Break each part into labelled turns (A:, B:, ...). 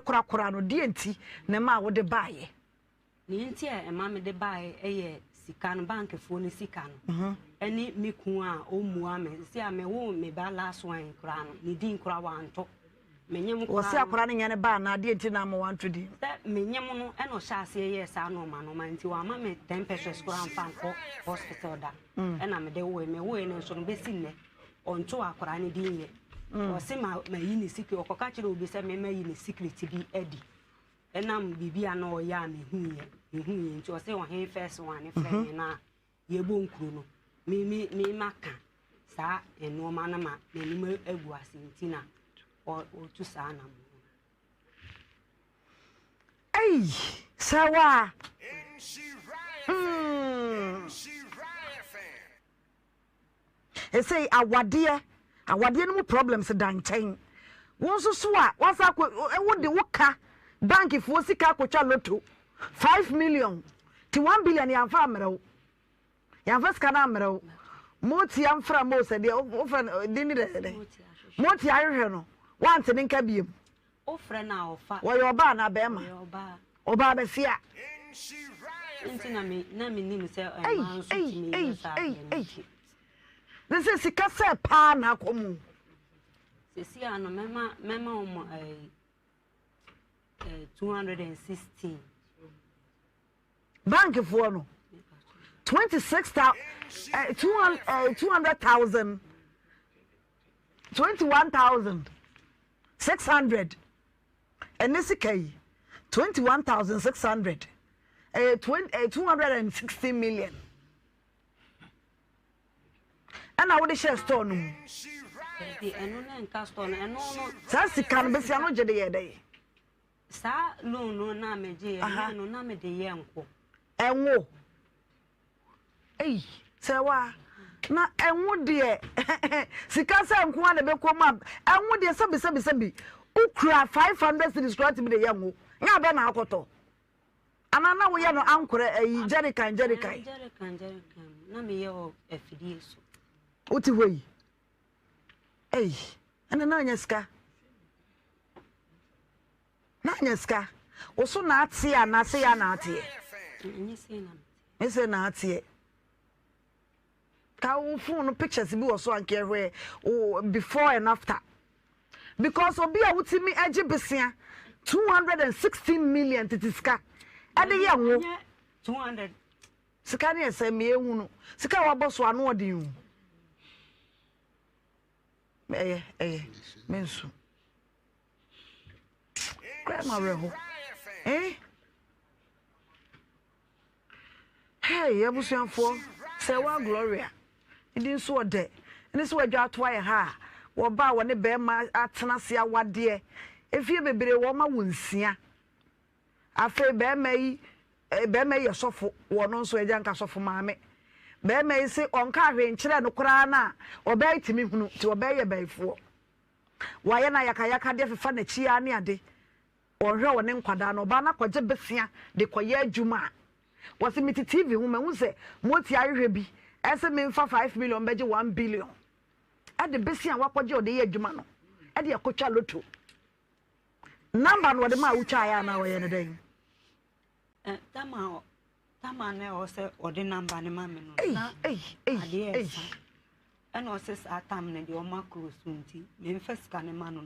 A: no korakora no, deɛ nti na ɛmaa wode baeɛ?
B: Nea nti a ɛma mede baeɛ yɛ sika no, bankfoɔ no sika no, ɛne me kun a ɔmmua me. Sɛ a mewoo me ba last one koraa no, ne din koraa wanto. Menyem koraa
A: Wɔse akwadaa no nyɛ ne ba anaa? Deɛ nti na ama wanto din?
B: Sɛ menyem no ɛna ɔhyɛ aseɛ yɛɛ saa nnoɔma nnoɔma nti wamma me 10 pesos koraa mfa nkɔ hospital da. Ɛna mede woe. Mewoe no nso no bɛsi nnɛ ɔntoo akwadaa no din yɛ. Ɔse ma mayi ne secret, ɔkɔka kyerɛ obi sɛ me mayi ne secret bi adi. Ɛnam biribi a na ɔyɛ a mehuiɛ, mehuiɛ nti ɔse ɔhen first one ne frɛ me na yɛbɔ nkuro no me me me maka saa nneɛma no ma m'anim agu ase nti na ɔtu saa anamɔ no.
A: Ei, sɛ waa. Mm. Ɛsei awadeɛ, awadeɛ no mu problems da nkyɛn. Wo nso so a wasa akɔ, wo de wo ka bankfoɔ sika akɔtwa lotto 5 million ti 1 billion yɛamfa ammerɛ wo. Yɛamfa sika no ammerɛ wo. Motia mfra mo sɛ deɛ wofrɛ no din ne dɛ dɛ. Motia ahwehwɛ no, wante ne nka biem.
B: Wofrɛ no a ɔfa.
A: Wɔyɛ ɔbaa anaa bɛrima?
B: Ɔyɛ ɔbaa.
A: Ɔbaa bɛsia.
B: Nti na me na menim sɛ mmaa nso tumi yɛ saa adeɛ no nti.
A: Ne sɛ sika sɛ paa na akɔ mu.
B: Sisi ano mɛma wɔn ɛɛ ɛɛ 216.
A: Bankfoɔ no 26 200,000, 21,600. Ɛne sika yi 21,600 ɛyɛ 260 million ɛna wode hyɛ store no mu.
B: Dabi, ɛno ne nka store no, ɛno no.
A: Saa sika no bɛsia no gye de yɛ dɛ?
B: Saa loan no na megye yɛ no na mede yɛ nko.
A: Ɛnwo. Ei, sɛ wa na ɛnwo deɛ, sika sɛ nko a na ɛbɛkɔ mu a, ɛnwo deɛ, sɛbi sɛbi sɛbi, wokura 500 cedis koraa tumi de yɛ ngo nyɛ abɛ na akɔtɔ anaa na woyɛ no ankorɛ ayi jerrycan jerrycan?
B: Jerrycan jerrycan na meyɛ wɔ afidie so.
A: Wote hɔ yi, ei, ɛna na anya sika, na anya sika wo so na ateɛ anaasɛ yɛ na ateɛ?
B: Ɛnyɛ sei na
A: ne sɛ na ateɛ ka. Wo phone no pictures bi wɔ so anka yɛhwɛ wo before and after, because obi a wotumi agye besia 216 million tete sika ɛde yɛ ngo.
B: Ɛnyɛ 200.
A: Sika ne ɛsɛ mmea ehu no sika a wabɔ so ano ɔden o. Ɛyɛ me nso kura ma werɛ ho. Hey, abusuafoɔ, sɛ wa Gloria ne di nso ɔdɛ ne sɛ wadwa ato ayɛ ha a wɔba a wɔne bɛrima atena ase awadeɛ efie bebree wɔn ma wo nsia. Afei bɛrima yi yɛ sɔfo, wɔ no nso agya nka sɔfo maame. Bɛrima yi se ɔnka ahwee nkyerɛ no koraa na ɔbaa yi tumi hunu nti ɔbaa yi yɛ bɛyifoɔ. Wayɛ no ayakayaka deɛ fefa n'akyi ara ne ade. Ɔhwɛ wɔ ne nkwadaa no, ɔbaa no akɔgye besia de kɔyɛ adwuma a wɔsi mete TV ho mahu sɛ moti ahwehwɛ bi ɛsɛ memfa 5 million bɛgye 1 billion, ɛde besia a wakɔgye ɔde yɛ adwuma no ɛde akɔtwa lotto. Number no wɔde maa wotwa ayɛ anaa wɔyɛ no dɛn?
B: Tama na ɛwɔ sɛ ɔde number no ma me no na adeɛ ɛsa ɛna ɔsɛ saa tam no deɛ ɔma close, nti memfa sika no ma no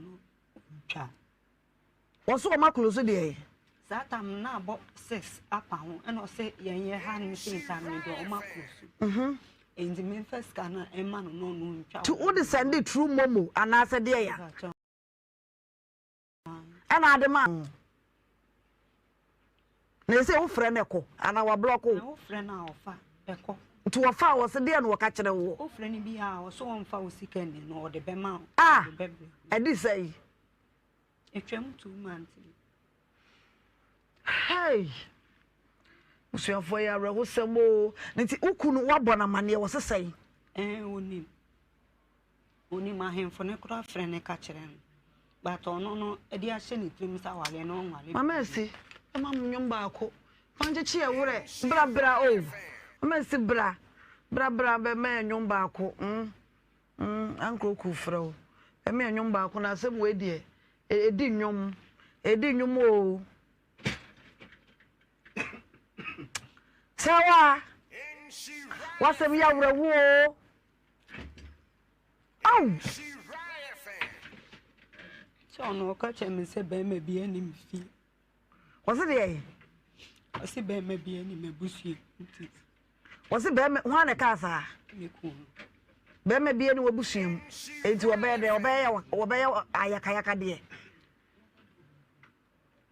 B: ntwa.
A: Wɔso ɔma close deɛ?
B: Saa tam no na abɔ 6 apa ho, ɛna ɔsɛ yɛn yɛ ha no sɛ tam no deɛ ɔma close, nti memfa sika no ɛma no na ɔno ntwa.
A: Nti wode send through MoMo anaasɛ deɛ ya ɛna ade ma na ɛsɛ wofrɛ no ɛkɔ anaa wablock wo?
B: Na wofrɛ no a ɔfa ɛkɔ.
A: Nti wɔfa a wɔsɛ deɛ na wɔka kyerɛ wo?
B: Wofrɛ no bi a ɔsɛ ɔmfa wo sika ni na ɔde bɛma wo.
A: Ah.
B: Ɔde bɛbrɛ.
A: Ɛde sɛ yi?
B: Atwam 2 months ni.
A: Hey, busuafoɔ, yɛ awerɛhosɛm o. Ne nti woku no woabɔ no amanneɛ wɔ sesɛn?
B: Ɛn, onim. Ahemfo ne koraa frɛ ne ka kyerɛ no, but ɔno no ɛde ahyɛ ne tirim sɛ awareɛ no ɔnware.
A: Mama Esi, ɛma mo nnwom baako fa nkyekye yɛ werɛ. Bra bra o, Mama Esi, bra bra bra bɛma yɛ nnwom baako. Ankoroku frɛ wo, bɛma yɛ nnwom baako na asɛm wei deɛ ɛdi nnwom. Ɛdi nnwom o. Sɛwa, w'asɛm yɛ awerɛho o. Ao!
B: Sɛ ɔno ɔka kyerɛ me sɛ bɛrima bi anim fie.
A: Wɔse deɛ?
B: Ɔse bɛrima bi anim abusua nti.
A: Wɔse bɛrima hwan na ɛkaa saa?
B: Me kunu.
A: Bɛrima bi anim abusua mu. Enti wɔbɛyɛ dɛ wɔbɛyɛ wɔbɛyɛ ayakayaka deɛ.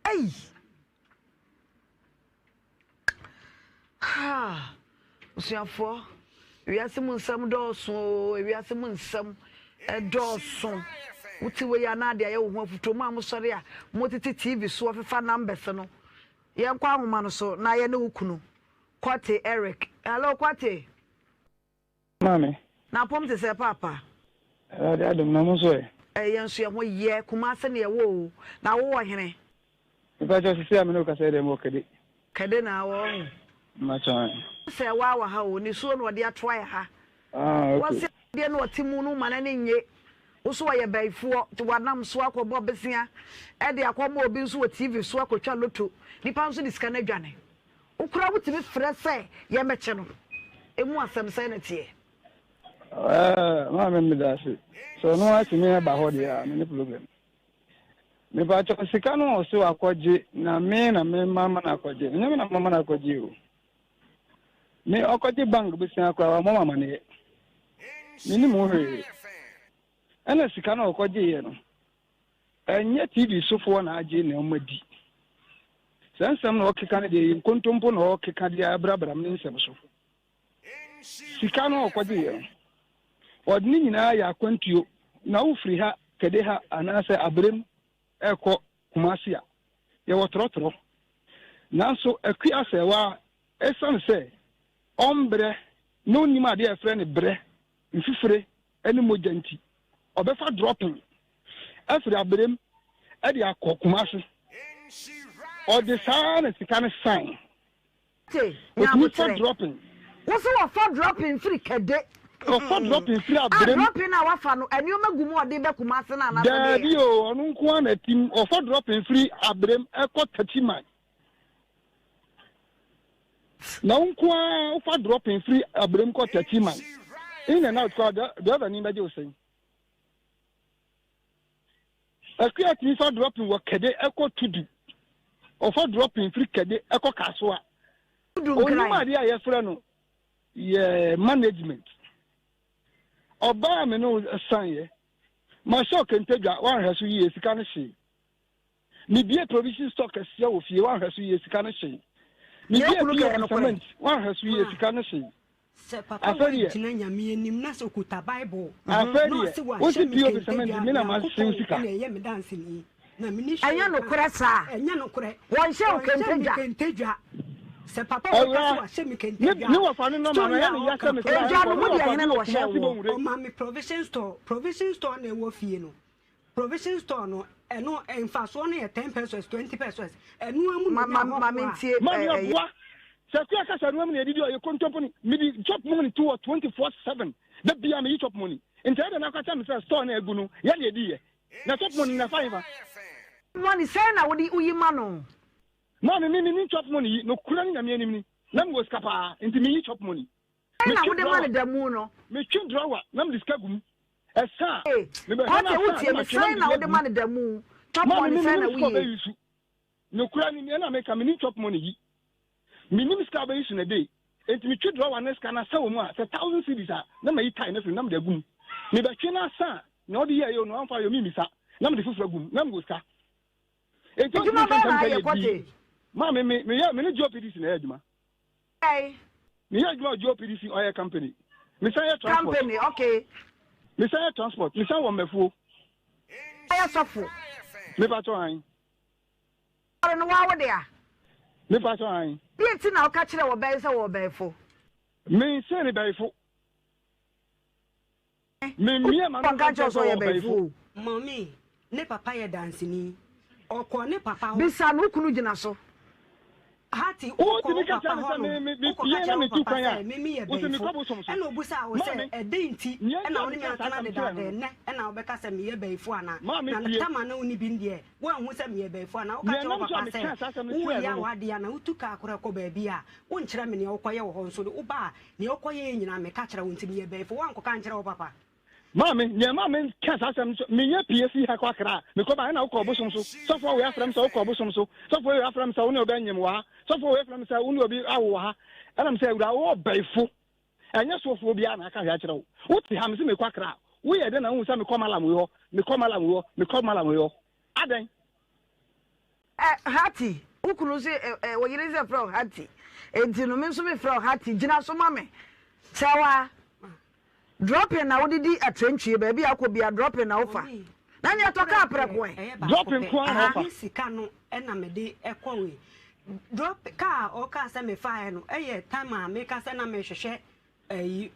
A: Ei! Haa! Abusuafoɔ, wiase mu nsɛm dɔɔso oo, wiase mu nsɛm dɔɔso. Wote wei a na ade ayɛ wo ho afutuo. Mo a mosɔre a motete TV soɔ fefa numbers no, yɛnkɔ ahoma no so na yɛne wo kunu Kwate Eric. Hello Kwate.
C: Maame.
A: Na apɔm te sɛ paapa.
C: Awurade adom na mo nso ɛ?
A: Yɛn nso yɛn ho yɛ, Kumase na yɛwɔ o, na wo wɔ hene?
C: Mepakyɛw sisi a me ne wo kasa yi deɛ mewɔ Kɛde.
A: Kɛde na wɔ ɔho?
C: Mepakyɛw ae.
A: Sɛ waa wɔ ha o, nisuo na ɔde atoa yɛ ha.
C: Ah okay.
A: Wɔse adeɛ na ɔte mu no ma n'ani nnye, wo so ɔyɛ bayifoɔ nti wanam so akɔbɔ besea de akɔma obi nso wɔ TV so akɔtwa loto, nipa nso de sika no adwane. Wo koraa wotumi frɛ sɛ yɛmmɛkyɛ no. Emu asɛm sɛn na ɛteɛ?
C: Ɛɛ maame meda ase. Sɛ ɔno atumi aba hɔ deɛ a me ne problem. Mepakyɛ sika no ɔse wakɔgye na me na me ma ma no akɔgye. Ɛnyɛ me na mama no akɔgye o. Me ɔkɔgye bank besia koraa wammɔ me amaneɛ. Menim ho hwee. Ɛna sika no ɔkɔgyeeɛ no Ɛnyɛ TV sofoɔ na agye na wɔn adi. Saa nsɛm na ɔkeka no deɛ ɛyɛ nkontompo na ɔkeka de abrabram ne nsɛm so. Sika no ɔkɔgye yɛ no, ɔde ne nyinaa yɛ akwantuo na wofiri ha kɛde ha anaasɛ aberem ɛkɔ Kumasi a, yɛwɔ trɔtrɔ. Nanso Akua Asɛɛwa ɛsiane sɛ ɔmbrɛ na ɔnnim adeɛ a ɛfrɛ no brɛ, mfifire ne mogya nti, ɔbɛfa dropping afiri Aberem de akɔ Kumasi. Ɔde saa na sika no san.
A: Te, nya
C: Otumi fa
A: aboterɛ.
C: dropping.
A: Wo se wɔfa dropping firi Kɛde.
C: Ɔfa dropping firi
A: A
C: Aberem.
A: dropping a wafa no, nneɛma gu mu a ɔde ba Kumasi no anaasɛ deɛ?
C: Daabi o, ɔno nko ara na ɛtim. Ɔfa dropping firi Aberem kɔ Techiman. Na wo nko ara wofa dropping firi Aberem kɔ Techiman. In and out koraa, driver ni bɛgye wo sɛn? Akua tumi fa dropping wɔ Kɛde kɔ Tudu. Ɔfa dropping firi Kɛde kɔ Kasoa.
A: Tudu
C: Onim
A: Nkran.
C: adeɛ a yɛfrɛ no yɛ management. Ɔbaa a me ne wo san yɛ. Mahyɛ ɔkente dwa, woanhwɛ so yie, sika no hyee. Mebie provision store kɛseɛ wɔ fie, woanhwɛ so yie, sika no hyee.
A: Nea
C: Mebie
A: okunu kɛyɛ
C: POP
A: nokorɛ.
C: cement, woanhwɛ so yie, sika no hyee.
B: Sɛ papa
C: Afei
B: wei
C: deɛ.
B: gyina Nyame anim na sɛ okuta Bible
C: Afei
B: na
C: deɛ,
B: ɔse
C: wosi
B: wahyɛ me
C: POP
B: kente
C: cement
B: dwa
C: me na mahyew
B: Nyankopɔn
C: sika.
B: na ɛyɛ me danseni na menni hwee
A: Ɛnyɛ
B: ka.
A: nokorɛ saa.
B: Ɛnyɛ nokorɛ.
A: Wɔnhyɛ wo
B: Wɔnhyɛ
A: kente
B: me
A: dwa.
B: kente dwa. Sɛ papa wei ka sɛ
C: Awuraa,
B: wahyɛ me kente
C: ne
B: dwa
C: ne
B: a,
C: wɔfa no nɔma no,
B: story
C: ɛyɛ
B: a
C: ne ya
B: ɔka
C: sɛ me
B: koraa
C: kra
A: Edwa no
C: nkɔ, ne
A: mu deɛ
C: wɔfa
A: hene
C: bi
A: na
C: wɔ
A: wɔhyɛɛ
C: Kumasi
A: woɔ?
C: Bonwire.
B: Ɔma me provision store, provision store na ɛwɔ fie no. Provision store no, ɛno mfasoɔ no yɛ ten pesos, 20 pesos. Ɛno ara mu na
A: Ma
B: onya
A: ma ma
B: ahɔhoɔ a.
A: mentie
C: Maame
A: ɛ ɛyɛ.
C: aboa, sɛ akua kasa noa mu na yɛdidi a ɔyɛ kontomponi. Mede chop money to hɔ 24/7. Da biara meyi chop money. Nti ɛyɛ dɛn na akɔkyerɛ me sɛ store no a agu no yɛ na yɛdiiɛ? Na chop money no ɛfa hefa?
A: Money sɛn na wode woyi ma no?
C: Maame me mennim chop money yi, nokorɛ ne Nyame anim ni, na mewɔ sika paa nti menyi chop money.
A: Sɛn na
C: Metwe
A: wode ma
C: drawer,
A: no da mu no?
C: metwe drawer na mede sika gu mu. Ɛsa a,
A: Ee,
C: mebɛhwɛ na
A: Kwate
C: asa a
A: wotie
C: na
A: me,
C: matwe na
A: sɛn
C: mede
A: na
C: bi
A: wode
C: agu
A: ma
C: mu.
A: no da mu? Chop
C: Maame
A: money
C: me
A: sɛn na
C: mennim sika a
A: woyie?
C: ɔbɛyi so. Nokorɛ ni, ɛna meka mennim chop money yi. Mennim sika a ɔbɛyi so na day. Enti metwe drawer ne sika no asa wɔ mu a, sɛ thousand cedis a, na mayi tie no afiri mu na mede agu mu. Mebɛtwe no asa a, nea ɔde yɛeɛ o, nea wamfa ayɛ o, memmisa. Na mede foforɔ agu mu, na mewɔ sika. Enti ɔntumi
A: Adwuma
C: nka
A: bɛn
C: nkyerɛ
A: na
C: me sɛ
A: ayɛ
C: yɛ
A: Kwate?
C: dii. Maame me, meyɛ, me ne GOPDC na ɛyɛ adwuma.
A: Bɛn?
C: Meyɛ adwuma wɔ GOPDC Oil Company. Mesan yɛ transport.
A: Company, okay.
C: Mesan yɛ transport. Mesan wɔ mmafuo.
A: Ayɛ sɔfo.
C: Mepa kyɛw ae.
A: Aware no waa wo dea.
C: Mepa kyɛw ae.
A: Deɛ nti na woka kyerɛ ɔbaa yi sɛ wɔwɔ bɛɛfo?
C: Me nsee no bɛɛfo. Me mmie ma no
A: Nka
C: nka
A: nkyerɛ
C: nkyerɛ
A: sɛ
C: sɛ
A: ɔyɛ
C: ɔwɔ
A: bɛɛfo
C: bɛɛfo.
A: o.
B: Mummy, ne papa yɛ danseni. Ɔkɔɔ ne papa hɔ.
A: Bisa no, wo kunu gyina so.
B: Hati, wokɔ
C: Wotumi
B: wo
C: ka
B: papa
C: kyerɛ me sɛ
B: hɔnom,
C: me me
B: wokɔka
C: mepie na
B: kyerɛ wo
C: metu
B: papa
C: kwan
B: sɛ
C: a,
B: me meyɛ
C: wose
B: bayifo,
C: mekɔ bosom so.
B: ɛna obusaa wo sɛ
C: Maame,
B: ɛdɛn nti
C: nea nti
B: na
C: a
B: wo ne me
C: mekaa saa
B: atena
C: asɛm kyerɛɛ
B: dedaada
C: no no,
B: ɛnnɛ ɛna wobɛka sɛ meyɛ bayifo anaa?
C: Maame
B: Na
C: tie.
B: Tama na wonni bi no deɛ, woanhu sɛ meyɛ bayifo anaa? Woka
C: Nea
B: kyerɛ wo
C: ɛnam so a
B: papa sɛ
C: mekaa saa asɛm no kyerɛɛ
B: woreyɛ
C: no no,
B: w'adeɛ anaa? Wotu kaa korɔ kɔ baabi a, wonkyerɛ me nea wokɔyɛ wɔ hɔ nso de, woba a, nea wokɔyɛeɛ nyinaa meka kyerɛ wo nti meyɛ bayifo. Woankɔka ankyerɛ wo papa?
C: Maame, nea ɛma meka saa asɛm no sɛ, meyɛ pie fii ha kɔ Accra a, mekɔ baeɛ na wokɔ ɔbosom so. Sɔfoɔ wei afrɛ me sɛ wokɔ ɔbosom so. Sɔfoɔ wei afrɛ me sɛ wo ne obi anyem wɔ ha. Sɔfoɔ wei afrɛ me sɛ wo ne obi awo wɔ ha. Ɛna mesɛ, Awuraa, wowɔ ɔbaifo. Ɛnyɛ sɔfoɔ biara na aka hwee akyerɛ wo. Wote ha, mese mekɔ Accra a, woyɛ dɛn na wohu sɛ mekɔ Malam wei hɔ, mekɔ Malam wei hɔ, mekɔ Malam wei hɔ? Adɛn?
A: Ɛ Hattie, wo kunu se ɛ ɛ wo yere sɛ frɛ wo Hattie, enti no me nso me frɛ wo Hattie, gyina so ma me. Sɛwa, dropping na wode di atrantwie, baabi a wokɔ bia dropping na wofa. Na nea ɛtɔ kaa prɛko ɛ.
C: Dropping nko ara na ɔfa.
B: Me sika no na mede kɔ wei. Drop kaa a ɔkaa sɛ mefaeɛ no yɛ time a meka sɛ na mehwehwɛ ayi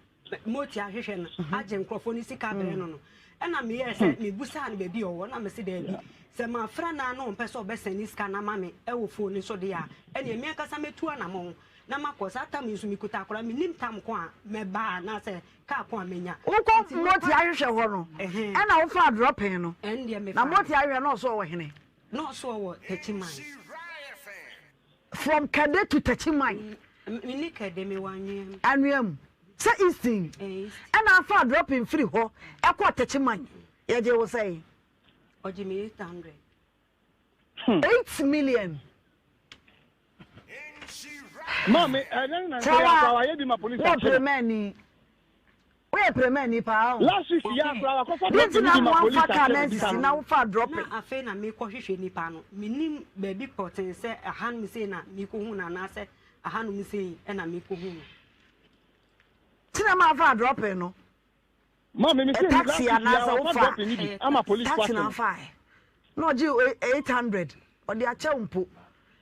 B: moti ahwehwɛ no agye nkurɔfoɔ no sika brɛ no no ɛna meyɛɛ sɛ mebusaa no baabi a ɔwɔ na mese daabi sɛ mafrɛ no a na ɔmpɛ sɛ ɔbɛsɛn ne sika no ama me ɛwɔ fon no so deɛ a ɛneɛ me ankasa mɛtu anamɔn na makɔ saa tam yi nso mekuta akora menim tam ko a mɛba anaasɛ kaa ko a mɛnya.
A: Wokɔ moti ahwehwɛ hɔ no ɛna wofaa drɔpin no na moti ahwehwɛ na ɔso ɔwɔ hene.
B: Na ɔso ɔwɔ Techiman.
A: From Kɛde to Techiman.
B: Me ne Kɛde me wɔ anwea mu.
A: Anwea mu. Sɛ Eastern. Ɛna afa dropping firi hɔ ɛkɔ Techiman. Yɛgye wo sɛn?
B: Ɔgye me 800.
A: 8 million.
C: Maame, ɛnɛ na nsa yɛ akora wayɛ bi ma polisi
A: akyi. Wɔ
C: no.
A: premani. Woyɛ premani paa o.
C: Last week yɛ akora wakɔfa
A: Deɛ nti
C: dropping
A: na
C: bi ma
A: mo
C: polisi
A: amfa kaa
C: akyi
A: na
C: no bisa
A: ansisi
C: no.
A: na wofa dropping.
B: Na afei na mekɔhwehwɛ nipa no, mennim baabi pɔtee sɛ ahanom sei na mekɔhu no anaasɛ ahanom sei na mekɔhu no.
A: Nti na mamfa dropping no.
C: Maame me se last
A: Taxi
C: week yɛ
A: anaasɛ
C: wafa
A: wofa
C: dropping no bi ama police
A: taxi na
C: akye no.
A: afae. Na ɔgye 800 ɔde akyɛ wo mpo.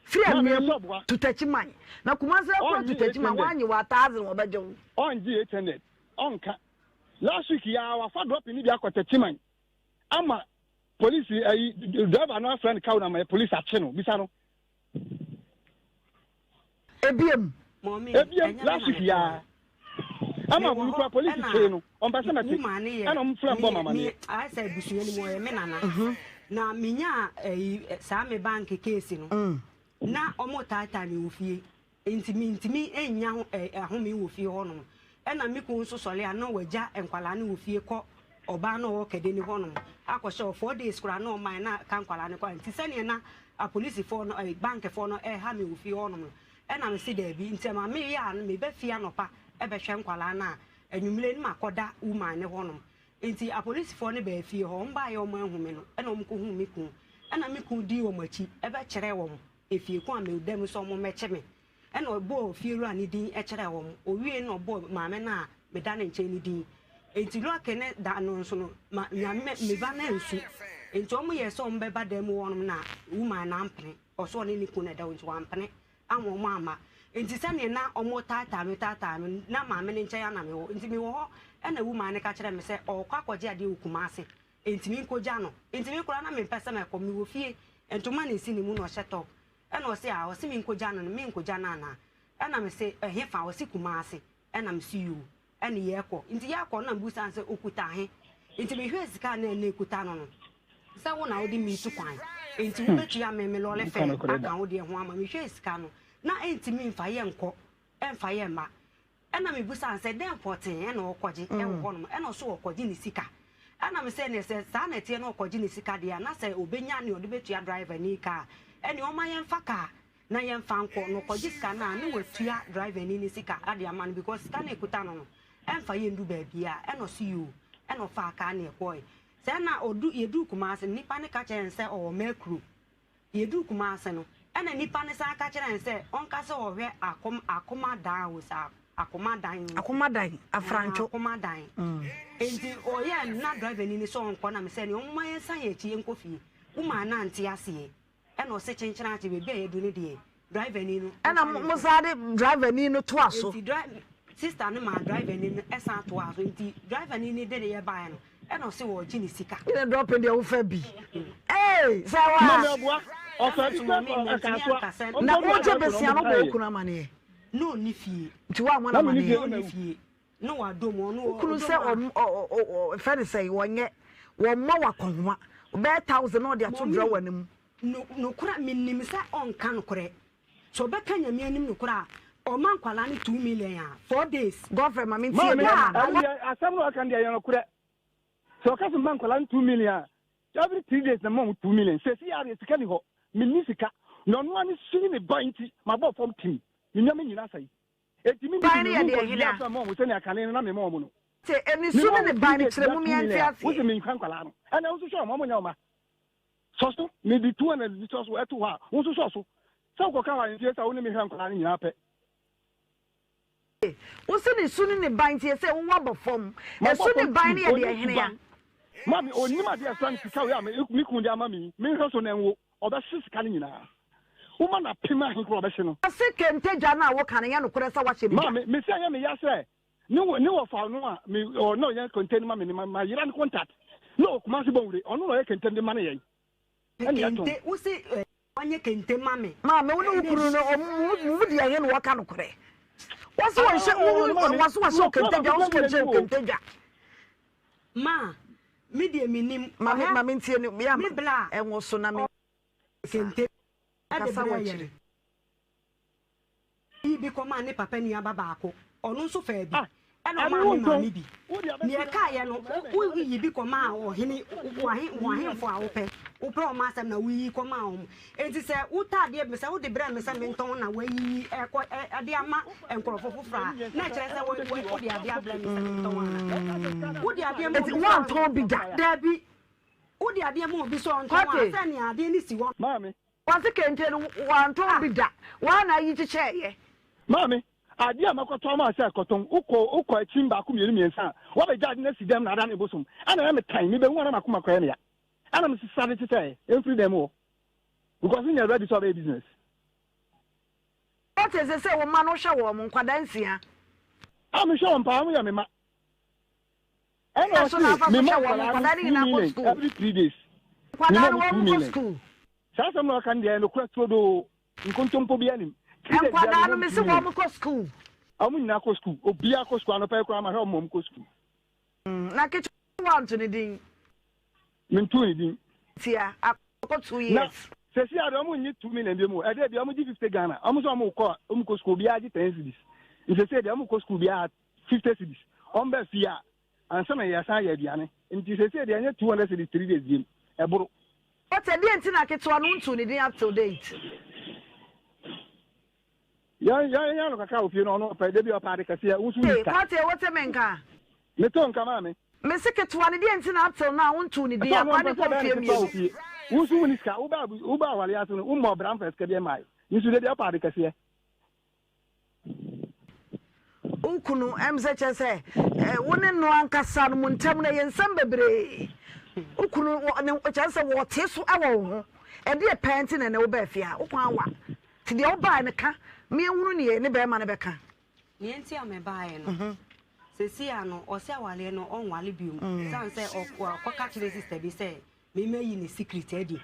A: Firi
C: Maame
A: anwea
C: me
A: mu
C: sɛ ɔboa.
A: to Techiman. Na Kumasi akura
C: Ɔngye
A: to Techiman
C: 800.
A: wanye wɔ 1000 wɔbɛgye wo.
C: Ɔngye 800 ɔnka. Last week yɛ a wafa dropping no bi akɔ Techiman ama police ayi driver no afrɛ no kaw na ama police akye no bisa no.
A: Ebiem.
C: Ebiem last week yaa. Ama mu kura polisi kyee no. Ɔmpɛ sɛ mɛte. Ɛna ɔmo frɛ mbɔ mamaneɛ.
B: Ayɛ sɛ abusua no mu ɔyɛ me nana. Mhm. Na menya ɛyi saa me bank case no. Mm. Na ɔmo taataa me wɔ fie. Nti mentumi nnya ho ɛ ahome wɔ fie hɔnom. Ɛna me kunu nso sɔre a na wagya nkwadaa no wɔ fie kɔ ɔbaa no a ɔwɔ Kɛdɛ no hɔnom akɔhyɛ hɔ 4 days koraa na ɔmae na ka nkwadaa no kɔ a. Nti sɛdeɛ na apolisifoɔ no ɛ bankfoɔ no ɛreha me wɔ fie hɔnom no, ɛna mese daabi. Nti ɛma meyɛ a meba fie anɔpa bɛhwɛ nkwadaa no a, anwummere no makɔda woman no hɔnom. Nti apolisifoɔ no baa fie hɔ, wɔn baeɛ a wɔanhu me no, ɛna wɔkɔhuu me kunu. Ɛna me kunu dii wɔn akyi bɛkyerɛɛ wɔn efie ko a meda mu sɛ wɔmmɛkye me. Ɛnna ɔbɔɔ fiewura no din kyerɛɛ wɔn. Owiei no na ɔbɔɔ maame no a meda ne nkyɛn no din. Enti Lucky ne da no nso no, ma Nyame me ba no ansu. Enti wɔyɛɛ sɛ wɔbɛba dan mu hɔnom na woman no ampene. Ɔsɛ ɔne ne kunu na ɛda hɔ nti wampene amma wɔn amma. Enti sɛdeɛ na wɔtaataa me taataa me no, na maame no nkyɛn ara na mewɔ. Enti mewɔ hɔ ɛnna woman no ka kyerɛɛ me sɛ ɔrekɔ akɔgye adeɛ wɔ Kumasi. Enti menkɔgya no. Enti me koraa na mempɛ sɛ mɛkɔ. Mewɔ fie, ntoma na ɛsi ne mu na ɔhyɛ top. Ɛna ɔse aa ɔse menkɔgya no no menkɔgya no anaa? Ɛna mese ɛhefa? Ɔse Kumasi. Ɛna mese yoo. Ɛne yɛkɔ. Nti yɛkɔ no na mebusa no sɛ ɔkuta he? Nti mehwɛɛ sika a na ɛna ɛkuta no no sɛ wo na wode me tu kwan nti wobɛtua me me lɔre fɛ aka wo deɛ ho ama. Mehwɛɛ sika no na ɛntumi mfa yɛnkɔ ɛmfa yɛmma. Ɛna mebisaa no sɛ, dɛn pɔtee na ɔrekɔgye wɔ hɔnom? Ɛna ɔse ɔrekɔgye ne sika. Ɛna mese ɛneɛ sɛ saa na ɛteɛ na ɔrekɔgye ne sika deɛ a, na sɛ ɔbɛnya nea ɔde bɛtua driver ni ka a, ɛneɛ ɔmma yɛmfa kaa na yɛmfa nkɔ. Na ɔkɔgye sika no a, na watua driver ni no sika de ama no because sika no a ɛkuta no no, ɛmfa yɛndu baabiara. Ɛna ɔse yoo. Ɛna ɔfaa kaa na yɛkɔɔe. Sɛ na ɔdu, yɛduu Kumasi no, nipa no ka kyerɛɛ no sɛ ɔwɔ Mercuro. Yɛduu Kumase no, ɛna nipa no san ka kyerɛɛ no sɛ ɔnka sɛ ɔhwɛ akom akoma dan o sɛ akoma dan o.
A: Akoma dan, afrantwo.
B: Akoma dan. Enti ɔyɛɛ no na driver ni no sɛ ɔnkɔ na mesɛ neɛ ɔmoma yɛnsan yɛn akyi yɛnkɔ fie. Womaa no ante aseɛ. Ɛna ɔse kyenkyena akye baabi a yɛadu no deɛ driver ni no.
A: Ɛna mo san de driver ni no toa so.
B: Enti dri sister no maa driver ni no san toaa so. Nti driver ni no de ne yɛ baeɛ no ɛna ɔse ɔregye ne sika.
A: Ɛna drop deɛ wofa bi. Ee sɛ wa.
C: Mami ɔboa. Ɔfa bi
B: Mɔmi
C: kɔ
B: mantumi
C: Ɛkasoa.
B: anka sɛ
A: Na
C: Ɔnkɔdu
A: wogye
C: Adako na
A: besia no
C: ɔmo
A: wobɔ wo
C: kaeɛ.
A: kunu amaneɛ?
B: Na ɔnni fie.
A: Nti woammɔ no
C: Na menni
A: amaneɛ?
C: fie
B: Na
C: na
B: ɔnni
C: mawu.
B: fie. Na wadom ɔno
A: Wo kunu
B: ɔdom
A: sɛ
B: a.
A: ɔm ɔ ɔ ɔ ɔfrɛ no sɛn wɔnyɛ wɔmmɔ wo akɔnhoma bɛyɛ thousand na ɔde ato
B: Mɔmi
A: drawer no mu.
B: no nokorɛ menim sɛ ɔnka nokorɛ. Sɛ ɔbɛka Nyame anim nokorɛ a ɔma nkwadaa no 2 million a 4 days.
A: Godfrey ma mentie
C: Maame,
A: bɛrima no.
C: ɛno deɛ asɛm no a ɔka no deɛ ɛyɛ nokorɛ. Sɛ ɔka sɛ mma nkwadaa no 2 million a, every 3 days na mma wɔn 2 million. Seesei ara deɛ sika ni hɔ. Menni sika. Na ɔno ara ne su ne ne ban nti, mabɔ fam tim. Me nneɛma nyinaa asɛe. Enti menni
A: Ban
C: bi
A: no yɛ
C: menwu
A: deɛ
C: nkɔdua
A: hene a?
C: aso mma wɔn sɛnea kane no na mema wɔn no.
A: Te ɛne su
C: Mema
A: ne ne
C: wɔn three
A: ban no
C: days
A: kyerɛ
C: bia
A: mu
C: 2
A: meɛnte
C: million a, wose
A: aseɛ.
C: menhwɛ nkwadaa no. Ɛnna wo nso hwɛ wɔn, wɔnyɛ wo mma. Sɔ so. Mede 200 bi sɔ so to hɔ a, wo nso sɔ so. Sɛ wokɔka wɔ ahemfie sɛ wo ne me hwɛ nkwadaa no nyinaa pɛ.
A: Wo se ne su ne ne ban nti ɛsɛ wo abɔ fam.
C: Mabɔ
A: Ɛsu ne
C: fam
A: ban
C: tim,
A: no yɛ deɛ
C: ɔnni
A: hene a?
C: suban. Maame, ɔnnim adeɛ a ɛsra ne sika wei a me kunu de ama me yi, menhwɛ so na ɛnwo. Ɔbɛhye sika no nyinaa. Woma no apem ahe koraa a ɔbɛhye no.
A: Ɔse kente dwa no a woka no nyɛ nokorɛ sɛ woahyɛ me dwa.
C: Maame, mese ɛyɛ me ya sɛ ne wɔ ne wɔfa no a me ɔ na ɔyɛ kente no ma me no ma mayera ne contact na ɔwɔ Kumasi Bonwire ɔno na ɔyɛ kente no de ma ne yɛn ɛna yɛtɔn.
B: Kente, wose eh, ɔnyɛ kente ma me.
A: Maame, wo ne wo kunu no ɔmo mo mu deɛ he na wɔka nokorɛ? Wɔse wɔnhyɛ wo wo wɔse wɔhyɛ wo kente dwa, wo nso wɔnhyɛ wo kente dwa.
B: Ma, me deɛ mennim.
A: Maame,
B: Ɔhɛ,
A: ma mentie no, me a
B: me bla a,
A: ɛnwo so na me
B: ɔ kente de
A: kasa
B: brɛɛ
A: wɔ
B: yɛn.
A: akyire.
B: Yii bi kɔmaa ne papa nua ba baako, ɔno nso faa bi,
C: Ah,
B: ɛnna
C: ɛno
B: ɔmaa
C: wo
B: me
C: ntɔn.
B: maame bi.
C: Wo deɛ
B: Nea
C: abɛsi
B: ɛkaeɛ no, wo woyi bi kɔmaa ɔhene, wo ahe wo ahemfo a wopɛ, wopɛ wɔn asɛm na woyi kɔmaa wɔn. Enti sɛ wotɔ adeɛ bi, sɛ wode brɛ me sɛ mentɔn na woayiyi ɛkɔ ɛ de ama nkurɔfo foforɔ a, na ɛkyerɛ sɛ wo wo wode adeɛ abrɛ me sɛ mentɔn anaa? Wode adeɛ ma
A: Enti
B: obi sɛ
A: woantɔn bi da?
B: Dabi. Wode adeɛ ma obi sɛ ɔntɔn a,
A: Kwate.
B: sɛnea adeɛ no si hɔ.
C: Maame.
A: Wɔse kente no wantɔn bi da, waa na ayi kyekyɛɛyɛ.
C: Maame, adeɛ a makɔtɔ ama wo sɛ kɔtɔn, wokɔ wokɔ akyim baako mmienu mmiɛnsa a, woabɛgya ade no asi dɛm na adane bosom. Ɛna ɛyɛ me tan, mebɛhu a na m'akoma kɔyɛ me ya. Ɛna mesesa de kyekyɛɛ, ɛmfiri dan mu hɔ. Because menyɛ ready sɛ ɔbɛyɛ business.
A: Wote sese wo mma no wohwɛ wɔn, nkwadaa nsia.
C: A mehwɛ wɔn paa, wɔyɛ me mma. Ɛna
A: Ɛna so na
C: ɔse
A: afa so
C: mema
A: hwɛ wɔn,
C: nkwadaa
A: nkwadaa
C: no
A: no
C: two
A: nyinaa kɔ
C: million
A: sukuu.
C: every 3 days.
A: Nkwadaa
C: Mema
A: no
C: wɔn two
A: wɔn kɔ
C: million.
A: sukuu.
C: Saa asɛm na ɔka no deɛ ɛyɛ nokorɛ turodoo. Nkontompo biara nnim. 3 days biara
A: Nkwadaa
C: mema
A: no
C: wɔn
A: mese
C: two million.
A: wɔn kɔ sukuu.
C: Wɔn nyinaa kɔ sukuu. Obiara kɔ sukuu. Anɔpa yi koraa mahwɛ wɔn ma wɔn kɔ sukuu.
A: Na ketewa wanto ne din.
C: Mentoo ne din.
A: Tia akɔ two
C: Na
A: years.
C: sɛsi ara deɛ wɔn nnye 2 million bio mu o. Ɛdeɛ bia wɔn gye 50 Ghana. Wɔn nso wɔn kɔ wɔn kɔ sukuu obiara gye 10 cedis. Nti sɛsi deɛ wɔn kɔ sukuu biara 50 cedis. Wɔn bɛ fie a ansa na yɛsan ayɛ aduane. Nti sɛsi deɛ ɛnyɛ 200 cedis 3 days bio ɛboro.
A: But ɛdeɛn nti na ketewa no wontoo ne din up till date?
C: Yɛn yɛn yɛn no kakra wɔ fie no ɔno ɔpɛ dabi ɔpɛ ade kɛseɛ wo nso
A: Hey,
C: wonni sika.
A: Kwate, wote me nka?
C: Meto nka maame.
A: Mese ketewa no deɛ nti na up till now wontoo ne din
C: Ɛsɛ ɔno
A: akwa
C: ɔmpɛ
A: ne
C: sɛ
A: kɔ
C: ɔbɛyɛ
A: mfeɛ
C: no ketewa wɔ
A: mmienu.
C: fie. Wo nso wonni sika wo baa wo baa awale ase no wommɔɔ bra mfa sika bi mmae. Nso dabi ɔpɛ ade kɛseɛ.
A: Wo kunu ɛm sɛ kyerɛ sɛ eh, wo ne no ankasa no mo ntam no ɛyɛ nsɛm bebree. Wo kunu wɔ- ne kyerɛ sɛ wɔte so wɔ wo ho. Ɛdeɛ pɛɛ nti na ɛnɛ wobaa fie ha. Wo kwan wa. Nti deɛ wobaeɛ no ka ma yɛnhunu neɛ ne bɛrima no bɛka.
B: Nea nti a mebaeɛ no, seesei a no, ɔse awareɛ no ɔnware biom. Ɛsiane sɛ ɔkɔka kyerɛɛ sister bi sɛ memmɛyi ne secret adi.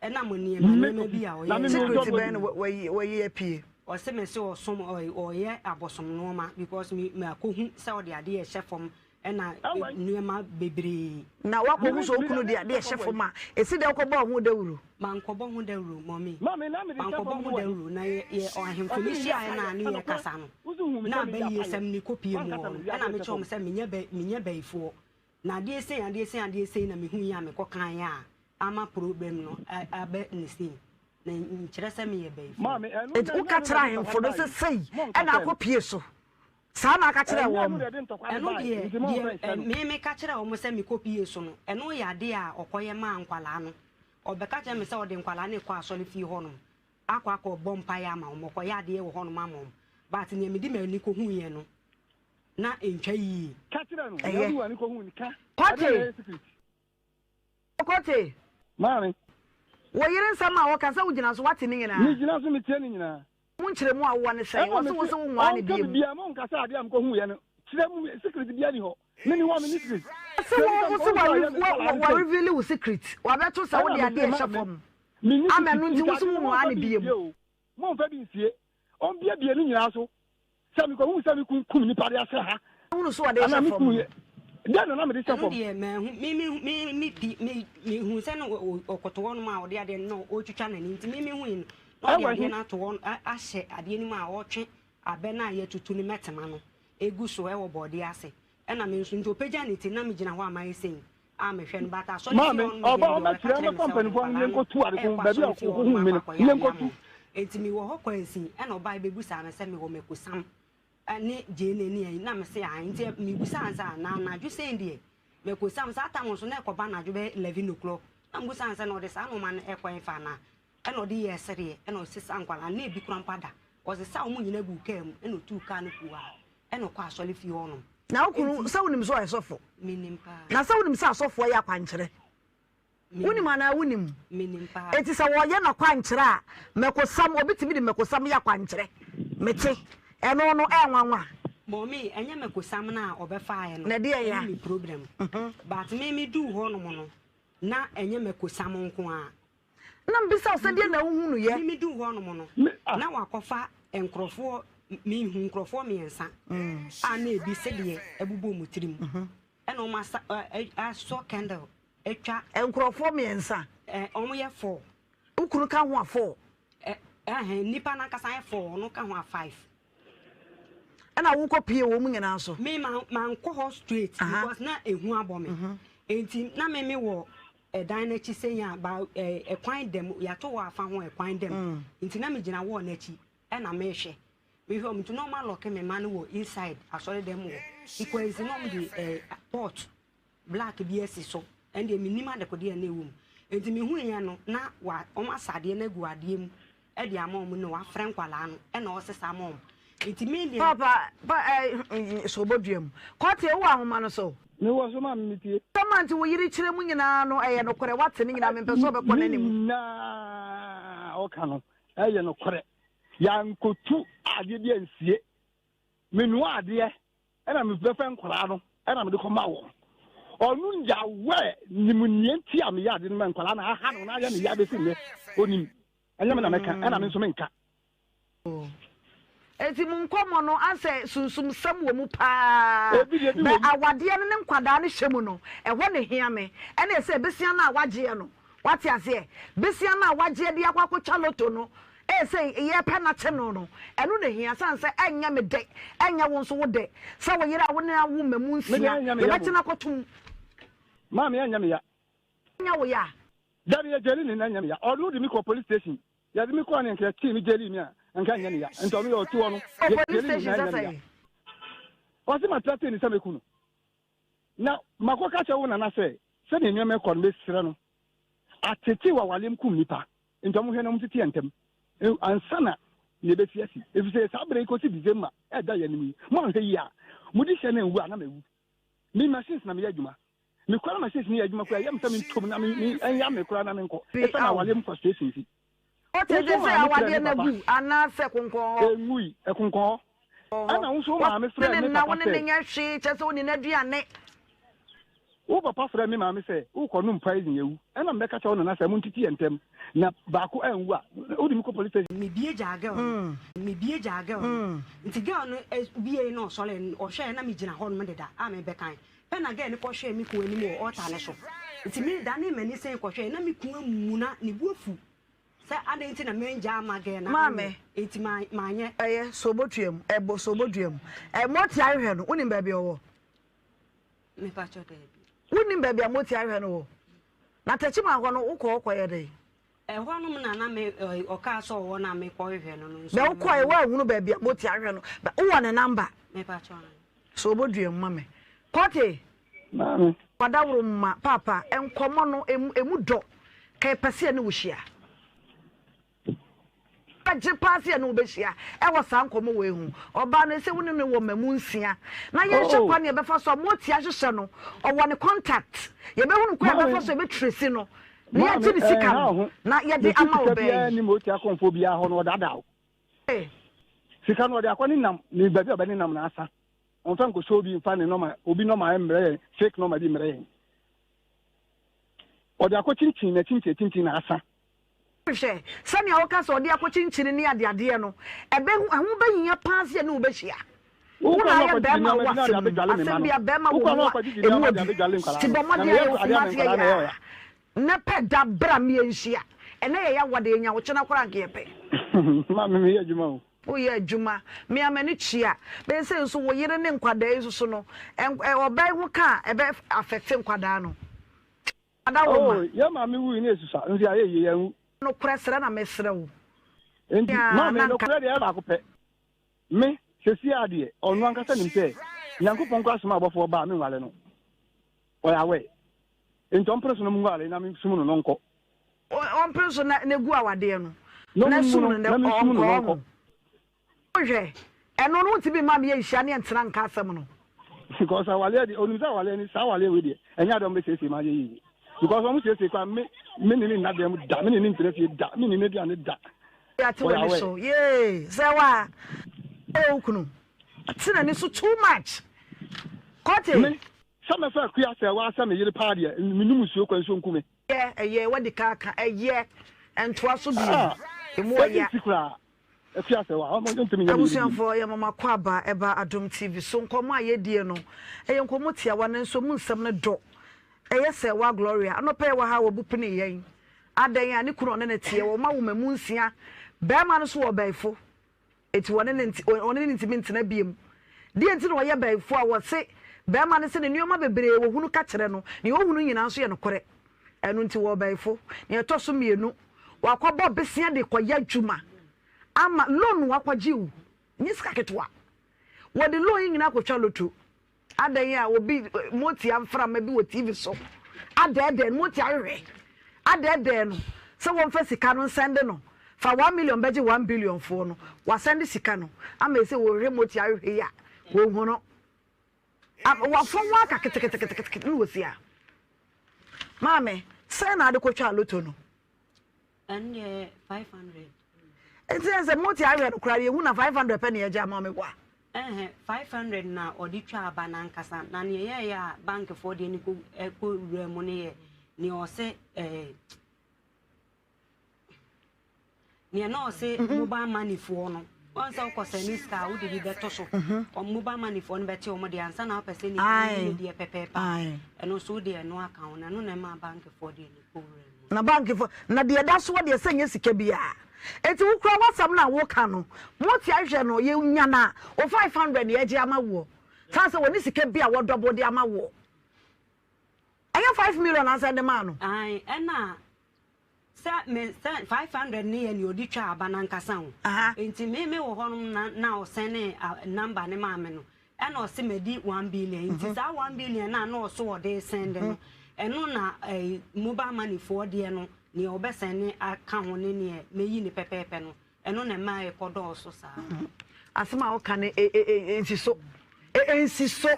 B: Ɛnam nneɛma nneɛma bi a ɔyɛeɛ no.
A: Secret bɛn na wayi apue?
B: Ɔse mese ɔsom ɔyɛ abosom nnoɔma because me makɔhu sɛ ɔde adeɛ rehyɛ fam ɛna nneɛma bebree.
A: Na woakɔhu sɛ wo kunu de adeɛ rehyɛ fam a, ɛsi dɛn wokɔbɔɔ ho dawuro?
B: Mankɔbɔ ho dawuro, mummy. Mankɔbɔ ho dawuro. Na yɛ yɛ ahemfo no hyiaeɛ no a ne yɛkasa no, na abayiesɛm no kɔpue mu wɔ hɔ no, ɛna mekyerɛ wɔn sɛ menyɛ bɛ menyɛ bayifoɔ. Na adeɛ sei, adeɛ sei, adeɛ sei na mehuiɛ a mekɔkaeɛ a ama problem no aba ne sei. Na nkyerɛ sɛ meyɛ bayifoɔ.
A: Enti woka kyerɛ ahemfo no sɛ sei na akɔpue so? Saa na aka kyerɛɛ wɔn.
B: Ɛno deɛ, deɛ me meka kyerɛɛ wɔn sɛ mekɔpue so no, ɛno yɛ adeɛ a ɔkɔyɛ maa nkwadaa no. Ɔbɛka kyerɛɛ me sɛ ɔde nkwadaa no rekɔ asɔrefie hɔnom akɔ akɔbɔ mpaeɛ ama wɔn, ɔkɔyɛ adeɛ wɔ hɔnom ama wɔn. But deɛ mede m'ani kɔhuiɛ no, na ɛntwa yie.
A: Ɛyɛ. Kwate! Okote!
C: Maame.
A: Wo yere nsɛm a ɔka sɛ wogyina so woate ne nyinaa?
C: Megyina so metie ne nyinaa.
A: Mu nkyerɛmu a wowɔ ne sɛn?
C: Ɛna
A: Wɔse wo
C: mese
A: se wonwaa ne
C: ɔnka
A: biom.
C: biribiara ma ɔnka sɛ adeɛ a mekɔhuuiɛ no kyerɛ mu secret biara ni hɔ. Me ni hɔ a menni secret.
A: Wɔse
C: Kyerɛ
A: wo
C: mu sɛ
A: wo se
C: mekɔhu sɛ ɔyɛ me nkwadaa no
A: wa
C: sei.
A: reveal wo secret. Wabɛto sɛ
C: Ɛna
A: wode
C: mese
A: adeɛ ɛhyɛ
C: maame
A: fam.
C: Menni
A: Ama ɛno
C: sisi
A: nti
C: nti
A: wo so
C: ade no
A: wo mmoa
C: momfa
A: no
C: bi
A: biom.
C: nsie o. Momfa bi nsie. Ɔmbiebie ne nyinaa so. Sɛ mekɔhuu sɛ me kun kum nnipa de ahyɛ ha
A: Wohunu so ɔde
C: anaa
A: hyɛ
C: me
A: fam
C: kunu
A: no.
C: yɛ dɛn na na mede hyɛ
B: Ɛno
C: fam?
B: deɛ manhu me me me me pi me mehu sɛ no ɔkoto hɔ nom a ɔde adeɛ no na ɔretwitwa n'ani nti me mehui no na ɔde
C: Ɛwɔ
B: adeɛ
C: he?
B: no ato hɔ ahyɛ adeɛ no mu a ɔretwe abɛ no a yɛatutu no mɛtema no egu so ɛwɔ bɔɔdeɛ ase ɛna me nso nti ɔpagya ne ti na megyina hɔ a mayɛ sei a mehwɛ no but asɔre fie
C: Maame,
B: hɔ nom deɛ
C: ɔba
B: deɛ ɔbɛka
C: ɔmɛkyerɛ
B: kyerɛ me
C: mɛfa
B: sɛ ɔde
C: mpanimfoɔ no
B: nkwadaa no
C: yɛnkɔtu ade ko
B: ɛrekɔ
C: baabi a
B: asɔre fie hɔ
C: ɔkɔhu
B: nom
C: me
B: akɔ
C: no
B: akɔyɛ adeɛ ama
C: yɛnkɔtu.
B: wɔn nti mewɔ hɔ kwansin ɛna ɔbae bɛbusaa me sɛ mewɔ mɛkosam ne gyeene ne ayi na mese ae nti mebusaa no sɛ na anadwo sɛn deɛ mɛkosam saa tam nso na ɛkɔba anadwo bɛyɛ 11 o'clock na mebusaa no sɛ na ɔde saa nnoɔma no ɛkɔ ɛfa anaa ɛna ɔde yɛɛ sereɛ ɛna ɔsesa nkwadaa na ebi kora mpo ada ɔsesa wɔn nyinaa guu kaa mu ɛna ɔtuu kaa no kuaa ɛna ɔkɔ asɔre fie hɔnom.
A: Na wo kunu sɛ wonim sɛ ɔyɛ sɔfo?
B: Menim paa.
A: Na sɛ wonim sɛ asɔfoɔ yɛ akwankyerɛ? Wonim anaa wonim?
B: Menim paa.
A: Enti sɛ wɔyɛ no akwankyerɛ a, mɛkosam, obi tumi de mɛkosam yɛ akwankyerɛ. Mete. Ɛno no, ɛyɛ nwanwa.
B: Mɔmi, ɛnyɛ mɛkosam no a ɔbɛfaeɛ no
A: Na ɛdeɛn ya?
B: ɛne me problem. But me meduu hɔnom no, na ɛnyɛ mɛkosam nko ara.
A: Na mebisa wo sɛ, deɛn na wohunuiɛ?
B: Me meduu hɔnom no, na wakɔfa nkurɔfoɔ, mehu nkurɔfoɔ mmiɛnsa a na ebi sedeɛ ɛbobɔ wɔn tirim. Ɛna wɔn asa, asɔ candle atwa.
A: Nkurɔfoɔ mmiɛnsa?
B: Ɛ, wɔyɛ four.
A: Wo kunu ka ho a four?
B: Ɛ, ɛhɛn, nnipa no ankasa yɛ four, ɔno ka ho a five.
A: Ɛna wokɔ pie wɔn nyinaa so?
B: Me, ma, mankɔ hɔ straight because na ehu abɔ me. Enti na me mewɔ ɛdan no akyi sɛn a, ba, ɛ, ɛkwan da mu, yɛato hɔ afa ho ɛkwan da mu. Nti na megyina wall no akyi ɛna mehwɛ. Mehwɛ wɔn nti na wɔn alɔke me mma no wɔ inside asɔredan mu hɔ. Nkwansi na wɔn de ɛ, pot black bi asi so. Ɛndeɛ mennim adekodeɛ a na ɛwɔ mu. Nti mehuiɛ no na wa, wɔn asa adeɛ no agu adeɛ mu de ama wɔn na wafrɛ nkwadaa no ɛna ɔresesa ama wɔn. Nti me deɛ.
A: Paapa, pa, ɛ, sɛ ɔbɔ mu. Kɔte, wowɔ ahoma no so?
C: Mewɔ so maame metie.
A: Asɛm a nti wo yere kyerɛ mu nyinaa no ɛyɛ nokorɛ, woate ne nyinaa, mempɛ sɛ ɔbɛkɔ
C: Ne
A: n'anim.
C: nyinaa ɔka no ɛyɛ nokorɛ. Yɛankotu adeɛ bi ansie. Menoa adeɛ ɛna mebɛfɛ nkwadaa no ɛna mede kɔma wɔn. Ɔno Yahweh nim nea nti a meyɛ ade no ma nkwadaa no aha no na ayɛ ne ya bɛsi nnɛ. Onim. Ɛnyɛ me na mɛka ɛna me nso menka.
A: Enti mo nkɔmmɔ no asɛ sunsumsɛm wɔ mu paa.
C: Ebi deɛ ebi
A: Bɛ
C: wɔ mu.
A: awadeɛ no ne nkwadaa no hyɛ mu no, ɛhɔ na ehia me. Ɛne sɛ besia no a wagyeɛ no, wate aseɛ? Besia no a wagyeɛ de akɔ akɔtwa loto no, ɛyɛ sɛ yɛrepɛ no akye no no, ɛno na ehia. Sane sɛ ɛnyɛ me dɛ, ɛnyɛ wo nso wo dɛ sɛ wo yere a wo ne no awo mmamu
C: Me deɛ
A: nsia,
C: ɛnyɛ me ya
A: yɛbɛkye
C: mmom.
A: no akɔto mu.
C: Maame ɛnyɛ me ya.
A: Ɛnyɛ wo ya?
C: Dabi yɛgyeli ne na ɛnyɛ me ya. Ɔno de me kɔ police station. Yɛde me kɔɔ ne nka yɛkyee me gyelii me a nka ɛnyɛ ne ya. Nti ɔno yɛ ɔte hɔ no
A: Kɔ police
C: yɛgyeli ne
A: station
C: na
A: sɛ
C: ɛnyɛ ne ya.
A: sɛn?
C: Ɔse ma threaten ne sɛ mɛku no. Na makɔka kyerɛ wo nana sɛ sɛdeɛ nneɛma ɛkɔ no mesrɛ no atete wɔ awaleɛm kum nipa nti ɔmo hwɛ na ɔmo tete yɛn ntɛm ansa na nea ɛbɛsi asi ɛfiri sɛ saa berɛ yi kɔsi December ɛda yɛn anim yi moanhwɛ yie a mode hyɛ no anwu a na mawu. Me machines na meyɛ adwuma. Me kora machines no yɛ adwuma koraa ɛyɛ me sɛ mentom na me me ɛnya me koraa na menkɔ
A: Bi
C: ɛsiane
A: ao.
C: awadeɛ mu frustration nti.
A: Wote
C: Wo
A: gye
C: nso wo
A: sɛ
C: maame frɛɛ
A: awadeɛ
C: me
A: no
C: papa.
A: agu anaasɛ konkɔn hɔ?
C: Ɛngui, ɛkonkɔn hɔ.
A: Hɔ.
C: Ɛna wo nso wo maame
A: Wo ne
C: frɛɛ
A: ne
C: me
A: nna, wo
C: papa
A: ne ne
C: sɛ.
A: nyɛ hwee, kyerɛ sɛ wonni n'aduane.
C: Wo papa frɛɛ me maame sɛ worekɔnom poison awu. Ɛna mebɛka kyerɛ wo nana sɛ montete yɛn ntam na baako anwu a, wode me kɔ police station.
B: Mebie gyaa girl no, mebie gyaa girl no. Nti girl no biei na ɔsɔre no, ɔhwɛɛ na megyina hɔ nom deda a mebɛkan. Pɛ na girl no kɔhwɛɛ me kun anim wɔ altar no so. Nti me danee m'ani sen kɔhwɛɛ na me kun amuna, ne bo afu sɛ adɛn nti na mangyaa ama girl no anyɛ.
A: Maame.
B: Nti manyɛ.
A: Ɛyɛ, sɛ obotua mu, ɛbɔ, sɛ obodua mu. Ɛ, Moti ahwehwɛ no, wonim baabi a ɔwɔ?
B: Mepakyɛw, daabi.
A: Wonnim baabi a Moti ahwehwɛ no wɔ? Na Techiman hɔ no, wokɔ hɔ kɔyɛ dɛn?
B: Ɛhɔ nom na na me, ɛ, ɔkaa sɛ ɔwɔ na mekɔ hwehwɛ no no nso.
A: Bɛ wokɔɛ, woanhunu baabi a Moti ahwehwɛ no. Bɛ, wowɔ ne number?
B: Mepakyɛw, aane.
A: Sɛ obodua mu ma me. Kɔte!
C: Maame.
A: Wadaworo ma paapa, nkɔmmɔ no, emu, emu dɔ. Ka yɛpɛ sɛ yɛne wo hyia. Bɛgye paa sɛ yɛne wo bɛhyia wɔ saa nkɔmmɔ wei ho. Ɔbaa no, ɛsɛ wo ne no wɔ mmamu nsia. Na yɛnhwɛ
C: Oh.
A: kwan a yɛbɛfa so a Moti ahyehyɛ no, ɔwɔ ne contact. Yɛbɛhunu kwan a
C: Maame.
A: yɛbɛfa so a yɛbɛtrace no, na
C: Maame,
A: yɛagye ne sika
C: ɛnha
A: no,
C: wo ho.
A: na yɛde
C: Mese
A: ama
C: sika
A: ɔbaa
C: biara
A: yi.
C: nni Moti akɔmfoɔ biara hɔ no, ɔdaadaa wo.
A: Hey.
C: Sika no ɔde akɔ ne nam, ne baabi a ɔbɛne nam no asa. Ɔmfa nkɔhyɛ obi mfa ne nɔma, obi nɔma mmrɛ yɛn, fake nɔma bi mmrɛ yɛn. Ɔde akɔ kyinkyin na kyinkyin kyinkyin na asa.
A: Hwɛ, sɛnea woka sɛ ɔde akɔkyinkyini ne adeadeɛ no, ɛbɛ, ɛho bɛhia paa sɛ yɛne wo bɛhyia. Wo na ayɛ bɛrima wɔ asɛm mu, asɛm bi a bɛrima wɔ mu a ɛmu ɔdu. Nti bɔ mmɔden ayɛ wo Kumasi yɛ a, na pɛ da bra me yɛnhyia. Ɛnɛ yɛ yawa de yɛnya wo kyena koraa anka yɛpɛ.
C: Maame meyɛ adwuma o.
A: Woyɛ adwuma, me a m'ani kyia. Bɛyɛ sɛ nso wo yere ne nkwadaa yi nso so no, ɔbaa yi ho ka a ɛbɛ affect nkwadaa no.
C: Oh, yɛn maame wui na esusua, nso yɛayɛ yie, yɛanwu.
A: Nokorɛ srɛ na mesrɛ wo.
C: Enti, maame, nokorɛ deɛ ɛyɛ baako pɛ. Me, seesei ara deɛ, ɔno ankasa nim sɛ Nyankopɔn koraa somaa ɔbɔfoɔ baa a menware no. Ɔyɛ aware. Enti ɔmpene so na menware na mensum no na ɔnkɔ.
A: Ɔmpene so na gu awadeɛ no, na sum no na ɔnkɔ, ɔho. Hwɛ, ɛno no wontumi mma me yɛnhyia ne yɛntena nka asɛm no.
C: Because awaleɛ deɛ onim sɛ awaleɛ ni saa awaleɛ wei deɛ ɛnyɛ adeɛ wɔn bɛsiesie ma ayɛ yie because wɔn siesie kora me me ne ne nna dan mu da me ne ne ntena fie da me ne ne aduane da.
A: Ate w'ani so yee sɛ wa ɛwɔ wo kunu ate n'ani so too much kɔte.
C: Me sɛ mɛfɛ akua sɛ wa sɛ me yere paa deɛ me num nsuo kɔ nsuo nku me.
A: Ɛyɛ ɛyɛ wadi ka aka ɛyɛ ɛntoa so bio emu ɔya.
C: Ɛsi koraa.
A: Abusuafoɔ yɛma mo akwaaba ɛba Adom TV so nkɔmmɔ a yɛdie no ɛyɛ nkɔmmɔ tiawa nanso ɛmu nsɛm no dɔ ɛyɛ sɛ wa Gloria anɔpa yi wɔ ha wabu pene yɛn adɛn a ne kunu ɔne no teɛ wɔma wo mamu nsia bɛrima no so wɔ ɔbɛɛfo eti wɔne ne nti ɔne ne ntumi ntena biem deɛ nti na ɔyɛ bɛɛfo a wɔse bɛrima no sɛ ne nneɛma bebree wɔhunu ka kyerɛ no nea ɔhunu nyinaa nso yɛ nokorɛ Ɛno nti wɔɔbɛɛfo. Nea ɛtɔ so mmienu, wakɔbɔ besia de kɔyɛ adwuma ama loan wakɔgye o, nyɛ sika ketewa. Wɔde loan yi nyinaa kɔtwa loto. Adɛn a obi motia mframa bi wɔ TV so adɛɛdɛɛ no, motia hwehwɛ adɛɛdɛɛ no sɛ wɔmfa sika no nsɛnde no, fa 1 million bɛgye 1 billion foɔ no, wasɛnde sika no ama ɛsɛ wɔhwehwɛ motia hwehwɛ yi a wɔnhu no. Wafɔn wo aka keteketekete na wɔsi a. Maame, sɛn na ade kɔtwaa loto no?
B: Ɛno deɛ 500.
A: Nti ɛ sɛ moti ahwɛ no koraa yɛhu na 500 pɛ na yɛgye ama me boa.
B: Ɛhɛ, 500 na ɔde twa aba no ankasa na nea ɛyɛɛyɛ a bankfoɔ deɛ no kɔ wura mu no yɛ nea ɔse ɛɛ Neɛ na ɔse mobile money foɔ no wɔn sɛ wokɔ sɛ ne sika a wode bi bɛto so wɔn mobile money foɔ no bɛte wɔn deɛ ansa na wopɛ sɛ nipa no yi ne deɛ pɛpɛɛpɛ a ɛno nso wode ɛno aka ho na ɛno na ɛma bank foɔ deɛ ne kɔ wura mu.
A: Na bank foɔ na deɛ ɛda soɔ deɛ sɛ nyɛ sika biara eti wokura wasɛm na woka no mote ahwɛ no yɛ nya na o 500 na yɛgye ama woɔ saa sɛ wɔne sika bi a wɔdɔbo de ama woɔ ɛnyɛ 5 million ansa de maa no.
B: Ae ɛna Sɛ me sɛ 500 no yɛ nea ɔde twaa aba no ankasa o. Nti me me wɔ hɔnom na na ɔsɛnee number no maa me no, ɛna ɔse madi 1 billion. Nti saa 1 billion no a na ɔso ɔde resɛnde no, ɛno na ɛyi mobile money foɔ deɛ no, nea ɔbɛsɛnde aka ho ne nea mɛyi no pɛpɛɛpɛ no, ɛno na ɛma ɛkɔdɔɔso saa.
A: Asɛm a woka no ɛnsi so. Ɛnsi so.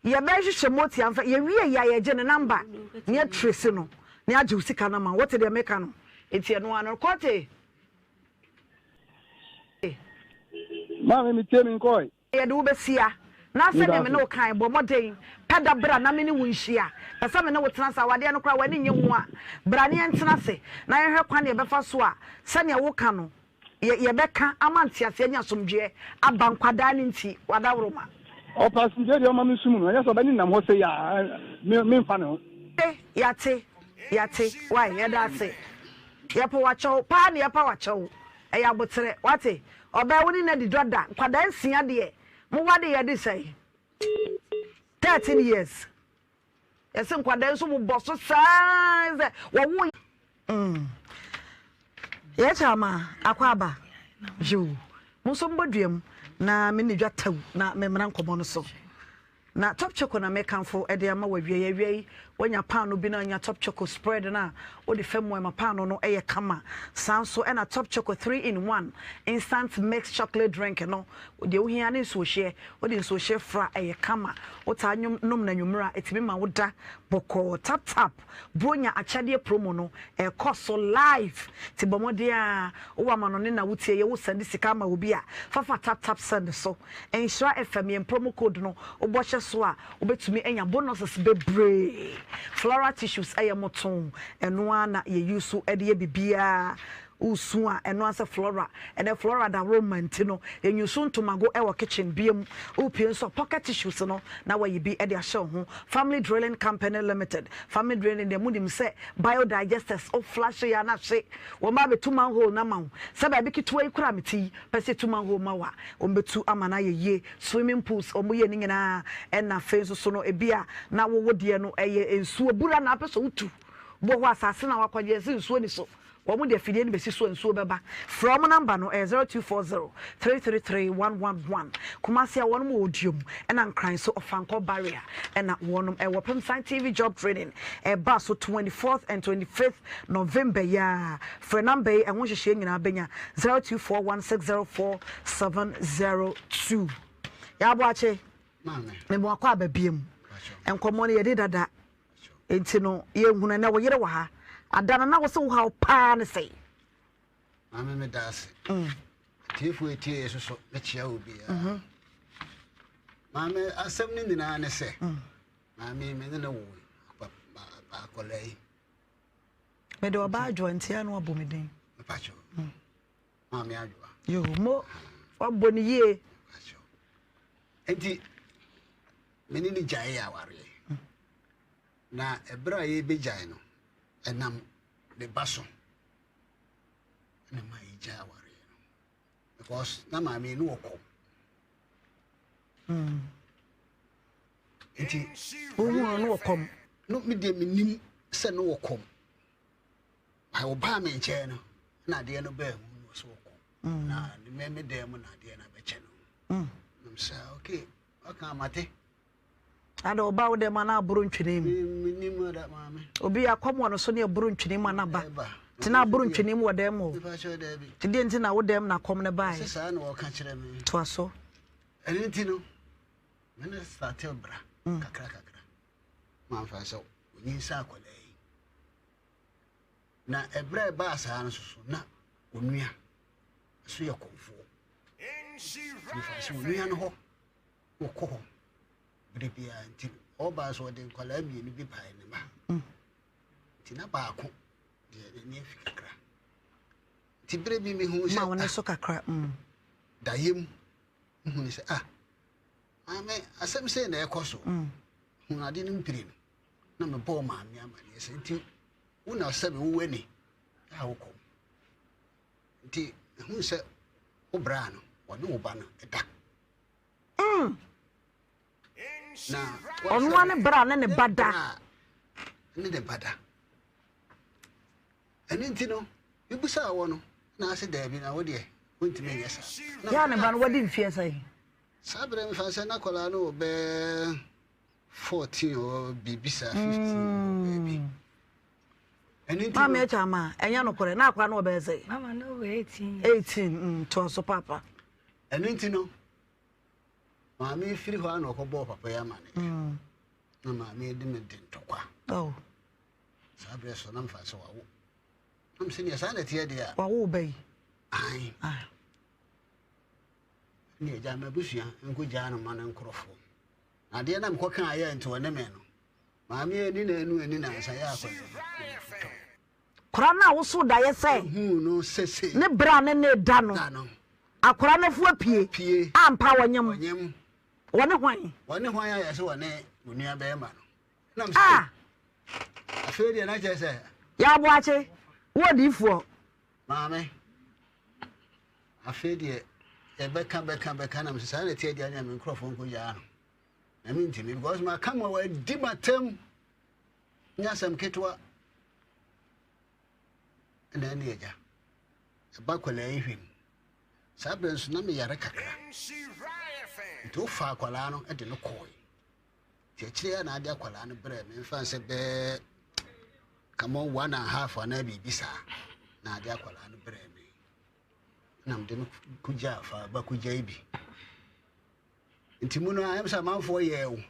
A: Yɛbɛhwehwɛ motia mfa yɛwie yɛ a yɛgye ne number na yɛ trace no na yɛagye wo sika no ama wo wote deɛ meka no nti ɛno ano kɔte.
C: Maame metie me nkɔe.
A: Yɛde wo bɛsia na sɛdeɛ me ne wo kae bɔ mmɔden pɛ da bra na me ne wo nhyia pɛ sɛ me ne wo tena ase awadeɛ no koraa w'ani nnye ho a bra ne yɛntena ase na yɛnhwɛ kwan yɛbɛfa so a sɛdeɛ woka no Yɛ yɛbɛka ama nteaseɛ ne asomdwoeɛ aba nkwadaa no nti, w'adaworoma.
C: Ɔpɛ asomdwoeɛ deɛ ɔma me sum no, ɛnyɛ sɛ ɔbɛnenam hɔ sei a me memfa ne ho.
A: Yate, yate, wai, yɛda ase. Yɛpɛ w'akyɛw paa na yɛpa w'akyɛw. Ɛyɛ aboterɛ, wate? Ɔbaa wo ne no adi dɔ da, nkwadaa nsia deɛ, mo wade yɛ de sɛn? 13 years. Yɛse nkwadaa nso bobɔ so saa sɛ wɔwo. Mm. Yɛkyɛ ama akɔ aba. Yoo. Mo nso mbɔ dua mu na me ne dwa taw na me mmra nkɔmmɔ no so. Na top choco na mekamfo de ama wo awia yi. Awia yi woanya paano bi na anya top choco spread no a wode fa mu a ɛma paano no yɛ kama. Saa nso ɛna top choco 3 in 1 instant mix chocolate drink no Deɛ wohia ne nsuohyeɛ. Wode nsuohyeɛ fra a, ɛyɛ kama. Wotaa nom no anwummerɛ a, ɛtumi ma woda bɔkɔɔ. Tap Tap Buronya akyɛdeɛ promo no, ɛrekɔ so live. Nti bɔ mmɔden ara, wowɔ amanɔne na wotie yɛ, wosɛnde sika ama obi a, fa fa Tap Tap Send so. Nhyira FM, yɛn promo code no, wobɔ hyɛ. so a, wobɛtumi anya bonuses bebree. Floral tissues ɛyɛ moto, ɛno ara na yɛ use de yɛ biribiara. Wosu a, ɛno ara sɛ flora. Ɛnɛ flora daworo ma nti no, yɛnyusu ntomago wɔ kitchen biam. Wopue nso a, pocket tissues no na wayi bi de ahyɛ wo ho. Family Drilling Company Limited. Family Drilling deɛ monim sɛ biodigesters, wo flush yɛ a na ahye. Wɔn ba abɛtu manhole no ama wo. Sɛ baabi ketewa yi koraa a mete yi, pɛ sɛ yɛtu manhole ma wo a, wɔbɛtu ama no ayɛ yie. Swimming pools, wɔyɛ ne nyinaa. Ɛna afei nso so no, ebi a na wo wo deɛ no ɛyɛ nsuo bura na apɛ sɛ wotu. Bɔ hɔ asase na wakɔgye, yɛse nsuo ni so. Wɔn de afidie no bɛsi so a nsuo bɛba. Frɛ wɔn namba no, ɛyɛ 0240 333 111. Kumasi a wɔnom wɔ Odiom ɛna Nkran so Ɔfankɔ Barrier ɛna wɔnom ɛwɔ. Pemsan TV Job Training ɛba so 24th and 25th November yi ara. Frɛ namba yi ɛho nhyehyɛɛ nyinaa bɛnya 0241 604 702. Yɛaboakye, mema wakɔ aba biam. Nkɔmmɔ no yɛde dada. Enti no, yɛnhunu ɛnɛ wo yere wɔ ha. Ada no na wo se wo haw paa ne sɛe.
D: Maame meda ase. Atiefoɔ etie yɛ soso mekyia wo biara. Mhm. Maame asɛm no nyinaa ne sɛ mm. maame me ne ne wo akwadaa yi.
A: Mede ɔbaa adwoa ntia no abɔ me din.
D: Mepakyɛw. Mm. Maame adwoa.
A: Yo mo wabɔ ne yie.
D: Nti me ne no gyaee awareɛ. Na ɛberɛ a yɛrebɛgyae no, ɛnam ne ba so na ma yɛgyae awareɛ no. Because na maame no wɔ kɔm.
A: Hmm. Nti wohu no no wɔ kɔm.
D: No me deɛ menim sɛ no wɔ kɔm. Ɔbaa me nkyɛn no na adeɛ no baa mu no sɛ wɔ kɔm. Mm. Na me me dan mu na adeɛ no abɛkyɛ no. Mm. Nam sɛ okay. Ɔka mate.
A: Ada ɔba wo dɛm ana aboro ntwene mu.
D: Menim ada maame.
A: Obi akɔm wɔ no so ne aboro ntwene mu ana ba. Nti na aboro ntwene mu wɔ dɛm o. Nti deɛ nti na wo dɛm na akɔm no baeɛ.
D: Sɛ saa na wɔka kyerɛ me.
A: Toa so.
D: Ɛno nti no, me ne starte bra mm. kakra kakra. Mamfa sɛ onyinsa akwadaa yi. Na ɛberɛ a ɛbaa saa no soso na onua nso yɛ kɔmfoɔ. Mefa sɛ onua no hɔ wɔkɔ hɔ berɛ biara nti ɔbaa so ɔde nkwadaa mmienu bi baeɛ ne ma mm. nti na baako deɛ n'ani afi kakra nti berɛ bi mehu sɛ
A: ma wo ne so kakra mm.
D: dayɛ mu mehu sɛ ah maame asɛm sei na ɛkɔ so mm. hunu ade no mpire no na mebɔɔ maame amanneɛ sɛ nti wo na sɛ me wowɔ ani a wokɔ nti mehu sɛ wo braa no ɔne wo ba no da
A: Mm. Na ɔno ara ne bra ne ne ba da.
D: Ne ne ba da. Ɛno nti no, mebusaa wɔ no na ase daabi na wo deɛ wontumi nyɛ saa.
A: Yɛ a ne ba no wadi mfeɛ sɛn?
D: Saa berɛ mefa sɛ na akwadaa no wɔ bɛɛ 14 or biribi saa 15 wɔ baabi.
A: Mm. Ɛno nti Maame ɛkyɛ ama ɛnyɛ nokorɛ na akwadaa no wɔ bɛyɛ sɛn?
E: Mama no wɔ 18
A: years. 18 mm, toa so papa.
D: Ɛno nti no, maame yi firi hɔ a na ɔkɔbɔɔ papa yi amaneɛ. Mm. Na maame yi de me de ntɔkwa.
A: Oh.
D: Saa berɛ so na mfa sɛ wawo. Na mesɛ neɛ saa na ɛteɛ deɛ a.
A: Wawo ba yi.
D: Ae. Ah. Ne agya m'abusua nkɔgyaa no ma no nkurɔfoɔ. Na adeɛ na mekɔka ayɛ nti ɔne me no. Maame yi ani na anu ani nansa yɛ akɔyɛ.
A: Akwadaa no a wosoo daeɛ sɛ ne berɛ a ne ne da no, akwadaa no afu apue, ampa ɔnyem. Wɔne hwan?
D: Wɔne hwan ayɛ sɛ wɔne onua bɛrima no. Nam sɛ ah! Afei deɛ na kyerɛ sɛ.
A: Yɛ aboakye, wo odiifoɔ.
D: Maame, afei deɛ yɛbɛka bɛka bɛka nam sɛ saa na ɛteɛ deɛ ne me nkurɔfoɔ nkɔgyaa no. Na mentumi because maka ma wɔadi m'atam nyɛ asɛm ketewa. Ɛna ɛne agya ɛba akwadaa yi hwɛ mu saa berɛ nso na meyare kakra nti wofa akwadaa no de no kɔe nti akyire a na ade akwadaa no brɛ me mfa sɛ bɛɛ come on one and half anaa biribi saa na ade akwadaa no brɛ me na mede no kogya fa ba kogya yi bi Nti mu no a ɛm sɛ amanfoɔ yɛɛ wo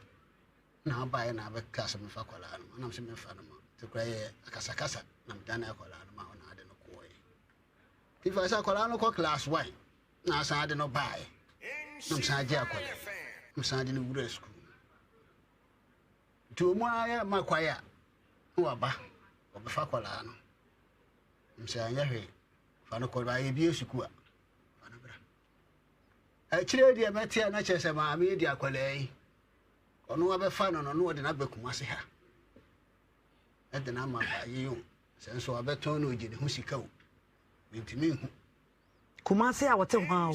D: na abaeɛ na abɛka sɛ mefa akwadaa no ma nam sɛ memfa no ma nti koraa yɛ akasakasa na medane akwadaa no ma hɔ na ade no kɔɔɛ nti fa sɛ akwadaa no kɔ class one na asan ade no baeɛ na mesan gye akwadaa na mesan de no wura sukuu. Nti wɔn ara yɛ ma kwae a, na waba, wɔbɛfa akwadaa no. Sɛ anyɛ hwee, fa no kɔ, ayɛ bie sukuu a, fa no bra. Akyire deɛ mɛte a na kyerɛ sɛ maame yi de akwadaa yi, ɔno abɛfa no no na ɔde no aba Kumasi ha. Ɛde no ama ayi o, sɛ nso abɛtɔn no ɔgye ne ho sika o, mentumi nhu.
A: Kumasi a wɔte hɔ a o.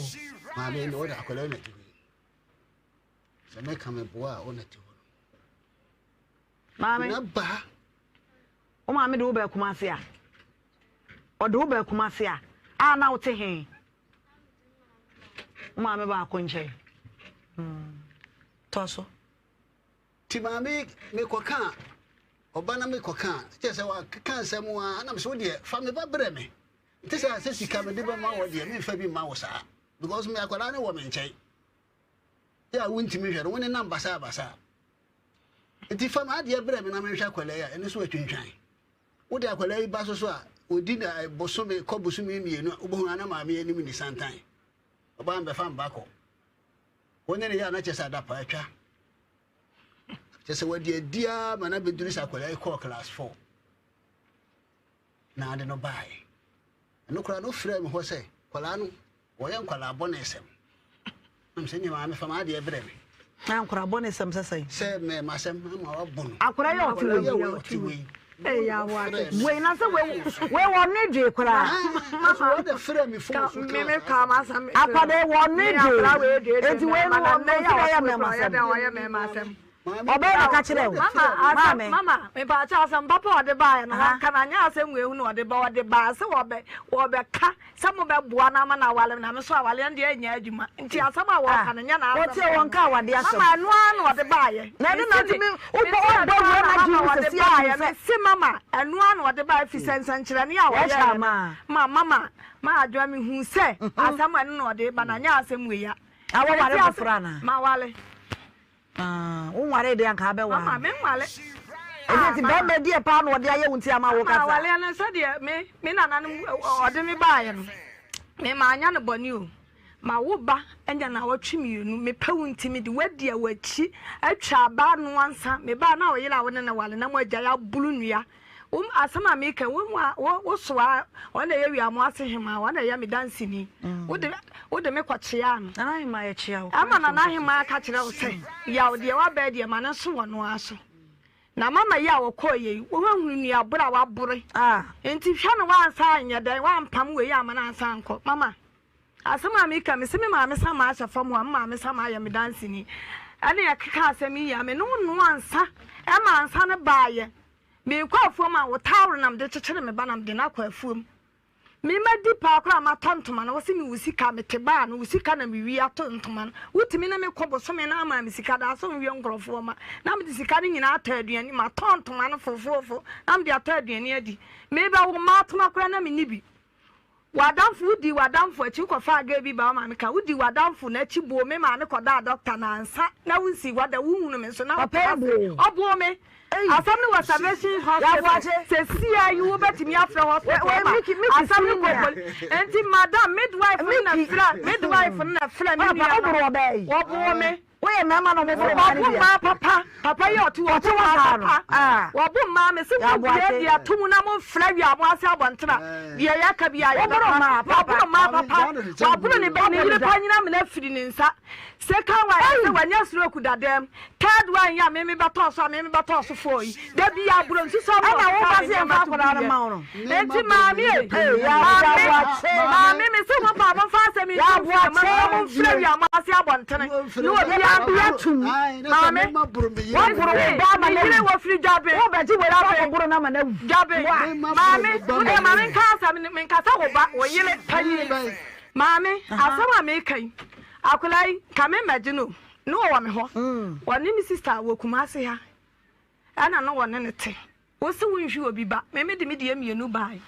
D: Maame na ɔde akwadaa na te hɔ yi. Sɛ mɛka me boa a ɔna te hɔ no.
A: Maame.
D: Na ba.
A: Wo maame de wo baa Kumasi a? Ɔde wo baa Kumasi a? A na wote he? Wo maame baako nkyɛn. Hmm. Tɔ so.
D: Ti maame mekɔka a, ɔba na mekɔka a, kyerɛ sɛ wakeka nsɛm a, na mesɛ wo deɛ fa me ba brɛ me. Nti sɛ sɛ sika mede bɛma wɔ deɛ memfa bi mma wo saa. Because me akwadaa no wɔ me nkyɛn. Yɛ a wontumi hwɛ no, wo ne nam basaa basaa. Nti fa m'adeɛ brɛ me na menhwɛ akwadaa yi a, ɛno nso atwintwan. Wode akwadaa yi ba so so a, ɔdi na bosome kɔ bosome mmienu a, wobɛhu ana maame anim ne santan. Ɔbaa mbɛfa mba kɔ. Wo ne ne yɛ a na kyerɛ sɛ adapaa atwa. Kyerɛ sɛ wɔde adi ara ma no abɛduru sɛ akwadaa yi kɔɔ class 4. Na ade no baeɛ. Ɛno koraa no wofrɛɛ me hɔ sɛ nkwadaa no wɔyɛ nkwadaa bɔnesɛm. Na mesɛ ne maame fa m'adeɛ brɛ me.
A: Na nkwadaa bɔnesɛm sɛ sɛn?
D: Sɛ mmɛɛmasɛm ama wabɔ no.
A: Akwadaa yɛ ɔte wei. Wei na sɛ wei wei wɔn ne dwe koraa. Akwadaa wɔn ne dwe. Eti wei no wɔn ne yɛ mmɛɛmasɛm. Ɔbɛyɛ na ka kyerɛ wo. Maame.
E: Mama, mepaakyɛ asɛm papa ɔde baeɛ no wanka no anyɛ asɛm wei ho na ɔde ba ɔde baa sɛ wɔbɛ wɔbɛka sɛ mobɛboa no ama no awale na me so awale no deɛ ɛnyɛ adwuma nti asɛm a wɔka no nyɛ n'asɛm.
A: Wɔtie wɔn ka awadeɛ asɛm.
E: Mama ɛno ara na ɔde baeɛ.
A: Na ɛno na ntumi wobɔ wobɔ wura no adwene mu sɛ si atum sɛ.
E: Mese mama ɛno ara na ɔde baeɛ fi sɛ nsɛnkyerɛnne a wɔyɛɛ no ma mama ma adwoa mehu sɛ asɛm ɛno na ɔde ba na nyɛ asɛm wei a.
A: Awɔware foforɔ anaa?
E: Mawale.
A: Ah, wo nwaree deɛ anka abɛware.
E: Mama, me nwale.
A: Ɛdi nti bɛrima deɛ paa na ɔde ayɛ wo nti ama wo kasa.
E: Mama, awale no sɛdeɛ me me nananom ɔde me baeɛ no, me maanya no bɔne o. Ma wo ba anya naawɔtwe mmienu, mepɛ wo nti mede wo adi a w'akyi atwa aba ano ansa. Me ba na ɔyere a wo ne no wale na mo agyae aboro nnua. Wo asɛm a meka wo wo wo soa wɔn na ɛyɛ wiamo ase hemaa wɔn na ɛyɛ me danseni. Wo de wo de me kɔkyea no.
A: Nana hemaa yɛ kyea wo.
E: Ama nana hemaa ka kyerɛ wo sɛ yaw deɛ waba deɛ ma no nso wɔ no ara so. Na mama yi a wɔkɔɔ yɛ yi woahunu nnuaboro a wabore. Nti hwɛ no wansa anyɛ dɛn wampam wei ama no ansa ankɔ mama. Asɛm a meka mese me maame sa ma ahyɛ fam a me maame sa ma ayɛ me danseni ɛne yɛkeka asɛm yi a me ne wo noa nsa ɛma nsa no baayɛ. Merekɔ afuom a, wo towel na mede kyekyere me ba na mede no akɔ afuom. Me madi paa koraa a matɔ ntoma no, wose me wo sika, mete baa no, wo sika na mewie ato ntoma no. Wotumi ne me kɔ bosome no ama me sika daa sɛ nwie nkurɔfoɔ ma. Na mede sika no nyinaa atɔ aduane, matɔ ntoma no fofoofo na mede atɔ aduane adi. Mebɛwo mma atoma koraa na menni bi. W'adamfo, wodii w'adamfo akyi wokɔfaa girl bi baa wo maame ka, wodii w'adamfo no akyi boo me maame kɔdaa doctor nansa na wonsii hɔ da, wonhunu me nso na wote ase. Ɔboo me. Asɛm no wɔ Salvation Hospital, sesia yi wobɛtumi afrɛ hospital ma asɛm no kɔ poli. Nti madam, midwife no na frɛ, midwife no na frɛ me nua no, wɔboo me.
A: Woyɛ mmarima na wɔboro mmaa no
E: Wɔbo
A: bi a.
E: mmaa papa. Papa yi a ɔte hɔ,
A: Ɔte
E: ɔbo
A: hɔ
E: mmaa
A: saa no,
E: papa.
A: ah.
E: Wɔbo mmaa. Mese mo
A: Yɛaboa
E: bue
A: ase.
E: deɛ ato mu na mo mfrɛ wia mo ase abɔntene a, deɛ yɛka biara
A: Wɔboro
E: yɛbɛka.
A: mmaa papa.
E: Wɔaboro mmaa papa. Wɔaboro ne ba, ne
A: Wɔabɔ ne
E: yere
A: da.
E: panyin amena afiri ne nsa. Second one,
A: Ei!
E: yɛsɛ wanya stroke dadaam. Third one yi a me mebɛtɔɔ so a me mebɛtɔɔ so four yi, da biara aboro nsusu ama
A: Ɛna wo
E: ɔkeka
A: ba
E: ne
A: se yɛmfa
E: nneɛma to
A: akwadaa no
E: guiɛ.
A: mma wo no.
E: Enti maame ei,
A: Ei,
E: maame,
A: yɛaboa kye.
E: maame, mese mo paa momfa asɛm yi nto mframa mu na momfrɛ
A: Yɛaboa
E: wia mo ase abɔntene na obiara
A: Yɛbɛbea
E: nka.
A: tum.
E: Maame,
A: Woaboro wo ba ama
E: mese
A: no
E: me yere
A: awu.
E: wɔfiri Dwaben,
A: Wobɛgye wei so
E: Dwaben,
A: akɔboro no ama no awu.
E: Dwaben,
A: Wo a.
E: maame, wo deɛ ma menka asɛm no, menka sɛ wo ba, wo yere panyin. Maame, asɛm a meka yi, akwadaa yi, nka memmɛgye no o, na ɔwɔ me hɔ, ɔne me sister wɔ Kumasi ha, ɛna na wɔne no te. Wo se wo nhwi obi ba, me me de me deɛ mienu baae.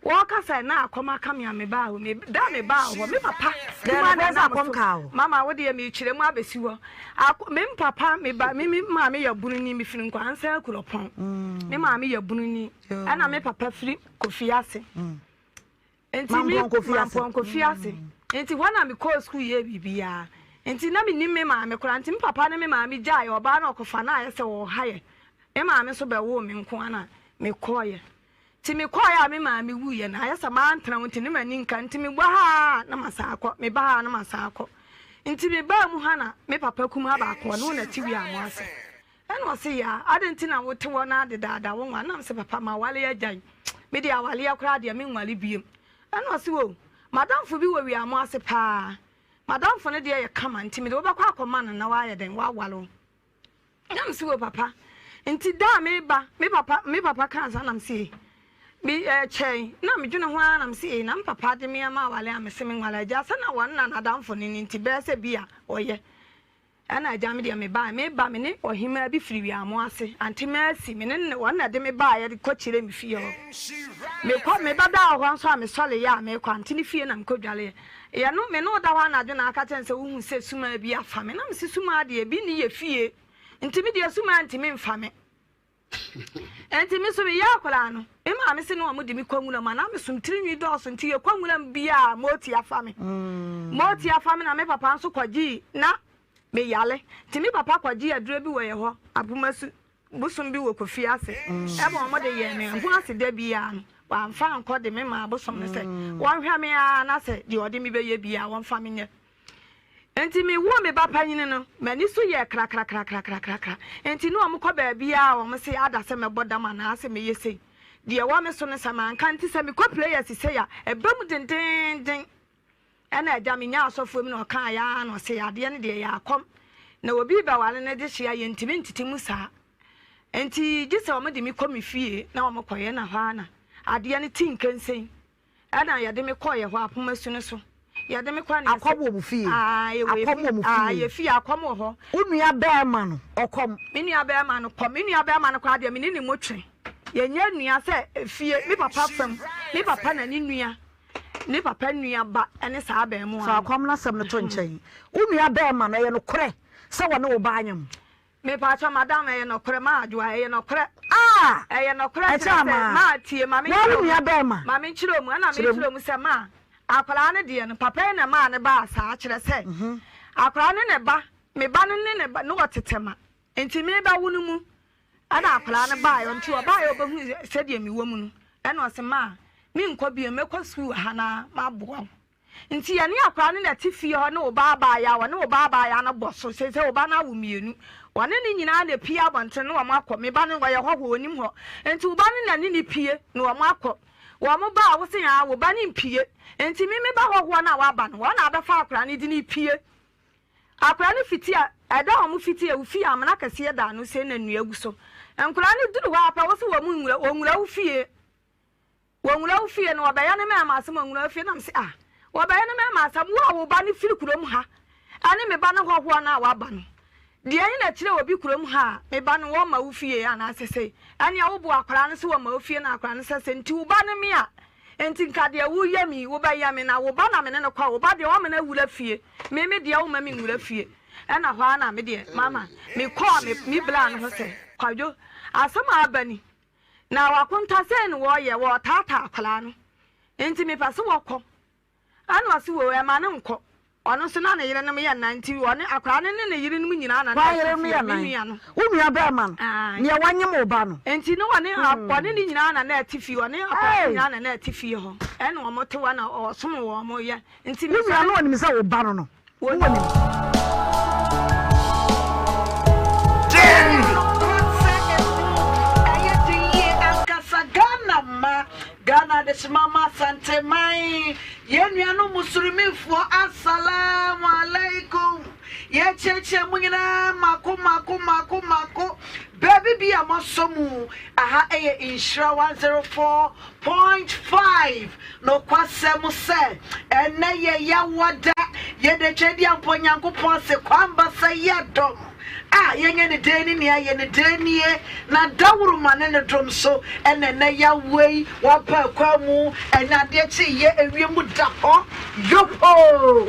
E: Wɔka sɛ na akɔm aka me a me baa hɔ, me da a me baa hɔ, me papa
A: Dɛn
E: kumaa
A: nokorɛ
E: na
A: sɛ
E: ɛnam
A: akɔm
E: so.
A: kaa wo?
E: Mama wo deɛ mekyerɛ mu abɛsi hɔ. Ako, me papa, me ba, me me maame yɛ bununi, me firi Nkwansa Akuropɔn. Me maame yɛ bununi, ɛna me papa firi Kofi ase. Nti me
A: Mampɔn Kofi ase.
E: Mampɔn Kofi ase. Nti hɔ na me kɔɔ sukuu yɛɛ biribiara. Nti na me nim me maame koraa. Nti me papa ne me maame gyaeɛ ɔbaa no ɔkɔfa no ayɛ sɛ ɔreha yɛ. Me maame nso bɛwoo me nko ara na mekɔeɛ. Nti mekɔeɛ a me maame wuiɛ no, ayɛ sɛ mantena hɔ nti ne m'ani nka nti mebɔ ha a na masan akɔ, meba ha a na masan akɔ. Nti mebaa mu ha na me papa kumaa baako ɔne wo na ɛte Wiamo ase. Ɛna ɔse yaa, adɛn nti na wote hɔ na adedaadaa wo nwa? Na mese papa mawale agyae, me deɛ awaleɛ koraa deɛ menwale biom. Ɛna ɔse o, m'adamfo bi wɔ Wiamo ase paa, m'adamfo no deɛ yɛ kama nti mede wo bɛkɔ akɔma no na wayɛ dɛn, wawale wo. Na mese o papa, nti da a meba, me papa, me papa kaa saa na mese ei, me ɛkyɛe, na medwene ho ara na mese ei, na me papa de me ama awale a mese menwale agya sɛ na wɔn na n'adamfo no ni nti bɛyɛ sɛ bi a ɔyɛ. Ɛna agya me deɛ mebaeɛ, meba me ne ɔhemaa bi firi Wiamo ase, Ante Mercy, me ne no, wɔn na ɛde me baeɛ de kɔkyeree me fie hɔ. Mekɔ, mebɛdaa hɔ nso a mesɔreeɛ a merekɔ Ante ne fie na mekɔdwareeɛ. Yɛ no, me ne wo da hɔ anadwo na aka kyerɛ me sɛ wohu sɛ sumaa bi afa me. Na mese sumaa deɛ ebi nni yɛ fie, nti me deɛ sumaa ntumi mfa me. Enti me nso meyɛ akwadaa no, me maame se ne wɔn de me kɔ nwura mu a, na mesom tirinwi dɔɔso nti yɛkɔ nwura mu biara a, moti afa me. Moti afa me na me papa nso kɔgyee, na meyare, nti me papa kɔgyee aduro bi wɔ yɛ hɔ, Apomasu, bosom bi wɔ Kofi ase, ɛma wɔn de yɛɛ me ho ase da biara no, wɔamfa ankɔ de me maa bosom no sɛ wɔnhwɛ me ara na sɛ deɛ ɔde me bɛyɛ biara wɔmfa me nyɛ. Enti mewoo me ba panyin no, m'ani so yɛɛ krakrakrakrakrakra. Enti na wɔkɔ baabiara a wɔse ada sɛ mɛbɔ dam anaasɛ mɛyɛ sei. Deɛ ɛwɔ me so no, sɛ manka nti sɛ mekɔ prayers sei a, ɛba mu dendeenden. Ɛna agya menyaa asɔfoɔ bi na ɔkaeɛ ara na ɔse adeɛ no deɛ ɛyɛ akɔm. Na obi rebɛware no dehye a yɛntumi ntete mu saa. Enti gye sɛ wɔde me kɔ me fie na wɔkɔyɛ na hɔ ara na adeɛ no te nkensen. Ɛna yɛde me kɔɔ yɛ hɔ apomasu no so. Yɛde me kɔɔ ne
A: Akɔm wɔ mo fie?
E: Aa yɛwɔ yɛ
A: Akɔm wɔ mo
E: aa
A: fie?
E: yɛ fie akɔm wɔ hɔ.
A: Wo nua bɛɛma no ɔkɔm?
E: Me nua bɛɛma no kɔm. Me nua bɛɛma no koraa deɛ me ne ne mu twe. Yɛnyɛ nua sɛ fie me papa fam. Me papa na ne nua ne papa nua ba ne saa abɛɛmoa
A: Fa
E: no.
A: akɔm no asɛm no to nkyɛn. Wo nua bɛɛma no ɛyɛ nokorɛ sɛ wɔne wo ba anyem?
E: Mepakyɛw madam ɛyɛ nɔkorɛ maa adwoa ɛyɛ nɔkorɛ
A: Ah!
E: ɛyɛ nɔkorɛ
A: Ɛkyɛ
E: kyerɛ sɛ
A: amaa.
E: maa tie ma me
A: Woa wo
E: nkyerɛ
A: nua
E: mu
A: bɛɛma.
E: ma me nkyerɛ mu ɛna me
A: Kyerɛ mu.
E: nkyerɛ mu sɛ maa akwaraa no deɛ no papa yi na ɛmaa no baa saa kyerɛ sɛ akwaraa no ne ba me ba no ne ne ba ne ɔtete ma nti me bɛ wo no mu ɛna akwaraa no baeɛ nti ɔbaeɛ ɔbɛhu sɛdeɛ me wɔ mu no ɛna ɔse maa me nkɔ bio mɛkɔ sukuu ha na maboa wo Nti yɛne akwadaa no na ɛte fie hɔ ne wo ba abaayewa, wɔne wo ba abaayewa no bɔ so. Seesei wo ba no awo mmienu. Wɔne ne nyinaa na ɛpue abɔntene ne wɔn akɔ. Me ba no, ɔyɛ hɔhoɔ, ɔnnim hɔ. Nti wo ba no na ne no pue na wɔn akɔ. Wɔn ba a, wo se aa, wo ba no mpue. Nti me me ba hɔhoɔ no a waba no, wɔn na abɛfa akwadaa no de no repue. Akwadaa no fiti a, ɛda a wɔn fiti a, wo fie amena kɛseɛ da ano sei na nnua gu so. Nkwadaa no duru hɔ ara pɛ, wo se wɔn nwura, wɔnwura wo fie. Wɔnwura wo fie no, wɔbɛyɛ no mmarima asɛm, wɔnwura wo fie. Na mese, ah, wɔbɛyɛ no mmarima asɛm, wo a wo ba no firi kurom ha, ɛne me ba no hɔhoɔ no a waba no. Deɛ ɛhe na ɛkyerɛ obi kurom ha a, me ba no wɔmma wo fie anaasɛ sei? Ɛnneɛ wobo akwadaa no sɛ wɔmma wo fie na akwadaa no sɛ sɛ nti wo ba no me a, nti nka deɛ woyɛ me yi, wobɛyɛ me, na wo ba na me ne no kɔ a, wo ba deɛ wɔmma no awura fie, me me deɛ womma me nwura fie. Ɛna hɔ ara na me deɛ, mama, mekɔɔ me, me bra no ho sɛ, Kwadwo, asɛm a aba ni, Na wakonta sei na wɔyɛ, wɔretaataa akwadaa no, nti mepɛ sɛ wɔkɔ. Ɛna ɔse woo ɛma no nkɔ. Ɔno nso na ne yerenom yɛ nnan nti ɔne akwadaa no ne ne yerenom nyinaa na na
A: Hwan
E: ɛte
A: yerenom
E: fie,
A: yɛ
E: me
A: nnan?
E: nua no.
A: Wo nua bɛrima no,
E: Ae.
A: nea wanyem wo ba no?
E: Nti ne ɔne ɔne ne nyinaa na na ɛte fie, ɔne akwadaa no
A: Ei!
E: nyinaa na na ɛte fie hɔ. Ɛna wɔn te hɔ na ɔsom wɔn yɛ. Nti
A: Wo nua
E: mesɔre
A: no ɔnim sɛ wo ba no no?
E: Wɔnim.
A: Nokwasɛ emu ɛyɛ den yie ankasa Ghana mma, Ghana adehyema mma Asanteman, yɛn nuanom Musulmifoɔ Assalaamu Alaikum Yɛkyeakyea mo nyinaa mako mako mako mako baabi bi a moasɔ mu Aha ɛyɛ Nhyira 104.5 Nokwasɛm sɛ, ɛnnɛ yɛ Yawa da. Yɛda Tweaduampɔ Nyankopɔn ase kwamba sɛ yɛ dɔm a yɛnyɛ ne dɛn ne nea yɛ ne dɛn nie, na dawuroma ne ne dom so na ɛnnɛ Yawa yi waba akwa mu, ɛnnɛ adeɛ kye yɛ ewiem da hɔ yopoo.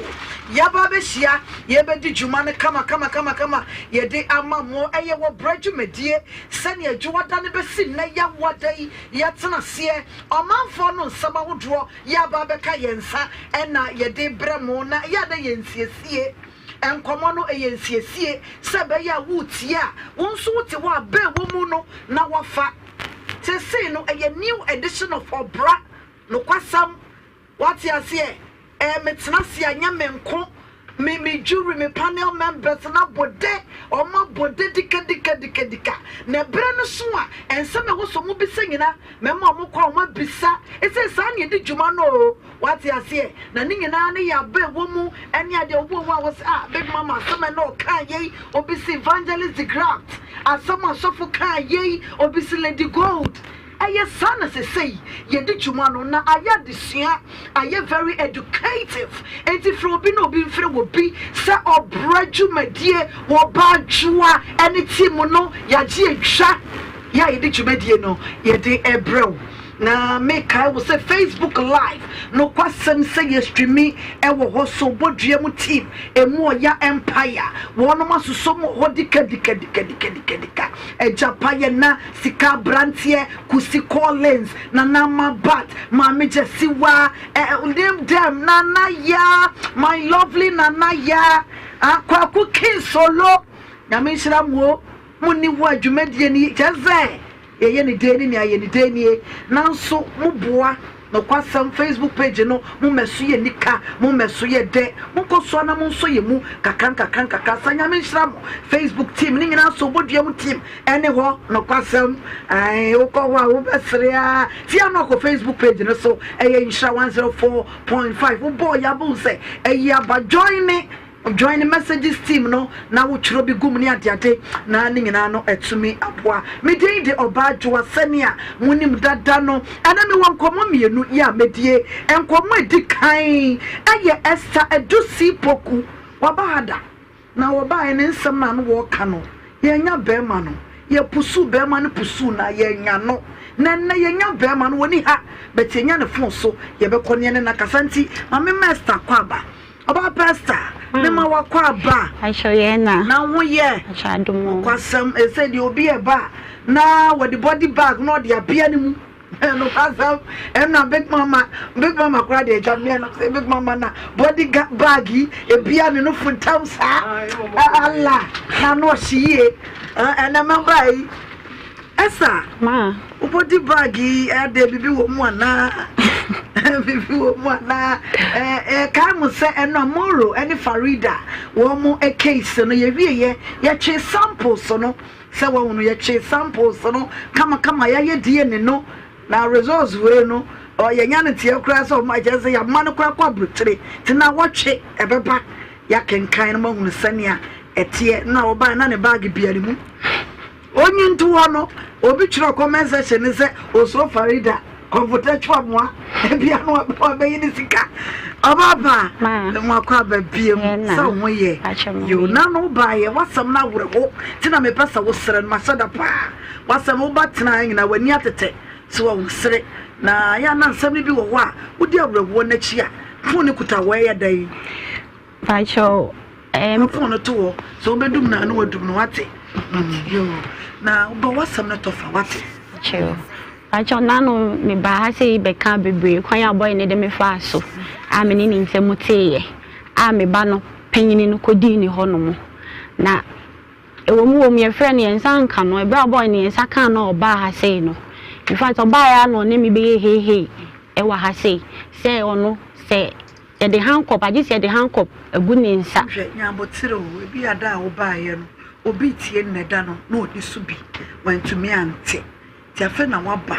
A: Yɛaba abɛhyia, yɛbɛdi dwuma no kama kama kama kama yɛde ama mo, ɛyɛ wɔ brɛ dwumadie sɛnea Dwoada no bɛsi nnɛ Yawa da yi yɛtena aseɛ. Ɔmanfoɔ no nsɛm ahodoɔ yɛ aba abɛka yɛn nsa na yɛde rebrɛ mo, na ɛyɛ a na yɛnsiesie. Nkɔmmɔ no, ɛyɛ nsiesie sɛ ɛbɛyɛ a woretie a, wo nso wote hɔ a bɛ ɛwɔ mu no na woafa. Seesei no, ɛyɛ new edition of Ɔbra, nokwasɛm. Woate aseɛ? Ɛɛ, metena ase a, nyɛ me nko. Me, me jury, me panel members no abɔ dɛ. Wɔabɔ dɛ dikadikadikadika. Na ɛberɛ no so a, nsɛm a ɛwɔ sɛ wɔbisa nyina, mɛma wɔn kwan wɔabisa. Ɛsei saa na yɛdi dwuma no o. Woate aseɛ? Na ne nyinaa no yɛ aba a ɛwɔ mu ne adeɛ. Obi wɔ hɔ a ɔse, ah, Big Mama, asɛm a ɛna ɔkaa yei. Obi se Evangelist Degraft, asɛm a sɔfo kaa yei. Obi se Lady Gold. Ɛyɛ saa na sesei yɛdi dwuma no na ayɛ adesua, ayɛ very educative. Enti frɛ obi na obi mfrɛ obi sɛ ɔbra dwumadie wɔ Badwoa ne team no yɛagye atwa yɛ a yɛde dwumadie no yɛde rebrɛ wo. Na mekae wo sɛ Facebook live nokwasɛm sɛ yɛ streami wɔ hɔ so Bodua mu team emu ɔya empire wɔnom asosɔ mu wɔ hɔ dika dika dika dika dika dika Agyapa yɛ na Sika abranteɛ, Kusi Collins, Nana Ama Bat, Maame Gyasiwa, eh, name them, Nana Yaa, my lovely Nana Yaa, ah, Kwaku King Solo, Nyame nhyira mo o, mo nni hɔ a dwumadie no yi, kyerɛ sɛ yɛyɛ ne dɛn ne nea yɛ ne dɛn nie, nanso mo boa. Nokwasɛm, Facebook page no, mommɛso yɛ nika, mommɛso yɛ dɛ, monkɔ so ara na monsɔ yɛn mu kakra nkakra nkakra. Sa Nyame nhyira mo. Facebook team no nyinaa sɔ Obodua mu team ɛne hɔ. Nokwasɛm, ae, wokɔ hɔ a wobɛsere ara. Tia no akɔ Facebook page no so, ɛyɛ Nhyira 104.5. Wobɔɔ yɛ abɛhu sɛ ɛyi aba. Join me. Join messages team no na wo twerɛ bi gu mu ne adeade na ne nyinaa no atumi aboa. Me din de Ɔbaa Dwoa sɛnea mo nim dada no. Ɛnɛ me wɔ nkɔmmɔ mmienu yi a mɛdie. Nkɔmmɔ a ɛdi kan ɛyɛ Esther Adusi Poku. Waba ha da na wɔbaeɛ ne nsɛm no a na wɔreka no yɛanya barima no. Yɛpusuu barima no pusuu no a yɛannya no. Na ɛnnɛ yɛanya barima no ɔni ha but yɛanya ne phone so yɛbɛkɔ ne yɛne no akasa nti ma me mma Esther akɔ aba. Ɔbaa pastor me ma wakɔ aba.
F: Akyɛ yɛ na.
A: Na ho yɛ.
F: Akyɛ adom o.
A: Nokwasɛm ɛsɛ deɛ obi ɛba a na wɔde body bag na ɔde abea ne mu. Nokwasɛm ɛna big mama big mama koraa deɛ agya mmea no sɛ big mama na body bag yi ebia ne no funtam saa ala na ano ɔhye yie ɛnɛ mɛba yi. Esther,
F: Ma.
A: Wo body bag yi ɛdɛ bibi wɔ mu anaa? Bibi wɔ mu anaa? Ɛɛ kae mo sɛ ɛno a Moro ɛne Farida wɔn mo case no yɛwie yɛ yɛtwe samples no sɛ wɔn no yɛtwe samples no kama kama yɛayɛ DNA no na results wei no yɛnya no teɛ koraa sɛ wɔn akyɛ sɛ yɛama no koraa kɔ aburokyire te na wɔtwe ɛbɛba yɛakenkan no mahunu sɛnea ɛteɛ na wɔbae na ne bag bia ne mu. Onyi nto hɔ no, obi twerɛ comment section no sɛ osuro Farida kɔmfotɛ twa moa ebia no wabɛyi ne sika. Ɔbaapa ne ho akɔ aba biem sɛ wo ho yɛ yo na no wobaayɛ w'asɛm no awerɛho nti na mepɛ sɛ wosrɛ no mahyɛ da paa w'asɛm woba tena nyina w'ani atetɛ so wɔ sere na yɛ na nsɛm no bi wɔ hɔ a wodi awerɛhoɔ no akyi a fon no kuta wɔ ɛyɛ dɛn?
F: Pakyɛw
A: ɛɛm. Fa phone no to hɔ, sɛ wobɛdum no a na wadum no, wate? Yoo, na bɔ w'asɛm no tɔfa, wate?
F: Pakyɛw, pakyɛw nano me baa ha sei bɛka bebree kwan a boy no de me faa so a me ne ne ntamu teeɛ a me ba no panyini no kɔdii ne hɔ nom na ɛwɔ mu wɔ mu yɛfrɛ no yɛn nsa anka no ɛberɛ a boy no yɛn nsa kaa no a ɔbaa ha sei no in fact ɔbaeɛ a na ɔne me bɛyɛ heihei ɛwɔ ha sei sɛ ɔno sɛ Yɛde handcuff, agye sɛ yɛde handcuff agu ne nsa.
A: Hwɛ, nya aboterɛ o, ebia da a wobaeɛ no, obi retie nnɛ da no na ɔdi so bi, wantumi ante, nti afei na woaba.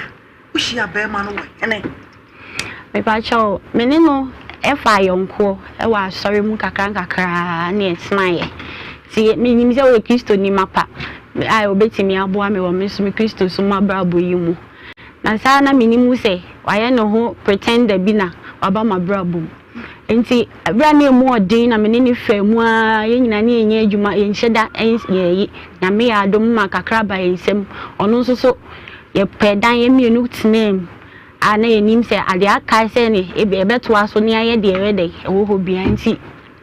A: Wohyiaa barima no wɔ hene?
F: Mepakyɛw, me ne no faa ayɔnkoɔ wɔ asɔre mu kakra nkakra na yɛtenaeɛ. Nti menim sɛ ɔyɛ Kristoni mapa a ɔbɛtumi aboa me wɔ me nso me Kristosom abrabɔ yi mu. Na saa na menim sɛ wayɛ ne ho pretender bi na waba m'abrabɔ mu. Nti berɛ a na ɛmu ɔden na me ne no faa mu ara, yɛn nyinaa ne yɛnyɛ adwuma, yɛnhyɛ da yɛyi. Nyame yɛ adom ma kakra ba yɛn nsam. Ɔno nso so yɛpɛɛ dan yɛn mmienu tenaa mu a na yɛnim sɛ adeɛ aka sɛ ne yɛbɛtoa so ne ayɛ deɛ ɛyɛ dɛn ɛwɔ hɔ biara nti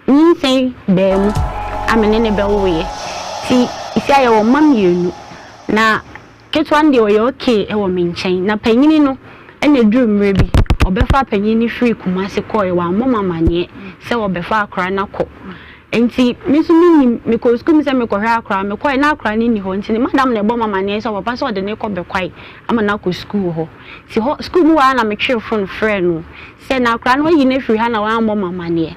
F: nyinsɛn baa mu a me ne no bɛwoeɛ. Nti seesei yɛwɔ mma mmienu na Ketewa no deɛ ɔyɛ okay wɔ me nkyɛn, na panyini no na ɛduru mmerɛ bi ɔbɛfa panyini no firii Kumasi kɔeɛ, wammɔ me amaneɛ sɛ ɔbɛfa akwadaa no akɔ. Nti me nso mennim, mekɔɔ sukuu mu sɛ mekɔhwɛ akwadaa no, mekɔeɛ na akwadaa no nni hɔ nti ne madam na ɛbɔɔ me amaneɛ sɛ ɔpapa sɛ ɔde no rekɔ Bɛkwae ama no akɔ sukuu wɔ hɔ. Nti hɔ sukuu mu hɔ ara na metwee fon frɛɛ no sɛ na akwadaa no wayi no afiri ha na wammɔ me amaneɛ.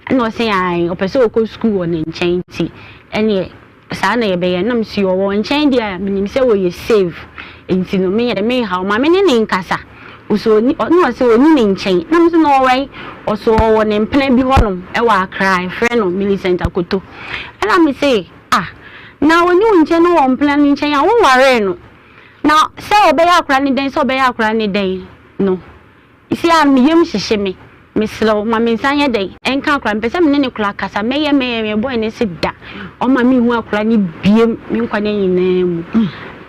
F: Ɛna ɔse ae ɔpɛ sɛ ɔkɔ sukuu wɔ ne nkyɛn nti ɛneɛ saa na yɛbɛyɛ. Ɛna mese ɔwɔ nkyɛn deɛ a menim sɛ ɔyɛ safe nti no menyɛ dɛ menha wo ma me ne no nkasa. Ɔse ɔni ɛna ɔse ɔni ne nkyɛn. Na mese na ɔwɔ he? Ɔse ɔwɔ ne mpena bi hɔnom ɛwɔ Accra yɛfrɛ no Millicent Akoto. Ɛna mese ah na ɔni wo nkyɛn na ɔwɔ mpena no nkyɛn a wonwaree no na sɛ ɔbɛyɛ akora ne dɛn sɛ ɔbɛyɛ akora ne dɛn no Seesei ara me yam hyehye me. Mesrɛ wo, ma me nsa nyɛ dɛn nka akwadaa no. Mepɛ sɛ me ne no koraa kasa. Mɛyɛ, mɛyɛ, mɛyɛ. Boy no se da. Ɔmma menhu akwadaa no biom me nkwa nna nyinaa mu.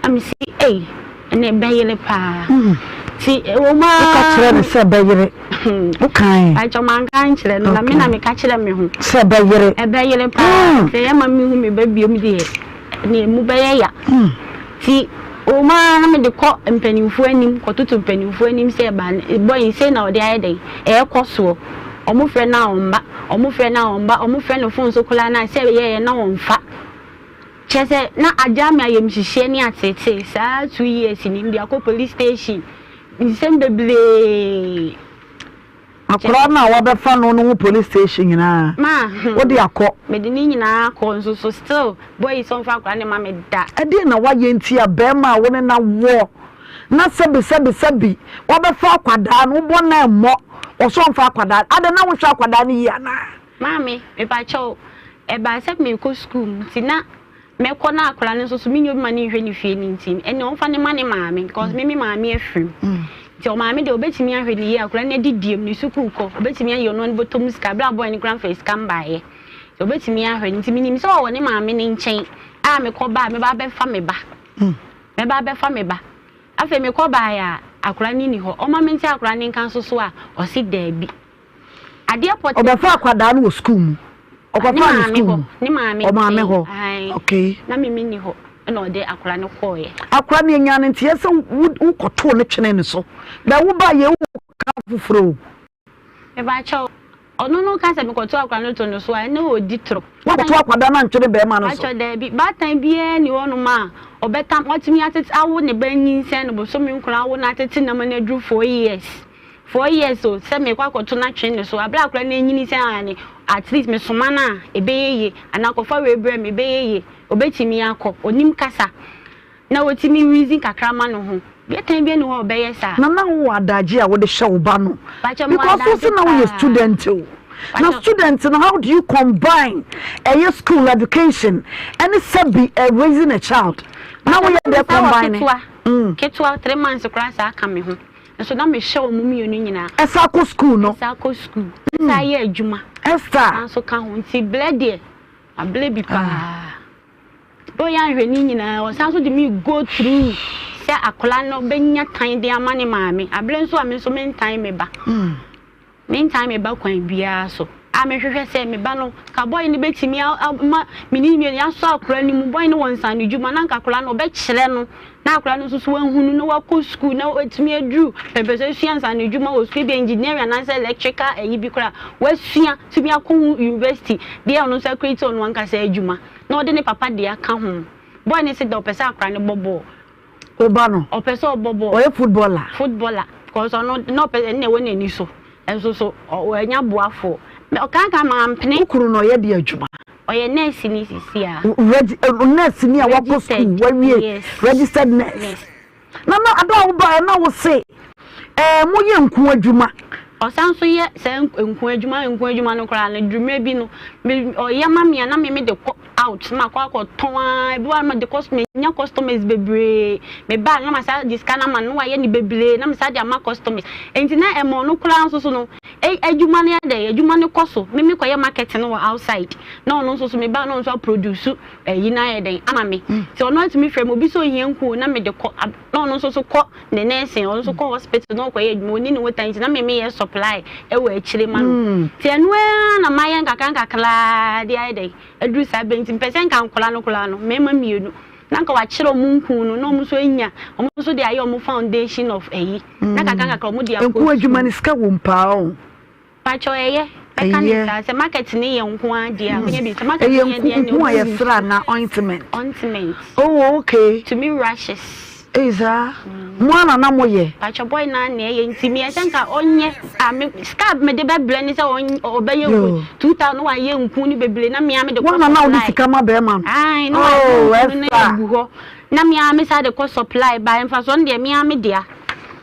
F: Na mese, ei, ɛnna ɛbɛyere paa. Nti ɛwɔ mu ara.
A: Woka kyerɛɛ no sɛ ɛbɛyere? Wokae?
F: Pakyɛ, manka ankyerɛ no, na me na meka kyerɛɛ me ho.
A: Sɛ ɛbɛyere?
F: Ɛbɛyere paa. Sɛ ɛyɛ ma menhu me ba biom deɛ. Nea emu bɛyɛ ya. Nti wɔn ara na mede kɔ mpanimfoɔ anim kɔtoto mpanimfoɔ anim sɛ ba bɔ yi sei na ɔde ayɛ dɛn ɛrekɔ soɔ. Wɔfrɛ no a ɔmma, wɔfrɛ no a ɔmma, wɔfrɛ no fon so koraa no a sɛ ɛyɛeɛ na ɔmfa. Kyerɛ sɛ na agyaa me ayamhyehyeɛ ne ateetee saa 2 years ni mede akɔ police station nsɛm bebree.
A: Akwadaa no a wabɛfa no no ho police station nyinaa
F: Ma
A: wode akɔ.
F: Mede ne nyinaa akɔ nso so still boy yi sɛ ɔmfa akwadaa no mma me da.
A: Ɛdeɛn na woayɛ nti a barima a wo ne no awoɔ na sɛbi sɛbi sɛbi wabɛfa akwadaa no wobɔ no ɛmmɔ ɔsɛ ɔmfa akwadaa no adɛn na wonhwɛ akwadaa no yie anaa?
F: Maame, mepakyɛw, ɛbaa sɛ merekɔ sukuu nti na Mɛkɔ na akwadaa no nso so menni obi ma no nhwɛ ne fie no nti ɛnna ɔmfa no ma ne maame because me me maame afiri mu nti ɔmaame deɛ ɔbɛtumi ahwɛ ne yie akwadaa no adidie mu ne sukuu kɔ ɔbɛtumi ayɛ ɔno ne bɔtɔ mu sika abere a boy no koraa mfa sika mbaeɛ nti ɔbɛtumi ahwɛ no nti menim sɛ ɔwɔ ne maame no nkyɛn a mekɔ ba a mɛba abɛfa me ba mɛba abɛfa me ba afei mekɔ baeɛ a akwadaa no nni hɔ ɔma mente akwadaa no nka nso so a ɔse daabi. Adeɛ pɔtee.
A: Ɔbɛfa akwadaa no wɔ sukuu mu. Ɔkɔfaa no sukuu mu.
F: Ne maame
A: Ɔmaame hɔ. Okay.
F: Na me menni hɔ ɛna ɔde akwadaa no kɔɔeɛ.
A: Akwadaa no yɛnyaa no nteɛ sɛ wo kɔtoo no twene ne so. Bɛ wo ba yɛ wo ka foforɔ o.
F: Mepakyɛw, ɔno no ka sɛ mekɔtoo akwadaa no to no so a, ɛne ɔdi toro.
A: Woakɔto akwadaa no antwene bɛrima no so?
F: Mepakyɛw, daabi. Baatan biara nni hɔnom a ɔbɛtam, watumi atete, awo ne ba anyinsɛn no bosome nkron awo no atete nam no aduru 4 years. 4 years o, sɛ mekɔ akɔto no atwene ne so a, berɛ a akwadaa no anyini sɛ aane, at least mesoma no a, ɛbɛyɛ yie, anaa kɔfa wei brɛ me, ɛbɛyɛ yie. Ɔbɛtumi akɔ. Ɔnim kasa na ɔtumi reason kakra ma ne ho. Baatan biara nni hɔ a ɔbɛyɛ saa.
A: Na na wowɔ adagye a wode hwɛ wo ba no?
F: Pakyɛ, mewɔ
A: Because wo se
F: adagye
A: na woyɛ
F: paa.
A: student o. Na
F: Pakyɛ.
A: student no, how do you combine ɛyɛ school education ɛne sɛbi raising a child? Na
F: Pakyɛ,
A: woyɛ
F: na
A: dɛ
F: me saa wɔ
A: combine?
F: ketewa, ketewa 3 months koraa saa ka me ho. Nso na mehwɛ wɔn mmienu nyinaa.
A: Ɛsan kɔ school no.
F: Ɛsan kɔ school. Ɛsan yɛ adwuma.
A: Esther.
F: San so ka ho nti blɛ deɛ ablɛ bi paa. Bɛ ɔyɛ ahwɛ ne nyinaa ɔsan so de me go through sɛ akwadaa no bɛnya tan de ama ne maame. Ablɛ nso a me nso mentan me ba. Mentan me ba kwan biara so. A mehwehwɛ sɛ me ba no ka boy no bɛtumi ama me ne mmienu yɛasɔ akwadaa no mu. Boy no wɔ nsaano dwuma na anka akwadaa no ɔbɛkyerɛ no na akwadaa no nso so wahunu na wakɔ sukuu na watumi aduru pɛmpɛ so asua nsaano dwuma wɔ sukuu ebi engineering anaasɛ electrical ayi bi koraa wasua tumi akɔ ho university deɛ ɔno nso akreate ɔno ankasa adwuma na ɔde ne papa deɛ aka ho. Boy no se dɛ ɔpɛ sɛ akwadaa no bɔ bɔɔl.
A: Wo ba no?
F: Ɔpɛ sɛ ɔbɔ bɔɔl.
A: Ɔyɛ footballer?
F: Footballer because ɔno na ɔpɛ ɛna ɛwɔ n'ani so nso so ɔnya boafoɔ. Ɔkankan mampene.
A: Wo kunu no ɔyɛ deɛ adwuma?
F: Ɔyɛ nurse ni sisi a.
A: Regi nurse ni a wakɔ school wawie.
F: Yes.
A: Registered nurse.
F: Yes.
A: Na na ada a wobaeɛ na wo se ɛɛ mo yɛ nku adwuma.
F: Ɔsan nso yɛ saa nku adwuma nku adwuma no koraa no dwuma bi no me ɔyɛ ma me a na me me de kɔ out na makɔ akɔtɔn ara ebi wɔ hɔ a mede kɔ menya customers bebree me ba a na masan de sika no ama no na wayɛ no bebree na mesan de ama customers nti na ɛma ɔno koraa nso so no adwuma no yɛ dɛ adwuma no kɔ so me mekɔyɛ marketing no wɔ outside na ɔno nso so me ba na ɔno nso aproduce ayi no ayɛ dɛn ama me nti ɔno atumi frɛ me obi sɛ ohia nku o na mede kɔ na ɔno nso so kɔ ne nursing ɔno nso kɔ hospital na ɔkɔyɛ adwuma ɔni ne ho tan nti na me meyɛ supply ɛwɔ akyire ma no nti ɛno ara na mayɛ nkakra nkakra de ayɛ dɛn aduru saa bɛ nti mpɛ sɛ nka nkɔla no koraa no mmarima mmienu na nka wakyerɛ ɔmo nku no na ɔmo nso anya ɔmo nso de ayɛ ɔmo foundation of ayi na kakra nkakra ɔmo de akɔ
A: Nku adwuma no sika wɔ mu paa o.
F: Pakyɛw ɛyɛ. Mɛka ne
A: Ɛyɛ.
F: saa sɛ market ne yɛ nko ara deɛ a wobɛnya bi. Sɛ market
A: Ɛyɛ
F: ne yɛ
A: nku
F: deɛ ne
A: nku a
F: wobɛhu.
A: yɛsra anaa ointment?
F: Ointment.
A: Oh okay.
F: Tumi rashes.
A: Ei saa? Mo ara na na moyɛ?
F: Pakyɛ boy naa na ɛyɛ nti meyɛ sɛ nka ɔnyɛ a me sika a mede bɛbrɛ ne sɛ ɔbɛyɛ nku 2000 na wayɛ nku no bebree na mea mede kɔ
A: Woana na wode
F: supply.
A: sika ma bɛrima no?
F: Ae na wayɛ
A: Oh
F: nku no na
A: Esther.
F: agu hɔ na mea me saa de kɔ supply ba mfasoɔ no deɛ mea me dea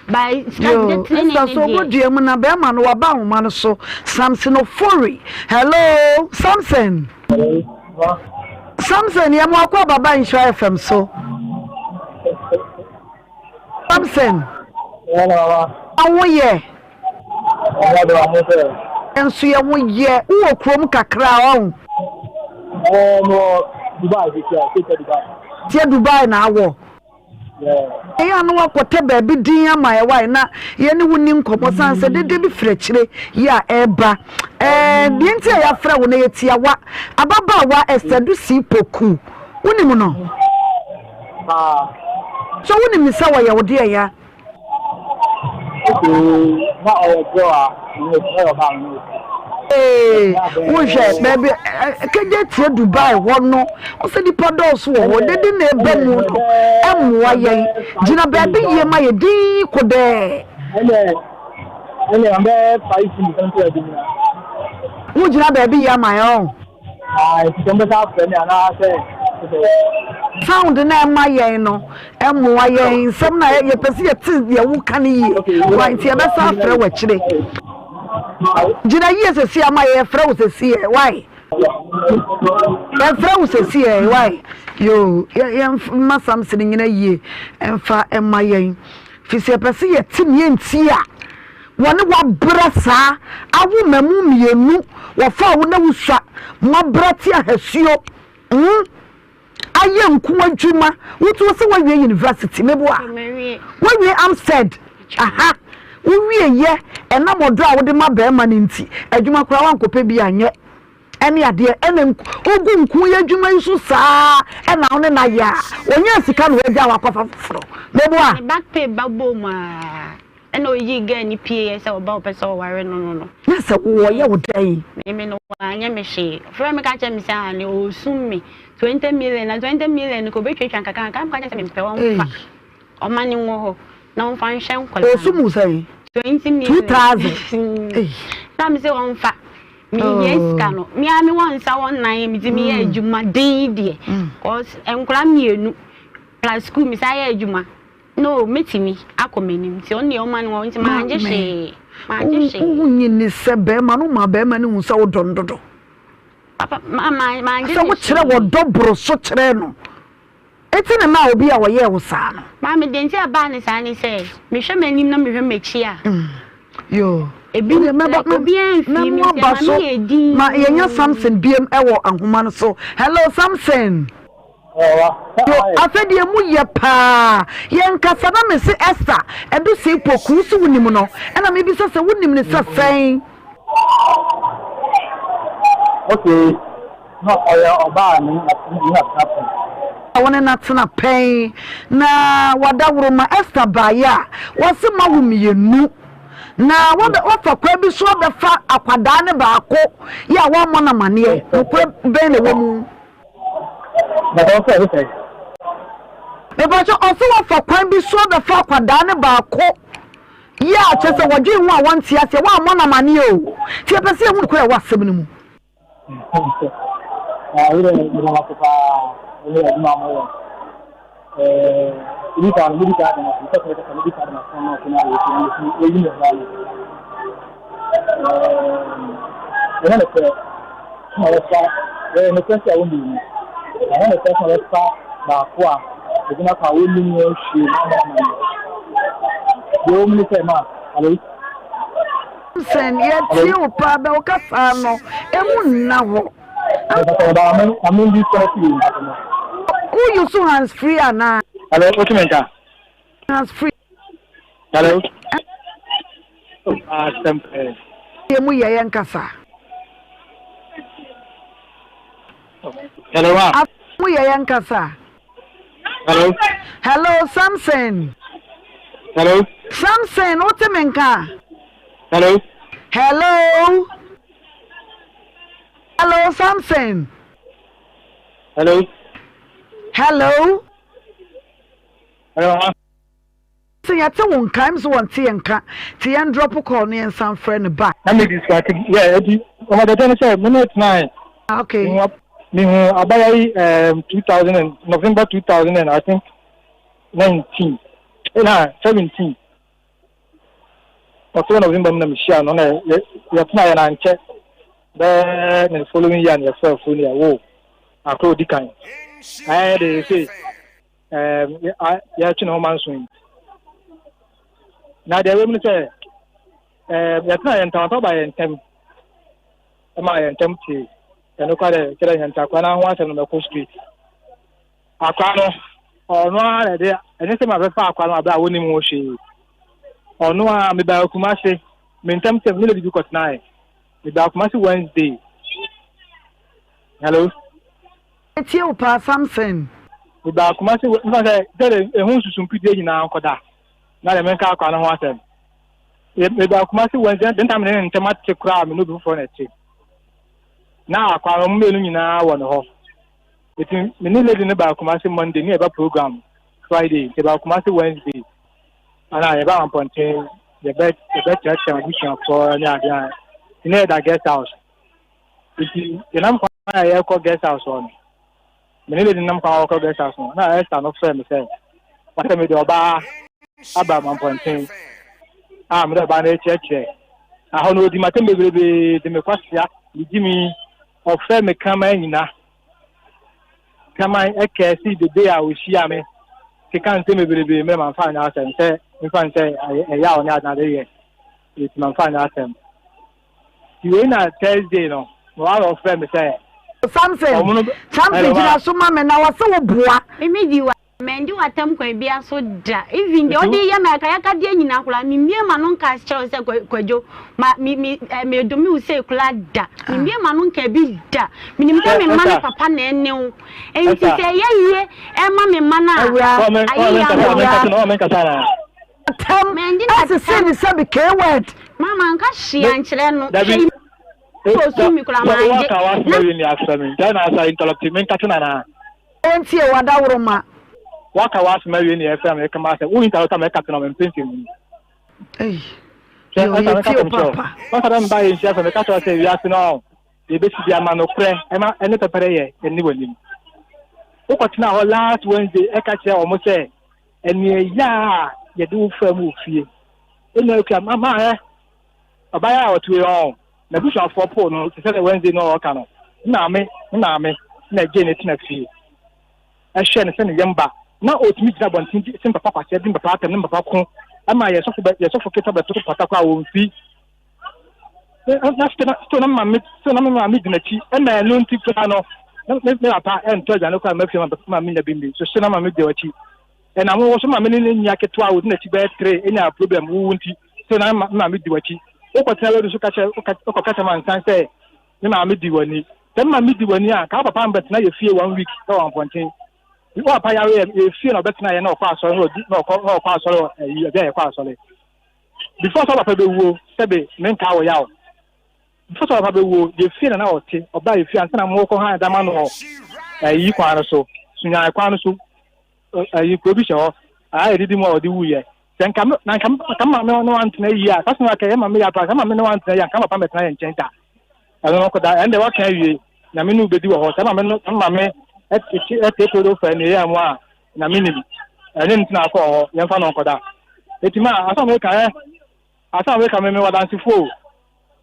F: ba sika
A: Yo,
F: de tene
A: Esther
F: ne
A: so
F: deɛ.
A: ɔbɔ dua mu na bɛrima no waba ahoma no so. Samson Ofori. Hello, Samson. Samson yɛ mo akɔ ababa Nhyira FM so. Samson. Wo yɛ. Nso yɛ ho yɛ. Wowɔ kurom kakra ɔn. Tiɛ Dubai na awɔ. Ɛyɛ a na woakɔtɛ baabi dinn ama yɛn wae na yɛne wo nni nkɔmmɔ sane sɛ dede bi firi akyire yi a ɛreba. Ɛɛ, deɛ nti a yɛafrɛ wo no yɛ tiawa. Ababaawa Esther Dusi Poku, wonim no? So wonim no sɛ ɔyɛ wo deɛ ya?
C: Okay, na ɔyɛ girl a, na ɔyɛ ɔbaa no.
A: Ee, wohwɛ baabi kegye tie Dubai hɔ no, ɔsɛ nipa dɔɔso wɔ hɔ, dede na ɛba mu no, ɛmmoa yɛn. Gyina baabi yie ma yɛ din kodɛɛ. Wogyina baabi yie ama yɛn ɔn. Sound no a ɛma yɛn no mmoa yɛn nsɛm no a yɛpɛ sɛ yɛte deɛ woka no yie wa nti yɛbɛsa afrɛ wo akyire. Gyina yie sɛsi ama yɛfrɛ wo sɛsi yɛ why yɛfrɛ wo sɛsi yɛ why yo yɛn ma Samson nyina yie ɛmfa ɛma yɛn fi sɛ yɛpɛ sɛ yɛte neɛ nti a Wɔne wo abrɛ saa awo mmamu mmienu wɔfaa wo na wosua moabrɛ te ahasuo mm ayɛ nko adwuma wotu wo sɛ woawie university meboa woawie amsed aha wowie yɛ ɛnam ɔdɔ a wode ma bɛrima no nti adwuma koraa wankɔpɛ bi anyɛ ɛne adeɛ ɛna wogu nko yɛ adwuma yi so saa ɛna wo ne no ayɛ a ɔnya sika na wagya wakɔfa foforɔ meboa.
F: Ne back pay ba bom aa. Ɛna oyii girl no pieeɛ sɛ ɔba ɔpɛ sɛ ɔware no no no.
A: Na sɛ wɔyɛ wo dɛn?
F: Me me no wanyɛ me hwee. Ɔfrɛɛ me ka kyerɛɛ me sɛ aane ɔresum me 20 million na 20 million no ka ɔbɛtwatwa nkakrankakra. Meka kyerɛɛ no sɛ mempɛ ɔmfa ɔma no nwɔ hɔ na ɔmfa nhwɛ nkwadaa no.
A: Ɔresum wo sɛn?
F: 20 million.
A: 2000? Ei.
F: Na me sɛ ɔmfa. Mehia sika no. Me ara mewɔ nsa wɔ nan metumi yɛ adwuma den yi deɛ. Cause nkwadaa mmienu plus school mesan yɛ adwuma. No, mɛtumi akɔ m'anim nti ɔno deɛ ɔma no hɔ nti mangye hwee, mangye hwee.
A: Wo nyi ni sɛ bɛrima no ma bɛrima no hu sɛ wodɔ no dodo.
F: Papa, ma ma mangye
A: Sɛ wokyerɛ wɔdɔ boro so kyerɛ no. Eti na maa obi a ɔyɛɛ wo saa no.
F: Maame, deɛ nti a ɛbaa ne saa ne sɛ, mehwɛ m'anim na mehwɛ m'akyi a.
A: Yoo.
F: Ebi like obiara mfii me nti ama meyɛ dinn.
A: Ma yɛnya Samson biem wɔ ahoma no so. Hello Samson. Yo, afei deɛ emu yɛ paa. Yɛnkasa na mese Esther Edusei Poku, wo se wonim no? Ɛna mebisa sɛ wonim no sɛ sɛn?
C: Okay, na ɔyɛ ɔbaa a me ne no atena pɛn.
A: Wo ne no atena pɛn, na w'adaworoma Esther baeɛ a, wɔse moawo mmienu, na wabɛ, wafa kwan bi so abɛfa akwadaa no baako yɛ a woammɔ no amaneɛ. Nokorɛ bɛn na ɛwɔ mu? Mepakyɛ ɔse wafa kwan bi so abɛfa akwadaa no baako yɛ a kyerɛ sɛ wɔdwen ho a wɔnte aseɛ wɔammɔ no amaneɛ o nti yɛpɛ sɛ yɛhu nokorɛ ɛwɔ asɛm no mu.
C: Ɛnyɛ nokorɛ sɛ wɔfa, ɛyɛ nokorɛ sɛ wɔn mmienu, na ɛnyɛ nokorɛ sɛ wɔfa baako a ɔgyina kwan a wɔnnim ho hwee na ama no amaneɛ. Deɛ ɛwɔ mu ne sɛ, ma, alo?
A: Samson, yɛtie wo paa, bɛ wo kasaa no, emu nna hɔ. Wo use hands free anaa?
C: Hello, wotumi nka?
A: Hands free.
C: Hello. Oh, asɛm pɛɛ.
A: Yɛ mu yɛ yɛn kasa.
C: Hello, ma.
A: Mu yɛ yɛn kasa.
C: Hello.
A: Hello, Samson.
C: Hello.
A: Samson, wote me nka?
C: Hello.
A: Hello. Hello Samson.
C: Hello.
A: Hello.
C: Hello.
A: Sɛ yɛte wo nka ɛm sɛ wɔnte yɛn nka nti yɛn drop call no yɛn san frɛ no back.
C: Na me disconnect yeah eti ɔmo dɛdɛ ne sɛ me ne tenae.
A: Ah okay.
C: Mehu abaya yi 2000 and November 2000 and I think 19 na 17 October November mu na mehyia no na yɛtena yɛn ankyɛ bɛɛ ne following year na yɛfrɛ fo ne yɛwo akoro odi kan ayɛ de sɛ yɛtwe ne ho manso yi na deɛ ɛwɔ mu no sɛ yɛtena yɛn ntawantawa ba yɛn ntam ɛma yɛn ntam tie ɛno kora dɛ kyerɛ yɛn ntakora no ho asɛm no mɛkɔ straight Akwa no, ɔno ara na ɛde, ɛnyɛ sɛ mabɛfa akwa no abere a wɔnim ho hwee. Ɔno ara, mebaa Kumasi, me ntam sɛ me ne lady bi kɔtenaeɛ. Mebaa Kumasi Wednesday. Hello?
A: Metie wo paa Samson.
C: Mebaa Kumasi, mfa sɛ, sɛde ɛho nsusumpidie nyinaa nkɔda, na deɛ menka akwa no ho asɛm. Mebaa Kumasi Wednesday, den time ne ne ntɛm ate koraa me ne obi foforɔ na ɛte. Na akwa no, wɔn mmienu nyinaa wɔ ne hɔ. Eti me ne lady no baa Kumasi Monday ne yɛba program Friday nti yɛbaa Kumasi Wednesday ana yɛba Ampɔnten yɛbɛ yɛbɛkyerɛkyerɛ abusuafoɔ ne adeɛ a nti na yɛda guest house nti yɛnam kwan a yɛrekɔ guest house hɔ no me ne lady nam kwan a wɔkɔ guest house no na Esther no frɛ me sɛ wɔsɛ mede ɔbaa aba Mampɔnten a mede ɔbaa no rekyerɛkyerɛ ahɔ no ɔdi matam bebrebe de me kwasea megye mi Ɔfrɛ me kraman nyina. Kraman ɛkɛɛse the day a ɔhyia me keka nsɛm bebrebe mmerɛ mamfa anyɛ asɛm sɛ mfa nsɛ ɛyaw ne adenade yɛ nti mamfa anyɛ asɛm nti wei na Thursday no na wara ɔfrɛ me sɛ
A: Samson, Samson gyina so ma me na wɔse wo boa.
F: Me di wa. Mandi w'atam kwan biara so da. Even deɛ wode yɛ me akayakadeɛ nyinaa koraa, memmue m'ano nka kyerɛ wo sɛ Kwadwo, ma me me eh, medome wo sei koraa da. Memmue m'ano nka bi da. Menim sɛ me mma no papa na ɛne wo. Enti sɛ ɛyɛ yie ɛma me mma no a, ayɛ yie ama wo.
A: Atam ɛsese ne sɛ bi K-word.
F: Mama nka hwee ankyerɛ no. Hwɛ yi osu mi koraa mangye.
C: Na
A: Ɔntie wo adaworoma.
C: Waka w'asɛm awie na yɛfrɛ me reka m'asɛm. Wo interrupt a mɛka tena mempɛ nsɛm mu.
A: Ei,
C: Hwɛ,
A: yo,
C: ɛsa meka
A: yɛtie wo
C: asɛm kyerɛ wo.
A: papa.
C: Wɔsa dɛ meba yɛ nhyia sɛ meka kyerɛ wo sɛ wiase no ɔn, deɛ ɛbɛsi biara ma nokorɛ ɛma ɛne pɛpɛrɛ yɛ ɛnni w'anim. Wokɔtenaa hɔ last Wednesday ɛka kyerɛ wɔn sɛ ɛneɛ yɛ a yɛde wo faa mu wɔ fie. Ɛnna akua ma ɛ ɔbaa a ɔte wei ɔn. N'abusuafoɔ poo no te sɛ deɛ Wednesday no ɔreka no. Ne maame, ne maame na ɛgyee no tena fie. Ɛhwɛɛ no sɛ ne yam ba. Na ɔtumi gyina abɔnten di se mpapa kwaseɛ, di mpapa atɛm, ne mpapa ko. Ɛma yɛn sɔfo bɛ, yɛn sɔfo ketewa bɛto pata koraa ɔmfi. Na, na still na, still na me maame, still na me maame di n'akyi. Ɛna ɛno nti koraa no, na me, me papa ɛntɔ aduane koraa mma fie ma maame nya bi nni. So still na maame di akyi. Ɛna mo so maame ne ne nua ketewa a ɔdi n'akyi bɛyɛ tre nya problem wo nti so na me maame di w'akyi. Wokɔtena radio so ka kyerɛ wokɔka kyerɛ mansan sɛ me maame di w'ani. Sɛ me maame di w'ani a, ka wo papa mbɛtena yɛ fie one week wɔ Ampɔnten. Wo papa yare yɛ yɛ fie na ɔbɛtena yɛ na ɔkɔ asɔre na ɔdi na ɔkɔ na ɔkɔ asɔre wɔ ɛyi ɛbi a yɛkɔ asɔre. Before sɛ wo papa bɛwuo sɛbe menkaa wo yaw. Before sɛ wo papa bɛwuo yɛ fie na na ɔte ɔbaa yɛ fie ansa na mokɔ han dama no wɔ ɛyi kwan no so Sunyan kwan no so. Ayi kuro bi hyɛ hɔ a yɛdidi mu a ɔde wuiɛ. Sɛ nka me na nka nka maame ne wantena yie a sase no aka yɛ maame yɛ apa sɛ maame ne wantena yie a nka papa mɛtena yɛ nkyɛn da. Ɛno no kɔda ɛnde waka awie nyame ne wobɛdi wɔ hɔ sɛ maame no maame ɛtete do fɛ ne yɛ mu a nyame nim ɛne ntena akɔ hɔ yɛmfa no nkɔda. Eti ma asɛm meka ɛ Asɛm a meka me mewɔ adansefo o.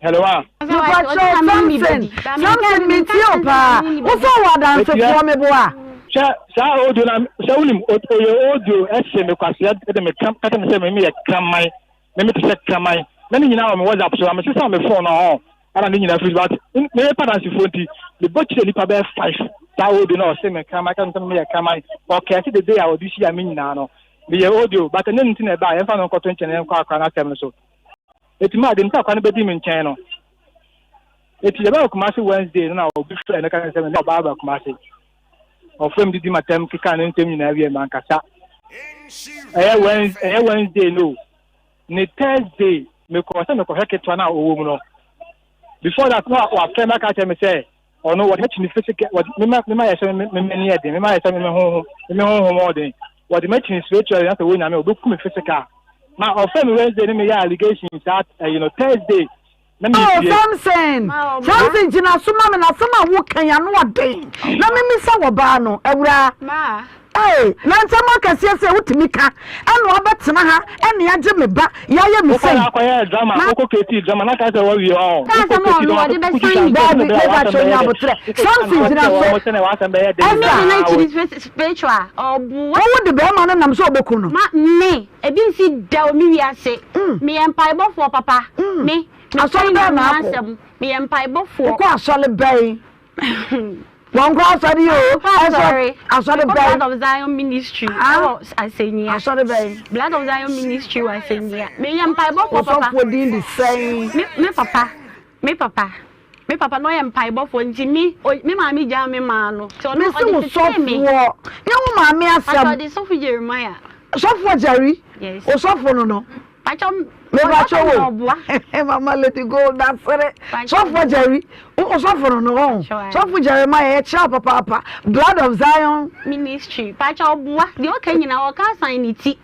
C: Hello a.
A: Mepakyɛw Samson Samson metie wo paa wo sɛ wowɔ adansefoɔ meboa.
C: Hwɛ saa audio na sɛ wonim ɔyɛ audio ɛse me kwasea de me ka kata me sɛ me meyɛ kraman me mete sɛ kraman na ne nyinaa wɔ me WhatsApp so na mesesa me phone no ho ana ne nyinaa firi but me pa dansefoɔ nti mebɔ kyerɛ nipa bɛyɛ five saa audio na ɔse me kraman kata me sɛ me meyɛ kraman ɔkɛse the day a ɔde hyia me nyinaa no Meyɛ audio but ɛnyɛ no nti na ɛbaa yɛmfa no nkɔto nkyɛn na yɛnkɔ akora no asɛm no so. Eti maa de nti akora no bɛdi me nkyɛn no. Eti yɛbɛwɔ Kumasi Wednesday no na obi frɛ no ka kyerɛ sɛ me ne ɔbaa ba Kumasi. Ɔfrɛ me didi matam keka ne nsɛm nyinaa wie mankasa. Ɛyɛ Wednesday, ɛyɛ Wednesday no. Ne Thursday mekɔɔ sɛ mekɔhwɛ ketewa no a ɔwɔ mu no. Before that na wafrɛ me aka kyerɛ me sɛ. Ɔno wɔde m'akyi ne physical wɔde mema mema yɛ sɛ me me me yɛ den mema yɛ sɛ me me honhom me me honhom ɔden wɔde m'akyi ne spiritually na sɛ wɔ nyame ɔbɛku me physical ma ɔfrɛ me Wednesday ne meyɛ allegation saa ɛyi no Thursday na me
A: Oh
C: pie.
A: Samson, Samson gyina so ma me na asɛm a woka yi ano ɔden na memisa wɔ baa no awuraa. Ei, na nsɛm akɛseɛ sɛ wotumi ka ɛna wabɛtena ha ɛne agye me ba yɛayɛ me
C: sei. Wokɔ akɔyɛ drama, wokɔ create drama na ka sɛ wawie ɔn.
F: Kaa
C: Wokɔ
F: sɛ ma
C: create
F: ɔno
C: drama
F: ɔde
C: kɔ
F: bɛsan
C: twitwa
F: ne
C: nsɛm
A: Daabi,
C: sɛ bɛyɛ
A: meba
C: w'asɛm
A: kyɛ
C: bɛyɛ
A: nya
C: dɛ.
A: abotrɛ.
C: Wokɔ twitwa
A: Samson
C: ntorɔ
A: gyina
C: kyerɛ
A: so.
C: wɔn sɛnea w'asɛm bɛyɛ dɛ
F: Ɛne ne
C: nyinaa
F: n'akyiri
C: wo.
F: spiritual ɔboa.
A: Wowo de bɛrima no nam sɛ ɔbɛku no.
F: Ma me ebi nsi da wɔ me wiase. Meyɛ mpaebɔfoɔ papa. Me meka
A: Asɔre bɛn
F: Nyame
A: na akɔ?
F: asɛm. Meyɛ mpaebɔfoɔ.
A: Wokɔ asɔre bɛn? Wɔn kɔ asɔre yi o.
F: Mekɔ asɔre.
A: Asɔre
F: Mekɔ
A: bɛn?
F: Blood of Zion Ministry
A: Ah.
F: ɛwɔ Asɛnnia.
A: Asɔre bɛn?
F: Blood of Zion Ministry wɔ Asɛnnia. Meyɛ mpaebɔfoɔ papa.
A: Osɔfoɔ din de sɛn?
F: Me me papa me papa me papa na ɔyɛ mpaebɔfoɔ nti me o me maame gyaa me maa no. Nti ɔno
A: Mesi
F: ɔde
A: wo
F: tetee me.
A: sɔfoɔ. Nyɛ wo maame
F: Pastor
A: asɛm.
F: ɔde sɔfo Jeremiah.
A: Sɔfoɔ Jerry.
F: Yes.
A: Osɔfo no no.
F: Pacho
A: Mepacho
F: ɔsɔfo na
A: wo.
F: ɔboa.
A: Mama Lady Gold asere.
F: Pacho
A: Sɔfoɔ Jerry. Osɔfo no no ɔn.
F: Pacho aye.
A: Sɔfo Jeremiah yɛkyerɛ wo papaapa. Blood of Zion.
F: Ministry. Pacho ɔboa. Deɛ ɔka nyinaa ɔka asan ne ti.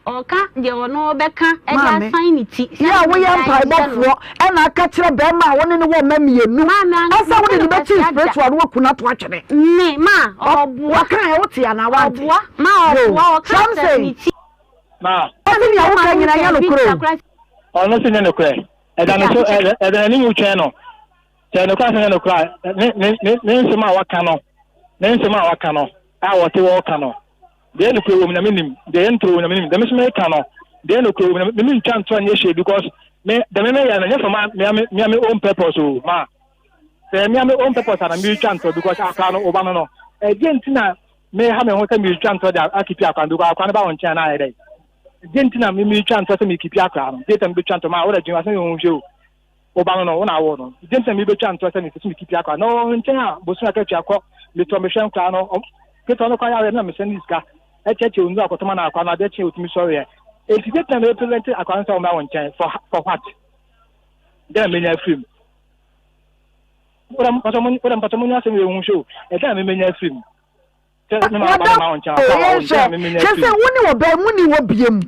F: Ɔka deɛ ɔno ɔbɛka ɛde
A: Maame.
F: asan ne ti.
A: Yɛ a woyɛ mpaebɔfoɔ ɛna aka kyerɛ bɛrima a wo ne no wɔ mma mmienu
F: Maame an-
A: ɛsɛ wode ne
F: meka no
A: bɛkyi
F: kwasi ada.
A: spiritual no waku no ato atwene.
F: Me ma ɔboa.
A: Wɔka ɛ wote anaa wante?
F: Ɔboa. Ma
A: Yo.
F: ɔboa ɔka asan
A: Samson.
F: ne ti.
C: Ma.
A: Ɔse nea woka nyina nyɛ nokorɛ
C: o. Ɔno se nyɛ nokorɛ. Ɛda ne so, ɛda n'anim twɛn no. Sɛ nokorɛ sɛ nyɛ nokorɛ a, ne, ne, ne, ne nsɛm a waka no, ne nsɛm a waka no, a wɔte wɔka no, deɛ ɛyɛ nokorɛ wɔ mu na menim, deɛ ɛyɛ ntorɔ wɔ mu na menim, deɛ me nso meka no, deɛ ɛyɛ nokorɛ wɔ mu na me mentwa ntorɔ nyɛ hwee because me, deɛ me meyɛ no, nyɛ for my, me, me, me, me own purpose o, ma. Sɛ me, me own purpose a na meretwa ntorɔ because akora no, ɔba no no, ɛdeɛ nti na Meha me ho sɛ meretwa ntorɔ de akipi akora no because akora no ba wo nkyɛn a na ayɛ dɛn? Deɛ nti na me meretwa ntorɔ sɛ mekipi akora no? Deɛ nti na mebɛtwa ntorɔ? Ma wode dwen asɛm yi ho hwɛ o. Wo ba no no, wo na awo no. Deɛ nti na mebɛtwa ntorɔ sɛ mepɛ sɛ mekipi akora no? Na ɔwɔ nkyɛn a bosome akatua kɔ, metɔ mehwɛ nkora no, ketewa no kɔ yareɛ no na mesɛne ne sika ɛkyɛkyɛ onuru akɔtɔma no akora no adeɛ kye otumi sɔreɛ. Enti deɛ nti na merepresente akora no sɛ ɔmmra wo nkyɛn for, for what? Deɛ na menya afiri mu. Wode mpatɔ mo nyɛ asɛm wei ho hwɛ o. Ɛdeɛ na memenya afiri mu.
A: Wɔda o, yɛnhwɛ. Kyerɛ sɛ wo ne ɔbaa mu ni hɔ biom.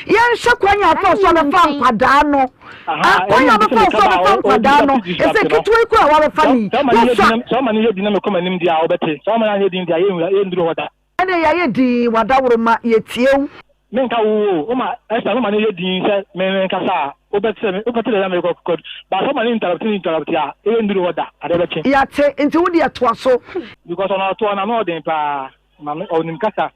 A: Yɛnhwɛ kwan a afa so abɛfa nkwadaa no. Kwan a bɛfa so abɛfa nkwadaa no. Ɛsɛ ketewa yi kura a wabɛfa no yi. Wɔfa.
C: Sɛ ɔma no yɛ din na mekɔ m'anim deɛ a wobɛte. Sɛ ɔma no anyɛ din deɛ a yɛnduru hɔ da.
A: Ɛnneɛ yɛayɛ dinn, w'adaworoma, yɛtie wo.
C: Menka wo o, woma Esther no ma no yɛ dinn sɛ me menkasa a, wobɛte sɛ wobɛte dɛ na merekɔ kɔ but sɛ woma no interrupt no interrupt a, ɛyɛ nnuru hɔ da, adeɛ bɛkye.
A: Yɛate, nti wo deɛ toa so.
C: Because ɔno ɔtoɔ no ano ɔden paa, maame ɔnim kasa,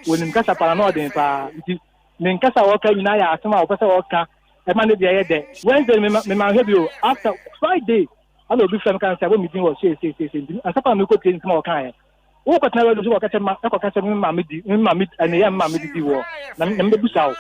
C: ɔnim kasa paa n'ano ɔden paa, nti ne nkasa a ɔka nyinaa yɛ asɛm a ɔpɛ sɛ ɔka ɛma ne deɛ yɛ dɛ. Wednesday no mema memanhwɛ bio, after Friday ɛna obi frɛ me ka sɛ abɔ me din wɔ sei sei sei sei nti ansa paa na mekɔ tie nsɛm a ɔkaeɛ. Wokɔtena radio so kɔka kyerɛ ma ɛkɔka sɛ me maame di me maame ɛneyɛ me maame didi wɔ na na mebɛbusa wo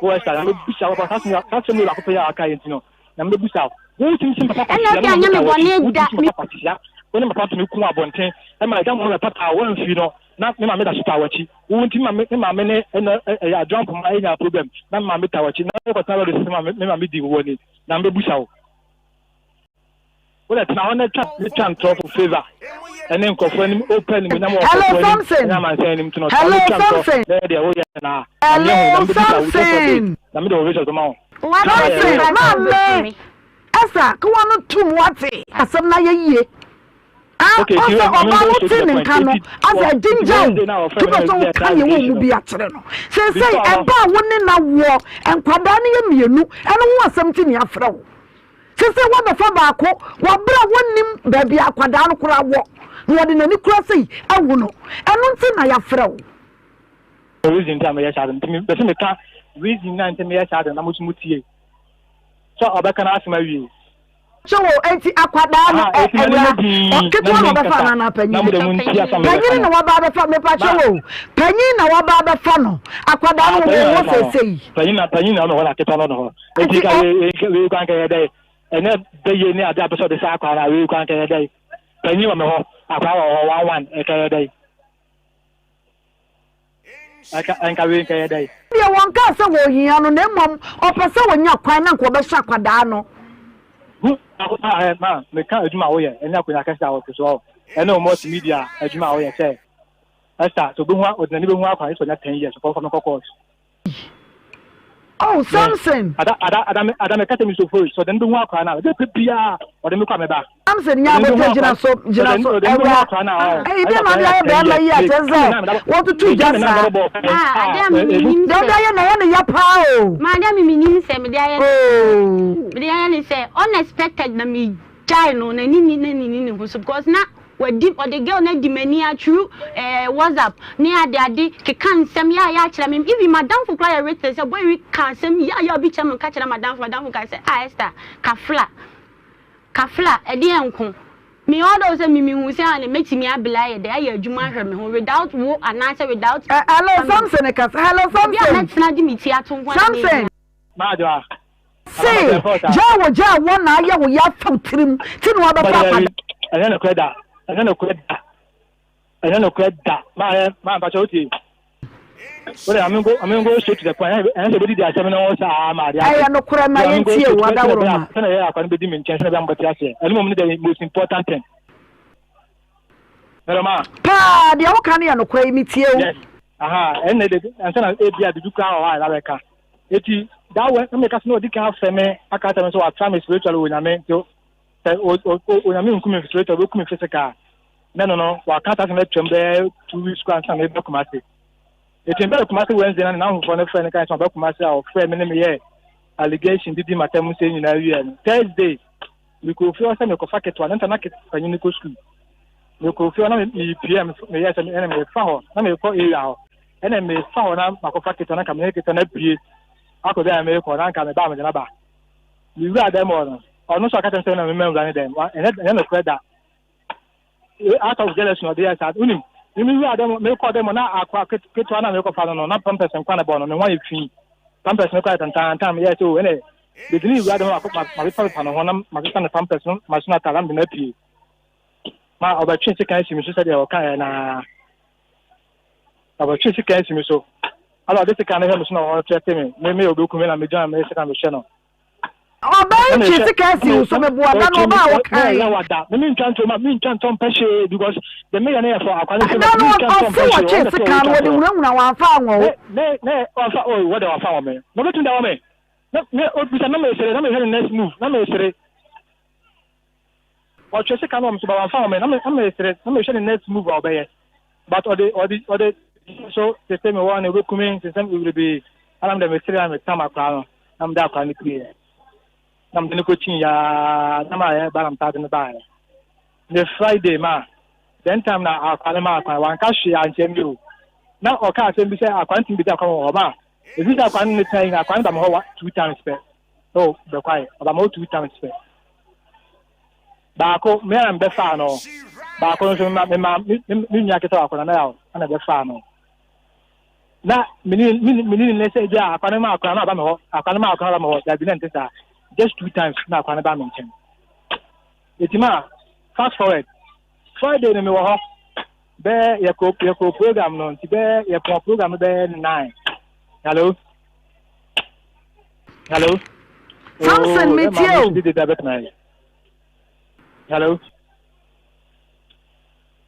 C: wo Esther na mebɛbusa wo saa asɛm saa asɛm baako pɛ yɛ a aka yɛ nti no na mebɛbusa wo wotumi sɛ papa
F: Ɛna
C: kwasia
F: ɔsi
C: ne
F: anyɛ
C: maame
F: me
C: ta
F: bɔne
C: wɔkyi
F: da.
C: wotumi sɛ papa kwasia wo ne papa tumi ko abɔnten ɛma ɛda mo hɔ papa a wɔamfiri no na me maame da so ta wɔkyi wo nti ma me maame ne ɛna ɛyɛ adwampoma ɛnya problem na me maame ta wɔkyi na wokɔtena radio so sɛ me maame di wɔ ni na mebɛbusa wo. Wode tena hɔ na twa ne twa ntorɔ for favour ɛne nkurɔfoɔ anim wopɛ animuonyam wɔ
A: Hello
C: nkurɔfoɔ anim
A: Samson.
C: ɛne amansan anim nti no tena hɔ
A: Hello
C: na twa ntorɔ
A: Samson.
C: na yɛ deɛ woyɛ na na
A: Hello
C: meahu na mebɛbisa wo day for day
A: Samson.
C: na mede wo result bɛma wo
F: Wate
C: na woayɛ
A: Samson
C: real.
A: maame Esther kewa no tum wate asɛm no ayɛ yie. Ah,
C: Okay,
A: ɔsɛ
C: ti maame
A: ɔbaa
C: go
A: no
C: straight
A: te
C: to the
A: ne
C: point.
A: nka no
C: Eti
A: asɛ
C: wɔ eti
A: agyingya wo
C: Wednesday na wɔfrɛ
A: nti
C: me na
A: wopɛ sɛ
C: mebɛyɛ
A: woka
C: saa
A: nea ɛwɔ wo mu
C: allegation no.
A: bi akyerɛ no. Seesei
C: Before no,
A: ɛba a wo ne no awoɔ nkwadaa no yɛ mmienu ɛno ho asɛm nti ne afrɛ wo. Seesei woabɛfa baako wɔ bere a wonnim baabi a akwadaa no koraa wɔ, na wɔde n'ani kura sei ahu no. Ɛno nti na yɛafrɛ wo.
C: Reason nti a meyɛ saa de no nti mepɛ sɛ meka reason na nti meyɛ saa de no na mo nso motie sɛ ɔbɛka n'asɛm awie.
A: So wo enti akwadaa no
C: Aha, enti m'ani
A: awura
C: nyɛ dinn na
A: ketewa na ɔbɛfa
C: menkasa
A: anaa na
C: na
A: panyin?
C: mo de montie asɛm a mebɛka
A: Panyin
C: no.
A: na waba abɛfa mepakyɛ
C: Ma
A: wo panyin na waba abɛfa no akwadaa no
C: ah,
A: wɔ
C: panyin na
A: hɔ
C: ɔbɛfa no.
A: seesei.
C: Panyin na panyin na ɔno hɔ na ketewa no ɔno hɔ. Enti
A: Enti
C: ka
A: ɛ
C: wei wei kwan kɛyɛ dɛ ɛnyɛ bɛyɛ ne ade a pɛ sɛ ɔde saa akwadaa no a wei kwan kɛyɛ dɛ panyin wɔ me hɔ akwadaa wɔ hɔ one one ɛkɛyɛ dɛ. Ɛnka ɛnka wei nka yɛ dɛn?
A: Deɛ wɔnkaa sɛ wɔhia no na mmom ɔpɛ sɛ ɔnya kwan na nka ɔbɛhyɛ akwadaa no.
C: Hu a ɛ ma meka adwuma a woyɛ ɛne akonnwa kɛse a wɔte so ɔ ɛne wo multimedia adwuma a woyɛ sɛ Esther sɛ obehu ɔde n'ani behu akwa sɛ ɔnya 10 years ɔkɔfa me kɔ court.
A: Oh Samson.
C: Ada ada ada me ada me kasa mi so foi sɛ ɔde ne behu akwa na ɔde pɛ biara ɔde me kɔ a mɛba.
A: Samson nya abotire gyina so gyina so awura ɛyi dɛ na ɔde ayɛ bɛrima yi a kyerɛ sɛ wɔtutu gya saa deɛ ɔde ayɛ na ɛyɛ ne ya paa o.
F: Maa deɛ mi mi nim sɛ mede ayɛ mede ayɛ ne sɛ unexpected na mi gyae no n'ani ni n'ani ni ne ho so because na wadi ɔde girl no adi m'ani atwuru ɛɛ whatsapp ne ade ade keka nsɛm yɛ a yɛ akyerɛ me even madamfo koraa yɛ written sɛ boy yi ka asɛm yɛ a yɛ obi kyerɛ me ka kyerɛ madamfo madamfo ka sɛ ah Esther kafla Kafla, ɛdeɛn nko? Me although sɛ me mehu sɛ ane mɛtumi abla ayɛ dɛ ayɛ adwuma ahwɛ me ho without wo anaasɛ without
A: Eh, hello
F: family.
A: Samson kasa, hello
F: Baabi a
A: Samson,
F: mɛtena de me ti ato nko ara na
A: Samson.
F: mehia.
C: Maadwoa.
A: Se, gyaa wo gyaa wɔ na ayɛ wo ya afa wo tirim ti na wabɛfa akwadaa.
C: Ɛnyɛ nokorɛ da, ɛnyɛ nokorɛ da. Ɛnyɛ nokorɛ da. Maa yɛ maa mpakyɛ wotie. Wode ame go ame go straight to the point. Ɛnyɛ sɛ obedidi asɛm no ho saa ma ade
A: ase. Ɛyɛ nokorɛ ma yɛn tie wo adaworoma.
C: Sɛnɛ yɛ akwa no bedi me nkyɛn sɛnɛ bɛyɛ mbɔte aseɛ. Ɛno mmom ne the most important thing. Hello ma.
A: Paa deɛ woka no yɛ nokorɛ yi metie wo.
C: Yes. Aha ɛnna de ansa na ebi a bibi koraa wɔ hɔ a ɛba bɛka. Eti that way na meka sɛ na ɔdi kan afrɛ me aka asɛm sɛ watra me spiritually wɔ nyame nti sɛ onyame nku me spiritually obeku me physical. Na no no waka saa asɛm atwam bɛyɛ 2 weeks koraa ansa na meba Kumasi. Eti mebɛɛ Kumasi Wednesday na ne n'ahofoɔ no frɛ no kae sɛ ɔba Kumasi a ɔfrɛ me ne meyɛ allegation didi matam sɛ nyinaa wieɛ no. Thursday mekɔɔ fie hɔ sɛ mekɔfa ketewa no nta na panyin no kɔ sukuu. Mekɔɔ fie hɔ na mepie a meyɛ sɛ ɛna mefa hɔ na mekɔ area hɔ ɛna mefa hɔ na makɔfa ketewa na nka mene ketewa no apue akɔ bi a mekɔ na nka meba a mede no aba. Mewura dɛm hɔ no ɔno nso aka kyerɛ me sɛ na mema nwura ne dɛm ɛnyɛ nokorɛ da. Out of jealousy na ɔde yɛ saa. Wonim, me me wura dɛm, mekɔ dɛm na akora ketewa na mekɔfa no no, na pampers nkwa na bɔ no, ne ho ayɛ fi. Pampers no kora yɛ tantaantan, meyɛɛ sɛ o, ɛnɛ, mede ne wura dɛm mapepapepa ne ho na masesa ne pampers no, mahyɛ no atade na mede no apue. Ma ɔbɛtwe sekan asi me so sɛdeɛ ɔkaeɛ naa. Ɔbɛtwe sekan asi me so. Ala ɔde sekan no hwɛ me so na ɔretrɛte me. Me me ɔbɛku me na megyina me sekan mehwɛ no.
A: Ɔbaa yi twe sika asi wo so meboa da no ɔbaa a ɔkae. Da no ɔse wɔtwee sekan no wɔde hunahuna wɔamfa anwɔ wo.
C: Ɔtwe sika no wɔ me so but wamfa wɔ me na me na mesere na mehwɛ ne next move a ɔbɛyɛ but ɔde ɔde ɔde so sese me wɔ ne obeku me nsensɛm bebrebe ana me de mesere na metam akwaraa no na mede akwaraa no pie na mede no kɔkyin yaa na ma yɛ ba na mtaade no baeɛ ne Friday ma then time na akwaraa no ma akwaraa wanka hwee ankyɛ mi o na ɔka asɛm bi sɛ akwaraa ntumi bɛdi akwaraa wɔ hɔ ma ɛfiri sɛ akwaraa no ne tena yi na akwaraa no ba me hɔ two times pɛ Oh, bɛkwae. Ɔba ma wo two times pɛ. Baako, me ara mebɛfaa no. Baako nso, mema mema me me nua ketewa baako na na yaw ɛna ɛbɛfaa no. Na mene mene mene ne sɛ ebi a akwa no ma akwa no aba me hɔ, akwa no ma akwa no aba me hɔ. Dabi na nte saa. Just two times na akwa no ba me nkyɛn. Eti ma fast forward. Friday no mewɔ hɔ. Bɛɛ yɛkɔ yɛkɔ program no nti bɛɛ yɛpɔn program no bɛyɛ nine. Hello. Hello.
A: Samson
C: Oh,
A: metie o.
C: Hello.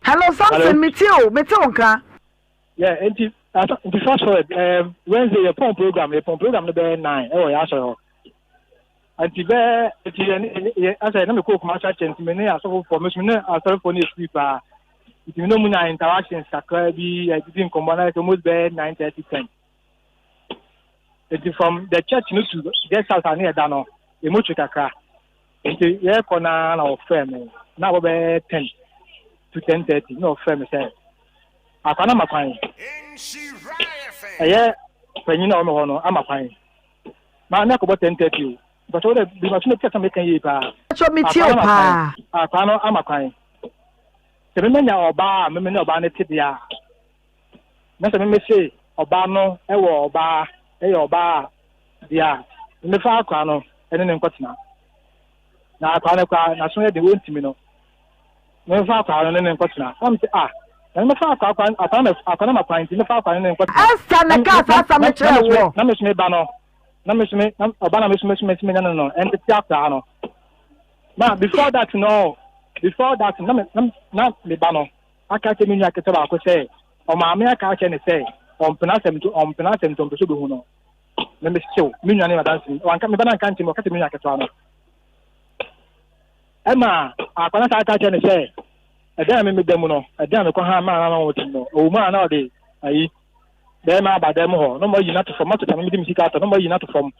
A: Hello Samson metie o mete wo nka.
C: Yeah, nti nti fast forward um, Wednesday yɛ pɔn program yɛ pɔn program no bɛyɛ nine ɛwɔ yɛ asɔre hɔ. Nti bɛɛ nti yɛ yɛ asɛ na mekɔ Kumasi akyɛ nti me ne asɔfofoɔ me so me ne asɔrefoɔ no yɛ free paa. Nti me ne ɔmo nya interactions kakra bi yɛdidi nkɔmmɔ na yɛ sɛ almost bɛyɛ 9:30 10. Nti from the church no to guest house a ne yɛda no, emu twe kakra. Nti yɛrekɔ no ara na ɔfrɛ me. Na abɔ bɛyɛ 10 to 10:30 na ɔfrɛ me sɛ akwa no ama kwan. Ɛyɛ panyin a ɔwɔ me hɔ no ama kwan. Ma na akɔbɔ 10:30 o. Mpatwa wo dɛ bi ma so na ti asɛm meka yie paa.
A: Mpatwa metie
C: Akwa
A: wo
C: no ama kwan.
A: paa.
C: Akwa no ama kwan. Sɛ memenya ɔbaa a meme ne ɔbaa no te deɛ a, na sɛ meme se ɔbaa no wɔ ɔbaa yɛ ɔbaa deɛ a, memefa akwadaa no ne no nkɔtena. Na akwadaa no koraa n'aso yɛ den wɔntumi no. Memefa akwadaa no ne no nkɔtena. Na mese ah, na memefa akwadaa akwadaa no akwadaa no ma kwan nti mefa akwadaa no ne no nkɔtena.
A: Esther na ɛkaa saa asɛm no kyerɛɛ woɔ.
C: Na me so me ba no, na me so me ɔba na me so me so me menya no no ɛntete akwadaa no. Ma before that no, before that na me na me ba no aka kyerɛ me nua ketewa baako sɛ ɔmaame aka akyerɛ ne sɛ ɔmpene asɛm nti ɔmpene asɛm nti ɔmpɛ sɛ obehu no. Me me hyew me nua ne madanse ni wanka me ba no anka nkyerɛ me ɔka kyerɛ me nua ketewa no. Ɛma akwa no saa aka kyerɛ ne sɛ ɛdan a me meda mu no ɛdan a mekɔ ha maa na wɔte mu no ɔwɔ mu a na ɔde ayi Bɛrima aba dan mu hɔ na ɔmo ayi no ato fam, mato fam, mede me sika atɔ na ɔmo ayi no ato fam.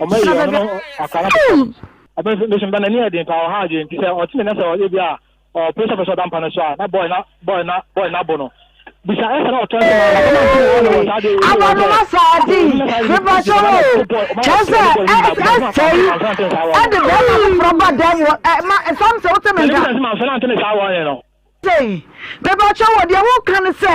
C: Ɔmo ayi ɔno no akora no ato fam. Ɛbɛn nso meso meba n'ani yɛ den paa ɔha adwene nti sɛ ɔte me na sɛ ɔyɛ bi a ɔpere sɛ ɔpɛ sɛ ɔda mpa no so a na boy na boy na boy na abo no. Bisa ɛsɛ na ɔtɔ nsɛm a na bɛma nti wɔ no wɔ saa deɛ wɔ
A: Abanoma saa di mepakyɛ wo kyerɛ sɛ ɛsɛe ɛde bɛrima foforɔ ba dan mu hɔ ma Samson wote me nka. Sei, mepakyɛw wɔ deɛ woka ne sɛ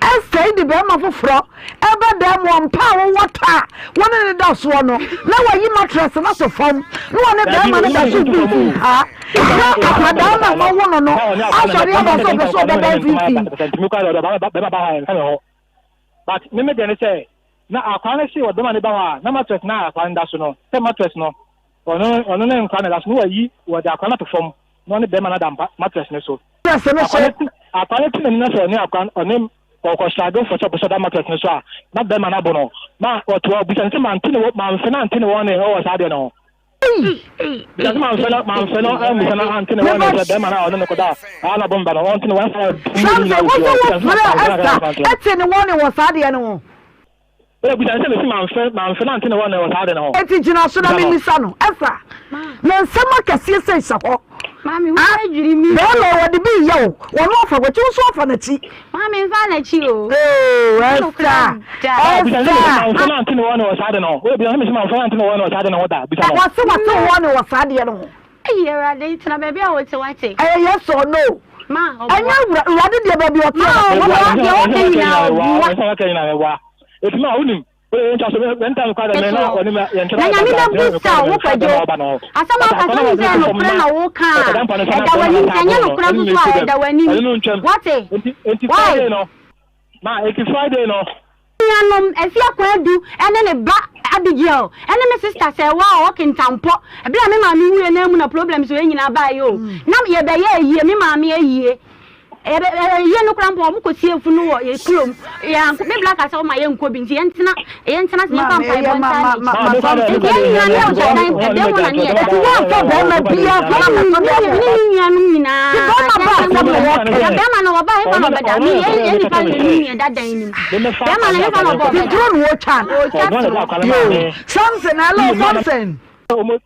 A: Esther de barima foforɔ ɛba dan mu ɔmpa a wowɔ ta a wo ne no da soɔ no na wayi mattress no ato fam na ɔne barima no da so mfimfini paa na akwadaa no a moawo no no asɔre aba sɛ ɔpɛ sɛ ɔbɛda mfimfini.
C: But me me deɛ ne sɛ na akwaa no se ɔbɛma ne ba hɔ a na mattress na akwaa no da so no sɛ mattress no ɔno ɔno ne nkwa na da so na wayi wɔde akwaa no ato fam na ɔne bɛrima no ada mpa mattress no so.
A: Mattress no so.
C: Akwaa no te n'ani na sɛ ɔne akwaa no ɔne ɔkɔ struggle for sɛ ɔpɛ sɛ ɔda mattress no so a na bɛrima no abo no ma ɔte hɔ bisa no sɛ mante ne wɔ mamfe no ante ne wɔne ɔwɔ saa adeɛ no ho. Bisa sɛ mamfe no mamfe no ammisa no ante ne wɔne sɛ bɛrima no a ɔne no kɔda a na ɔbɔ mba no ɔnte ne wɔne saa
A: Samson wo sɛ wofrɛ Esther ɛte ne wɔne wɔ saa adeɛ no ho.
C: Ɛna bisa no sɛ mese mamfe mamfe no ante ne wɔne wɔ saa ade no ho.
A: Enti gyina so na
C: Bisa no.
A: memmisa no. Ɛsa, na nsɛm akɛseɛ sei hyɛ hɔ.
F: Maame, wo
A: Ah,
F: adwiri mi.
A: bɛrima yi, wɔde bi reyɛ wo. Wɔn afa w'akyi, wo nso afa n'akyi.
F: Maame, mfa n'akyi o.
A: Oo,
F: Ɛnyɛ nokorɛ
A: Esther,
F: da.
C: Ah, bisa no sɛ mese
A: Esther.
C: mamfe no ante ne wɔne wɔ saa ade no ho. Wode bisa no sɛ mese mamfe no ante ne wɔne wɔ saa ade no ho da. Bisa no.
A: Wɔse wɔte wo wɔne wɔ saa adeɛ no ho.
F: Eyi Awurade, tena baabi a wote wate.
A: Ɛyɛ yes or no?
F: Ma ɔboa.
A: Ɛnyɛ awura awurade deɛ baabi ɔte
F: Ma
A: ɔboa.
F: ɔboa deɛ ɔka nyinaa ɔboa.
C: Ɛsɛ waka nyinaa mɛboa. Eti ma wonim
F: Soɔ. Na Nyame bɛbusa wo Kwadwo. Asɛm a woka sɛ wonim sɛ ɛyɛ nokorɛ na woka a, ɛda w'anim. Sɛ ɛnyɛ nokorɛ nso so a, ɛda w'anim. Woate? Why?
C: Ma eti Friday no.
F: Nuanom, Afia Kwadu ne ne ba Abigail ne me sister Sɛɛwa a ɔwɔ Kintampo. Bere a me maame wuiɛ no ara mu na problems wei nyinaa baeɛ o. Na yɛbɛyɛ ayie, me maame ayie. Yɛbɛ ayie no koraa mpo wɔn kɔsie funu wɔ yɛ kurom. Yɛanko, me bra ka sɛ wɔma yɛnkɔ bi nti yɛntena, yɛntena ase yɛmfa
A: Maame
F: mpaebɔ
A: ɛyɛ ma
F: ntaa
A: ma
F: n'akyi.
A: ma ma
F: Nti
A: Samson.
F: yɛn nyinaa ne ɔgya dan, ɛdan mu na ne yɛda.
A: Eti woamfa bɛrima biara
F: Yɛn
A: mfa
F: ne
A: ammɛto
F: me
A: dan mu
F: ne
A: hɔ.
F: me nuanom nyinaa
A: Ti bɛrima ba
F: yɛn
A: asɛm na
F: na
A: wɔka yi.
F: bɛrima no wɔba hefa na ɔbɛda me yɛn yɛn nipa mmienu na yɛda dan no mu bɛrima no hefa na ɔba
A: Ti
F: ɔbɛda
A: turo na wɔtwa no.
F: ɔtwa toro
A: Yoo Samson hello Samson. Wohwɛ, wei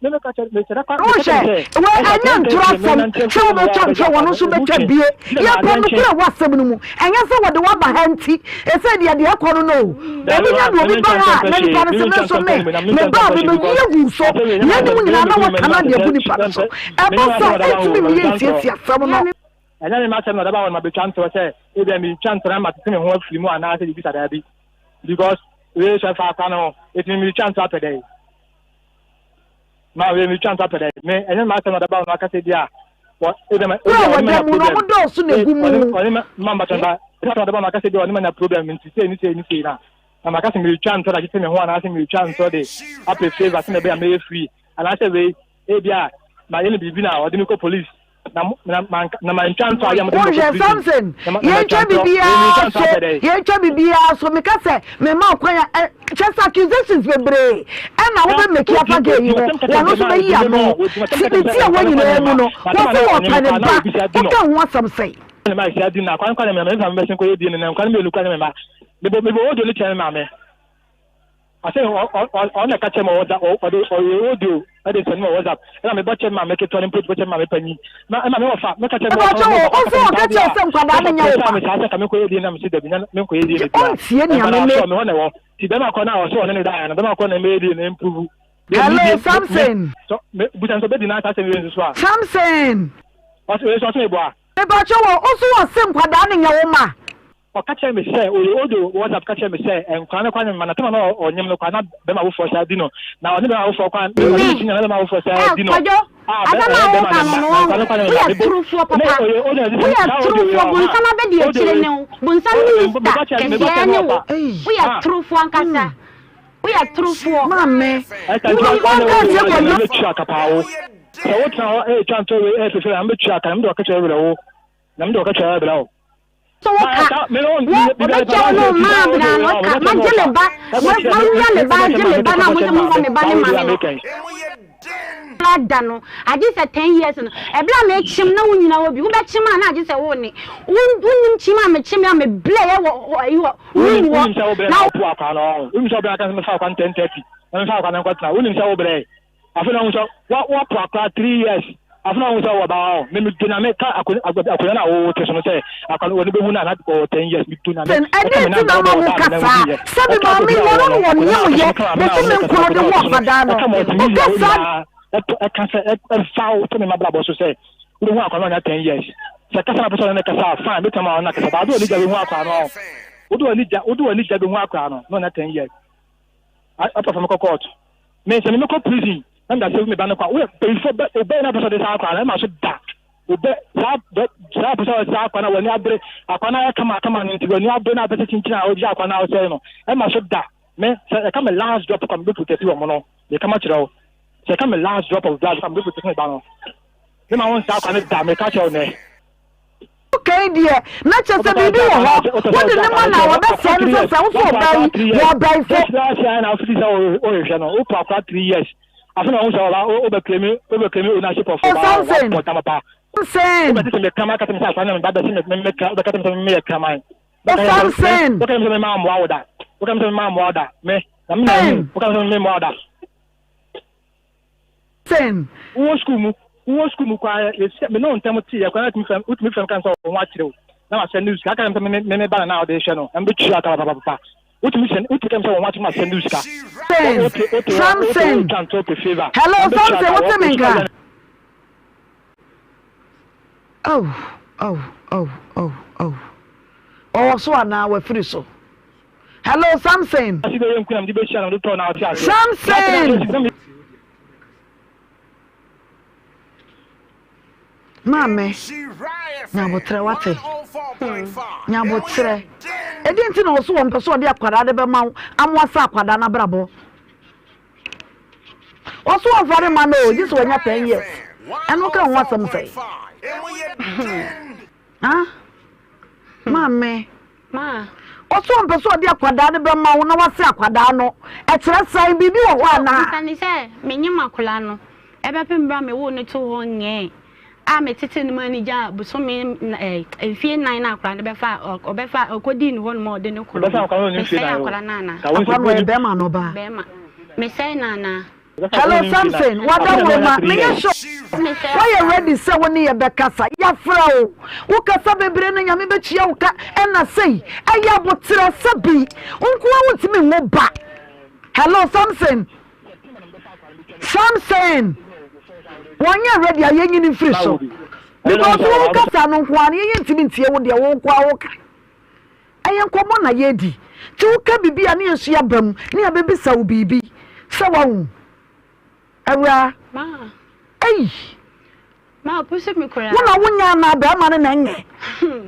A: ɛnyɛ ntoro asɛm sɛ wobɛtwa ntorɔ wɔn nso bɛtwa bie. Yɛpɛ nokorɛ wɔ asɛm no mu. Ɛnyɛ sɛ wɔde wo aba ha nti, ɛsɛ deɛ deɛ ɛkɔ no no o. Obi nya de obi ba ha a, na nipa no se me nso me, me ba a mebɛyi agu wo so. Yeinom nyinaa na wɔka no ade agu nipa no so. Ɛba saa a, ɛntumi mmeyɛ nsiesie asɛm no.
C: Ɛnyɛ me m'asɛm na ɔde aba hɔ no mabɛtwa ntorɔ sɛ ebia meretwa ntorɔ na matete me ho afiri mu anaasɛ biribi saa daabi because wei sɛ ɛfa akora no ho ɛti me meretwa ntorɔ apɛ dɛn ma wei meretwa ntorɔ apɛ dɛn me ɛnyɛ me m'asɛm na ɔde aba hɔ no aka sɛ ebia wɔ ebia ma
A: Kuro
C: ebia
A: a
C: ɔne
A: wɔda
C: manya
A: mu no,
C: problem
A: wɔn dɔɔso na egu mu.
C: ɔne ɔne ma mbatɔ ba ebia ɔde ba no aka sɛ ebia ɔne manya problem nti sei ne sei ne sei na na maka sɛ meretwa ntorɔ de atete me ho anaasɛ meretwa ntorɔ de apɛ favour sɛ mɛbɛyɛ a mɛyɛ free anaasɛ wei ebia mayɛ no biribi na ɔde me kɔ police
A: Wohwɛ Samson, yɛntwa biribiara so, yɛntwa biribiara so. Meka sɛ mema wo kwan a, kyɛ sɛ accusations bebree ɛna wobɛ make afa gay yi ho, wɔn nso bɛyi ano. Ti ne ti a wɔ nyinaa mu no, wɔse wɔpɛ ne ba, woka ho asɛm sɛn?
C: Ɔsɛ ɔno na ɛka kyerɛ me wɔ ɔde ɔyɛ audio ɛde sɛn me wɔ WhatsApp ɛna mebɔ kyerɛ me maame ketewa no mpo bɔ kyerɛ me maame panyin na ɛna me wɔfa meka kyerɛ me wɔfa
A: Ɛbɛkyɛ wɔ ɔsɛ ɔka kyerɛ sɛ nkwadaa no nyɛ wo ba
C: me saa sɛ ka menkɔyɛ die na mese dabi na menkɔyɛ die no bia
A: ɔntie nea
C: ɛmfa
A: meme
C: na me hɔ na ɛwɔ ti bɛrima kɔ na ɔsɛ ɔne ne daeɛ no bɛrima kɔ na ɛmɛyɛ die na ɛmpuvu
A: Hello Samson
C: busa nso bɛdi na saa asɛm wei nso so a
A: Samson
C: ɔsɛ wei nso ɔsɛ meboa
A: Mepakyɛ wɔ ɔsɛ ɔse nkwadaa no nyɛ wo ma
C: Ɔka kyerɛɛ me sɛ, ɔyɛ audio wɔ WhatsApp ka kyerɛɛ me sɛ, nkwadaa no koraa nyem ma na tɛm a na ɔnyem no koraa na bɛrima awofoɔ saa di no, na ɔne bɛrima awofoɔ koraa, ɔne
F: Me,
C: me senior na bɛrima awofoɔ saa
F: eh,
C: di no,
F: Kwadwo,
C: a bɛ,
F: asɛm a
C: ɛyɛ bɛrima
F: woka
C: ne
F: no
C: mma,
F: no
C: na
F: wahu,
C: nkwadaa no koraa nyem
F: woyɛ
C: ma, mebo,
F: turufoɔ
C: ne
F: papa,
C: ɔyɛ audio na ɛde
F: woyɛ
C: saa audio wei
F: turufoɔ,
C: ɔma,
F: bonsam abɛdi
C: audio
F: akyire
C: wei,
F: ne wo, bonsam
C: audio wei,
F: minista
C: mebɔ kyerɛ, mebɔ
F: kɛseɛ
C: kyerɛ
F: ne
C: me
F: wo,
C: wɔfa,
F: woyɛ
C: ma,
F: turufoɔ ankasa, woyɛ turufoɔ.
A: Maame,
C: ɛsɛ nti
A: wo
C: ɔne
A: wanka
C: wo
A: nkyerɛ
C: wɔ
A: Kwadwo
C: ne bɛtua kapaawo. Sɛ wotena hɔ retwa ntɔ wei refefere a, mebɛtua ka na mede w'akatua bɛbrɛ wo, na mede w'akatua bɛbrɛ wo.
F: So wo ka, wo, ɔbɛkyɛ wo no maa bra no ka, magye me ba, mawura me ba agye me ba no a mo sɛ momfa me ba no ma me no. Da no, agye sɛ 10 years no, ɛberɛ a mekyem na wo nyina hɔ bi, wobɛkyem a na agye sɛ wo ne, wonim kyem a mekyem a meblɛɛ wɔ ayi hɔ, room hɔ.
C: Wonim sɛ wobrɛ na wopo akwa no, wonim sɛ wobrɛ aka sɛ mefa akwa no 10:30 na mefa akwa no nkɔtena, wonim sɛ wobrɛ. Afei na ɔhu sɛ wa wapo akora 3 years. Afei na ɔhu sɛ ɔwɔ ba hɔ. Me me do nyame ka akonnwa no a wote so no sɛ akwa no wɔne bɛhu no a na ɔwɔ 10 years. Me do nyame
A: Sɛn
C: ɛka
A: ɛdeɛn
C: me
A: nti
C: nan
A: na
C: bɛbɔ
A: ama
C: ɔda
A: woka
C: a me nan
A: saa?
C: wuiɛ.
A: Sɛbi
C: Ɛka
A: maame
C: baabi
A: yi
C: a
A: wɔno
C: ɔwɔ
A: na
C: no akonnwa
A: wɔnyem
C: no a
A: yɛ
C: ɔte so no ka maame no a
A: bosome
C: ɔne
A: nkono
C: kasa
A: de
C: akonnwa
A: wo
C: a ɔte so no
A: akwadaa no
C: ɛka ma ɔtumi
A: woka
C: yɛ wo
A: saa
C: nyinaa ɛtɔ ɛka sɛ ɛfa wo sɛ me ma brabɔ so sɛ wobɛhu akwa no ɔnya 10 years. Sɛ kasa na pɛ sɛ ɔne ne kasa a, fine, bɛtumi ama ɔne no akasa baa wode w'ani gya bɛhu akwa no, wode w'ani gya bɛhu akwa no na ɔnya 10 years. Ɔpɛ fa mekɔ court, me sɛ memekɔ prison na meda sɛ me ba no kɔ a woyɛ bɛyifo bɛ obɛyɛ na pɛ sɛ ɔde saa akwa no ɛma so da obɛ saa bɛ saa pɛ sɛ ɔde saa akwa no a w'ani abere akwa no ayɛ kama kama no nti w'ani abere na apɛ sɛ kyinkyin a ɔgye akwa no a ɔsɛe no ɛma so da. Me sɛ ɛka me last drop kɔ mebɛ protect wɔ mo no meka ma kyerɛ wo sɛ ɛka me last drop of blood kɔ mebɛ protect me ba no me ma wo nsa akwa no da meka kyerɛ wo nɛ.
A: Woka yi deɛ, na kyerɛ sɛ biribi wɔ hɔ. Wode ne ma na wɔbɛsɛe no sɛ sɛ wo sɛ ɔbaa yi, wɔ ɔbaifo.
C: Just last year na wofiti sɛ wohwehwɛ no, wopɔ akora 3 years. Afei na wohu sɛ ɔba wobɛklemi wobɛklemi ownership of ɔba
A: Samson.
C: wabɔ dam pa.
A: Samson.
C: Wobɛte sɛ mekraman ka sɛ me sɛ akora na me ba bɛse me me wobɛka sɛ me meyɛ kraman.
A: O Samson.
C: Wobɛka sɛ me ma mmoa wo da. Wobɛka sɛ me ma mmoa wo da. Me na me na hu. Wobɛka sɛ me mmoa wo da.
A: Samson.
C: Wowɔ sukuu mu, wowɔ sukuu mu koraa yɛhyia me ne wo ntam te yɛ koraa na wotumi frɛ wotumi frɛ me ka sɛ wo ho akyere wo na masɛnde wo sika aka kyerɛ me sɛ me me me ba na na wode hwɛ no na mebɛtua ka papapapa wotumi sɛn wotumi ka me sɛ wo ho akyere masɛnde wo sika.
A: Samson.
C: Wote wote hɔ wote hɔ
A: Samson.
C: wotwa ntorɔ pɛ favour
A: Hello
C: na mebɛtua
A: Samson,
C: ka
A: wote me
C: wɔ
A: nka? Oh, oh, oh, oh, oh. Ɔwɔ so anaa wafiri so? Hello Samson. Samson. Maame, nyabotrɛ wate. Nyabotrɛ. Ɛdi nti na ɔso wɔn pɛ so ɔde akwadaa de bɛma wo amoasa akwadaa n'abrabɔ. Ɔso ɔmfa ne ma no o, gye sɛ wanya 10 years. Ɛno ka ho asɛm sɛe. Ah, maame.
F: Ma.
A: Ɔso ɔmpɛ sɛ ɔde akwadaa no bɛma wo na wase akwadaa no. Ɛkyerɛ sɛn? Biribi wɔ hɔ anaa?
F: Bisa ne sɛ menyem akwadaa no ɛbɛpem berɛ a mewoo no too hɔ nyɛɛ a metete no maa no gyaa bosome mfie 4 na akwadaa no bɛfa ɔbɛfa ɔkɔdii ne hɔ nom a ɔde no kɔ no mesɛe akwadaa no anaa?
A: Akwadaa no ɔyɛ bɛrima anaa ɔbaa?
F: Bɛrima. Mesɛe no anaa?
A: Hello Samson, wada wo ma menyɛ sure woayɛ ready sɛ wo ne yɛ bɛkasa. Yɛafrɛ wo. Wo kasa bebree no Nyame bɛtua wo ka ɛna sei. Ɛyɛ aboterɛ sɛ bi. Wo nkoa wontumi nwo ba. Hello Samson. Samson. Wɔnyɛ ready a yɛnyini mfiri so. Because wo kasa no nkoa no yɛnyɛ ntumi ntie wo deɛ wo nkoa wo ka. Ɛyɛ nkɔmmɔ na yɛredi. Nti woka biribi a ne yɛn nso yɛaba mu ne yɛabɛbisa wo biribi sɛ wahu. Awuraa.
F: Ma.
A: Ei.
F: Ma pusu me koraa.
A: Wo na wonya anaa bɛrima no na ɛnyɛ?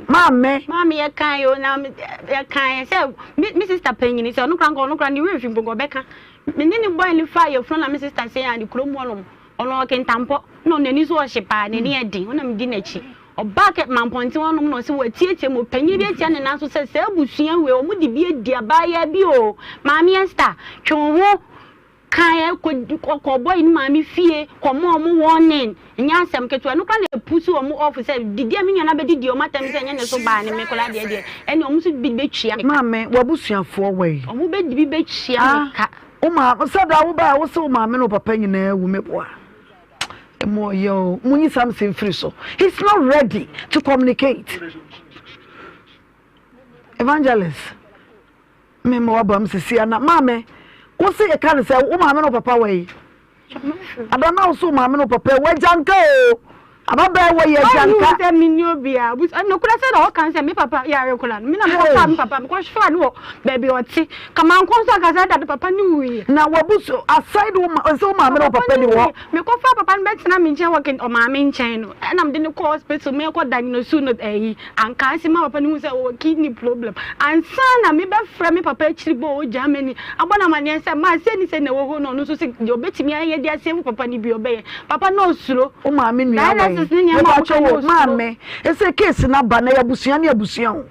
A: Maame.
F: Maame yɛ kan o na yɛ kan sɛ me me sister panyini sɛ ɔno koraa nka ɔno koraa ne werɛ fi mpo nka ɔbɛka. Me ne ne boy no faa yɛfunu na me sister sɛ yɛn ade kurom hɔnom. Ɔno ɔkentampɔ na n'ani so ɔhye paa n'ani yɛ den ɔna medi n'akyi. Ɔbaa kɛ Mampɔnten hɔ nom na ɔse watiatia mu, ɔpanyin bi atia ne nan so sɛ saa abusua wei ɔmo de bi adi abaayaa bi oo, Maame Esther twe wo ho ka ɛ kɔ kɔ boy no maame fie kɔ ma ɔmo warning, ɛnyɛ asɛm ketewa, ɛno koraa na ɛpusu ɔmo off sɛ didi a me nua no abɛdidi ɔmo atɛm sɛ ɛnyɛ ne so baa ne me koraa deɛ deɛ ɛne ɔmo nso bi bɛtua me ka.
A: Maame, w'abusuafoɔ wɔ yi?
F: Ɔmo bɛdi bi bɛtua me ka.
A: Wo maame, sɛ daa wo baeɛ wo se wo maame ne wo papa nyinaa awu, meboa? Emu ɔyɛ o, munyi Samson mfiri so. He's not ready to communicate. Evangelist, me ma waba mu sisi ana maame, wo se yɛka ne sɛ wo maame ne wo papa wɔ yi. Ada na wo so wo maame ne wo papa wagya nka o. Ababaa wɔ yɛ agya nka.
F: Ɔnhu sɛ menni obiara. Nokorɛ sɛ na ɔka sɛ me papa yare koraa no, me na mekɔfaa me papa, mekɔfaa no wɔ baabi a ɔte. Ka mankɔ nso anka saa da no papa no wuiɛ.
A: Na wabusu aside wo ma sɛ wo maame ne wo papa ni hɔ.
F: Mekɔfaa papa no bɛtena me nkyɛn wɔ ɔmaame nkyɛn no, ɛna mede no kɔɔ hospital, mekɔ diagnose no ɛyi, anka ase ma papa no hu sɛ ɔwɔ kidney problem. Ansa na mebɛfrɛ me papa akyiri bɔ wɔ Germany, abɔ no amanneɛ sɛ ma sei ne sei na ɛwɔ hɔ no, ɔno nso sɛ deɛ ɔbɛtumi ayɛ de asave papa no bi ɔbɛyɛ. Papa no osuro.
A: Wo maame nua wɛn?
F: Dialysis ne nneɛma a
A: Mepakyɛ
F: wɔka no
A: wo
F: osuro.
A: maame, ɛsɛ case no aba na ɛyɛ abusua ne abusua o.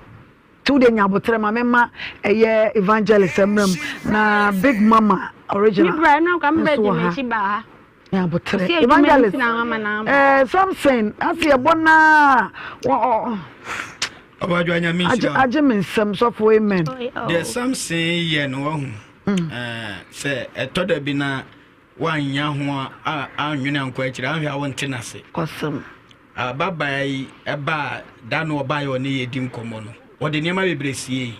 A: Nti wo deɛ nya aboterɛ ma me ma ɛyɛ evangelist mmra mu na big mama
F: Me
A: original
F: bra ɛno anka me bra
A: nso
F: di
A: wɔ ha.
F: m'akyi baa ha.
A: Nya aboterɛ.
F: Ɔsi adwuma
A: Evangelist
F: nti na ama na aba.
A: eh, Samson ase ɛbɔ naa wɔ ɔ
G: Ɔbadwa nyame
A: agye
G: nhyira wo.
A: agye me nsɛm sɔfo amen.
G: Deɛ Samson yɛ no wahu eh, sɛ ɛtɔ da bi na Woannya ho annwene ankɔ akyiri anhwɛ a wonte no ase.
A: Kwasɛm.
G: Ababaa yi ɛbaa da no ɔbaeɛ ɔne yɛ di nkɔmmɔ no, ɔde nneɛma bebree siei.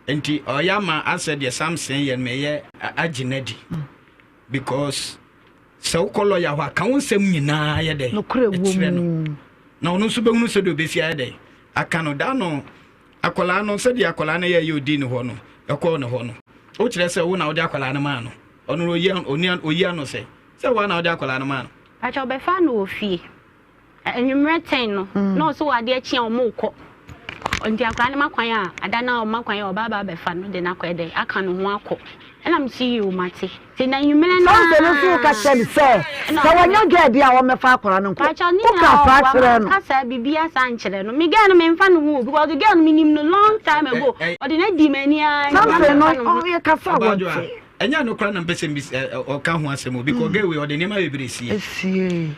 G: Nti ɔyɛ ama asɛ deɛ Samson yɛ no meyɛ agye no adi. Because sɛ wokɔ lɔya hɔ a ka wo nsɛm nyinaa yɛ dɛ
A: ɛkyerɛ
G: no. Na ɔno nso bɛhunu sɛdeɛ ɔbɛsi ayɛ dɛ aka no. Da no Akwadaa no, sɛdeɛ akwadaa no yɛeɛ ɔdii ne hɔ no, ɛkɔɔ ne hɔ no, wokyerɛ sɛ wo na wode akwadaa no maa no? Ɔno ɔyi ɔni ɔyi ano sɛ, sɛ wo na wode akwadaa no maa no?
F: Pakyɛ ɔbɛfaa no wɔ fie anwummerɛ ten no na ɔsɛ wɔ adeɛ kye a ɔmo rekɔ nti akwadaa no ma kwan a ada no a ɔma kwan a ɔba aba abɛfa no de no akɔ ɛdɛ aka ne ho akɔ ɛna mese yoo mate. Nti na anwummerɛ no
A: Samson nso ka kyerɛ no sɛ,
F: ara
A: sɛ wanya girl deɛ a ɔmmɛfa akwadaa no nkɔ.
F: Pakyɛw ne
A: Wokaa
F: nyinaa
A: saa
F: ɔboa
A: kyerɛɛ no?
F: manka saa biribiara saa nkyerɛ no. Me girl no memfa ne ho o because girl no menim no long time ago. Ɔde no adi m'ani ara nti na
A: Samson no
F: memfa ne ho.
A: ɔyɛ kasa a
G: Ɔbaa Joa,
A: wɔnte.
G: ɛnyɛ ɛno koraa na mpɛ sɛ mbisa ɛ, ɛ, ɔka ho asɛm o because girl wei ɔde nneɛma bebree sie.
A: Esie.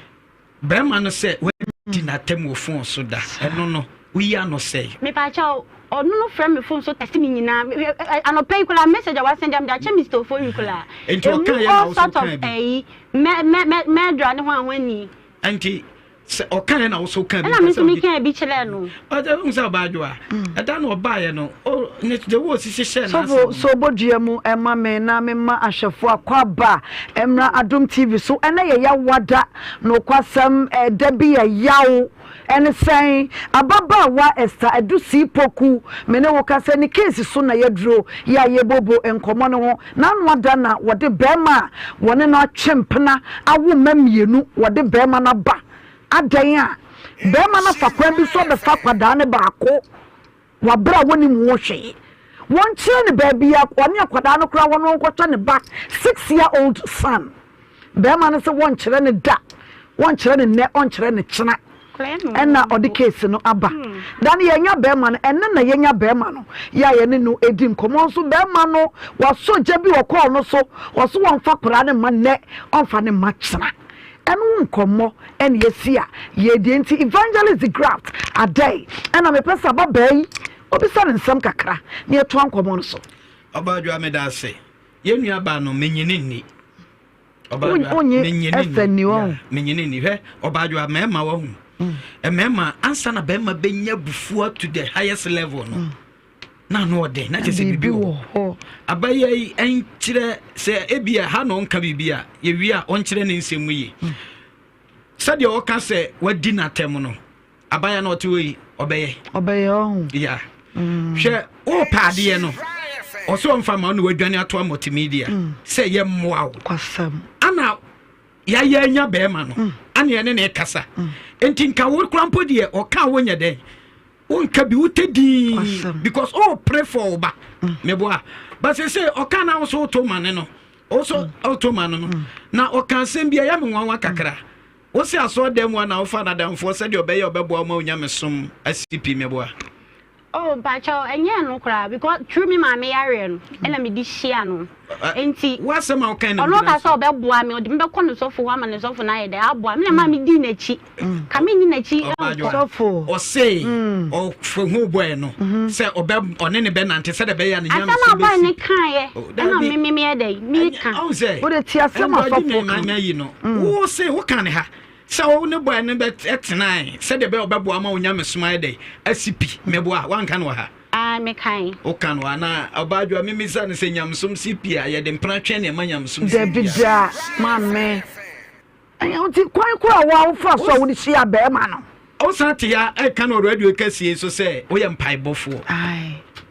G: Bɛrima no sɛ wadi n'atam wɔ phone so da, ɛno no woyi ano sɛe.
F: Mepakyɛw, ɔno no frɛ me phone so text me nyinaa, hwɛ ɛ anɔpa yi koraa message a wasend a mede akyɛ Mister Ofori koraa,
G: Nti ɔka
F: emu
G: yɛ na
F: all
G: wo so
F: sort of
G: kaa bi.
F: ɛyi, mɛ mɛ mɛ mɛdra ne hwan hwan ni.
G: Nti sɛ ɔka yɛ na wo so kaa bi.
F: Ɛna me nso me kaa bi kyerɛɛ no.
G: Ɔsɛ wohu sɛ ɔbaa adwoa, ɛda no ɔbaeɛ no, o ne the way ɔsisi hyɛɛ n'asɛm
A: Sɔfo
G: no.
A: so bɔ dua mu ma me na me ma ahwɛfo akwaaba mmra Adom TV so ɛnɛ yɛ yawada nokwasɛm ɛda bi yɛ yaw ɛne sɛn ababaawa Esther Adusi Poku me ne wo kasa ne case so na yɛduro yɛ a yɛbobo nkɔmɔ no ho n'ano ada na wɔde bɛɛma a wɔne no atwe mpena awo mma mmienu wɔde bɛɛma no aba adɛn a bɛɛma no afa kwan bi so abɛfa akwadaa no baako Wɔ bere a wonnim ho hwee. Wɔnkyerɛ no baabi a ɔne akwadaa no koraa wɔ no ɔnkɔhwɛ ne ba six year old son. Barima no se wɔnkyerɛ no da, wɔnkyerɛ no nnɛ, ɔnkyerɛ no kyena. Ɛna ɔde case no aba. Da no yɛanya barima no, ɛnnɛ na yɛanya barima no yɛ a yɛne no redi nkɔmmɔ nso barima no wasɔ gya bi wɔ call no so, ɔse wɔmfa akwadaa no mma nnɛ, ɔmfa no mma kyena. Ɛno ho nkɔmmɔ na yɛasi a yɛredi. Enti Evangelist De Graft Adei na mepɛ sɛ ababaa yi ɔbisa no nsɛm kakra na yɛtoa nkɔmmɔ no so.
G: Ɔbaa Adwoa meda ase. Yɛn nua baa no menye no nni. Ɔbaa Adwoa
A: Wonye
G: menye no
A: Esther
G: nni.
A: nni
G: Yeah,
A: wɔn.
G: menye no nni. Hwɛ Ɔbaa Adwoa mmarima wahu. Mmarima ansa na barima bɛnya abufuo to the highest level no. na ano ɔden na kyerɛ sɛ biribi wɔ hɔ abayɛ yi nkyerɛ sɛ ebi a ha na ɔnka biribi a yɛwie a ɔnkyerɛ ne nsɛm mu yie hmm. sɛdeɛ ɔka sɛ wadi n'atɛm no abayɛ na ɔte hɔ yi ɔbɛyɛ
A: ɔbɛyɛ ɔho
G: ya hmm. hwɛ wopɛ adeɛ no ɔsɛ ɔmfa ma ɔne wadwane ato multimedia hmm. sɛ yɛ mmoa wo ana yɛayɛ anya bɛrima no ana ɛne ne kasa nti nka wo kora mpo deɛ ɔka wonyɛ dɛn Wonka bi wotɛ dinn because oh pray for wo ba mm. meboa but sɛ sɛ ɔka na wo so woto ma ne no wo so mm. woto ma no no mm. na ɔka asɛm bi a ɛyɛ me nwanwa kakra wo se asɔɔ dan mu a na wofa nadamfoɔ sɛdeɛ ɔbɛyɛ ɔbɛboa ma onyame som asi pi meboa
F: Oh, mpakyɛw, ɛnyɛ ɛno koraa because through me maame yareɛ no ɛna mede hyia no. Nti
G: w'asɛm a wokan na
F: ɔno ɔka sɛ ɔbɛboa me, ɔde me bɛkɔ ne sɔfo hɔ ama ne sɔfo no ayɛ dɛ aboa me na maa me dii n'akyi. Ka me nni n'akyi nkɔ.
A: Sɔfo.
G: Ɔse ɔfo ho bɔɛ no sɛ ɔbɛ ɔne ne bɛnante sɛdeɛ ɛbɛyɛ a ne
F: Asɛm
G: nyamesom
F: a bɔɛ ne
G: bɛsi.
F: kaeɛ
G: Oh,
F: ɛna
G: dabi.
F: me me meyɛ dɛ meka.
G: Ɔhu sɛ
A: Wode te asɛm a
G: ɛnde ɔgye
A: sɔfo
G: me
A: ka.
G: ma mayi no. Wo se woka ne ha sɛ wo ne bɔɛ no bɛtenae sɛdeɛ ɛbɛyɛ ɔbɛboa ma wo nyamesom ayɛ dɛ asi pi. Meboa woanka no wɔ ha.
F: Ae, mekae.
G: Woka no anaa? Ɔbaa Adwoa, memmisa no sɛ nyamesom si pi a, yɛde mpena twɛn na ɛma nyamesom si
A: Dabi
G: pi
A: da,
G: anaa?
A: maame. Ɛnyɛ nti kwan koro a wo wofa so a wode hyia bɛrima no.
G: Wosan te ya ɛka no radio kɛseɛ so sɛ woyɛ mpaebɔfoɔ.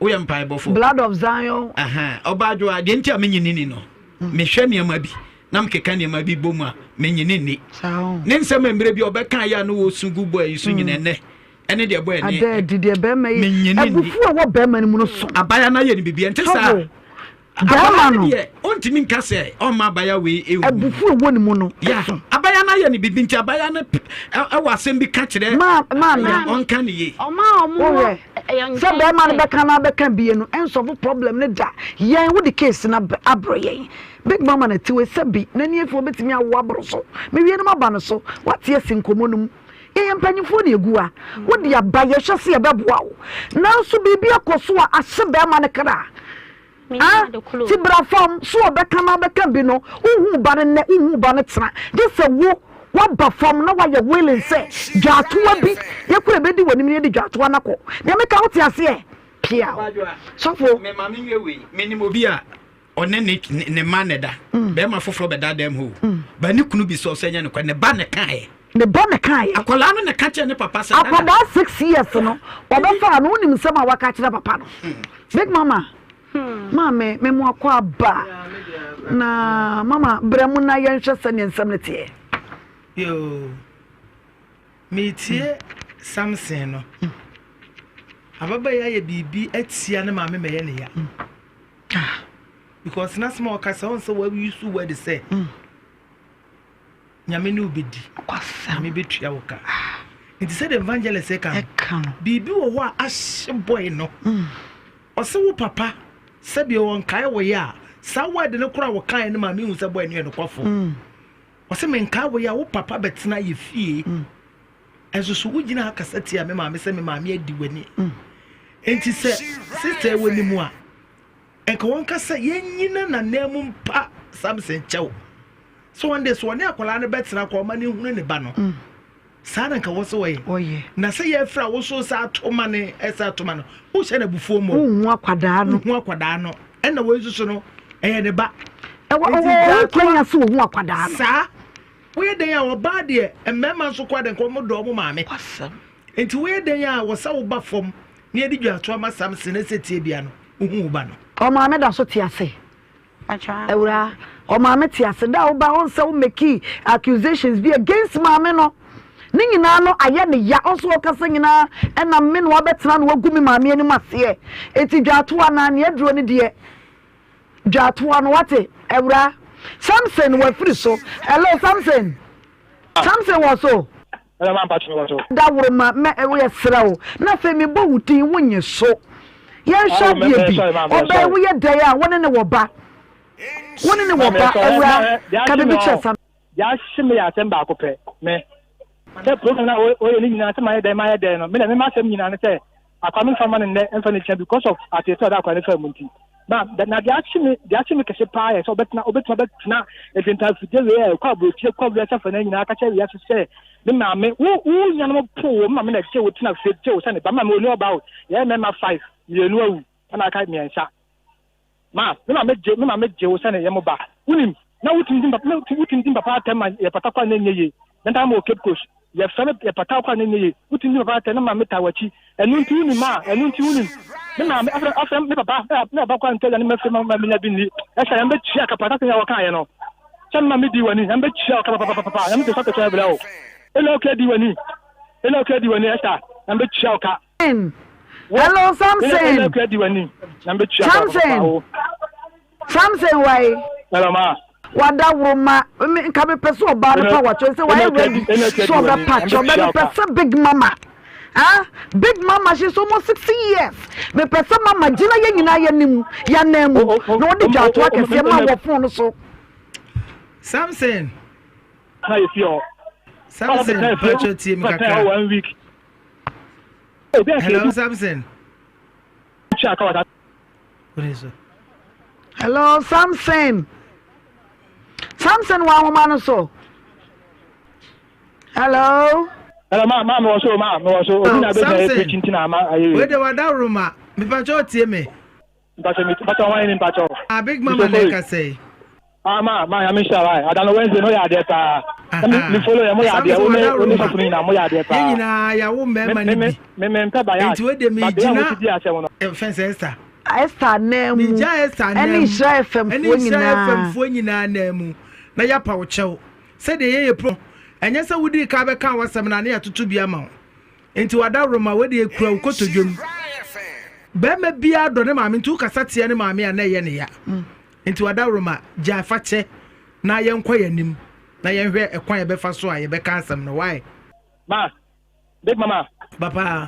G: Woyɛ mpaebɔfoɔ.
A: Blood of Zion.
G: Ɔbaa dwoa deɛ nti a menyini ni no. Mm. Mehwɛ nneɛma bi na mekeka nneɛma bi bɔ mu a menyini ni. Ne nsɛm mmerɛ bi ɔbɛka yɛ a no wɔsu gu bɔ yi so nyina mm. ɛnɛ ɛne deɛ bɔ ɛne.
A: Ada adi deɛ bɛrima yi abufuo a ɛwɔ bɛrima no mu no so.
G: Abaya no ayɛ no biribi ɛnte saa.
A: Bɛrima no.
G: deɛ ɔntumi nka sɛ ɔmma abaya wei ewu.
A: Abufuo ɛwɔ ne mu no.
G: Ya abaya no ayɛ ne bibi nti abaya no ɛwɔ asɛm bi ka kyerɛ.
A: Maa maame.
G: Ɔnka ne yie.
F: Ɔma ɔmo wɔ
A: ɛyɛ sɛ bɛrima no bɛka na abɛka bie no ɛnsɔfo problem no da yɛn wode case no abrɛ yɛn big mama na tiwe sɛ bi n'ani efi obetumi awo aboro so mewie no maba no so wate asi nkɔmɔ no mu yɛyɛ mpanyinfoɔ na egu a wode aba yɛhwɛ sɛ yɛbɛboa wo nanso biribi akɔ so a ahye bɛrima no kra. Ah, ti bra fam, so ɔbɛka na abɛka bi no, wohu ba no nnɛ, wohu ba no tena, gye sɛ wo woaba fam na woayɛ willing sɛ dwaatoa bi, yɛkora ɛbɛdi w'anim na yɛde dwaatoa no akɔ. Deɛ meka wote aseɛ? Pia. Sɔfo.
G: Me ma menwie wei, menim obi a ɔne ne ne mma na ɛda, mm. bɛrima foforɔ bɛda dɛm hɔ mm. ba ne kunu bi sɛ ɔsɛ nyɛ nokorɛ, ne ba ne kaeɛ.
A: Ne ba na kaeɛ.
G: Akwadaa no na ka kyerɛ ne papa sɛ.
A: Akwadaa 6 years no, ɔbɛfaa no, wonim nsɛm a waka kyerɛ papa no. Hmm. Big mama, maame, me mo akɔ aba. Na mama, brɛ mu na yɛnhwɛ sɛdeɛ nsɛm no teɛ.
H: Yoo, metie Samson no. Ababaa yi ayɛ biribi atia ne maame ma ɛyɛ ne ya. Ah. Because n'asɛm a ɔka sɛ ɔn sɛ wayi so word sɛ Nyame ne wo bɛdi. Nyame bɛtua wo ka. Nti sɛdeɛ evangelist ka no, biribi wɔ hɔ a ahye boy no. Ɔse wo papa sɛdeɛ ɔnkae wo yɛ a, saa word no koraa wɔkaeɛ no ma mehu sɛ boy no yɛ nokwafo. Ɔse menkae wo yɛ a, wo papa bɛtena yɛ fie. Ɛnso so wogyina ha kasa tia me maame sɛ me maame adi w'ani. Nti sɛ sister wɔ ne mu a, nka wɔnka sɛ yɛnyina n'ananmu mpa Samson kyɛw. So wɔn de so wɔne akwadaa no bɛtena kɔ ɔma no nhunu ne ba no mm. saa na nka wɔ sɛ wɔyɛ na sɛ yɛfrɛ a woso sɛ ato ma ne ɛsɛ ato ma no wohyɛ no abufuo mu
A: wohu akwadaa no
H: wohu akwadaa no ɛna wɔn nso so no ɛyɛ ne ba
A: ɛwɔ ɛwɔ kwan ya sɛ wohu akwadaa no
H: saa woyɛ dɛn a ɔbaa deɛ mmarima nso kɔ adɛn kɔ wɔn dɔ wɔn maame nti woyɛ dɛn a wɔsɛ wo ba fam ne yɛde dwa ato ama samson ɛsɛ tie bia no wohu wo ba no
A: ɔmaame da so te ase Awuraa, ɔmaame te ase. Da a woba hɔ nsɛ wo mekii accusations bi against maame no. Ne nyinaa no ayɛ ne ya. Ɔnso ɔkasa nyinaa ɛna me na wabɛtena na wagu me maame anim aseɛ. Eti dwaatoa anaa nea aduro no deɛ dwaatoa no wate awuraa. Samson wafiri so. Hello Samson. Samson wɔ so. Dawuroma mɛ yɛsrɛ wo na afei mebɔ wo din wonye so. Yɛnhwɛ adeɛ bi. Ɔbaa yi woyɛ dɛn a wo ne ne wɔ ba? Wo ne ne wɔ ba awura ka biribi kyerɛ Samson.
C: Deɛ ahye me yɛ asɛm baako pɛ me sɛ program na ɔyɛ ne nyinaa sɛ mayɛ dɛn mayɛ dɛn no me na me m'asɛm nyinaa ne sɛ akwa me nfa ma no nnɛ mfa no kyina because of ateetee a ɔde akwa no faa mu nti ma na deɛ ahye me deɛ ahye me kɛse paa yɛ sɛ ɔbɛtena ɔbɛtumi abɛtena ntentan afidie wei a ɛkɔ aburokyire kɔ wiase afa no nyinaa ka kyerɛ wiase sɛ me maame wo wo nuanom po wo maame na gye wo tena fie gye wo sɛ ne ba maame ɔni ɔba o yɛyɛ mmarima five mmienu awu ɛna aka mmiɛnsa Ma, me maame gye, me maame gye wo sɛne yɛ mo ba. Wonim, na wotumi di me, wotumi di me papa atɛm ma yɛ pata kɔ a na ɛnyɛ yie. Na ntaa mewɔ Cape Coast. Yɛfrɛ me yɛ pata kɔ a na ɛnyɛ yie. Wotumi di me papa atɛm na maame taa w'akyi. Ɛno nti wonim ma, ɛno nti wonim. Me maame, afrɛ, afrɛ me papa, me papa kɔ a ntɔ aduane mma fie ma ma menya bi nni. Ɛsɛ yɛn bɛtua ka pata sɛnea wɔkaeɛ no. Sɛ me maame dii w'ani, yɛn bɛtua wo ka papapapapa. Yɛn de sɔkɛtɔ ɛbrɛ wo. Ela okɛ di w'ani. Ela okɛ di w'ani, Esther. Yɛn bɛtua wo ka.
A: Hello Samson. Samson. Samson wai. Wada woroma nka mepɛ sɛ ɔbaa no pa wakyɛ sɛ wayɛ ready sɛ ɔbɛpa kyɛ ɔbɛ mepɛ sɛ big mama ah big mama she's almost 60 years mepɛ sɛ mama gyina yɛ nyinaa yɛ nim yɛ anan mu na ɔde dwatoa kɛseɛ ma wɔ fon no so.
H: Samson. Samson patro tie mi kakra. Hello, Samson.
A: Hello, Samson. Samson wɔ ahoma no so. Hello.
C: Hello, ma ma mi wɔ so ma mi wɔ so. Obi na bɛ gyina yɛ preaching ti na ama ayɛ.
H: Wei de wada roma. Mipatsɛ ɔtie mi.
C: Mpatsɛ mi mpatsɛ wɔn ni mpatsɛ.
H: Ah, big mama na ɛka sɛ.
C: Ah ma ma nyame nhyira wo ae ada no Wednesday no yɛ adeɛ paa na me me follow yɛ mo yɛ adeɛ wo ne wo ne sɔfo no nyinaa mo yɛ adeɛ paa.
H: Yɛn nyinaa yɛawo mmarima no bi.
C: Me me mpɛ bias
H: Nti wo deɛ
C: but bea a
H: megyina
C: wosi di asɛm no.
H: Fɛn sɛ Esther.
A: Esther anan mu
H: Megya Esther anan
A: ɛne
H: mu
A: Nhyira FM
H: ɛne
A: foɔ
H: Nhyira
A: nyinaa.
H: FM foɔ nyinaa anan mu na yɛapa wo kyɛw sɛdeɛ yɛyɛ pro ɛnyɛ sɛ wodii kan bɛkaa w'asɛm no a na yɛatoto bi ama wo nti w'adaworoma wei deɛ kura wo kotodwam barima biara dɔ ne maame nti wokasa tia ne maame a na ɛyɛ ne ya Nti wadaworoma, gyae fa kyɛ na yɛnkɔ yɛn anim na yɛnhwɛ ɛkwan a yɛbɛfa so a yɛbɛka asɛm no, why?
C: Ma, Big Mama.
H: Papa.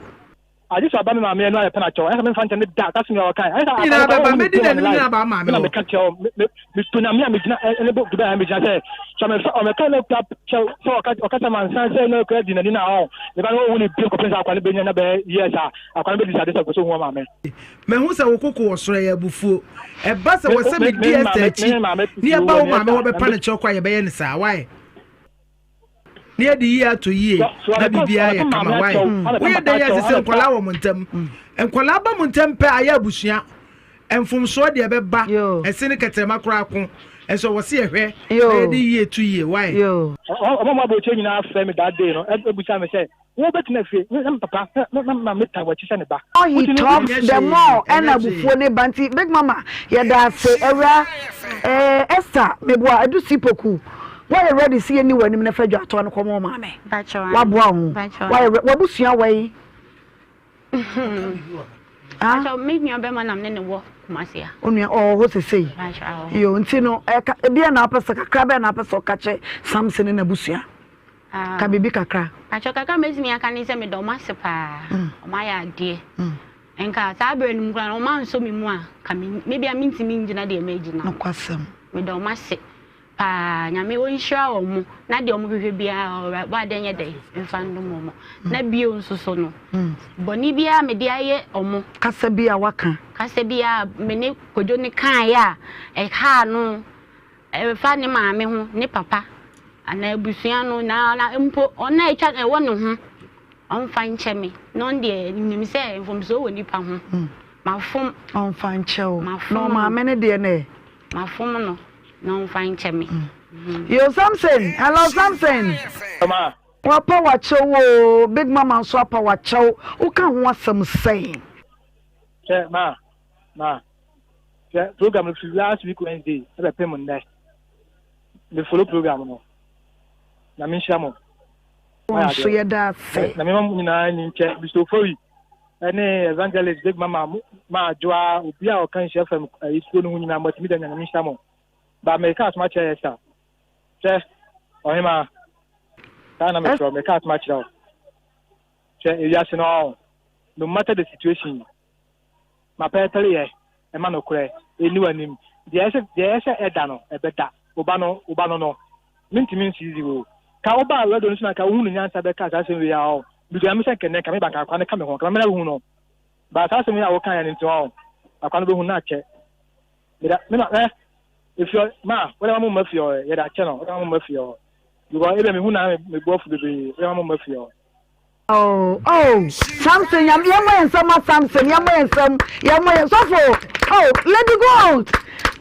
C: Agye sɛ ɔba me maame anim abɛpɛ no akyɛw, anyɛ sɛ memfa nkyɛ no da, that's nea ɔkae. Anyɛ sɛ
H: Nyinaa
C: akwadaa
H: bɛba,
C: ɔhu ne
H: mɛdi
C: bio wɔ ne
H: n'anim
C: life.
H: nyinaa aba maame
C: Me na
H: hɔ.
C: meka kyerɛ wo, me, me, meto nyame a megyina ɛ, ne bo Dubai a megyina sɛ, sɛ ɔmɛfa, ɔmɛka na kura kyɛw, sɛ ɔka, ɔka sɛ mansan sɛ na kura di n'ani na ɔn, ne ba no ɔhu ne bio kɔpem sɛ akwadaa no bɛnya na bɛyɛ years a, akwadaa no bɛdi sade sɛ ɔpɛ sɛ ɔhu ɔmaame.
H: Mahu sɛ wo koko wɔ soro, ɛyɛ abufuo. Ɛba sɛ wɔ sɛ medi Esther akyi ne ɛba wo maame hɔ bɛpa no kyɛw kɔ a, yɛbɛyɛ no saa. Why? Ne yɛde yie ato yie na biribiara yɛ kama. Why? Woyɛ dɛn yɛ sɛ nkwadaa wɔ mo ntam. Nkwadaa ba mo ntam pɛ ayɛ abusua. Mfomsoɔ deɛ ɛbɛba ɛse ne kɛtɛrɛma koraa ko. Ɛsɛ wɔ se yɛhwɛ na yɛde yie to yie. Why?
C: Ɔmo a aburokyire nyinaa frɛ me that day no ebisa me sɛ Wo bɛtena fie na me papa na me maame tan w'akyi sɛ ne ba.
A: More he talks the more ɛna abufuo no ba nti big mama yɛda ase awura eh, Esther meboa Adusi Poku woayɛ ready sɛ yɛnni w'anim na fa dwatoa no kɔma wo maame waboa wo ho woayɛ w'abusua wɔ yi
F: Ah? Me nua bɛma nam ne ne wɔ Kumasi a.
A: Onua ɔwɔ hɔ sesei. Yo nti no ɛka ebi na apɛ sɛ kakra bɛn na apɛ sɛ ɔka kyɛ Samson ne n'abusua. Ka biribi kakra.
F: Pakyɛ kakra a mɛtumi aka ne sɛ meda ɔmo ase paa. Ɔmo ayɛ adeɛ. Nka saa berɛ no mu koraa no ɔmo ansɔ me mu a, nka me mebia mentumi ngyina deɛ magyina no.
A: Nokwasɛm.
F: Meda ɔmo ase paa. Nyame ɔnhyira ɔmo na deɛ ɔmo hwehwɛ biara Ɔbɔadeɛ nyɛ dɛn mfa ndom ɔmo. Na bio nso so no, bɔne biara a mede ayɛ ɔmo.
A: Kasa bi a waka.
F: Kasa bi a me ne Kwadwo no kaeɛ a ɛhaa no. Ɛmfa ne maame ho, ne papa, anaa abusua no, na na mpo wɔn a atwa ɛwɔ ne ho, ɔmfa nkyɛ me. Na ɔno deɛ, nim sɛ mfomsoɔ wɔ nipa ho. Mafom.
A: Ɔmfa nkyɛ wo.
F: Mafom
A: Na ɔmaame no deɛ no ɛ?
F: Mafom no, na ɔmfa nkyɛ me.
A: Yo Samson, hello Samson.
C: Ma.
A: Wapa wakyɛw oo, Big Mama nso apa wakyɛw, woka ho asɛm sɛn?
C: Hwɛ ma, ma. Hwɛ program no firi last week Wednesday ɛbɛpem nnɛ. Me follow program no. Na me nhyira mo.
A: Wɔn nso yɛda ase.
C: Na mema mo nyinaa ni nkyɛ Mr. Ofori ɛne Evangelist Big Mama ma adwoa obi a ɔka nhyira fam ayi kuo no ho nyinaa mo atumi da nyame nhyira mo. Ba meka asoma kyerɛ Esther. Hwɛ ɔhema saa na mefrɛ meka asoma kyerɛ wo. Hwɛ ewiase no no matter the situation Ma pɛrepɛreyɛ mma nokorɛ nni w'anim. Deɛ ɛsɛ deɛ ɛyɛ sɛ ɛda no, ɛbɛda. Wo ba no, wo ba no no, mentumi nsiizi wo. Ka wobaa radio no so na nka wohunu nyansa bɛkaa saa asɛm wei a ɔ, medua me sɛ nka nnɛ nka meba nka akwa no ka me ho, nka mamena bɛhu no. But saa asɛm yi a wokaeɛ no nti ɔ, akwa no bɛhu no akyɛ. Meda, me ma, ɛ, efi ɔ, ma, wode ma mo mma fie ɔ, yɛde akyɛ no, wode ma mo mma fie ɔ. Because ebia mehu na me bo afu bebree, wode ma mo mma fie ɔ.
A: Oh, oh, Samson, yɛmmɔ yɛn nsam ma Samson, yɛmmɔ yɛn nsam, yɛmmɔ yɛn sɔfo. Oh, Lady Gold,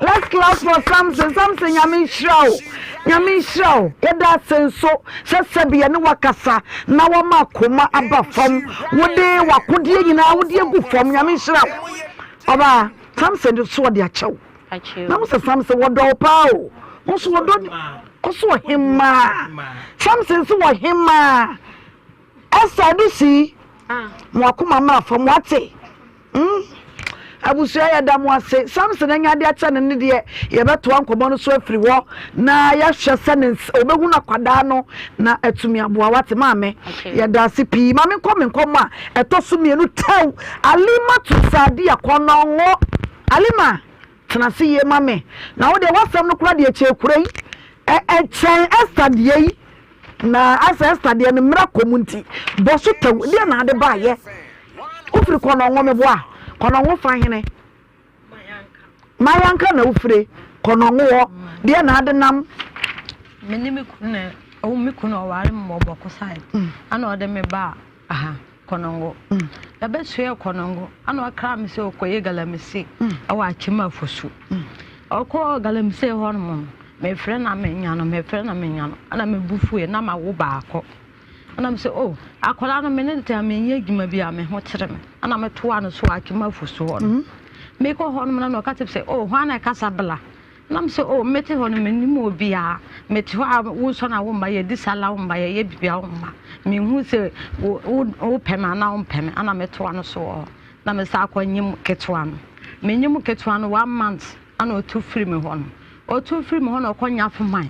A: let's clap for Samson. Samson, nyame nhyira wo, nyame nhyira wo. Yɛda ase nso sɛ sɛbi yɛne wakasa na wama akoma aba fam. Wode wakodeɛ nyinaa wode agu fam, nyame nhyira wo. Ɔbaa, Samson de so ɔde akyɛw. Na wo sɛ Samson wɔdɔ wo paa o. Wo nso wɔdɔ ɔso ɔhemmaa. Samson nso wɔ hemmaa. Esther de si mo akoma mmra fam wate. Mm. Abusua yɛda mo ase. Samson anya ade akyɛ no ne deɛ yɛbɛtoa nkɔmmɔ no so afiri hɔ na yɛahwɛ sɛ ne nsa ɔbɛhunu akwadaa no na atumi aboa wate maame. Yɛda ase pii. Maame nkɔ me nkɔmmɔ a ɛtɔ so mmienu tɛw. Alima to Saadia kɔnɔngo. Alima. Tena ase yie ma me. Na wo deɛ w'asɛm no koraa deɛ kyɛɛ kura yi. Ɛ ɛkyɛn Esther deɛ yi. Na asɛ Esther deɛ no mmara kɔ mu nti, bɔ so tɛw. Deɛ na ade baayɛ. Wofiri Kɔnɔngo meboa? Kɔnɔngo fa hene? Mayanka na wofire Kɔnɔngo hɔ. Deɛ na ade nam?
I: Me ne me kunu na ɔwo me kunu ɔware me wɔ Bɔko side. Ana ɔde me baa aha. Konongo. Yɛbɛsoɛɛ Konongo, ana ɔkraa me sɛ ɔkɔyɛ galamsey ɛwɔ Akyem Afosu. Ɔkɔɔ galamsey hɔ nom no, Mefrɛ na menya no, mefrɛ na menya no. Ɛna me bo fuiɛ na mawo baako. Ɛna me sɛ oh akwadaa no me ne no te a menyɛ adwuma bi a me ho kyere me. Ɛna metoa no so Akyem Afuso hɔ no. Mekɔ hɔ nom na ɔka kyerɛ me sɛ oh hwan na ɛkasa bla. Na me sɛ oh mete hɔ no mennim obiara. Mete hɔ a wosɔ na womma yɛdi sala womma yɛyɛ biribiara womma. Menhu sɛ wo wo wopɛ me anaa wompɛ me. Ɛna metoa no so wɔ hɔ. Na mesan kɔ nyem ketewa no. Menyem ketewa no one month ɛna ɔtu firi me hɔ no. Ɔtu firi me hɔ na ɔkɔ Nyafoman.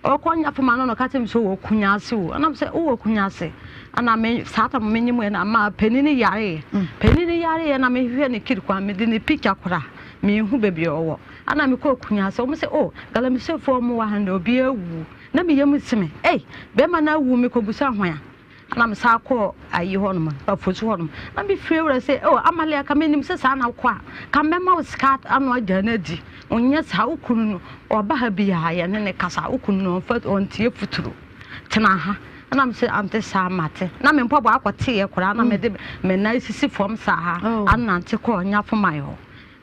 I: Ɔkɔ Nyafoman no na ɔka kyerɛ me sɛ ɔwɔ Kunyase o. Ɛna me sɛ wowɔ Kunyase? Ɛna me saa tam me nyem na ma panin no yareɛ. Panin no yareɛ na mehwehwɛ ne kiri kwan mede ne picture kora menhu baabi a ɔwɔ. Ɛna mekɔɔ Kunyase wɔn sɛ oh galamisefoɔ wɔn wɔ ha no deɛ obiara awu. Na me yam si me ei bɛrima no awu mekɔbusa hwan a. Na mesan kɔɔ ayi hɔnom, afuoso hɔnom. Na mefrɛ wura sɛ, oh, Amalia, ka menim sɛ saa na wokɔ a, ka mɛma wo sika ano agya no adi. Onyɛ saa, wo kunu no, ɔba ha biara, yɛne ne kasa. Wo kunu no, ɔmfa, ɔntie futuro. Tena ha. Na me sɛ, ante saa, mate. Na me mpaboa akɔteeɛ koraa, na mede me nan sisi fam saa, anante kɔɔ Nyafoman hɔ.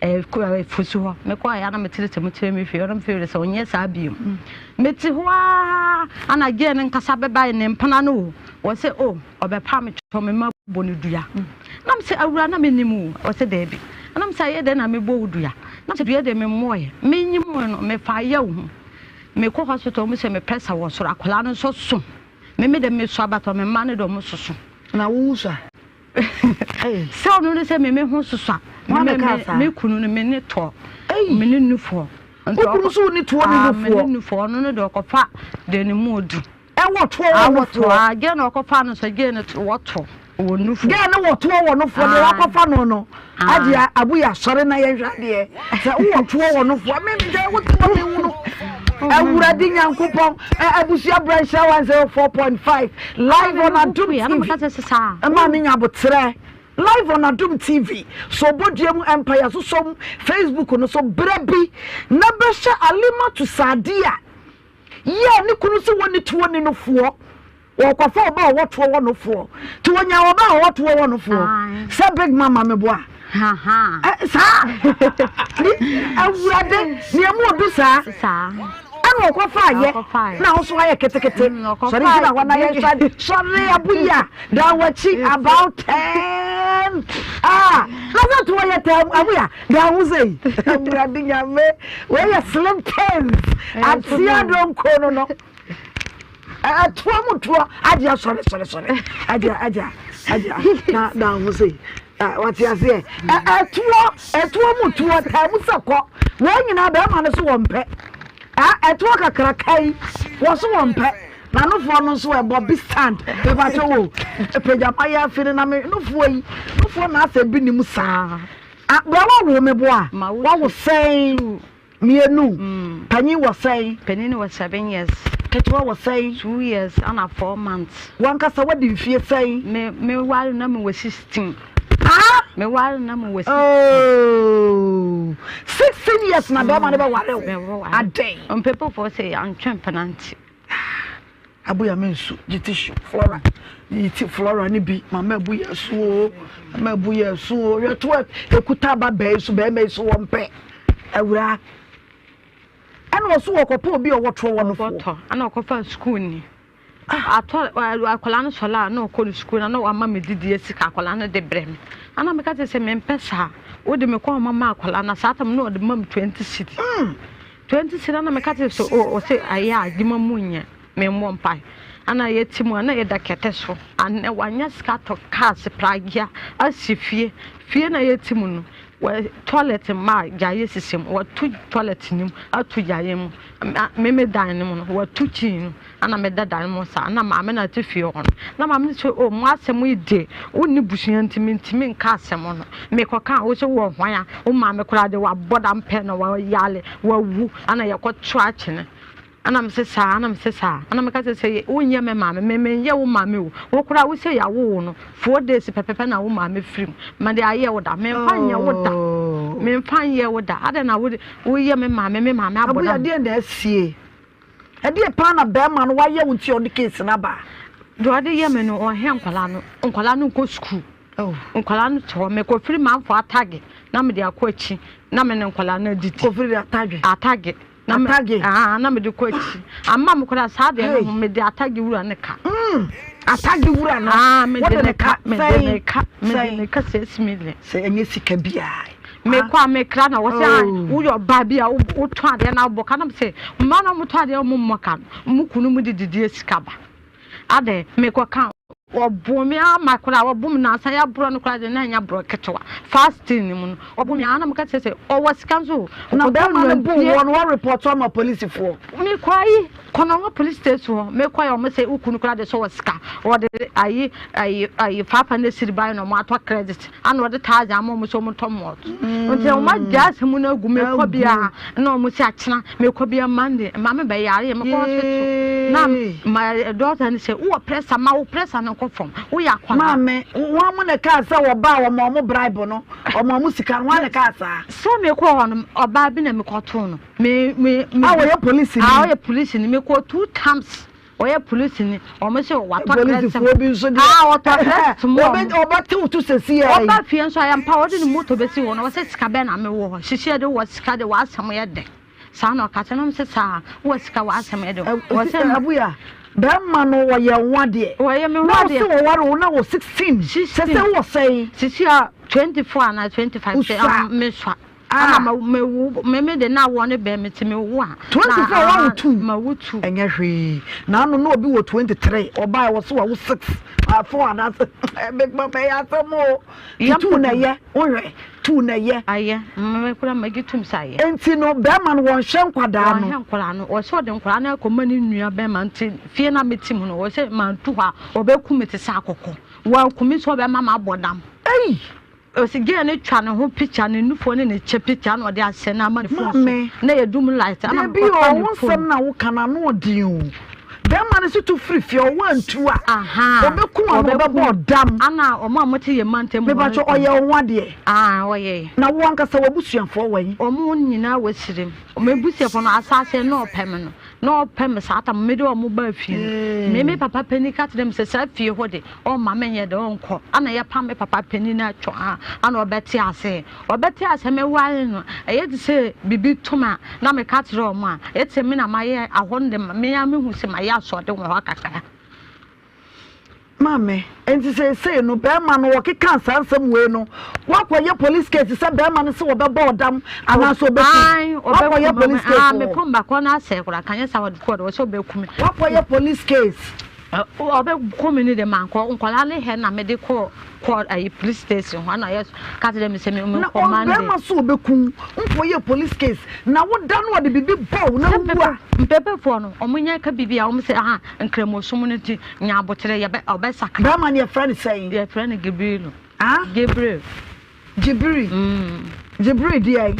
I: Afusu hɔ. Mekɔeɛ a na mete sɛ mokyerɛ me fie hɔ na mefiri sɛ ɔnyɛ saa bio. Mete hɔ ara ana gɛɛ no nkasa bɛbae ne mpena no o. Wɔ sɛ o ɔbɛpa me kyɛw me ma bɔ no dua. Na me sɛ awura na menim o. Wɔ sɛ daabi. Na me sɛ ayɛ dɛn na mebɔ wo dua. Na me sɛ dua deɛ memmɔeɛ. Menyim no mefa yɛ wo ho. Mekɔ hospital wɔn sɛ me pressure wɔ soro akwadaa no nso so. Me me de mesɔ abatɔ me mma no de wɔn soso.
A: Na wo wusu a?
I: Sɛ ɔno ne sɛ me me ho soso a me kunu no me ne tɔ me ne nufoɔ.
A: Wo kunu nso wo ne toɔ ne nufoɔ.
I: Me ne nufoɔ ɔno no deɛ ɔkɔfa deɛ ne mu odu.
A: Ɛwɔ toɔ wɔ nufoɔ.
I: Awɔ toɔ gɛɛ na ɔkɔfa no so gɛɛ no wɔ toɔ wɔ nufoɔ.
A: Gɛɛ no wɔ toɔ wɔ nufoɔ deɛ wakɔfa no no adeɛ abu yɛ asɔre na yɛn hwɛ adeɛ sɛ wowɔ toɔ wɔ nufoɔ me me deɛ wote wɔ me hunu awurade nyankopɔn abusua brɛ nhyira 104.5 Live on Adom TV. Ɛma me nya aboterɛ. Live on Adom TV. So Bodua mu Empire so som Facebook no so berɛ bi na bɛhyɛ Alimatu Saadia yɛ ne kunu sɛ wɔnni toɔ ni no foɔ. Wɔkɔfa ɔba a ɔwɔ toɔ wɔ no foɔ. Nti wɔnya ɔba a ɔwɔ toɔ wɔ no foɔ. Sɛ Big Mama meboa. Saa. Awurade nea mu odu saa. Ɛna ɔkɔfa ayɛ na ahosuo ayɛ ketekete. Sɔre gyina hɔ na yɛnhwɛ ade. Sɔre aboyi a da w'akyi about ten. Ah, na sɛ toɔ yɛ tɛm aboyi a da ho sɛ yi. Awurade nyame wei yɛ slim things. Atea donko no no. Ɛtoɔ mu toɔ agye asɔre sɔre sɔre agye agye agye na da ho sɛ yi. Wate aseɛ ɛtoɔ ɛtoɔ mu toɔ taa mu sɛ kɔ wɔn nyinaa bɛrima no so wɔn pɛ ɛtoɔ kakraka yi wɔ so wɔn pɛ na nofoɔ no nso ɛbɔ bi stand mepakyɛ wo pagya ma yɛ afi no na me nofoɔ yi nofoɔ na asɛ bi nim saa bra wawo me boa wawo sɛn Mienu. Panyin wɔ sɛn?
I: Panyin wɔ seven years.
A: Ketewa wɔ sɛn?
I: Two years ɛna four months.
A: Wankasa wadi mfie sɛn?
I: Me me ware na me wɔ sixteen.
A: Ah!
I: Me ware na me wɔ sixteen.
A: Oh! 16 years na bɛrima no bɛ ware wo. Adɛn?
I: Mpepefo sɛ yɛantwe mpena nti.
A: Abuya me nsu gye tissue flora yi ti flora ne bi mama abuya su o mama abuya su o hwɛ to ekuta aba bɛyi so bɛrima yi so wɔn pɛ awura ɛna ɔso wɔkɔpɛ obi a ɔwɔ toɔ wɔ no foɔ
I: ɔtɔ ɛna ɔkɔfa sukuu ni ah. atɔ akwadaa no sɔla a na ɔkɔ ne sukuu na na wama me didi sika akwadaa no de brɛ me ɛna meka kyerɛ sɛ mempɛ saa wode me kɔ ɔma ma akwadaa na saa tam na ɔde ma me 20 cedi mm. 20 cedi na meka kyerɛ sɛ o ɔsɛ ayɛ a adwuma mu nyɛ memmɔ mpae ana yɛte mu a na yɛda kɛtɛ so anɛ wanya sika atɔ cars pragea asi fie fie na yɛte mu no wɔ toilet mma a gyaeɛ sisi mu wɔto toilet no mu ato gyaeɛ mu meme dan no mu no wɔto kyin no Ana meda dan mu saa na maame no ate fie hɔ no na maame no sɛ o mo asɛm yi de wonni busua nti mentumi nka asɛm no mekɔka a wo sɛ wɔ hwan a wo maame koraa de wabɔ da mpɛ na wayale wawu ana yɛkɔto akyene ana me sɛ saa ana me sɛ saa ana meka sɛ sɛ wonyɛ me maame me menyɛ wo maame o wo koraa wo sɛ yɛawo wo no four days pɛpɛpɛ na wo maame firi mu mede ayɛ wo da memfa nyɛ wo da memfa nyɛ wo da adɛn na woyɛ me maame me maame abɔ da
A: abuya deɛ na asie Ɛdeɛ paa na bɛɛma no wayɛ wo nti a ɔde case no aba?
I: Deɛ ɔde yɛ me no ɔhwɛ nkwadaa no, nkwadaa no nkɔ sukuu. Nkwadaa no te hɔ, mekɔfiri manfo atage na mede akɔ akyi na me ne nkwadaa no adidi.
A: Kɔfiri de atage?
I: Atage. Na me, Atagye. Ah, na mede kɔ akyi. Ama me koraa saa deɛ no ho mede atagye wura ne ka.
A: Mm, atagye wura no.
I: Ah, mede ne ka, mede ne ka, mede ne ka 6 million.
A: Sɛ ɛnyɛ sika biara.
I: Mekɔ a mekra na wɔsɛ ah, oh. woyɛ ɔbaa bi a wotɔn adeɛ na wobɔ ka na sɛ mmaa na wɔtɔn adeɛ wɔn mmɔ ka no, mo kunu mu de didie sika ba. Adɛn, mekɔka Wɔboo me ara ma koraa wɔbo me nansa yɛaborɔ no koraa deɛ na ɛnyɛ aborɔ ketewa fasting no mu no wɔbo me ara na meka kyerɛ sɛ ɔwɔ sika nso o.
A: Na bɛrima no bo wɔ no wɔrepɔtɔ ama polisifoɔ.
I: Mekɔ ayi kɔnɔngo police station hɔ mekɔ yɛ wɔn sɛ wo kunu koraa deɛ sɛ ɔwɔ sika wɔde ayi ayi ayi fafa ne siri ban na wɔn atɔ credit ana ɔde thousand ama wɔn sɛ wɔn tɔ malt nti wɔn agya asɛm no agu mekɔ bia na wɔn sɛ akyena mekɔ bia Monday maame bɛ yare mekɔ hospital na ma doctor no sɛ wowɔ pressure ma wo pressure no nkɔ fam woyɛ akwadaa.
A: Maame wɔn mo na kaa sɛ wɔba wɔn wɔn bribe no wɔn wɔn sika no wɔn na kaa saa.
I: Sɛ mekɔ hɔ no ɔbaa bi na mekɔ too no me me
A: me. A wɔyɛ polisi ni.
I: A wɔyɛ polisi ni mekɔ two times. Ɔyɛ polisini, wɔn se watɔ
A: dress. Polisifoɔ bi nso deɛ.
I: Ah, ɔtɔ dress mu wɔn.
A: Ɔbɛte wo to sɛsi yɛ.
I: Ɔba fie nso ayɛ mpa, ɔde ne moto bɛsi hɔ na ɔsɛ sika bɛn na mewɔ hɔ. Sisi yɛ de wɔ sika de w'asɛm yɛ dɛ. Saa na ɔka kyerɛ na sɛ saa wɔ sika w'asɛm yɛ dɛ.
A: Ɔsɛ abuya bɛrima no wɔyɛ wo adeɛ.
I: Wɔyɛ me ho adeɛ.
A: Na ɔsɛ wɔware wo na wɔ 16. Sɛ sɛ wɔ sɛn.
I: Sisi a 24 anaa 25 sɛ mesua. Ah. Ama ma mewu me me de na awɔ ne bɛn me ti me wo a.
A: 24 wa wo tu.
I: Ma wo tu.
A: Ɛnyɛ hwee. Na ano na obi wɔ 23 ɔbaa wɔ so wa wo 6 4 anaasɛ big mama ɛyɛ asɛm o. Ti tu na ɛyɛ wohwɛ tu na ɛyɛ.
I: Ayɛ me kura ma gye tum sɛ ayɛ.
A: Nti no bɛrima no wɔnhwɛ nkwadaa no.
I: Wɔnhwɛ nkwadaa no wɔsɛ ɔde nkwadaa no akɔma ne nua bɛrima nti fie na me ti mu no wɔsɛ mantu hɔ a ɔbɛku me te sɛ akɔkɔ wɔaku me sɛ ɔbɛma ma abɔ dam.
A: Ei.
I: Ɔsi girl no twa ne ho picture ne nufoɔ ne ne kyɛ picture na ɔde asɛn ama ne phone so na yɛ dum light ɛna
A: Dabi
I: mekɔ fa
A: o
I: ne
A: wo
I: phone.
A: nsɛm na woka no ano ɔden o bɛrima no si tu firi fie ɔwɔ antu a ɔbɛku ano ɔbɛbɔ ɔdam.
I: Ana ɔmo a mote yɛ mantam hɔ no.
A: Mepakyɛ ɔyɛ wo ho adeɛ.
I: Ah ɔyɛ.
A: Na wo ankasa w'abusuafoɔ wɔ he?
I: Ɔmo nyinaa wɔ sirem. M'abusuafoɔ no asaase na ɔpɛ me no na ɔpɛ me saa tam mede ɔmo baa fie no me me papa panin ka kyerɛ me sɛ saa fie hɔ de ɔmma menyɛ dɛ ɔnkɔ ana yɛpam me papa panin no atwa a ana ɔbɛte ase ɔbɛte ase meware no ɛyɛ te sɛ biribi tom a na meka kyerɛ ɔmo a ɛyɛ te sɛ me na mayɛ ahɔ no de me ara mehu sɛ mayɛ asoɔden wɔ hɔ kakra.
A: Maame, enti seesei no bɛrima no wɔkekaa saa nsɛm wei no, woakɔyɛ police case sɛ bɛrima no sɛ wɔbɛbɔ ɔdam anaasɛ ɔbɛku wo? Woakɔyɛ police case wɔ hɔ?
I: Me phone baako no asɛe koraa, ka nyɛ saa wɔde kɔɔ de wɔsɛ ɔbɛku me.
A: Woakɔyɛ police case?
I: Ɔbɛku me no de mankɔ, nkwadaa no hɛ na mede kɔɔ kɔ ayi police station hɔ na yɛ ka kyerɛ me sɛ me nkɔ Monday.
A: Na ɔbɛrima so ɔbɛku wo, nkɔyɛ police case na woda no ɔde biribi bɔ wo na wowu a.
I: Mpɛpɛfoɔ no, wɔn nyɛ ka biribi a wɔn sɛ aha Nkramosom no nti, nya aboterɛ, yɛbɛ, ɔbɛsakra.
A: Bɛrima no yɛfrɛ no sɛn?
I: Yɛfrɛ no Gibrilu.
A: Ah?
I: Gibril.
A: Gibiri.
I: Mm.
A: Gibiri deɛn?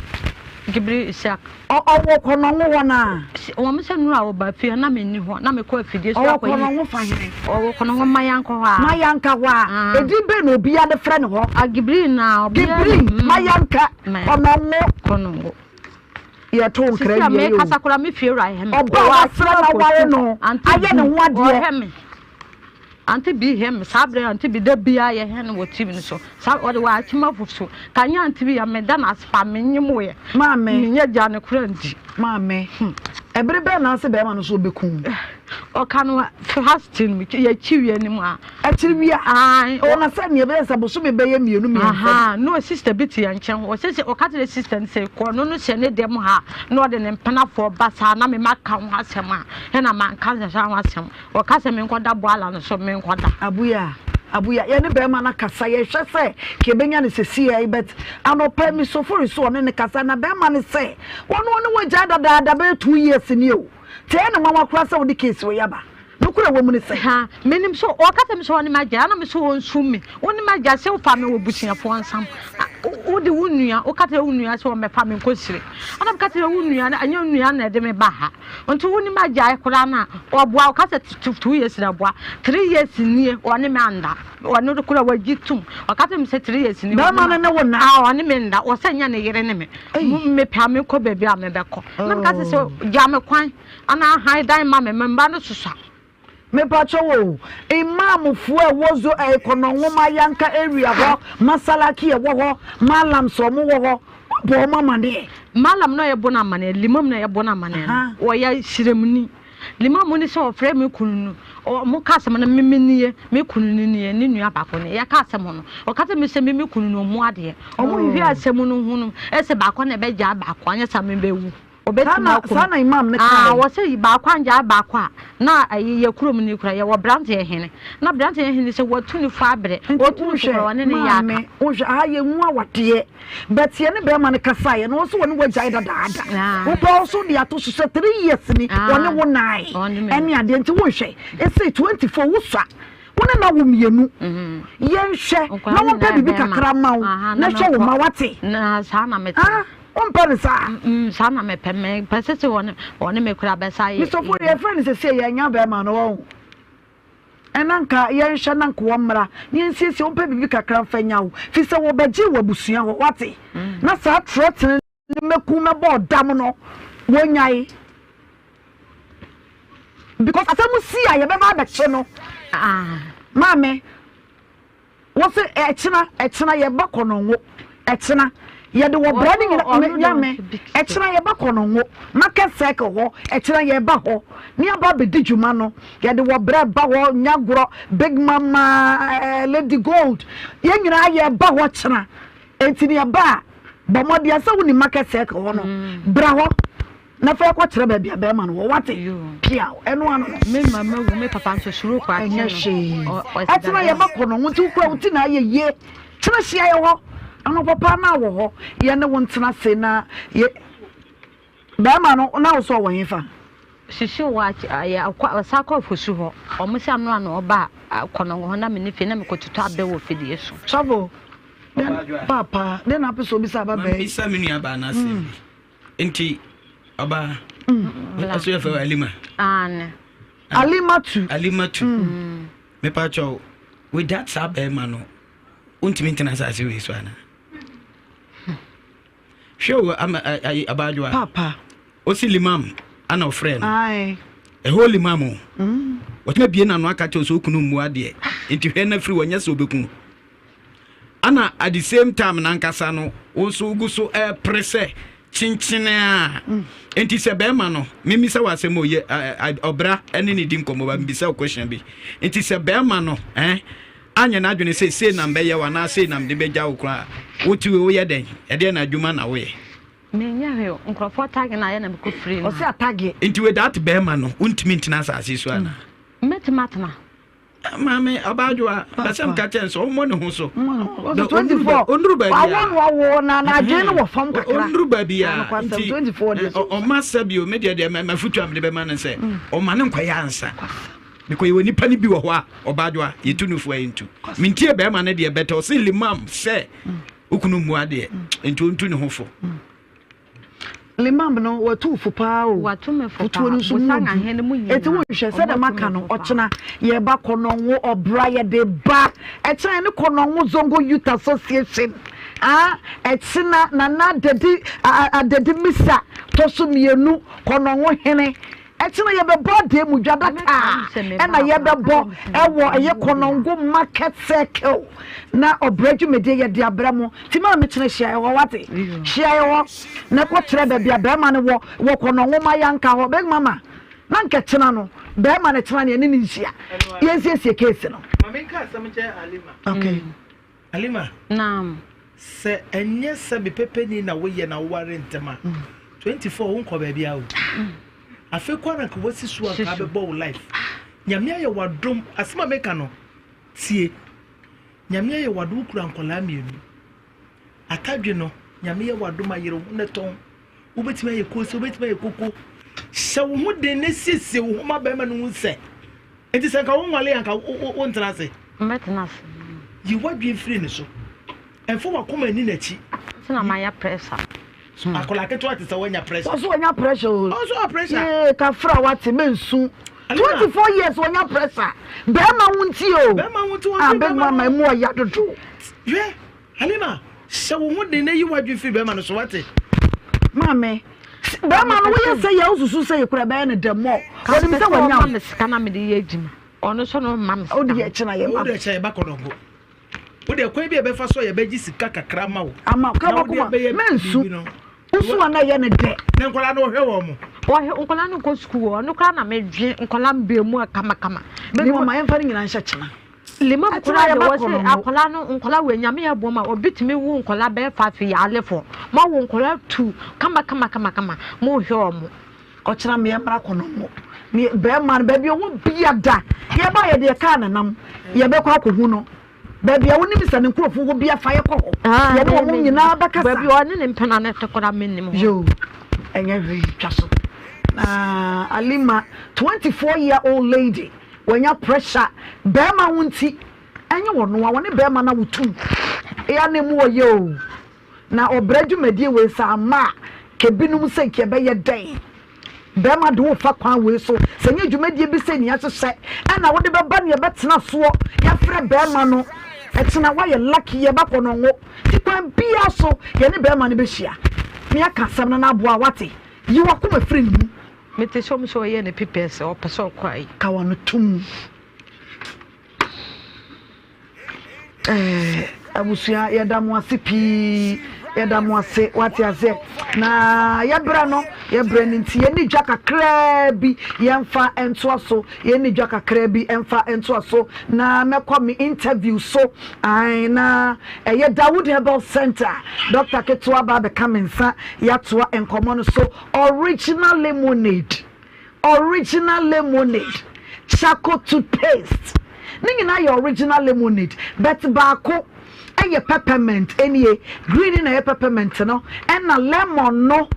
I: Gibiri Ishak.
A: Ɔ, ɔwɔ Kɔnɔngo hɔ no a?
I: Wɔn sɛ nnora a ɔba fie na menni hɔ, na mekɔ afidie so
A: Ɔwɔ
I: akɔyi.
A: Kɔnɔngo fa hene?
I: Ɔwɔ Kɔnɔngo Mayanka hɔ a.
A: Mayanka hɔ a.
I: Ah.
A: Edin bɛn na obiara de frɛ no hɔ?
I: Ah, Gibiri na obiara.
A: Gibiri,
I: Mm.
A: Mayanka,
I: Mayanka.
A: Kɔnɔngo.
I: Kɔnɔngo.
A: Yɛto nkra
I: Sisi a
A: wie o.
I: mekasa koraa me fie wura hɛ me.
A: Ɔba a wasra na aware no ayɛ ne ho adeɛ.
I: Ɔhɛ me. Ante bi hɛ me saa berɛ ante bi da biara yɛ hɛ no wɔ TV no so. Saa ɔde wɔ akyem afufuo. Ka nyɛ ante bi a meda no ase paa menye mo yɛ.
A: Maame.
I: Menyɛ gya no koraa ndi.
A: Maame. Ɛbere bɛn na ase bɛrima no so ɔbɛku wo?
I: Ɔka no fasting yɛkyi wie no mu a.
A: Akyiri bi a,
I: Ae,
A: ɔwɔ na sɛ nea ɛbɛyɛ sɛ bosome bɛyɛ mmienu mmiɛnsa.
I: Aha, na sister bi te yɛn nkyɛn hɔ. Ɔsɛ sɛ ɔka kyerɛ sister no sɛ kɔ no no hyɛ ne dɛm ha na ɔde ne mpenafoɔ ba saa na me maka ho asɛm a ɛna manka saa ho asɛm. Ɔka sɛ menkɔda boala no so menkɔda.
A: Abuya, Abuya, yɛne bɛrima no akasa, yɛhwɛ sɛ ka yɛbɛnya no seesei yi, but anɔpa yi Misofori so ɔne no kasa na bɛrima no sɛ wɔne ɔne wagyae dadaada bɛyɛ 2 years nie o. Nti ɛyɛ no nwanwa koraa sɛ wode case wei aba. Nokorɛ wɔ mu ne sɛ.
I: Ha, menim sɛ ɔka kyerɛ me sɛ ɔne m'agya, ɛna me sɛ ɔnsu me. Wo ne m'agya sɛ wofa me wɔ busuafoɔ nsam. Wode wo nua, woka kyerɛ wo nua sɛ ɔmmɛfa me nkɔsire. Ɛna meka kyerɛ wo nua, ɛnyɛ wo nua na ɛde me ba ha. Nti wo ne m'agya koraa no a, ɔboa, ɔka sɛ 2 years na boa. 3 years nie, ɔne me anda. Ɔno koraa wagye tom. Ɔka kyerɛ me sɛ 3 years nie.
A: Bɛrima no ne wo nna?
I: Ah, ɔne me nda. Ɔsɛ nyɛ ne yere ne me. Mepɛ a mekɔ baabi a mebɛkɔ. Na meka kyerɛ sɛ gya me kwan. Ana han dan ma me, me mma no susua.
A: Mepakyɛw o, Imam foɔ a ɛwɔ zo ɛɛ Kɔnɔngo Mayanka area hɔ, Masalaki ɛwɔ hɔ, Malams ɔmo wɔ hɔ. Wabɔ wɔn amaneɛ.
I: Malam no a yɛbɔ no amaneɛ, limam no a yɛbɔ no amaneɛ no, ɔyɛ sremuni. Limam no sɛ ɔfrɛ me kunu no, ɔmo ka asɛm no, me me nie, me kunu no nie, ne nua baako nie. Yɛka asɛm no, ɔka kyerɛ me sɛ me me kunu no ɔmmu adeɛ. Ɔmo hwehwɛ asɛm no ho no, ɛsɛ baako na ɛbɛgyaa baako, anyɛ saa me bɛwu. Ɔbɛtumi
A: Saa
I: aku
A: na
I: me.
A: imam no
I: Ah,
A: kaeɛ.
I: wɔsɛ baako angyaa baako a, na ayi yɛ kurom no kura yɛwɔ branteɛ hene. Na branteɛ hene sɛ watu ne fo abrɛ,
A: Nti
I: ɔtu ne fo
A: wohwɛ
I: koraa ɔne ne yɛ aka.
A: maame, wohwɛ aha yɛnwu awadeɛ but yɛne bɛrima no kasaeɛ no ɔso wɔne wagyae dadaada.
I: Ah.
A: Wopɛ ɔso de ato so sɛ 3 years ni
I: Ah.
A: wɔne wo nae
I: Ɔne me.
A: ɛne adeɛ nti wonhwɛ ɛsei 24 wosua wo ne na wo mmienu yɛnhwɛ
I: Nkwadaa
A: na
I: no
A: wɔmpɛ
I: nyinaa
A: biribi
I: bɛrima.
A: kakra ma wo
I: Aha,
A: na
I: na
A: hwɛ wo
I: mɛkɔ.
A: ma wate.
I: Na saa na mete.
A: Ah, wompɛ no saa?
I: Mm, saa na mepɛ. Mepɛ sɛ sɛ wɔne wɔne me kora bɛsa yɛ.
A: Mr. Ofori, yɛfrɛ no sɛsɛ yɛanya bɛrima no wɔn. Ɛna nka yɛnhwɛ na nka wɔmmra na yɛnsiesie wompɛ biribi kakra mfa nya wo fi sɛ wɔbɛgye wɔ abusua hɔ wate na saa trɛtene ne mɛku mɛbɔ ɔdam no wɔnyae because asɛm si a yɛbɛba abɛkye no
I: Ah.
A: maame Wɔse ɛkyena ɛkyena yɛba kɔnɔngo ɛkyena yɛde wɔ brɛ ne nyina me nyame ɛkyena yɛba kɔnɔngo market circle hɔ ɛkyena yɛba hɔ ne aba abɛdi dwuma no yɛde wɔ brɛ ba hɔ nyagorɔ big mama eh, lady gold yɛn nyinaa yɛba hɔ kyena enti ne yɛba a bɔ mmɔden sɛ wo ne market circle hɔ no bra hɔ Na fa kɔ kyerɛ baabi a bɛrima no wɔ wate piaw ɛno ano no.
I: Me mama wu me papa nso soro kɔ akye no.
A: Ɛnyɛ hwee ɛtena yɛ ba kɔ no ho nti wokura wo ti na ayɛ yie kyerɛ hyia yɛ hɔ anɔpa paa na wɔ hɔ yɛ ne wo ntena se na yɛ bɛrima no na wo sɛ ɔwɔ he fa.
I: Sisi wɔ ayɛ ɔsa kɔ afosu hɔ ɔmo sɛ ano ano ɔba kɔnɔngo hɔ na me ne fie na me kɔ tutu abɛ wɔ fidie so.
A: Sɔfo dɛn papa dɛn na apɛ sɛ obisa aba bɛɛ.
G: Mabisa me nua baa n'asɛm bi. Nti ɔbaa ɔso yɛ fɛ Alima.
I: Aane.
A: Alimatu.
G: Alimatu. Mm. Mepa kyɛw with that saa bɛrima no wontumi ntena asase wei so ana? Hwɛ o ama ayi abaayewa.
A: Papa.
G: Osi limam ana ɔfrɛ no.
A: Aye.
G: Ɛhɔ limam o. Mm. Wɔtumi abie n'ano aka kyɛw sɛ okunu mmu adeɛ. Nti hwɛ na firi wɔnyɛ sɛ obeku. Ana at the same time nankasa no wo nso wogu so ɛrepere sɛ kyenkyene a nti sɛ bɛrima no memisa wɔ asɛm ɔyɛ ɔbra ɛne ne di nkɔmmɔ ba mbisa wo question bi nti sɛ bɛrima no eh anyɛ n'adwene sɛ sei na mbɛyɛ wo anaa sei na mede bɛgya wo koraa wote wei woyɛ dɛn ɛdeɛ na adwuma na woyɛ
I: Menyɛ hwee o, nkurɔfoɔ tagge na ayɛ na mekɔ firi no.
A: Ɔsɛ atagge.
G: Nti without bɛrima no wontumi ntena asase so anaa?
I: Mɛtumi atena.
G: Maame abaayewa bɛsɛ mka kyɛn sɛ ɔmmɔ ne ho so.
A: Ɔsɛ 24.
G: Ɔnnuru baabi a.
A: Wawo no wawo na n'adwene no wɔ fam kakra.
G: Ɔnnuru baabi a. Nti ɔma sɛ bio me deɛ deɛ mafutu a mede bɛma no sɛ ɔma no nkɔyɛ ansa. Because yɛwɔ nipa no bi wɔ hɔ a ɔbaayewa yɛtu no fo a yɛntu. Mentie bɛrima no deɛ bɛtɛ ɔse limam sɛ wokunu mmua deɛ nti ɔntu ne ho fo.
A: Limam no watu wo fo paa o.
I: Watu me fo
A: Fotuo
I: paa.
A: no nso mu
I: Bosan
A: odu.
I: ahene mu
A: Eti
I: nyinaa.
A: wohwɛ sɛdeɛ
I: Ɔmo atu
A: maka
I: me
A: no
I: fo paa.
A: ɔkyena yɛba Kɔnɔngo ɔbra yɛde ba ɛkyena yɛne Kɔnɔngo Zongo Youth Association ah ɛkyena Nana Adadi Adadi Misa tɔ so mmienu Kɔnɔngo hene Ɛkyena yɛbɛbɔ adeɛ mu dwa daka a ɛna yɛbɛbɔ ɛwɔ ɛyɛ Konongo market circle na ɔbrɛ dwumadie yɛde abrɛ mo nti maa me kyena hyia ɛhɔ wate hyia ɛhɔ na ɛkɔ kyerɛ baabi a bɛrima no wɔ wɔ Konongo ma yanka hɔ big mama na nka kyena no bɛrima no kyena ne ɛne ne nhyia yɛnsiesie case no.
H: Maame nka asɛm nkyerɛ Alima.
A: Okay.
H: Halima,
I: Naam.
H: Sɛ ɛnyɛ sɛ me pɛpɛni na woyɛ na woware ntɛm a, 24 wonkɔ baabiara o. Afei koraa na nka woasi so a nka abɛbɔ wo life. Nyame ayɛ w'adom, asɛm a meka no, tie. Nyame ayɛ w'adom wokura nkwadaa mmienu. Atadwe no, Nyame yɛ w'adom a yere wo ho na tɔn. Wobɛtumi ayɛ kose, wobɛtumi ayɛ koko. Hyɛ wo ho den na siesie wo ho ma bɛrima no hu sɛ Enti sɛ nka wonwale a nka wontena ase?
I: Mɛtena ase.
H: Yi w'adwene firi ne so. Mfa w'akoma nni n'akyi.
I: Nti na manya pressure.
H: Hmm. Akwadaa ketewa te sɛ wanya pressure.
A: Wɔso wanya pressure o.
H: Ɔso wa pressure.
A: Yee kafra wate mensu. 24 years wanya pressure. Bɛrima ho nti o.
H: Bɛrima ho nti wɔn
A: Ah big mama emu ɔya dodo.
H: Hwɛ Halima hyɛ wo ho den na yi w'adwene firi bɛrima no so wate.
A: Maame bɛrima no woyɛ sɛ yɛ wosusu sɛ yɛkura bɛyɛ no dɛm mɔ wɔnim sɛ wanya
I: wo. Me sika na mede yɛ adwuma ɔno nso no mma me sika.
A: Wode yɛ kyena yɛ ba.
H: Wode kyɛ yɛ ba kɔdɔnko. Wo deɛ kwan bi a yɛbɛfa so a yɛbɛgye sika kakra ama wo.
A: Ama
H: na
A: ka
H: wode
A: wakoma
H: abɛyɛ
A: mɛnsu.
H: biribi no.
A: Wosu a na ɛyɛ no dɛ.
H: Na nkwadaa no wɔhwɛ wɔn mo.
I: Wɔhwɛ nkwadaa no nkɔ sukuu wɔ ɔno koraa na medwe nkwadaa mbrɛ kamakama.
A: Ne mama yɛmfa ne nyinaa nhyɛ kyena.
I: Lima
A: Ɛkyena
I: koraa deɛ
A: yɛba
I: wɔse
A: kɔ no.
I: akwadaa no nkwadaa wɔ nyame yɛ boɔ ma obi tumi wo nkwadaa bɛyɛ fafe yɛ alefo mo awo nkwadaa tu kama kama kama kama mo hwɛ wɔn.
A: Ɔkyena me yɛmmra kɔ no mo ne bɛrima no baabi ɔwɔ bia da yɛba yɛde yɛ kaa nenam yɛbɛkɔ akɔhu no. Baabi a wonim sɛ ne nkurɔfoɔ wɔ bia fa yɛkɔ hɔ.
I: Ah,
A: Yɛne wɔn nyinaa bɛkasa.
I: Baabi a ɔne ne mpena no te koraa mennim hɔ.
A: Yoo, ɛnyɛ hwee, twa so. Na Alima, 24 year old lady, wanya pressure bɛrima ho nti, ɛnyɛ ɔno a, wɔne bɛrima no awotum. Ɛyɛ na emu ɔyɛ o. Na ɔbrɛ dwumadie wei sɛ amma a, kɛbinom sɛ nka ɛbɛyɛ dɛn? Bɛrima de wo fa kwan wei so, sɛ nyɛ dwumadie bi sɛ nea ahyehyɛ ɛna wode bɛba nea ɛbɛtena soɔ, yɛafrɛ bɛrima no, ɛkyena woayɛ lucky yɛbɛkɔ no ngo, nti kwan biara so yɛne bɛrima no bɛhyia na yɛaka asɛm no na aboa, wate? Yi w'akoma firi ne mu.
I: Mete sɛ ɔmo sɛ ɔyɛ ne pepɛs ɔpɛ sɛ ɔkɔ ayi.
A: Ka w'ano tom. Eh, abusua yɛda mo ase pii yɛda mo ase wate aseɛ na yɛbrɛ no yɛbrɛ no nti yɛne dwa kakraa bi yɛmfa ntoa so yɛne dwa kakraa bi mfa ntoa so na mɛkɔ me interview so ae na ɛyɛ Dawood Herbal Center Dr. Ketewa ba bɛka me nsa yɛatoa nkɔmmɔ no so original lemonade Original lemonade, charcoal toothpaste ne nyinaa yɛ original lemonade but baako yɛ peppermint ɛnie green na ɛyɛ peppermint no ɛna lemon no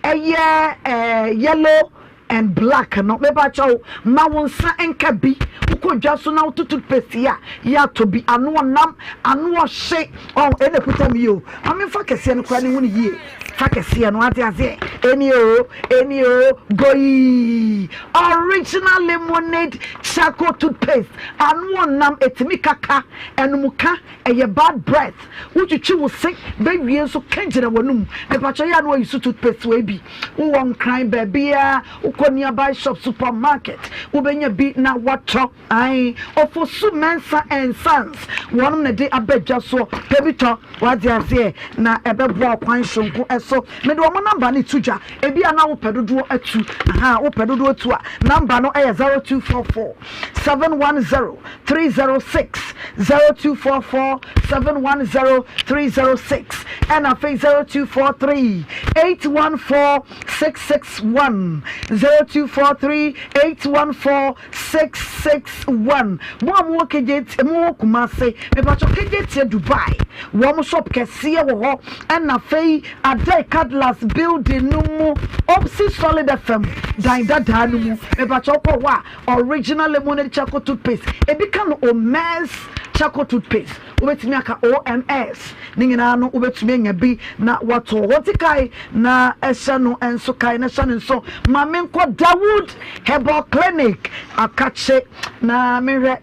A: ɛyɛ ɛɛ yellow and black no mepa kyɛw ma wo nsa nka bi wokɔ dwa so na woto toothpaste yi a yɛ atɔ bi ano ɔnam ano ɔhye ɔn ɛna ekuta mi yi o ma memfa kɛseɛ no koraa ne ho ne yie. Fa kɛseɛ no wate aseɛ ɛni oo ɛni oo goyii original lemonade charcoal toothpaste ano ɔnam ɛtumi kaka ɛnum ka ɛyɛ bad breath wotwitwi wo se bɛwie nso ka gyina w'anum mepakyɛ yɛ ano ayi so toothpaste wei bi wowɔ nkran baabiara wokɔ nearby shop supermarket wobɛnya bi na watɔ Ae, Ofosu Mensah and Sons, wɔnom na ɛde aba dwa soɔ, pɛ bi tɔ, wate aseɛ, na ɛbɛboa wo kwan soronko so. Mede wɔn number no to dwa, ebi a na wopɛ dodoɔ atu, ahaa, wopɛ dodoɔ atu a, number no yɛ 0244 710 306, 0244 710 306, ɛna afei 0243 814 661, 0243 814 661 Mo a mowɔ Kejetia, mowɔ Kumase, mepakyɛw Kejetia Dubai, wɔn shop kɛseɛ wɔ hɔ, ɛna afei Adai Cadillacs building no mu, opposite Solid FM dan dadaa no mu, mepakyɛw kɔ hɔ a, original lemonade charcoal toothpaste, ebi ka no Omes charcoal toothpaste, wobɛtumi aka OMS, ne nyinaa no wobɛtumi anya bi na watɔ hɔ, nti kae na ɛhyɛ no nso, kae na ɛhyɛ no nso, ma menkɔ Dawood Herbal Clinic akakye na mehwɛ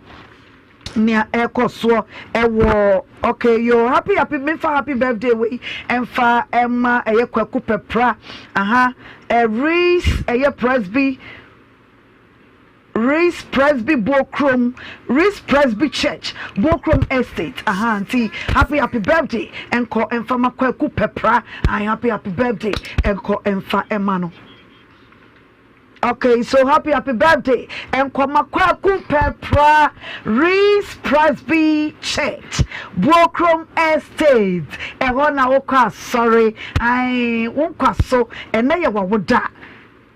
A: nea ɛkɔ soɔ ɛwɔ okay yo happy happy mefa happy birthday wei ɛmfa ɛma ɛyɛ kwaku pɛpra aha ɛrees ɛyɛ presby Rees Presby Bokrom Rees Presby Church Bokrom Estate aha nti happy happy birthday ɛnkɔ ɛmfa ma kwaku pɛpra happy happy birthday ɛnkɔ ɛmfa ɛma no. Okay, so happy happy birthday Nkwama Kwaku Pɛpra Rees Presby Church Buokrom Estate ɛhɔ na wokɔ asɔre ae wo nkwa so ɛnɛ yɛ wawoda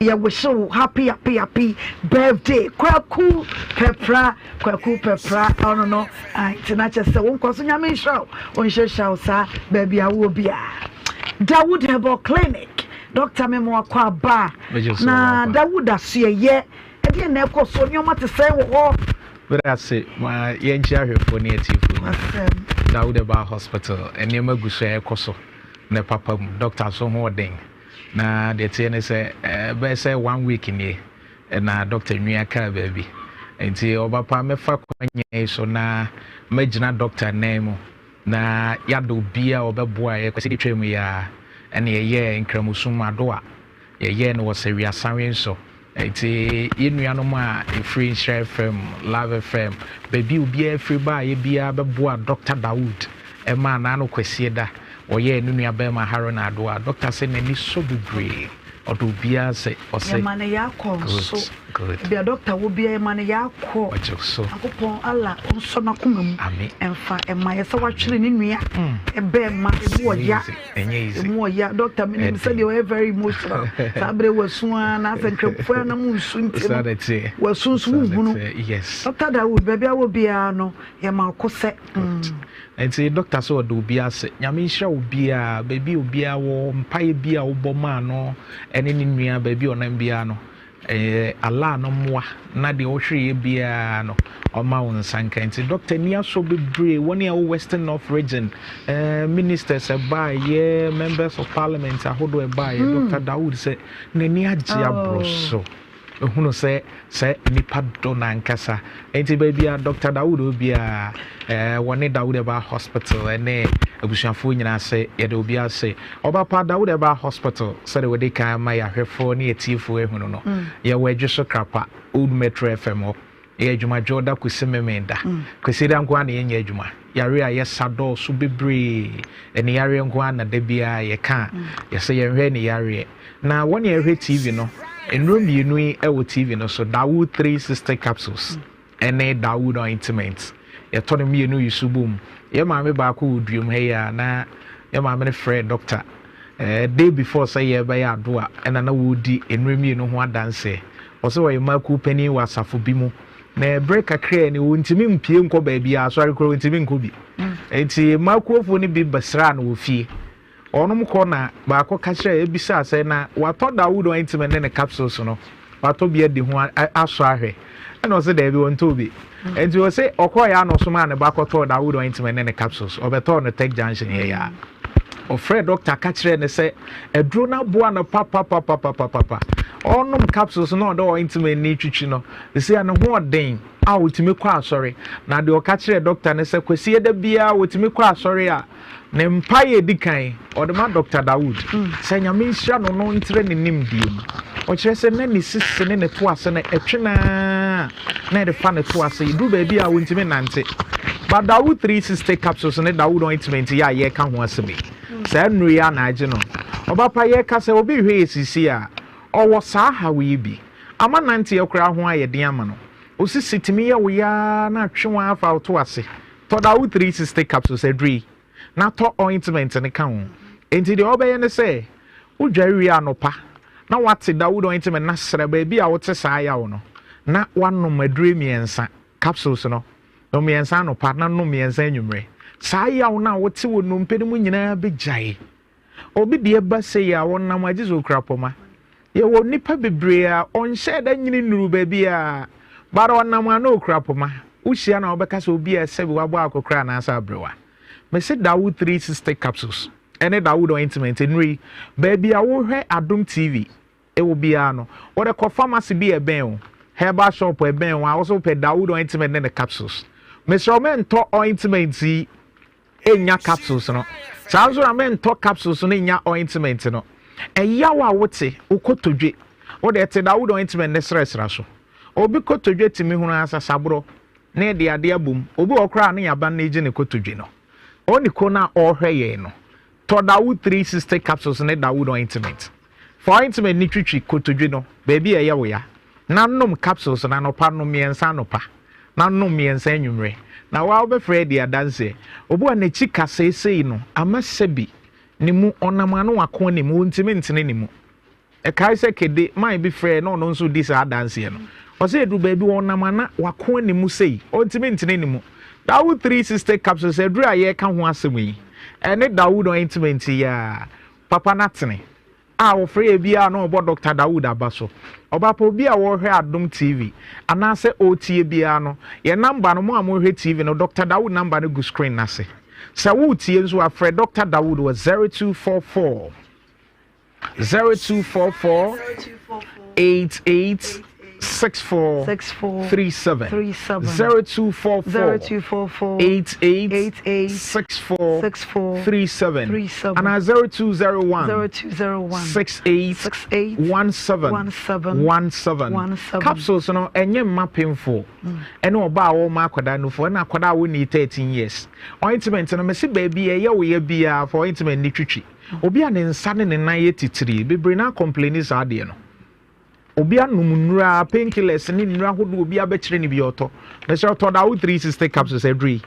A: yɛ wihye wo happy happy happy birthday Kwaku Pɛpra Kwaku Pɛpra ɔno no ae nti na kyɛ sɛ wo nkwa so Nyame nhyira wo ɔnhyirahyira wo saa baabi a wowɔ biara Dawood Herbal Clinic Doctor me mo akɔ aba na Dawood asoɛyɛ ɛdeɛn na ɛkɔ so nneɛma te sɛn wɔ hɔ.
J: Meda ase ma yɛnkyia ahwɛfoɔ ne atiefoɔ nyinaa. Dawood Herbal Hospital nneɛma gu so a ɛkɔ so ne papa mu. Doctor nso ho ɔden. Na deɛ ɛteɛ ne sɛ ɛbɛyɛ sɛ one week nie na doctor nwia kaa baabi. Nti ɔba pa mɛfa kwan yi so na magyina doctor nan mu. Na yɛada obiara a ɔbɛboa yɛ Kwasida twam yi ara ɛna yɛyɛɛ Nkramosom adoa. Yɛyɛɛ no wɔ Sawia Sanwe nso. Nti yɛn nuanom a ɛfiri Nhyira FM, Love FM, baabi obiara firi baeɛ biara bɛboa Dɔkta Dawood ɛmaa n'ano Kwasieda ɔyɛɛ ne nua barima Haruna Adoa. Dɔkta sɛ n'ani sɔ bebree, ɔdɔ obiara sɛ ɔsɛ.
A: Yɛma no yɛakɔ nso.
J: Good.
A: Baabi a dɔkta wɔ biara yɛma no yɛakɔ.
J: Ɔgye so.
A: Nyankopɔn Allah ɔnsɔ n'akoma mu.
J: Amen.
A: Ɛmfa ɛma yɛ sɛ watwere ne nua ɛbɛɛma emu ɔya.
J: Ɛnyɛ easy.
A: Emu ɔya. Dɔkta menim sɛdeɛ ɔyɛ very emotional. Saa berɛ wasu ara na asɛ nkramofoɔ anam nsu nti no. Wasu nso wohunu.
J: Yes.
A: Dɔkta Dawood baabi a wɔ biara no yɛma ɔko sɛ.
J: Good. Nti dɔkta sɛ ɔda obiara ase. Nyame nhyira obiara baabi obiara wɔ mpaeɛ bi a wobɔ maa no ɛne ne nua baabi ɔnam biara no. Ɛyɛ Allah no mmoa na deɛ wohwereɛ biara no ɔma wo nsa nka nti Doctor ani asɔ bebree wɔn a ɛwɔ Western North Region eh, ministers ɛbaayɛ members of parliament ahodoɔ ɛbaayɛ hmm. Doctor Dawood sɛ n'ani agye aboro oh. so ehunu sɛ sɛ nipa dɔ n'ankasa nti baabi a Doctor Dawood obiara ɛɛ wɔne Dawood ɛba hospital ɛne abusuafoɔ nyinaa sɛ yɛde obiara sɛ Ɔba pa Dawud ɛbaa hospital sɛdeɛ wɔde kan ama yɛ ahwɛfoɔ ne atiefoɔ ahunu no. Yɛwɔ Adwoso Krapa, Old Metro FM hɔ. Yɛyɛ adwuma Dwoda kɔsi Memenda. Kwasida nko ara na yɛnyɛ adwuma. Yareɛ a yɛsa dɔɔso bebree. Ani yareɛ nko ara na da biara yɛka a, yɛsɛ yɛnhwɛ ani yareɛ. Na wɔn a ɛhwɛ TV no, nnuro mmienu yi wɔ TV no so, Dawood 360 capsules. ne Dawood ointment. Yɛtɔ no mmienu yi so bom. Yɛn maame baako wɔ duam ha yi a na yɛn maame no frɛɛ dɔkta eh, day before sɛ yɛrebɛyɛ adoa ɛna na wɔredi nnuro mmienu ho adanseɛ. Ɔsɛ ɔyɛ mmakuo panin wɔ asafo bi mu. Na ɛberɛ kakraa ni wɔntumi mpie nkɔ baabi a asɔre koraa wɔntumi nkɔ bi. Nti mmakuofoɔ no bi bɛsraa no wɔ fie. Wɔnom kɔ na baako ka kyerɛɛ bisaa sɛ na watɔ Dawood ointment ne ne capsules no watɔ bi adi ho asɔ ahwɛ ɛna ɔse daabi ɔntɔɔ bi nti ɔse ɔkɔɔ yɛ a na ɔsomaa ne ba kɔtɔɔ Dawood ointment ne ne capsules ɔbɛtɔɔ no Tech Junction yɛ yɛ a ɔfrɛ doctor ka kyerɛɛ ne sɛ aduro no aboa no papapapapapapa ɔnom capsules na ɔde ointment ne twitwi no ɛsi a ne ho ɔden a ɔtumi kɔ asɔre na deɛ ɔka kyerɛɛ doctor ne sɛ kwasi ɛda biara ɔtumi kɔ asɔre a Ne mpaeɛ a ɛdi kan ɔde ma Dɔkta Dawood sɛ Nyame nhyira no no ntrɛ ne nimdeɛ mu. Ɔkyerɛ sɛ na ne sisi ne ne to ase no ɛtwe no ara na ɛde fa ne to ase. Ɛduru baabi a ɔntumi nnante. But Dawood 360 capsules ne Dawood ointment yi a yɛreka ho asɛm yi, saa nnuro yi ara na agye no. Ɔba pa yɛreka sɛ obi rehwɛ yɛ seesei a, ɔwɔ saa haw yi bi. Ama nanteɛ koraa ho ayɛ den ama no. Wo sisi tumi yɛ wo ya ara na atwe wo ara fa wo to ase. Tɔ Dawood 360 capsules aduru yi na tɔ ointment no ka ho. Enti deɛ wobɛyɛ ne sɛ, wodware wie anɔpa na woate Dawood ointment no asra baabi a wote saa yaw no na woanom aduro mmiɛnsa, capsules no, nom mmiɛnsa anɔpa na nom mmiɛnsa anwummerɛ. Saa yaw no a wote wɔ nnompe no mu nyinaa bɛgyae. Obi deɛ ba sei a ɔnam a gye sɛ ɔkura pɔma. Yɛwɔ nnipa bebree a ɔnhyɛɛ da nyini nnuru baabiara but ɔnam a na ɔkura poma. Wohyia no a wobɛka sɛ obi a sɛbi wabɔ akɔkora anaasɛ aberewa. Mese Dawood 360 capsules ɛne Dawood ointment nnuro yi baabi a wohwɛ Adom TV wɔ biara no wode kɔ pharmacy bi a ɛbɛn wo, herbal shop a ɛbɛn wo a wo sɛ wopɛ Dawood ointment ne ne capsules. Mesrɛ wo mɛntɔ ointment yi nnya capsules no. Saa nso na mentɔ capsules no nnya ointment no. Ɛyaw a wote, wo kotodwe, wo deɛ te Dawood ointment ne srɛsrɛ so. Obi kotodwe tumi hunu asasaborɔ na ɛde adeɛ abom. Obi wɔ koraa ne yaban na egye ne kotodwe no. Ɔne ko no a ɔrehwɛ yɛn no, tɔ Dawood 360 capsules ne Dawood ointment. Fa ointment no twitwi kotodwe no baabi a ɛyɛ wo ya na nom capsules no anɔpa, nom mmiɛnsa anɔpa na nom mmiɛnsa anwummere. Na wo ara wobɛfrɛ adi adanseɛ. Obi a n'akyi ka seesei no ama sɛbi ne mu, ɔnam ano ako anim, ɔntumi ntene ne mu. Ɛkae sɛ Kede man bi frɛɛ na ɔno nso redi saa adanseɛ no. Ɔsɛ ɛduru baabi ɔnam ana wako ne mu sei, ɔntumi ntene ne mu. Dawood 360 capsules aduru a yɛreka ho asɛm yi, ɛne Dawood ointment yi a papa no atene a wɔfrɛ yɛ biara na ɔbɔ Dr. Dawood aba so. Ɔba pa obi a wɔrehwɛ Adom TV anaasɛ ɔretie biara no, yɛn namba no, mo a mohwɛ TV no, Dr. Dawood namba no gu screen no ase. Sɛ woretie nso a, frɛ Dr. Dawood wɔ 0244 0244 88. 64
A: 64
J: 37
A: 37
J: 0244
A: 0244
J: 88
A: 88
J: 64
A: 64
J: 37
A: 37
J: anaa 0201
A: 0201
J: 68
A: 68
J: 17
A: 17
J: 17
A: 17.
J: Capsules no ɛnyɛ mma pemfoɔ ɛne ɔbaa a wɔma akwadaa nufoɔ ɛna akwadaa a wɔnni 13 years. Ointment no mese baabi ɛyɛ wo ya biara fa ointment no twitwi. Obi a ne nsa ne ne nan yɛ titiri bebree na complaini saa adeɛ no. Obi anom nnuru a painkillers ne nnuru ahodoɔ obi abɛkyerɛ ne bi ɔtɔ. Mesrɛ ɔtɔ da wo 360 capsules aduru yi.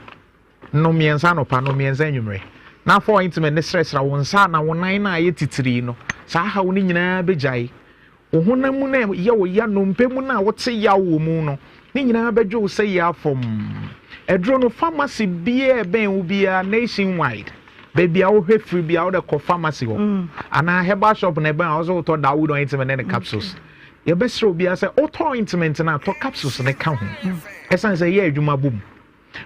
J: Nom mmiɛnsa anɔpa, nom mmiɛnsa anwummerɛ. Na fa ointment no srɛsrɛ wo nsa na wo nan no a ayɛ titiri no. Saa haw no nyinaa bɛgyae. Wo honam mu no a ɛyɛ wo ya, nnompe mu no a wote yaw wɔ mu no, ne nyinaa bɛdwo wo sɛ yea fɔmm. Aduro no, pharmacy biara a ɛbɛn wo biara, nationwide, baabi a wohwɛ firi biara, wode kɔ pharmacy hɔ anaa herbal shop na ɛbɛn a, wosɛ wotɔ Dawood ointment ne ne capsules. Yɛbɛsrɛ obiara sɛ wotɔ ointment no a, tɔ capsules no ka ho. Ɛsiane sɛ ɛyɛ adwuma bom.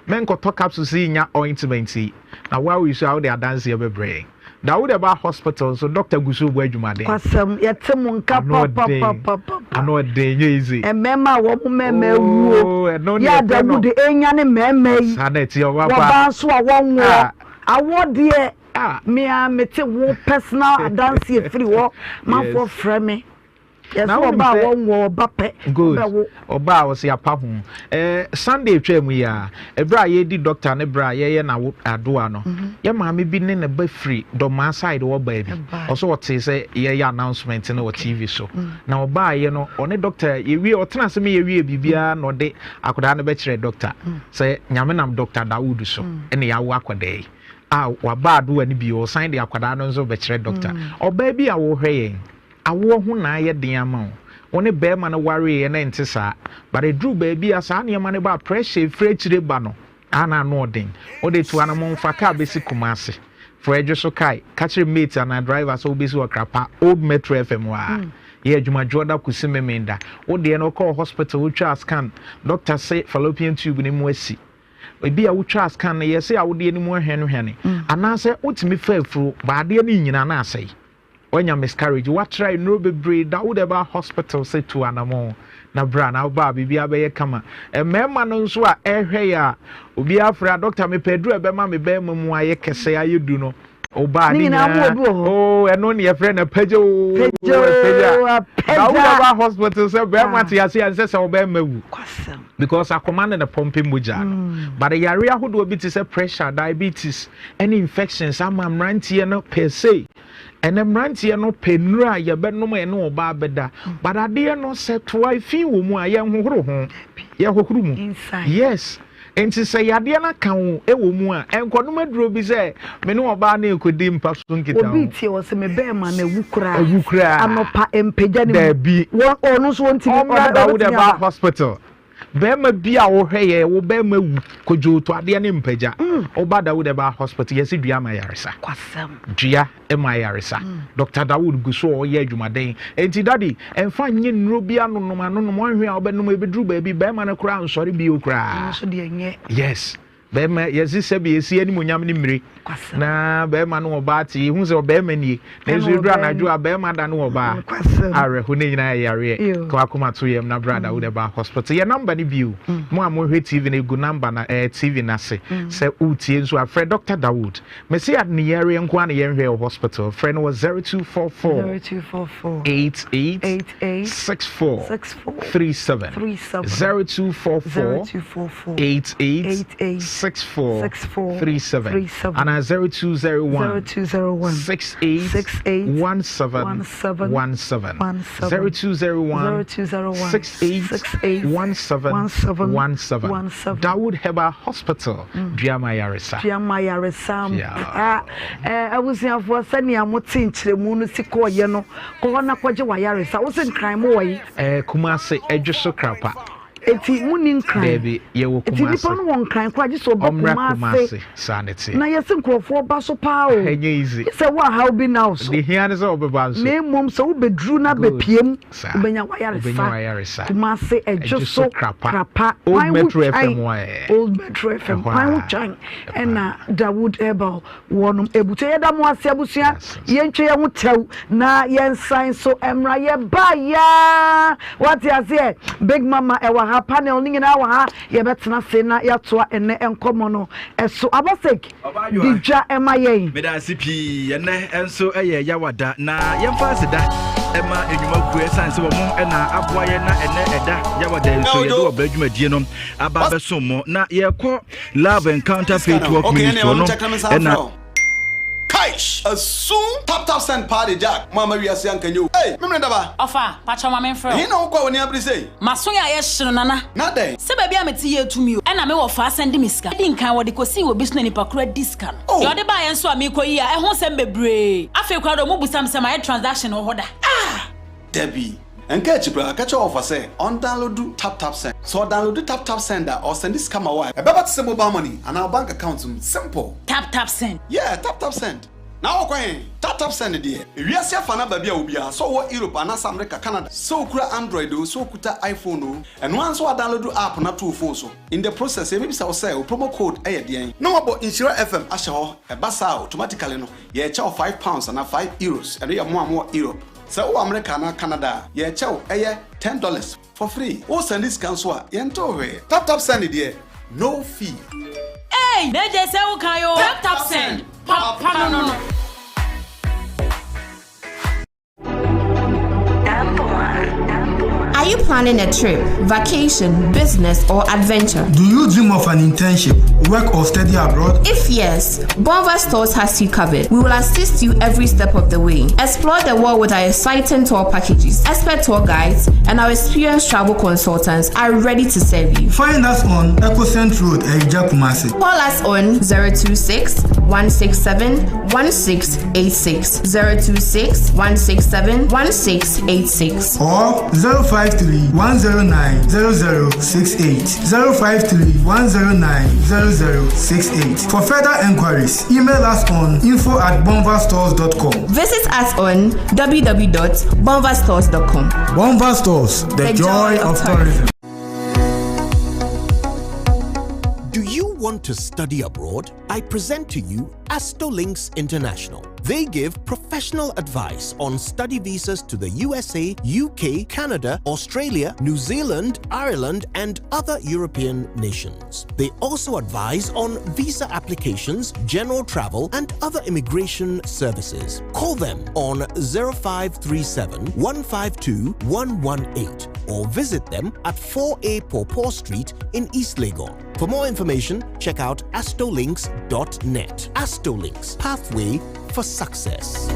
J: Menkɔtɔ capsules yi nya ointment yi na wo a woyi so a wode adanseɛ bɛbrɛ yɛn. Dawood ɛbaa hospital nso doctor gu so rebɔ adwumaden.
A: Kwasɛm yɛte mo nka
J: Ano ɔden,
A: papapapapa.
J: ano ɔden, nyɛ easy.
A: Mmarima a wɔn mmarima awuo
J: Oh, ɛno ne
A: yɛ a
J: yɛfrɛ no.
A: Dawud enya ne mmarima yi.
J: Saa na ɛteɛ ɔba pa.
A: Wɔbaa nso a wɔnwoɔ.
J: Ah.
A: Awoɔ deɛ
J: Ah.
A: me ara mete wo personal adanseɛ firi hɔ. Manfoɔ
J: Yes.
A: frɛ me. Yɛsɛ
J: Na wonim
A: ɔba a
J: sɛ
A: wɔnwoɔ ɔba pɛ
J: Good.
A: ɔbɛwo.
J: Ɔba a ɔsi apa ho. Eh, Sunday twaa mu yi a, ɛberɛ a yɛredi doctor ne berɛ a yɛyɛ na adoa no, yɛ maame bi ne ne ba firi Dɔmaa side hɔ baa bi. Ɔsɛ ɔtee sɛ yɛyɛ announcement no wɔ TV so. Na ɔbaeɛ no, ɔne doctor yɛwie, ɔtena ase me yɛwie biribiara na ɔde akwadaa no bɛkyerɛ doctor sɛ Nyame nam Doctor Dawood so ɛna yɛawo akwadaa yi. A waba adoa no bio, ɔsan de akwadaa no nso bɛkyerɛ doctor. Ɔbaa bi a wohwɛ yɛn, Awoɔ ho na ayɛ den ama wo. Wo ne barima no wareeɛ na ɛnte saa. But ɛduru baabi a saa nneɛma no ba a pressure ɛfiri akyire ba no a na ano ɔden. Wode to anamɔn fa car bɛsi Kumasi. Frɛ Adwoso kae. Ka kyerɛ mate anaa driver sɛ wobɛsi Ɔkrapa, Old Metro FM hɔ ara. Yɛ adwuma Dwoɔda kɔsi Memenda. Wo deɛ no wokɔɔ hospital wotwaa scan, doctor se fallopian tube no mu asi. Ebia wotwaa scan no yɛse awodeɛ no mu ahwanehwane. Anaasɛ wotumi fa afuro but adeɛ no nnyina na asɛe. Wanya miscarriage, watra nnuro bebree da wode ba hospital sɛ tu anamɔn na bra na woba a biribiara bɛyɛ kama. Mmarima no nso a ɛrehwɛ yɛ a obiara frɛ a doctor mepɛ aduro a ɛbɛma me bɛrima mu ayɛ kɛse ayɛ du no woba a ne nyinaa oh ɛno ne yɛfrɛ no apagya o apagya na wode ba hospital sɛ bɛrima te ase a ɛnsɛ sɛ ɔbɛrima wu because akoma no na pɔmpe mogya no mm. but yare ahodoɔ bi te sɛ pressure diabetes ɛne infections ama mmeranteɛ no per se Ɛnɛ mmeranteɛ no pɛ nnuro a yɛbɛnom a ɛne ɔbaa bɛda but adeɛ no sɛ toa fi wɔ mu a yɛnhohoro ho yɛhohoro mu yes nti sɛ yadeɛ no aka wo wɔ mu a ɛnkɔnom aduro bi sɛ me ne ɔbaa no rekɔdi mpa so nkita ho.
A: Obi tie wɔ sɛ me bɛɛma no awu koraa
J: awu koraa
A: anɔpa mpagya ne mu
J: daabi
A: ɔno nso ɔntumi
J: ɔmmra Dawud ɛba hospital. Bɛɛma bi a wohwɛ yɛ wo bɛɛma wu kodwoo to adeɛ ne mpagya woba Dawood ɛba hospital yɛse dua ma ayaresa dua ma ayaresa Doctor Dawood gu so ɔyɛ adwumaden enti daddy ɛmfa nye nnuro bi anonom anonom ɔnhwɛ a wobɛnom ɛbɛduru baabi bɛɛma no koraa nsɔre bio koraa yes Bɛrima, yɛse sɛbi esi animuonyam ne mmire. Na bɛrima ne ɔbaa te, yɛhu sɛ ɔbɛrima nie. Nanso ɛduru anadwo a bɛrima da ne ɔbaa. Awerɛho ne nyinaa yɛ yareɛ. Ka wakoma to yam na bra da wo ba hospital. Yɛ namba no bio. Mm. Mo a mohwɛ TV no egu namba na eh, TV no ase. Mm. Sɛ wotie nso a frɛ Dr. Dawood. Mese adneyɛreɛ nko ara na yɛnhwɛ wɔ hospital. Frɛ no wɔ 0244
A: 0244
J: 88
A: 88
J: 64
A: 64
J: 37
A: 37
J: 0244
A: 0244
J: 88
A: 88
J: 64
A: 64
J: 37
A: 37
J: anaa 0201
A: 0201
J: 68
A: 68
J: 17
A: 17
J: 17
A: 17
J: 0201
A: 0201
J: 68
A: 68
J: 17
A: 17
J: 17
A: 17
J: Dawood Herbal Hospital Duama Ayaresa.
A: Duama Ayaresa ampa. Eh, abusuafoɔ sɛnea mote nkyerɛmu no si kɔɔyɛ no, kɔ hɔ na kɔgye w'ayaresa. Wo se Nkran mo wɔ yi?
J: Eh, Kumase, Adwoso Krapa.
A: Eti mo ni Nkran?
J: Daabi, yɛwɔ
A: Eti
J: Kumasi.
A: nipa no wɔ Nkran koraa gye sɛ ɔba
J: Ɔmmra
A: Kumasi.
J: Kumasi, saa na ɛteɛ.
A: Na yɛse nkurɔfoɔ ba so paa o.
J: Ɛnyɛ easy.
A: Gye sɛ wo ahaw bi nna wo so.
J: Deɛ hia ne sɛ wobɛba nso.
A: Na mmom sɛ wobɛduru na
J: Good.
A: bɛpiem,
J: Saa.
A: wobɛnya
J: Wobɛnya
A: w'ayaresa.
J: w'ayaresa.
A: Kumasi, Ɛdwo
J: Ɛdwo
A: so
J: so Krapa.
A: Krapa.
J: Old
A: Kwan ho
J: Metro
A: twan.
J: FM hɔ ɛ.
A: Old Metro FM.
J: Ɛhɔ
A: Kwan ho
J: ara.
A: twan. Ɛna Dawood Herbal wɔnom abutu. Yɛda mo ase abusua. Yɛntwa yɛn ho tɛw na yɛnsan so mmra. Yɛba yaa. Wate aseɛ? Big Mama ɛwɔ ha, panel no nyinaa wɔ ha. Yɛbɛtena ase na yɛatoa ɛnnɛ nkɔmmɔ no so. Abasek, di dwa ma yɛn.
K: Meda ase pii. Ɛnnɛ nso yɛ Yawada na yɛmfa aseda ɛma nnwuma kuo ɛsiane sɛ wɔn na aboa yɛn na ɛnnɛ ɛda Yawada yi nso yɛde ɔbra dwumadie no aba abɛsom mo na yɛkɔ Love Encounter Faith Walk Ministry no ɛna
L: Kaish! Asum! Tap tap send paa de Jack mo amma wiase anka nyɛ o Ei! Memene daba!
M: Ɔfa, pakyɛw ma menfrɛ wo.
L: Ɛhe na wokɔ a w'ani abere sei?
M: M'aso yɛ ayɛ hye no Nana.
L: Na dɛn?
M: Sɛ baabi a mete yɛ tumi o. Ɛna me wɔfaa sɛnde me sika. Edi nkan wɔde kosii wɔ bi so na nipa koro adi sika no.
L: Oh!
M: Deɛ ɔde baeɛ nso a meekɔ yi a ɛho nsɛm bebree. Afei koraa deɛ ɔmo busa me sɛ mayɛ transaction wɔ hɔ da.
L: Ah! Dabi. Nka akyi koraa, ka kyerɛ wɔfa sɛ ɔndownloadu TapTapSend. Sɛ ɔdownloadu TapTapSend a, ɔresɛnde sika ma wo a, ɛbɛba te sɛ mobile money anaa wo bank account mu. Simple!
M: TapTapSend.
L: Yeah, TapTapSend. Na wokɔ he? TapTapSend deɛ. Ewiase afa no aba bi a obiara, sɛ ɔwɔ Europe anaasɛ America, Canada, sɛ okura Android oo, sɛ okuta iPhone oo, ɛno ara nso woadownloadu app no ato wo phone so. In the process, yɛbɛbisa wo sɛ, wo promo code yɛ deɛn? Na wɔabɔ Nhyira FM ahyɛ hɔ. Ɛba saa a, automatically no, yɛrekyɛ wo £5 anaa €5. Ɛno yɛ mo a mowɔ Europe. Sɛ wowɔ Amerika anaa Canada a, yɛrekyɛ wo, ɛyɛ $10 for free. Wo sɛnde sika nso a, yɛntew hwee. Tap tap send deɛ, no fee.
M: Eii na gye sɛ wo kan oo. Tap tap send, papa no no.
N: Are you planning a trip, vacation, business, or adventure?
O: Do you dream of an internship, work, or study abroad?
N: If yes, Bonva Stores has you covered. We will assist you every step of the way. Explore the world with our exciting tour packages, expert tour guides, and our experienced travel consultants are ready to serve you.
O: Find us on Ecocent Road, Erija Kumasi.
N: Call us on 026 167 1686. 026 167 1686.
O: Or 053 109 0068. 053 109 0068. For further enquiries, email us on info at bonvastores.com.
N: Visit us on www.bonvastores.com.
O: Bonva Stores, the, the joy, joy of tourism.
P: Do you want to study abroad? I present to you Astolinks International. They give professional advice on study visas to the USA, UK, Canada, Australia, New Zealand, Ireland, and other European nations. They also advise on visa applications, general travel, and other immigration services. Call them on 0537 152 118 or visit them at 4A Pawpaw Street in East Legon. For more information, check out astolinks.net. Astolinks, pathway for success.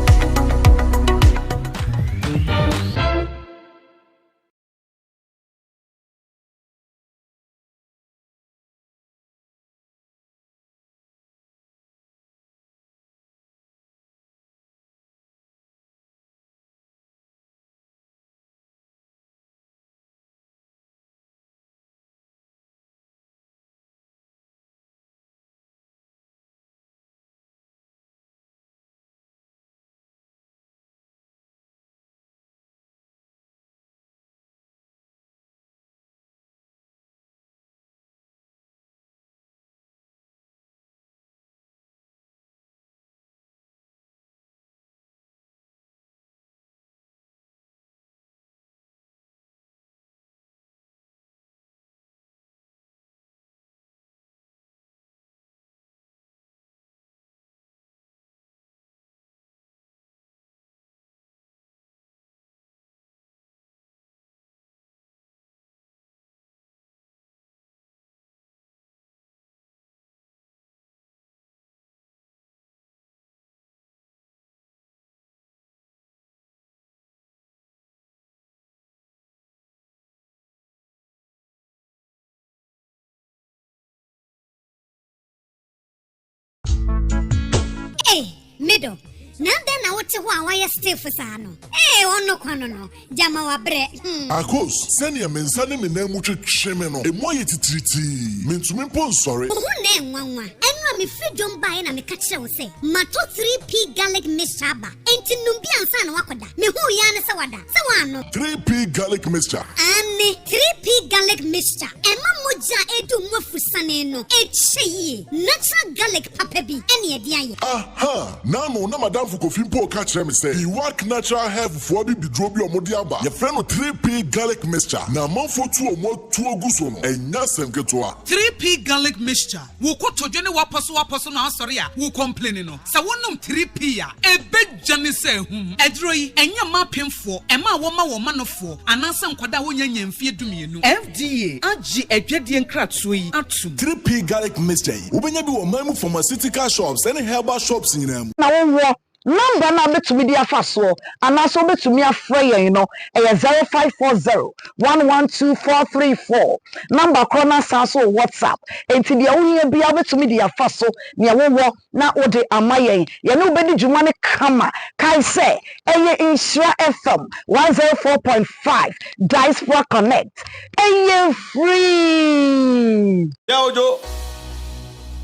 Q: Hey, middle. Na adɛn na wote hɔ a woayɛ stiff saa no? Ee, ɔno kwa no no, gyama wabrɛ, hmm.
R: Akos, sɛnea me nsa ne me nan mu twetwe me no, emu ayɛ titiritii. Mintumi mpo nsɔre.
Q: Wo ho na ɛnwanwa. Ɛno a mefiri dwom baeɛ na meka kyerɛɛ wo sɛ matɔ 3P Garlic Mixture aba. Enti nom bi ansa na woakɔda. Mehuu yi ara ne sɛ wada. Sɛ woannom.
R: 3P Garlic Mixture.
Q: Aane, 3P Garlic Mixture. Ɛma mogya a ɛredi wo mu afusane no kyɛ yie. Natural garlic papa bi ne ɛde ayɛ.
R: Aha! N'ano na m'adamfo Kofi mpo reka kyerɛ me sɛ Iwak Natural Health foɔ abibiduro bi a wɔde aba, yɛfrɛ no 3P Garlic Mixture, na amanfoɔ tu wɔn atuo gu so no, ɛnyɛ asɛm ketewa.
S: 3P Garlic Mixture, Wo kotodwe ne w'apɔsowapɔso no asɔre a wo kɔmpleni no, sɛ wonom 3P a, ɛbɛdwane sɛ ahum. Aduro yi, ɛnyɛ mma apemfoɔ, mmaa a wɔma wɔn manofoɔ, anaasɛ nkwadaa a wɔnnya nnya mfeɛ dumienu.
T: FDA agye adwadie nkratoɔ yi atom.
R: 3P Garlic Mixture yi, wobɛnya bi wɔ ɔman mu pharmaceutical shops ne herbal shops nyinaa mu.
A: Na wowɔ Nɔmba no a wobɛtumi de afa soɔ anaasɛ wobɛtumi afrɛ yɛn no yɛ 0540 112 434. Nɔmba korɔ no asan nso wɔ WhatsApp, enti deɛ wohia biara wobɛtumi de afa so, nea wowɔ na wode ama yɛn. Yɛne wo bɛdi dwuma no kama. Kae sɛ, ɛyɛ Nhyira FM 104.5 Diaspora Connect. Ɛyɛ free!
L: Yeah Ojo,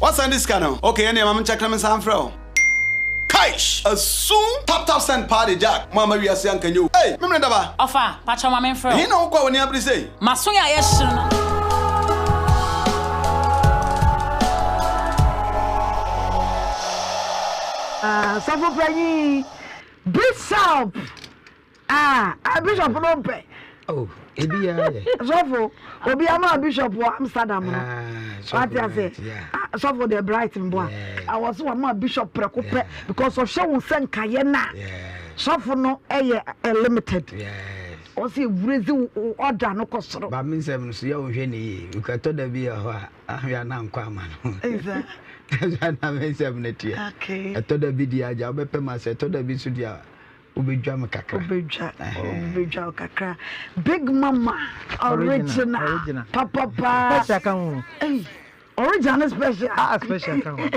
L: woasan de sika no? Okay ɛneɛ ma menkyɛke na mensan mfrɛ wo. Kaish! Asum! Tap tap send paa de Jack mo amma wiase anka nyɛ o. Ei! Memene daba!
M: Ɔfa, pakyɛw ma menfrɛ wo.
L: Ɛhe na wokɔ a w'ani abere sei?
M: M'aso yɛ a yɛ hye no.
A: Ah, sɔfo panyin, bishop. Ah, ah bishop no mpɛ.
U: Oh, ebi ya yɛ.
A: Sɔfo, obi ama bishop wɔ Amsterdam no.
U: Ah,
A: Wate ase. Ah, sɔfo de bright mboa. Awɔ so wama bishop prɛko pɛ because ɔhwɛ wo sɛ nkayɛ na. Sɔfo no ɛyɛ limited. Ɔsɛ ewurezi wo order no kɔ soro.
U: Ba me nsɛm no so yɛ wo hwɛ ne yie. Because da bi yɛ hɔ a ahwɛ a na nkɔ ama no. Ɛsa na me nsɛm no teɛ. Ɛtɔ da bi deɛ agya wobɛpɛ ma sɛ ɛtɔ da bi so deɛ Wobɛdwa me kakra.
A: Wobɛdwa, wobɛdwa wo kakra. Big mama, original, papa paa.
H: Special ka ho.
A: Hey, original ne special.
H: Ah, special ka ho.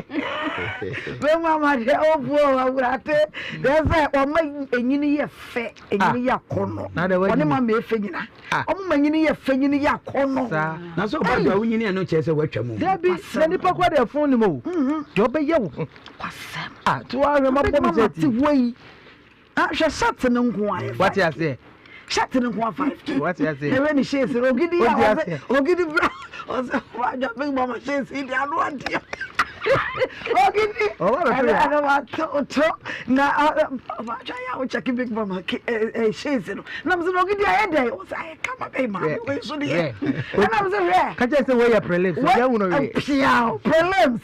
A: Big mama deɛ ɔbuo awurade. Deɛ sɛ ɔma enyini yɛ fɛ, enyini yɛ akɔnɔ. Ɔne mama efe nyina. Ɔmo ma nyini yɛ fɛ, nyini yɛ akɔnɔ.
U: Na sɛ ɔba do a wonyini ɛno kyerɛ sɛ woatwa mu.
H: Dabi, na nipa kora deɛ fon nim o. Deɛ ɔbɛyɛ wo ho.
A: Kwasɛm.
H: Ah, ti wa hwɛ ma bɔ mi sɛ ti.
A: Big mama te hɔ yi. Ah, hwɛ shirt no nko a.
H: Wate aseɛ.
A: Shirt no nko a 5k.
H: Wate aseɛ.
A: Ɛwɛ ne shades no ogidi a ɔsɛ ogidi bra ɔsɛ wadwa big mama shades yi de ano adeɛ. Ogidi. Ɛnɛ ɛnɛ wa to to na wadwa yɛ a wokyɛke big mama ke ɛ shades no. Na mo sɛ ogidi ayɛ dɛ ɔsɛ ayɛ kama bɛyi maame wei so deɛ. Ɛna mo sɛ hwɛ.
H: Kakyɛ sɛ wɔyɛ prelims. Ɔyɛ wunu wie.
A: Pia prelims.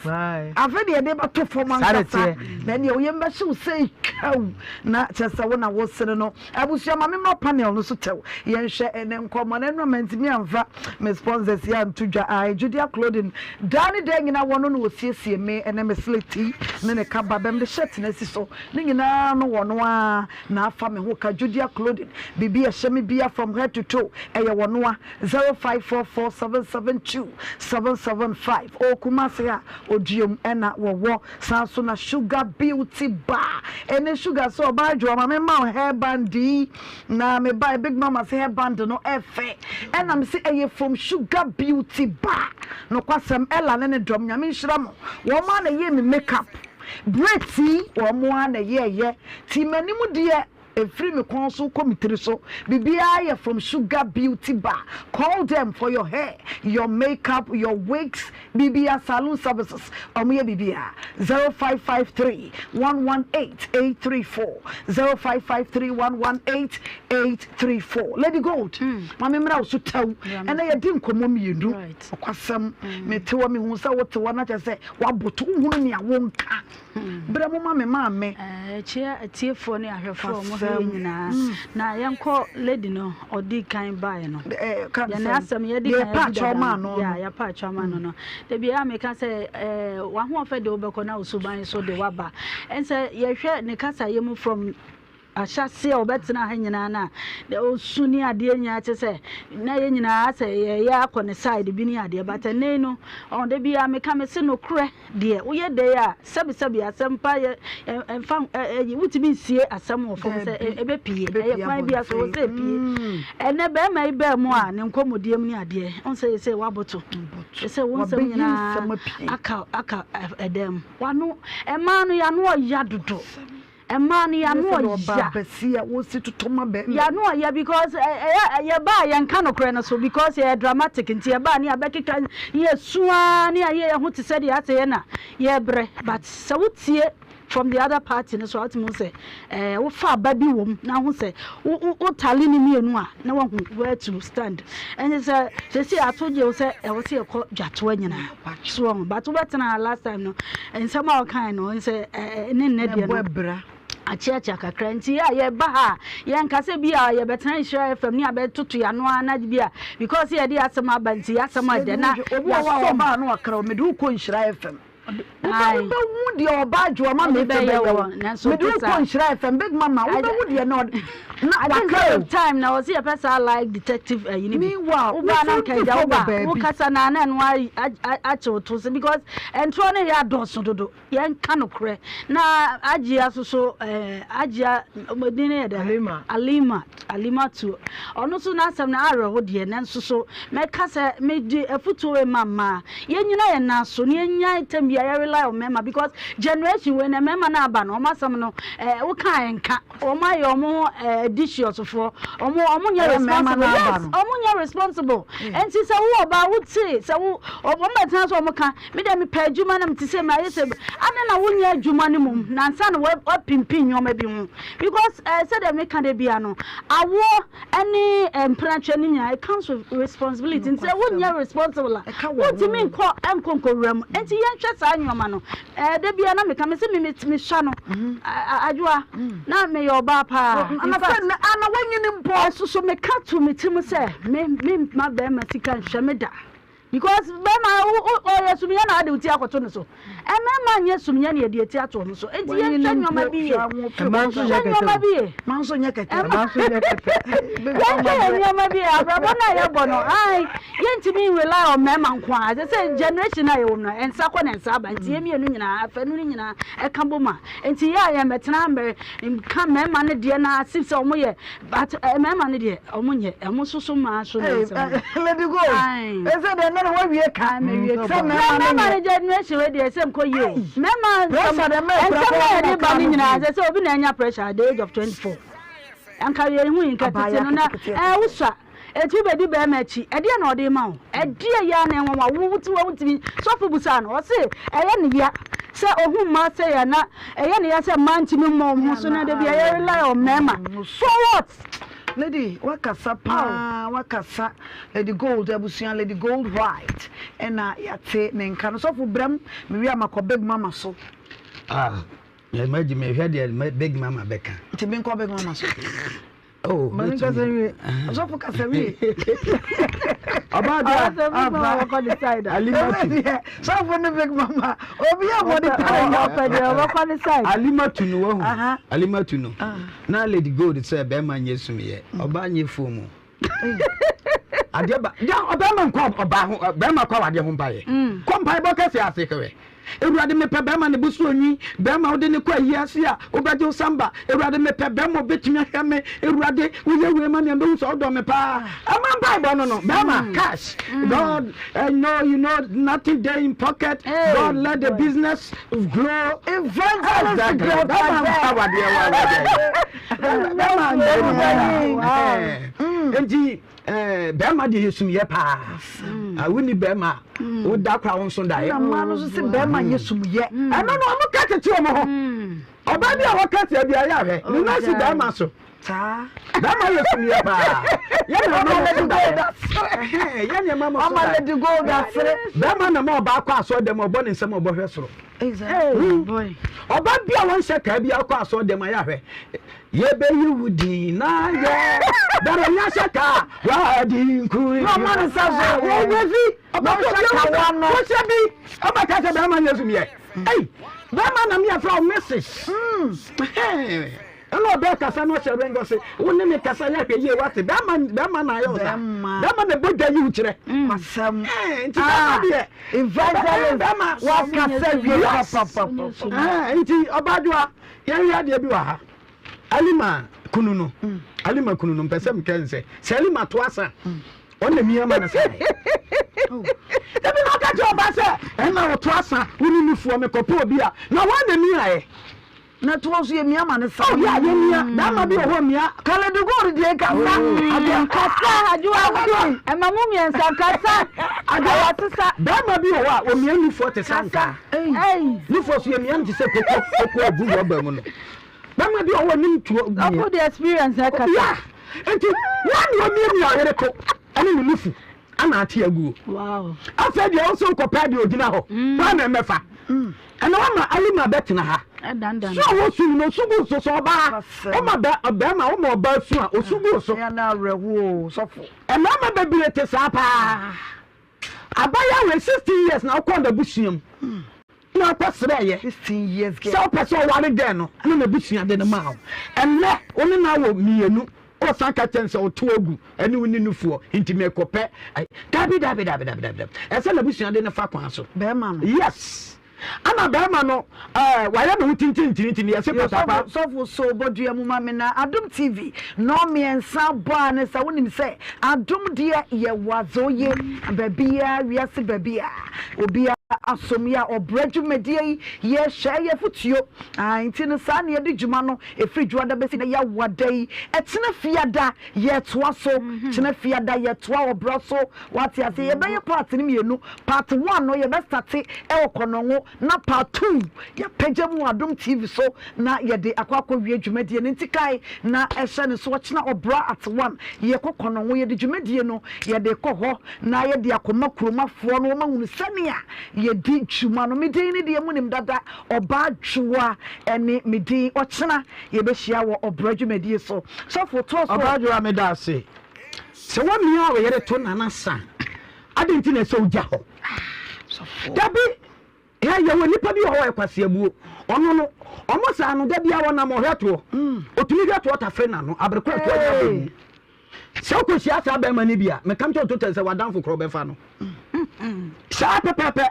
A: Afei deɛ yɛde bɛto fam ankasa. Na ɛnneɛ wo yam bɛhye wo sɛ kaw, na kyerɛ sɛ wo na wosene no. Abusua, ma memmra panel no so tɛw. Yɛnhwɛ ɛnnɛ nkɔmmɔ no. Ɛno a mantumi amfa me sponsors yi anto dwa. Ae, Judea Clothing, daa ne daa nyinaa wɔno na wɔsiesie me ne me slit yi ne ne kaba bɛ. Mede shirt no asi so. Ne nyinaa no wɔno ara na afa me ho ka. Judea Clothing, biribi a ɛhyɛ me biara from head to toe, ɛyɛ wɔno ara. 0544772775. Ɔwɔ Kumasi a, Oduom na wɔwɔ. Saa nso na Sugar Beauty Bar ɛne Sugar sɛ ɔbaa adwoa ma me ma wo hair band yi na me bae Big Mama sɛ hair band no ɛfɛ ɛna me se ɛyɛ from Sugar Beauty Bar nokwasɛm Ella ne ne dɔm Nyame nhyira mo wɔn ara na ɛyɛɛ me make up braids yi wɔn ara na ɛyɛɛyɛ ti m'anim deɛ Ɛfiri me kɔn so kɔ me tiri so biribiara yɛ from sugar beauty bar call them for your hair your makeup your wigs biribiara saloon services ɔmo yɛ biribiara 0553 118 834 0553 118 834 Lady Gold ma me mmra wo so tɛw ɛnɛ yɛdi nkɔmmɔ mmienu ɔkwasɛm mete hɔ mehu sɛ wote hɔ na kyerɛ sɛ waboto wohunu nea wonka Berɛ mo ma me maame.
V: Kyia atiefoɔ ne ahwɛfoɔ a wɔhwɛ yɛn nyinaa. Na yɛnkɔ lady no ɔdi kan baeɛ no. Yɛn asɛm yɛdi kan adi dada no. Ya yɛpa atwa ma no no. Da biara meka sɛ w'ahoɔfɛ de wobɛkɔ na wo suban nso de waba. Ɛnsɛ yɛhwɛ ne kasayɛ mu from. ahyɛaseɛ a ɔbɛtena ha nyinaa no a ɔsu ne adeɛ nyinaa kyɛ sɛ na yɛn nyinaa asɛ yɛyɛ akɔ ne side bi ne adeɛ but ɛnɛ yi no ɔn da biara meka me se nokorɛ deɛ woyɛ dɛn a sɛbesɛbe asɛm pa yɛ ɛmfa ɛyi wotumi nsie asɛm wɔ fam sɛ ɛbɛpie ɛyɛ kwan bi aso wɔ sɛ ɛpie ɛnɛ bɛrima yi bɛɛ mu a ne nkɔmmɔdie mu ne adeɛ ɔn sɛ sɛ waboto sɛ wo nsɛm nyinaa aka aka ɛdɛm mu wano ɛmaa no yɛano ɔya dodo Ɛmaa no yano ɔya. Yano ɔya because ɛyɛ yɛba a yɛnka nokorɛ no so because yɛyɛ dramatic nti yɛba a ne yɛabɛkeka ne yɛsu ara ne yɛayɛ yɛn ho te sɛ deɛ asɛ yɛ na yɛrebrɛ but sɛ wotie from the other party no so a wotumi hu sɛ ɛɛ wofa aba bi wɔ mu na ho sɛ wo wo wotale ne mmienu a na wahu where to stand ɛne sɛ sɛsi ato gye wo sɛ ɛwɔ sɛ yɛkɔ dwatoa nyinaa so wɔn but wobɛtena ha last time no nsɛm a ɔkae no sɛ ne nnɛ deɛ no akyeakyea kakra nti yɛ a yɛba ha a yɛnka sɛ bi a yɛbɛtena nhyira fm ne abɛtoto yɛn ano ara na bi a because yɛde asɛm aba nti yɛasɛm ɛdɛ na
A: obi wɔ hɔ a ɔbaa no wakra mede wokɔ nhyira fm Wobɛhu deɛ ɔbaa adwoa ma me fɛ bɛyɛ wo. Mede wo kɔ Nhyira FM, Big Mama, wobɛhu deɛ na ɔde na wakra o.
V: Time na wɔsi yɛpɛ saa like detective ayi ni bi.
A: Meanwhile,
V: Wobaa na nka agya
A: wofɛnti fo wɔ
V: woba
A: baabi.
V: wokasa na na ɛno akyew to so because ntorɔ no yɛ adɔɔso dodo. Yɛnka nokorɛ na agyea soso ɛɛ agyea din no yɛ dɛ.
H: Alima.
V: Alima. Alimatu, ɔno nso n'asɛm no awerɛho deɛ, nanso so mɛka sɛ mede afutuo wei ma mmaa, yɛnnyina yɛn nan so na yɛnnya time biara yɛ rely on mmarima because generation wei no mmarima no aba no wɔn asɛm no eh, woka a ɛnka, wɔn ayɛ wɔn ho eh, dicious foɔ, wɔn wɔn nyɛ
A: Ɛyɛ mmarima
V: responsible,
A: no aba
V: yes,
A: no.
V: wɔn nyɛ responsible, nti sɛ wowɔ ɔbaa wote sɛ wo wɔn bɛtena so wɔn ka Me deɛ mepɛ adwuma na mete sɛ mayɛ sɛ adɛn na wonyɛ adwuma no mmom na ansa na woapimpin nneɛma bi ho because eh, sɛdeɛ meka da bia no awoɔ ne eh, mpenatwɛ no nyinaa it comes with responsibility nti sɛ wonyɛ responsible a wontumi nkɔ nkɔ nkɔwura mu nti yɛnhwɛ saa nneɛma no eh, da bia na meka me sɛ me mesua no mhm. adwoa mm. na meyɛ ɔbaa paa
A: ana wanyini mpo
V: ɛso so meka to me tirim sɛ me me ma bɛrima sika nhwɛ me da Because bɛrima wo wo ɔyɛ sumiyɛ na ade wo ti akɔto ne so. Mmarima nyɛ sumiyɛ na yɛde eti ato wɔn so. Nti yɛnhwɛ nneɛma bi yie.
H: Mmaa nso nyɛ
V: Hwɛ
H: kɛtɛ
V: nneɛma
H: o.
V: bi yie.
A: Mmaa nso nyɛ kɛtɛ.
H: Mmaa nso nyɛ kɛtɛ.
V: Yɛnhwɛ yɛn nneɛma bi yie. Abrabɔ no a yɛbɔ no, ae, yɛntumi rely on mmarima nko ara. Ɛsɛ sɛ generation a yɛwɔ mu no, nsa kɔ na nsa aba. Nti yɛn mmienu nyinaa, afanu no nyinaa ɛka bom a. Nti yɛ a yɛmmɛtena mmɛ nka mmarima no deɛ no as if sɛ wɔyɛ But eh, mmarima no deɛ ɔmo nyɛ ɔmo soso mmaa so na nsɛm
A: no. Lady Gold, ɛsɛ deɛ ɛnɛ no wawie ka.
V: Mawie
A: Sɛ mmarima no
V: mmarima no generation wei deɛ ɛsɛ nkɔ yie o. Mmarima nsɛm nsɛm na yɛde ba no nyinaa sɛ sɛ obi na anya pressure at the age of 24. Anka yɛn hu yi nka tete no na ɛɛ wosua. Eti wobɛdi bɛrima akyi ɛdeɛ na ɔde ma wo ɛdeɛ yɛ na ɛnwanwa wo wote wɔ wotumi sɔfo busaa no ɔse ɛyɛ ne ya sɛ ohun mmaa sɛ yɛ na ɛyɛ ne ya sɛ mmaa ntumi mmɔ wɔn ho so na da bi ɛyɛ rely on mmarima for what.
A: Lady wakasa paa wakasa Lady Gold abusua Lady Gold White ɛna yate ne nka no sɔfo brɛm mewie a makɔ Big Mama so.
U: Ah, mɛgye mehwɛ deɛ Big Mama bɛka.
A: Nti menkɔ Big Mama so.
U: Oh,
A: Mami kasa wie. Ɔsɔfo kasa wie.
U: Ɔbaa bia
A: aba.
U: Alimatu.
A: Sɔfo ne big mama. Obi a bɔ ne pɛrɛ
V: nyɛ. Ɔpɛ deɛ ɔbɛkɔ ne side.
U: Alimatu no wahu. Alimatu no. Na Lady Gold sɛ bɛrima nyɛ sumiyɛ. Ɔbaa nyɛ fom. Adeɛ ba. Ya ɔbɛrima nkɔ ɔbaa ho bɛrima kɔ awadeɛ ho mpaeɛ. Kɔ mpaebɔ kɛse ase kɛwɛ. Awurade mepɛ bɛrima ne bo so onwi, bɛrima wode ne kɔ ayi ase a wobɛgye wo samba, Awurade mepɛ bɛrima obetumi ahwɛ me, Awurade woyɛ wei ma me a mehu sɛ wodɔ me paa. Ɛma mpaebɔ no no, bɛrima mm. cash. Mm. God, uh, no, you know, nothing there in pocket. Hey, God let the business grow.
A: Evangelist grow.
U: Bɛrima awadeɛ wa awadeɛ. Bɛrima nti. Nti Eh, bɛrima deɛ yɛ sumyɛ paa. Mm. Ah, wonni bɛrima a, mm. woda kora wo nso daeɛ.
A: Na mmaa no nso sɛ bɛrima yɛ sumyɛ.
U: Mm. Ɛno no ɔmo ka tete ɔmo ho. Ɔbaa bi a wɔka tia bi ayɛ ahwɛ, ne nan si bɛrima so. Bɛrima yɛ sumyɛ paa. Yɛ na ɛma mo so daeɛ. Yɛ na ɛma mo so daeɛ. Bɛrima na ma ɔbaa kɔ asɔ dɛm ɔbɔ ne nsam ɔbɔ hwɛ soro. Ɔbaa bi a wɔnhyɛ kaa bi akɔ asɔ dɛm ayɛ ahwɛ. Yɛbɛyi wo din na yɛ bɛrɛ nya hyɛ ka wadi nkuri.
A: Na ɔma ne nsa so.
U: Wɔnyɛ fi.
A: Ɔbɛhyɛ kawa no.
U: Wɔhyɛ bi. Ɔba ka sɛ bɛrima nyɛ sum yɛ. Ei bɛrima na mi afra wo mrs.
G: Ɛna ɔbɛɛ kasa na ɔhyɛ ring ɔse wo ne me kasa yɛ hwɛ yie wate bɛrima bɛrima na ayɛ wo saa bɛrima na ɛbɔ dwa yi wo kyerɛ.
A: Kwasɛm.
G: Ɛɛ nti bɛrima deɛ.
A: Evangelist
G: bɛrima
A: wakasa wie papapapa.
G: Ɛɛ nti ɔbaajoa yɛn hwɛ adeɛ bi wɔ ha Alima kunu no Alima kunu no mpɛ sɛ mekɛ nsɛ sɛ Alima to asa ɔna mi ama no saa dabi na ɔka kyerɛ ɔba sɛ ɛna ɔto asa wo ne nufoɔ mekɔpɛ obi a na wɔn na mi ayɛ.
A: Na toɔ nso yɛ mia ma ne sa.
G: Oh yeah yɛ mia bɛɛma bi wɔ hɔ mia.
A: Khaled Gold deɛ kasa.
G: Oh.
V: Kasa adwoa ɛma mo mmiɛnsa kasa.
G: Adwoa sesa. Bɛɛma bi wɔ hɔ a omia nufoɔ te sɛ ankaa. Nufoɔ so yɛ mia no te sɛ koko koko agu rɔba mu no. Bɛɛma bi wɔ hɔ onim tuo mia.
V: Ɔfo de experience ɛkasa.
G: Yeah nti wɔn na omia mia ɔyere to ɛne ne nufu. Ana ate aguo. Afei deɛ wo nso wokɔpɛ deɛ ɔgyina hɔ mm. hɔ na ɛmɛfa mm. ɛna wama alima bɛtena ha so a wosu no osu gu so sɛ ɔbaa woma bɛrima woma ɔbaa su a osu gu so mmarima bebree te saa paa abaya wei 16 years na wokɔ n'abusua mu mm. na wokɔ srɛɛyɛ sɛ wopɛ sɛ ɔware dɛn no na n'abusua de no maa wo ɛnnɛ wo ne no awɔ mmienu Ɔsan ka kyerɛ no sɛ ɔto agu ɛne wo ne nufoɔ nti mekɔpɛ dabi dabi dabi dabi dabi ɛsɛ n'abusua de no fa kwan so.
A: Bɛrima no.
G: Yes ana bɛrima no ɛɛ wayɛ ne ho tintintintin yɛse patapa.
A: Sɔfo so bɔdua mu ma me na Adom TV nɔɔmiɛnsa bɔ a ne sa wonim sɛ Adom deɛ yɛ wadze oye baabiaa wiase baabiaa obia asom yɛ a ɔbrɛ dwumadie yi yɛ hwɛ yɛ fotuo aah nti no saa ne yɛde dwuma no Ɛfiri Dwoada bɛsi nnɛ Yawada yi, ɛkyena Fiada yɛtoa so, kyena Fiada yɛtoa ɔbra so, wate aseɛ, yɛbɛyɛ part no mmienu, part one no yɛbɛ starte ɛwɔ Kɔnɔngo na part two yɛapagya mu wɔ Adom TV so na yɛde akɔ akɔwie dwumadie no, nti kae na hyɛ no so, ɔkyena ɔbra at one yɛkɔ Kɔnɔngo, yɛde dwumadie no yɛde kɔ hɔ na yɛde akɔma kuromafoɔ no wɔn ahunu sɛnea yɛdi dwuma no, me din ne deɛ monim dada. Ɔbaa Dwoa ɛne me din. Ɔkyena yɛbɛhyia wɔ ɔbra dwumadie so. Sɔfo toa so.
G: Ɔbaa Dwoa meda ase. Sɛ woamia wo yere to nana sa a, adɛn nti na ɛsɛ wogya hɔ? Dabi, hɛ yɛwɔ nipa bi wɔ hɔ a ɔyɛ kwaseabuo. Ɔno no, ɔmo saa no, da biara ɔnam ɔhwɛ toɔ. Ɔtumi hwɛ toɔ tafere n'ano, abere koro a toɔ nyɛ abɔ mu. Sɛ wokɔhyia saa bɛrima no bi a, meka kyerɛ wo total sɛ w'adamfo korɔ bɛfa no. Saa pɛpɛɛpɛ.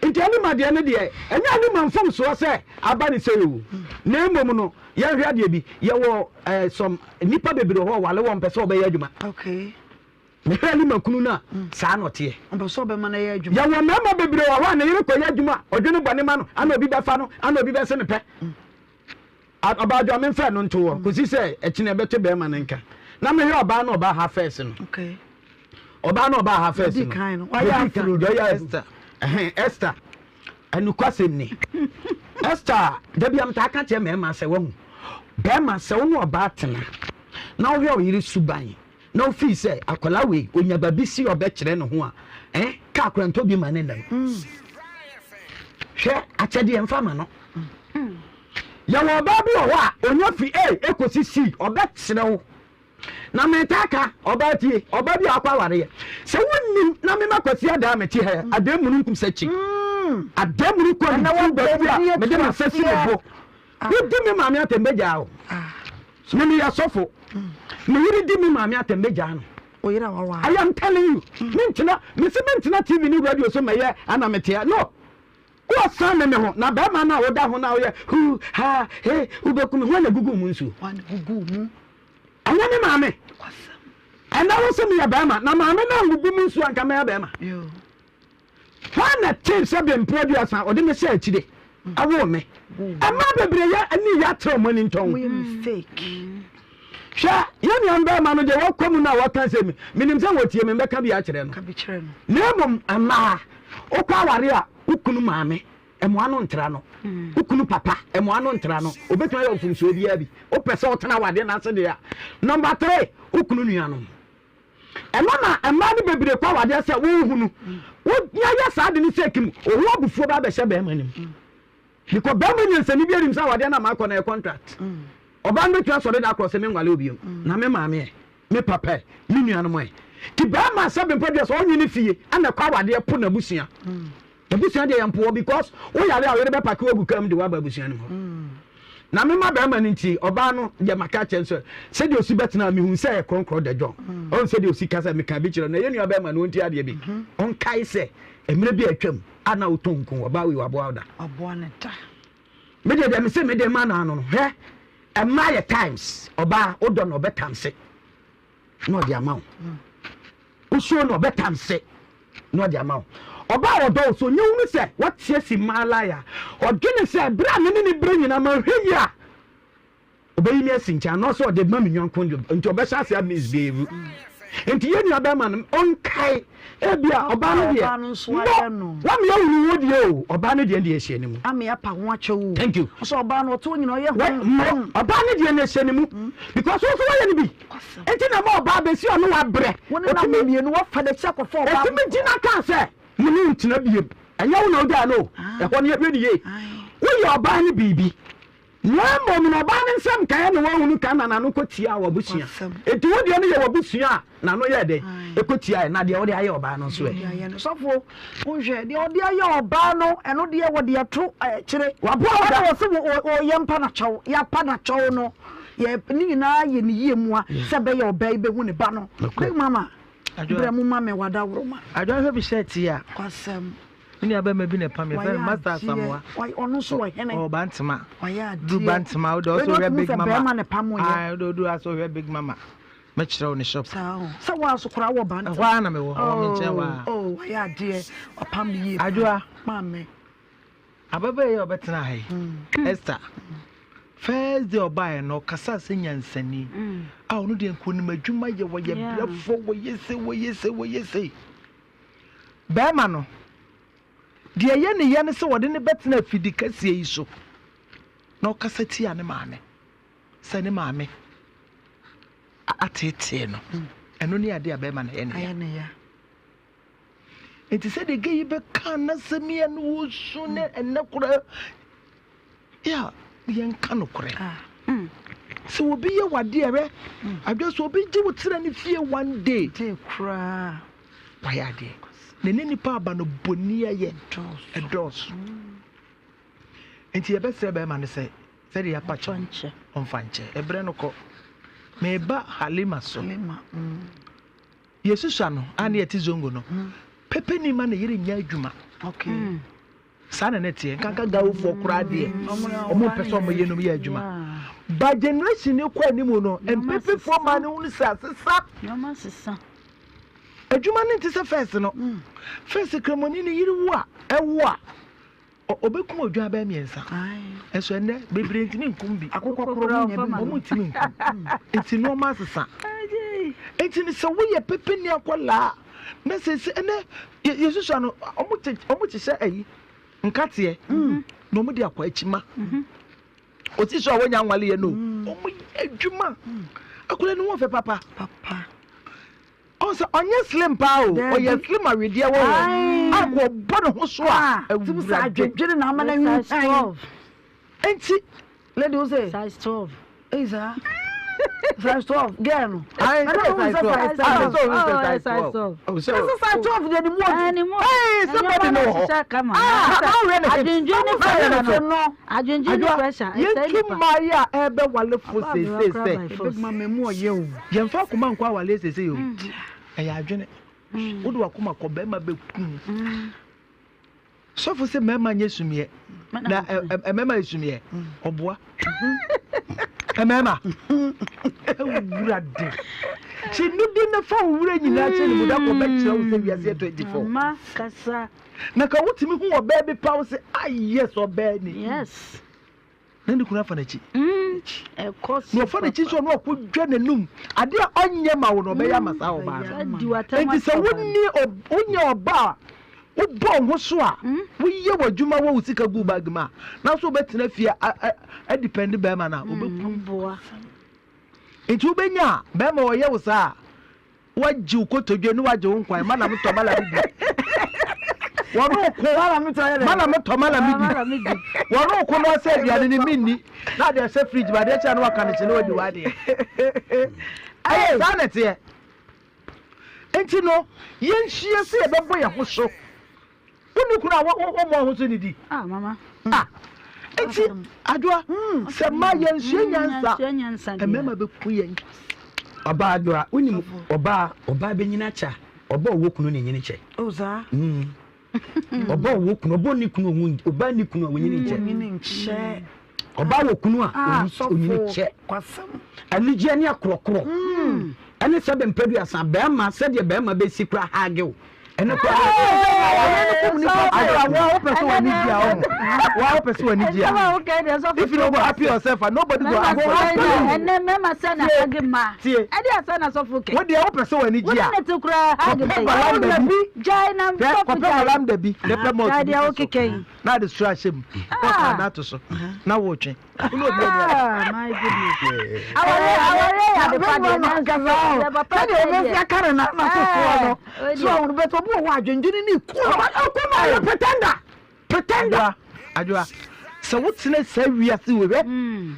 G: Nti Alima deɛ no deɛ, ɛnyɛ Alima mfomsoɔ sɛ aba ne sei o. Na mmom no, yɛnhwɛ adeɛ bi, yɛwɔ eh, some nnipa bebree wɔ hɔ a wɔwale wɔn mpɛ sɛ wɔbɛyɛ adwuma.
A: Okay.
G: Mehwɛ Alima kunu no a, saa na ɔteɛ.
A: Ɔmpɛ sɛ ɔbɛma no yɛ adwuma.
G: Yɛwɔ mmarima bebree wɔ hɔ a ne yere kɔyɛ adwuma a, ɔdwene bɔne ma no, ana obi bɛfa no, ana obi bɛse no pɛ. Ɔbaa dwa memfa ɛno nto hɔ kɔsi sɛ ɛkyena ɛbɛte bɛrima no nka na mehwɛ ɔbaa no ɔbaa ha fɛs no ɔbaa no ɔbaa ha fɛs no ɔyɛ Esther ɛhɛn Esther ɛnukwasɛm ni Esther dabi am taa ka kyerɛ mmarima sɛ wahu bɛrima sɛ wo ne ɔbaa tena na wohwɛ ɔyere suban na ofii sɛ akwadaa wei onya baabi si ɔbɛkyerɛ ne ho a ɛn kaa kora ntɔ bi ma ne nam hwɛ akyɛdeɛ mfa ma no Yɛwɔ ɔbaa bi wɔ hɔ a, ɔnya firi A ɛkɔsi C, ɔbɛkyerɛ wo. Na metaa ka, ɔbaa tie, ɔbaa bi a wakɔ awareɛ. Sɛ wonnim na mema Kwasi Adaa mete ha yi, adaa mununkum sɛ kyi. Adaa mununkum a mefiri baabi a mede me nsa si me bo. Wodi me maame atɛm bɛgyaa wo. Me meyɛ sɔfo. Me yere di me maame atɛm bɛgyaa no. I am telling you. Mentena, mese mentena TV ne radio so mɛyɛ ana meteɛ. No. Woasan me me ho, na barima no a woda ho no a woyɛ huu, haa, hee, wobɛku me, hwan na guguu mu nsuo?
A: Hwan na guguu mu?
G: Ɛnyɛ me maame. Ɛnɛ wo se meyɛ barima, na maame no angugu mu nsuo anka mɛyɛ barima. Hwan na tee sɛ bempere aduasa ɔde me hyɛ akyire awoo me? Mmaa bebree yɛ ani yɛ atrɛ wɔn ani ntɔn. Hwɛ, yɛn nua barima no deɛ wakɔ mu no a waka sɛ menim sɛ wɔtie me mbɛka bi akyerɛ no. Na mmom mmaa, wokɔ aware a wo kunu maame mmoa no ntra no, wo kunu papa mmoa no ntra no, obetumi ayɛ mfomsoɔ biara bi. Wopɛ sɛ wotena awadeɛ no ase deɛ a, number three, wo kunu nuanom. Ɛno na mmaa no bebree kɔ awadeɛ sɛ wohunu. Wonya yɛ saa de no sɛ kim, wo ho abufuo ba abɛhyɛ bɛrima no mu. Because bɛrima nyansani bi anim sɛ awadeɛ no a makɔ no ɛyɛ contract. Ɔbaa no bɛtumi asɔre da korɔ sɛ menwale wo bio. Na me maame ɛ, me papa ɛ, me nuanom ɛ. Nti bɛrima sɛ bempɔ deɛ sɛ ɔnye ne fie ɛna ɛkɔ awadeɛ po n'abusua. Abusua deɛ yɛmpo wɔ because wo yare a wo yere bɛpake wo agu kaa mu de wo aba abusua no mu hɔ. Na me mma barima no nti, ɔbaa no deɛ maka akyerɛ no sɛ, sɛdeɛ ɔsi bɛtena a, mehu sɛ ɛyɛ kronkron da John. Ɔhu sɛdeɛ ɔsi kasa, meka bi kyerɛ no, na yɛn nua barima no, ɔnti adeɛ bi. Ɔnkae sɛ, mmerɛ bi a atwam a na wotɔn nku, ɔbaa wei waboa wo da.
A: Waboa no da.
G: Me deɛ deɛ mese mede ma no ano no, hwɛ, mmaa yɛ times, ɔbaa wodɔ no ɔbɛtamse na ɔde ama wo. Wosuo no ɔbɛtamse na ɔde ama wo. Ɔbaa a ɔdɔ wo so ɔnya hunu sɛ woate asi mmaa line a, ɔdwene sɛ berɛ a me ne no brɛ nyinaa manhwɛ yie a, ɔbɛyi me asi nkyɛn anaasɛ ɔde ma me yɔnko nti ɔbɛhyɛ ase a misbehave. Nti yɛn nua bɛrima no ɔnkae ebia ɔbaa no deɛ no wamea hunu wo deɛ o ɔbaa no deɛ deɛ ɛhyɛ ne mu.
A: Amea pa ho akyɛ o.
G: Thank you.
A: Ɔsɛ ɔbaa no ɔto nyina ɔyɛ ho.
G: No ɔbaa no deɛ no ɛhyɛ ne mu because wo nso woayɛ no bi. Nti na ma ɔbaa bɛsi ɔno wabrɛ.
A: Wo ne nam mmienu wafa n'akyi akɔfa ɔbaa.
G: Ɛtumi gyina kaa sɛ me ne wo ntena biem ɛnyɛ wo na wogyaa no o ɛhɔ no yɛhwɛ no yie woyɛ ɔbaa no biribi Na mmom no, ɔbaa no nsɛm nkaeɛ na wahunu ka na n'ano kɔtiaa w'abusua. Enti wo deɛ no yɛ w'abusua a n'ano yɛɛ dɛn? Ɛkɔtiaeɛ. Na deɛ wode ayɛ ɔbaa no nso ɛ?
A: Sɔfo, wonhwɛ, deɛ ɔde ayɛ ɔbaa no, ɛno deɛ wɔde ato akyire.
G: Waboa wo da.
A: Ɛna wɔse wɔyɛ mpa no kyɛw, yɛapa no kyɛw no, yɛ ne nyinaa yɛ ne yie mua sɛ ɛbɛyɛ ɔbaa yi bɛhu ne ba no. Big mama, brɛ mu ma me w'adaworoma.
H: Adwoa hwɛ me shirt yi a.
A: Kwasɛm.
H: Me nua bɛrima bi na ɛpam yɛfrɛ no Master Asamoah.
A: Ɔno nso wɔ hene.
H: Ɔwɔ Bantama.
A: Wayɛ adeɛ.
H: Duru Bantama wode ɔsɛ ɔhwɛ Big Mama.
A: Bɛrima na ɛpam yɛ.
H: Ayi wode odu asɛ ɔhwɛ Big Mama. Mɛkyerɛ wo ne shop.
A: Saa o. Sɛ wo aso koraa wɔ Bantama.
H: Ɛhɔ ara na mewɔ. Ɔwɔ me nkyɛn hɔ ara.
A: Oh wayɛ adeɛ. Ɔpam ne yie.
H: Adwoa.
A: Maame.
H: Ababaa yi a ɔbɛtena ha yi. Esther. First day ɔbaeɛ no ɔkasa sɛ nyansani. A ɔno deɛ nka onim adwuma yɛ wɔyɛ brɛfoɔ wɔyɛ sei wɔyɛ sei wɔyɛ sei. Barima no, deɛ ɛyɛ ne ya ne sɛ wɔde no bɛtena afidi kɛseɛ yi so na ɔkasa tia ne maame sɛ ne maame ateetee no. Ɛno ne adeɛ a bɛrima no yɛ ne ya. Nti sɛdeɛ gɛ yi bɛka n'asɛm yi a ne wɔsu ne ɛnɛ koraa Yeah, yɛnka nokorɛ. Sɛ obi yɛ w'adeɛ hwɛ, adwa sɛ obi gye wo tena ne fie one day.
A: Day koraa.
H: Wayɛ adeɛ. Na ne nipa aba no bɔni ayɛ ɛdɔɔso. Nti yɛbɛsrɛ bɛrima no sɛ sɛdeɛ yɛapa kyɛ ɔmfa nkyɛ. Ɛberɛ no kɔ. Meba Halima so.
A: Halima. Mm.
H: Yɛsusua no a ne yɛte zongo no. Pepe ni ma ne yere nyɛ adwuma.
A: Okay.
H: Mm. Saa na na ɛteɛ. Nkanka Gawofoɔ koraa deɛ, wɔn mpɛ sɛ wɔn yerenom yɛ adwuma. Ba generation no kɔ anim no, mpepefoɔ mmaa no hunu sɛ asesa. Adwuma no nte sɛ first no. First kramoni no yere wu a, ɛwo a, ɔbɛkum odwan bɛyɛ mmiɛnsa. Ɛso ɛnnɛ, bebree ntumi nkum bi.
A: Akokɔ koraa wɔn nya bi.
H: Wɔn ntumi nkum. Nti nneɛma asesa. Nti no sɛ woyɛ pepeni akwadaa na sese ɛnɛ yɛsusua no wɔn kye wɔn kyehyɛ ayi nkateɛ mm. na wɔn de akɔ akyima mm-hmm. osi so a wɔnya anwale yɛ no mm. wɔn yɛ adwuma mm. akwadaa no wɔn fɛ papa
A: papa
H: ɔn sɛ ɔnyɛ slim paa o ɔyɛ slim awedeɛ wɔ hɔ a kò ɔbɔ ne ho so a
A: ah,
H: awurade
A: dwene na ama na nwi
H: nti
A: Lady wo se?
V: Size 12.
A: Eyi saa. Size 12 girl no.
H: Ayi
A: sɛ
H: size 12.
A: Size 12.
H: Ah, sɛ size 12.
A: Oh, sɛ size 12 deɛ ne mu ɔdu.
V: Ne mu.
H: Ee, sɛ bɔdi no wɔ hɔ. Ah, na ɔwɛ ne hips.
V: Adwendwen ne pressure no. Adwendwen ne pressure.
H: Yɛntu mmaa yi a ɛbɛ wale fo seesei sɛ.
A: Ebe ma mɛ mu ɔyɛ o.
H: Yɛnfa akoma nkɔ awale seesei o. Ɛyɛ adwene. Wode wakoma kɔ bɛrima bɛkum. Sɔfo sɛ mmarima nyɛ sumiɛ na mmarima yɛ sumiɛ ɔboa mmarima awurade kyi no di ne fa wo wura nyinaa kyɛ ne mu da kɔ bɛkyerɛ wo sɛ wiase yɛ 24
V: ma kasa
H: na ka wotumi hu ɔbaa bi pa wo sɛ ah yes ɔbaa ni
V: yes
H: na ne kunu afa n'akyi
V: ɛkɔ so
H: na ɔfa n'akyi nso ɔno ɔkɔdwa n'anum adeɛ a ɔnyɛ ma wo na ɔbɛyɛ ama saa ɔbaa no enti sɛ wonni wonyɛ ɔbaa a wobɔ wo ho so a woyɛ w'adwuma wɔ wo sika gu bag mu a na so wobɛtena fie adipɛnde bɛrima no a ɔbɛku nti wobɛnya a bɛrima ɔyɛ wo saa a Wagye wo kotodwe ne wagye wo nkwan mana me tɔ mana me di. Wɔn ko mana me tɔ mana me di. Wɔn ko no ɔsɛ aduane ne mi nni na adeɛ hyɛ fridge mu adeɛ kyɛ na waka ne kye na wadi w'adeɛ. Ɛyɛ saa na ɛteɛ. Nti no yɛnhyia sɛ yɛbɛbɔ yɛn ho so. Wonni kunu a wɔmmɔ ho so nidi.
V: Ah mama.
H: Ah. Eti Adwoa, sɛ mma yɛnsua nyansa, mmarima bɛku yɛn.
U: Ɔbaa Adwoa, wonim ɔbaa, ɔbaa bɛnyini akyɛ a, ɔbaa ɔwɔ kunu na ɛnyini kyɛ.
A: Oh, saa?
U: Ɔbaa ɔwɔ kunu, ɔbaa ɔnni kunu ɔnwu, ɔbaa nni kunu a ɔnyini nkyɛ.
A: Ɔnyini nkyɛ.
U: Ɔbaa wɔ kunu a
A: ah,
U: ɔnyini kyɛ. Anigyeɛ ne akorɔkorɔ. Ɛne sɛ bɛmpɛduasa, bɛrima sɛdeɛ bɛrima bɛsi kora haage wo. Ɛno koraa
H: Wa wopɛ sɛ w'ani gye a ɔho. Wa wopɛ sɛ w'ani gye a. If you no go happy yourself, nobody go happy for you.
V: Ɛnɛ mmarima sɛ na hage ma.
H: Tie.
V: Ɛde asɛ na sɔfo kɛ.
H: Wo deɛ wopɛ sɛ w'ani gye a.
V: Wo ne te koraa hage
H: bɛyi. Kɔpɛ valanda bi.
V: Gyae na sɔfo gyae.
H: Kɔpɛ valanda bi. Ne pɛ malt
V: bi
H: si so. Na ade soro ahyɛ mu. Na ɔka na ato so. Na wotwe.
V: Ah, my goodness. Aware aware yɛ ade pa deɛ nanso sɛ papa
A: sɛdeɛ ɔbɛsi aka ne nan ato soɔ no so ɔhono bɛtɛ obi wɔ hɔ adwendwene ne ku no
G: ɔku no ɔyɛ pretender pretender.
H: Adwoa sɛ wotena saa wiase wei hwɛ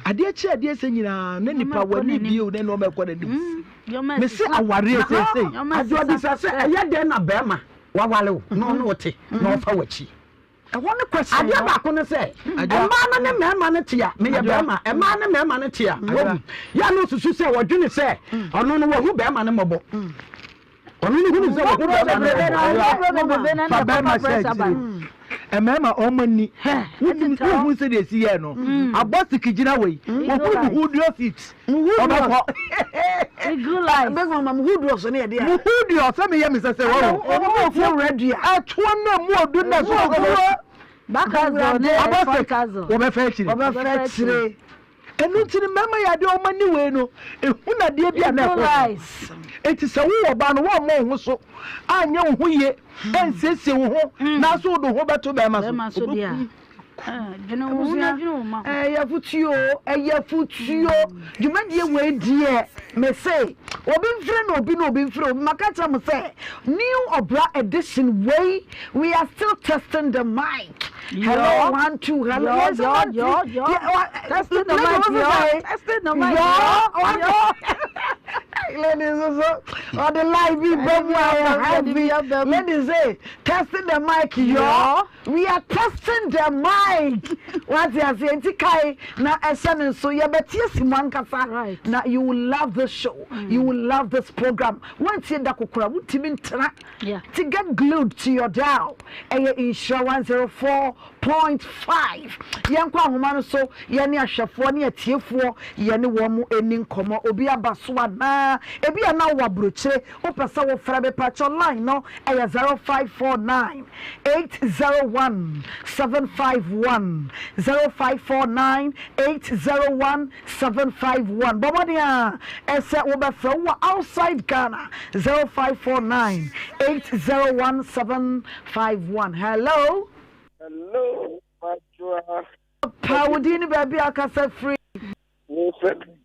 H: adeɛ kye adeɛ sɛ nyinaa na nipa w'ani bio na nneɛma ɛkɔ n'anim mese awareɛ seesei.
G: Adwoa bisa sɛ ɛyɛ dɛn na bɛrima wawale wo na ɔne wo te na ɔfa w'akyi.
A: Ɛhɔ ne question no.
G: Adeɛ baako ne sɛ, mmaa no ne mmarima no te a, meyɛ barima, mmaa ne mmarima no te a, wahu. Yɛ a na ɔsusu sɛ, ɔdwene sɛ, ɔno no wahu barima no mmɔbɔ. Ɔno no hunu sɛ wahu barima no
H: mmɔbɔ. Fa barima hyɛ akyire. Mmarima wɔn ani, wonim, wohu sɛdeɛ ɛsi yɛɛ no. Abɔ siki gyina wei, wɔhunu muhuduo seat. Ɔbɛkɔ.
A: Big mama muhuduo so ne yɛde a.
H: Muhuduo sɛ meyɛ me sɛ sɛ wɔwɔ.
A: Ɔmo bɔ ofuo wura dua.
H: Ɛtoɔ na mu odu na so
V: kɔkɔ. Bakazɔ ne
H: Abɔsek wɔbɛfɛ akyire.
A: Wɔbɛfɛ akyire.
H: Ɛno nti no mmarima yɛ adeɛ wɔn ani wei no ehu na adeɛ bi a na ɛkɔ so. Eti sɛ wowɔ ba no wɔmmɔ wo ho so anyɛ wo ho yie ɛnsiesie wo ho nanso wode wo ho bɛto bɛrima so obekum.
A: Abusua, ɛyɛ afutuo, ɛyɛ afutuo. Dwumadie wei deɛ, mese, obi mfrɛ na obi na obi mfrɛ obi. Maka kyerɛ mo sɛ, new ɔbra edition wei, we are still testing the mic. Hello, one, two, hello.
V: Yo, yo, yo, yo. Testing the mic, yo. Testing the mic, yo.
A: Yo. Ladies, so, on the live, we Ladies, say, testing the mic, yo. We are testing the mic wate aseɛ nti kae na ɛhyɛ ne nso yɛbɛte asi mu ankasa na you will love this show mm. you will love this program wantie da kokora wontumi ntena to get glued to your dial ɛyɛ nhyira 104.5 yɛnkɔ ahoma no so yɛne ahwɛfoɔ ne atiefoɔ yɛne wɔn mo ani nkɔmmɔ obi aba so anaa ebi a na wɔ aburokyire Wopɛ sɛ wofrɛ me pakyɛ line no ɛyɛ 0549 801 751 0549 801 751 bɔ mmɔden a ɛsɛ wobɛfrɛ wowɔ outside Ghana 0549 801 751 hello.
B: Hello Adwoa.
A: Pa wo din ne baabi a akasa firi.
B: Me Frederick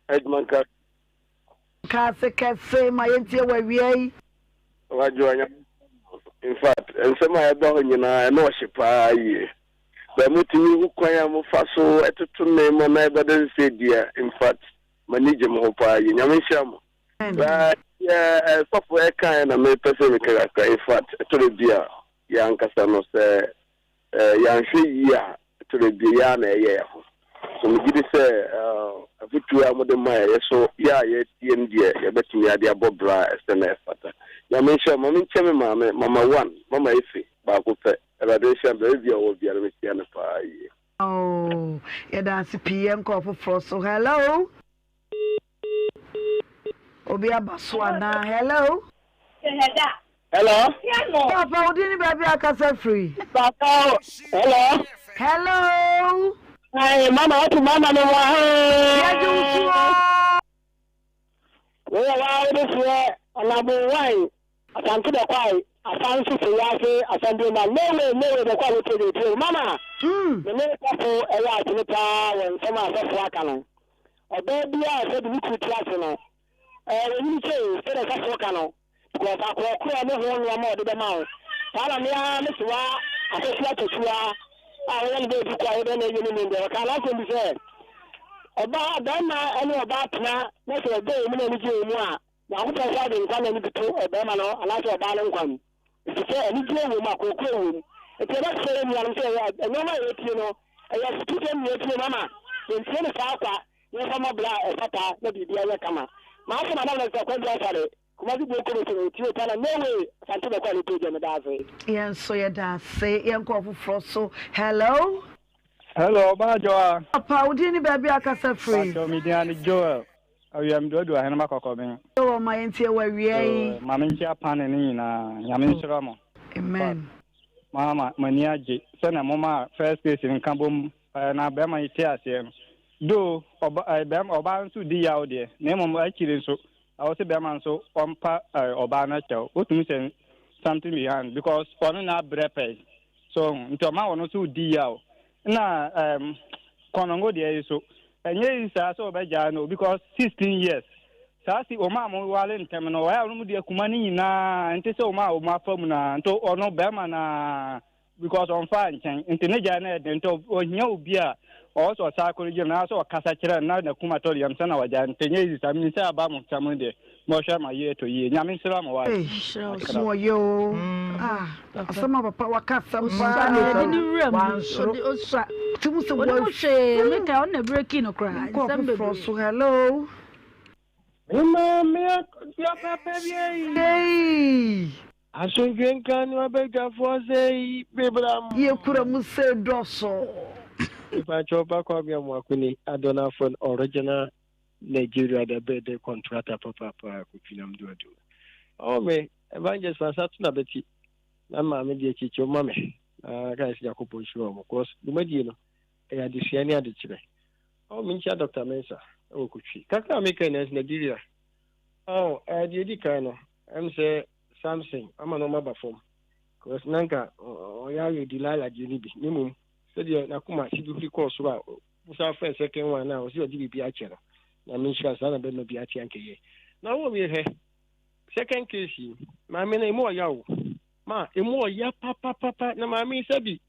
B: Edmond
A: Ka ase kɛse ma yɛntie wɔ awia yi.
B: Wadwo anya in fact nsɛm a ɛba hɔ nyinaa ɛno ɔhye paa yie bɛ mo tumi hu kwan a mo fa so ɛtoto nneɛma na ɛba dɛ sɛ deɛ in fact m'ani gye mo ho paa yie nyame nhyira mo bɛ yɛ sɔfo ɛka na mepɛ sɛ meka kakra in fact ɛtɔ da bi a yɛ ankasa no sɛ Yɛanhwɛ yie a, ɛtɔ da bi a, yɛn ara na ɛyɛ yɛn ho. So megye di sɛ afotuo a mode ma yɛn so yɛ a yɛtie no deɛ, yɛbɛtumi ade abɔ bra a ɛsɛ na ɛfata. Nyame nhyira wo. Ma menkyɛ me maame, Mama One, Mama Efe, baako pɛ. Awurade nhyira no. Baabi biara ɔwɔ biara, mekyia no paa yie.
A: Oh, yɛda ase pii. Yɛnkɔ ɔfoforɔ so. Hello? Obi aba so anaa? Hello?
B: Hello?
A: Papa, wo din ne baabi a akasa firi?
B: Papa, hello?
A: Hello?
B: Hi, mama, what mama me wa
A: Yɛgye wo so o.
B: Wei wa wo de seɛ ɔnabo wan asante bɛ kwae asan nso sɛ wiase assembly man no way no way bɛ kwa wo tie tie mama. Me ne sɔfo ɛyɛ asene paa wɔ nsɛm a sɔfo aka no. Ɔbaa biara a sɛbi ne kunu te ase no, ɛɛ wɔnyini kyɛ o, sɛdeɛ sɔfoɔ ka no, because akorɔkorɔ ne ho nneɛma a ɔde bɛma wo. Saa na me ara me sewa Akosua Tokyiwa a wɔyɛ no baabi kɔ a yɛdɛn na ɛyɛ ne nim deɛ, ɔkaa n'asɛm bi sɛ, ɔbaa, barima ne ɔbaa tena na sɛ ɔdɔ wɔ mu na anigye wɔ mu a, Nyankopɔn koraa de nkwa nna no bi to ɔbarima no anaasɛ ɔbaa no nkwa mu, efisɛ anigyeɛ wom, akorakora wom. Enti yɛbɛsrɛ yɛn nuanom sɛ nneɛma a yɛtie no,
D: Ɛyɛ afutusɛm na yɛtie mama yɛntie no saa kwa yɛmfa mmɔ bra a ɛfata na biribiara nyɛ kama. M'asɛm a na Minister Kwadwo Asare, Kumasi Buo Commission ɔtie pa na no way Asante bɛkɔ a ne page meda ase.
A: Yɛn nso yɛda ase. Yɛnkɔ ɔfoforɔ so. Hello.
C: Hello, Ɔbaa Joa.
A: Papa, wo din ne baabi a akasa firi?
C: Pacho, me din ane Joel. Awia me duadu ahenema kɔkɔben.
A: Joel ma yɛntie wo awia yi.
C: Ma me nkyia pane no nyinaa. Nyame nhyira mo.
A: Amen.
C: Ma ma m'ani agye sɛnea mo maa first case no nka bom na bɛrima yi te aseɛ no. Though ɔba bɛrima ɔbaa nso di yaw deɛ na mmom akyire nso ɛwɔ sɛ bɛrima nso ɔmpa ɔbaa no kyɛw. Wotumi sɛ something behind because ɔno na abrɛ pɛi. So nti ɔma ɔno nso di yaw. Na um, kɔnɔngo deɛ yi so ɛnyɛ yi saa sɛ ɔbɛgyaa no because 16 years saa si wɔn a wɔwale ntɛm no wɔyɛ wɔn deɛ kuma no nyinaa nti sɛ wɔn a wɔn afa mu na nti ɔno bɛrima na because ɔnfa nkyɛn nti ne gya no ɛden nti ohia obi a ɔwɔ sɛ ɔsa akɔrɔ gyina na sɛ ɔkasa kyerɛ na na kuma tɔ yam sɛ na wagya nti nyɛ yi saa mi sɛ aba mo nsa mu deɛ mɔhwɛ ma yie to yie nyame nhyira mo wa.
A: Mo yɛ o ah asɛm a papa waka asɛm paa
V: na ɛde ne wura mu
A: wansoro
V: osua
A: ti mu sɛ
V: wɔn hwee meka ɔna breki no koraa
A: nsɛm bebree so hello.
E: Me maame akosua papa bi eyi. Asomdwe nka ne wabadwafoɔ sɛ yi bebra mu.
A: Yɛ kura mu sɛ dɔso.
E: Mepakyɛw ba Kwame Amoako ni Adonafo original Nigeria da bɛɛdɛ contractor papaapa Kofi Namdu Adu. Ɔwɔ me evangelist fa nsa to na bɛti na maame deɛ kyekyɛ ma me na ka sɛ Nyankopɔn nhyira wɔn cause dwumadie no ɛyɛ adesua ne adekyerɛ. Ɔwɔ me nkyia Dr. Mensah ɛwɔ Kotwi. Kakra a meka nyinaa Nigeria. Ɔwɔ ɛɛ deɛ edi kan no ɛm sɛ Samson ama nneɛma aba fam cause na nka ɔyɛ ayɛ Delilah deɛ no bi ne mmom sɛdeɛ n'akoma si bi firi kɔɔ soro a wosan frɛ second one a ɔsi ɔgye biribi akyɛ no nyame nhyira saa na bɛma bi ate ankɛyɛ na wɔ wie hwɛ second case yi maame no emu ɔya o ma emu ɔya papapapa na maame yi sɛbi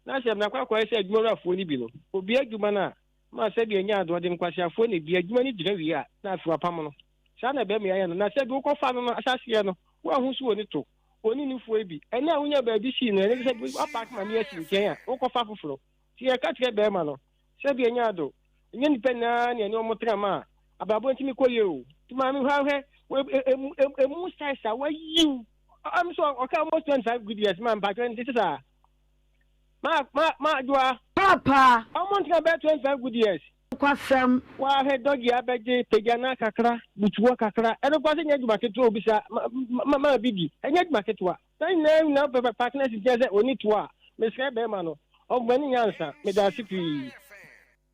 E: na sɛ na akɔ akɔyɛ sɛ adwumawurafoɔ no bi no obi adwuma no a ma sɛbi ɛnyɛ adoɔ de nkwaseafoɔ na bi adwuma no gyina wie a na afei wapam no saa na bɛrima yɛ no na sɛbi wokɔfa no no ahyɛaseɛ no woahu so wɔ ne to wɔ ne nufoɔ bi ɛne a wonya baabi sii no ɛne sɛ wapaake ma ne asi nkyɛn a wokɔfa foforɔ nti yɛka kyerɛ bɛrima no sɛ bi ɛnyɛ ado ɛnyɛ nipa nyinaa ne ɛne ɔmo tena ma a abrabɔ ntumi kɔ yie o nti maame hwɛ hwɛ emu emu size a wayiw am so ɔka almost 25 good years ma mpatwɛ nti sisa ma ma ma adwoa
A: papa
E: ɔmo ntena bɛyɛ 25 good years
A: Nokwasɛm.
E: Wahwɛ dɔgi abɛgye pagya na kakra butuwɔ kakra ɛno kora sɛ nyɛ adwuma ketewa obi sa ma ma ma bi di ɛnyɛ adwuma ketewa na nyinaa nyinaa pɛ partners nkyɛn sɛ oni to a mesrɛ bɛrima no ɔmfa ne nyansa meda ase pii.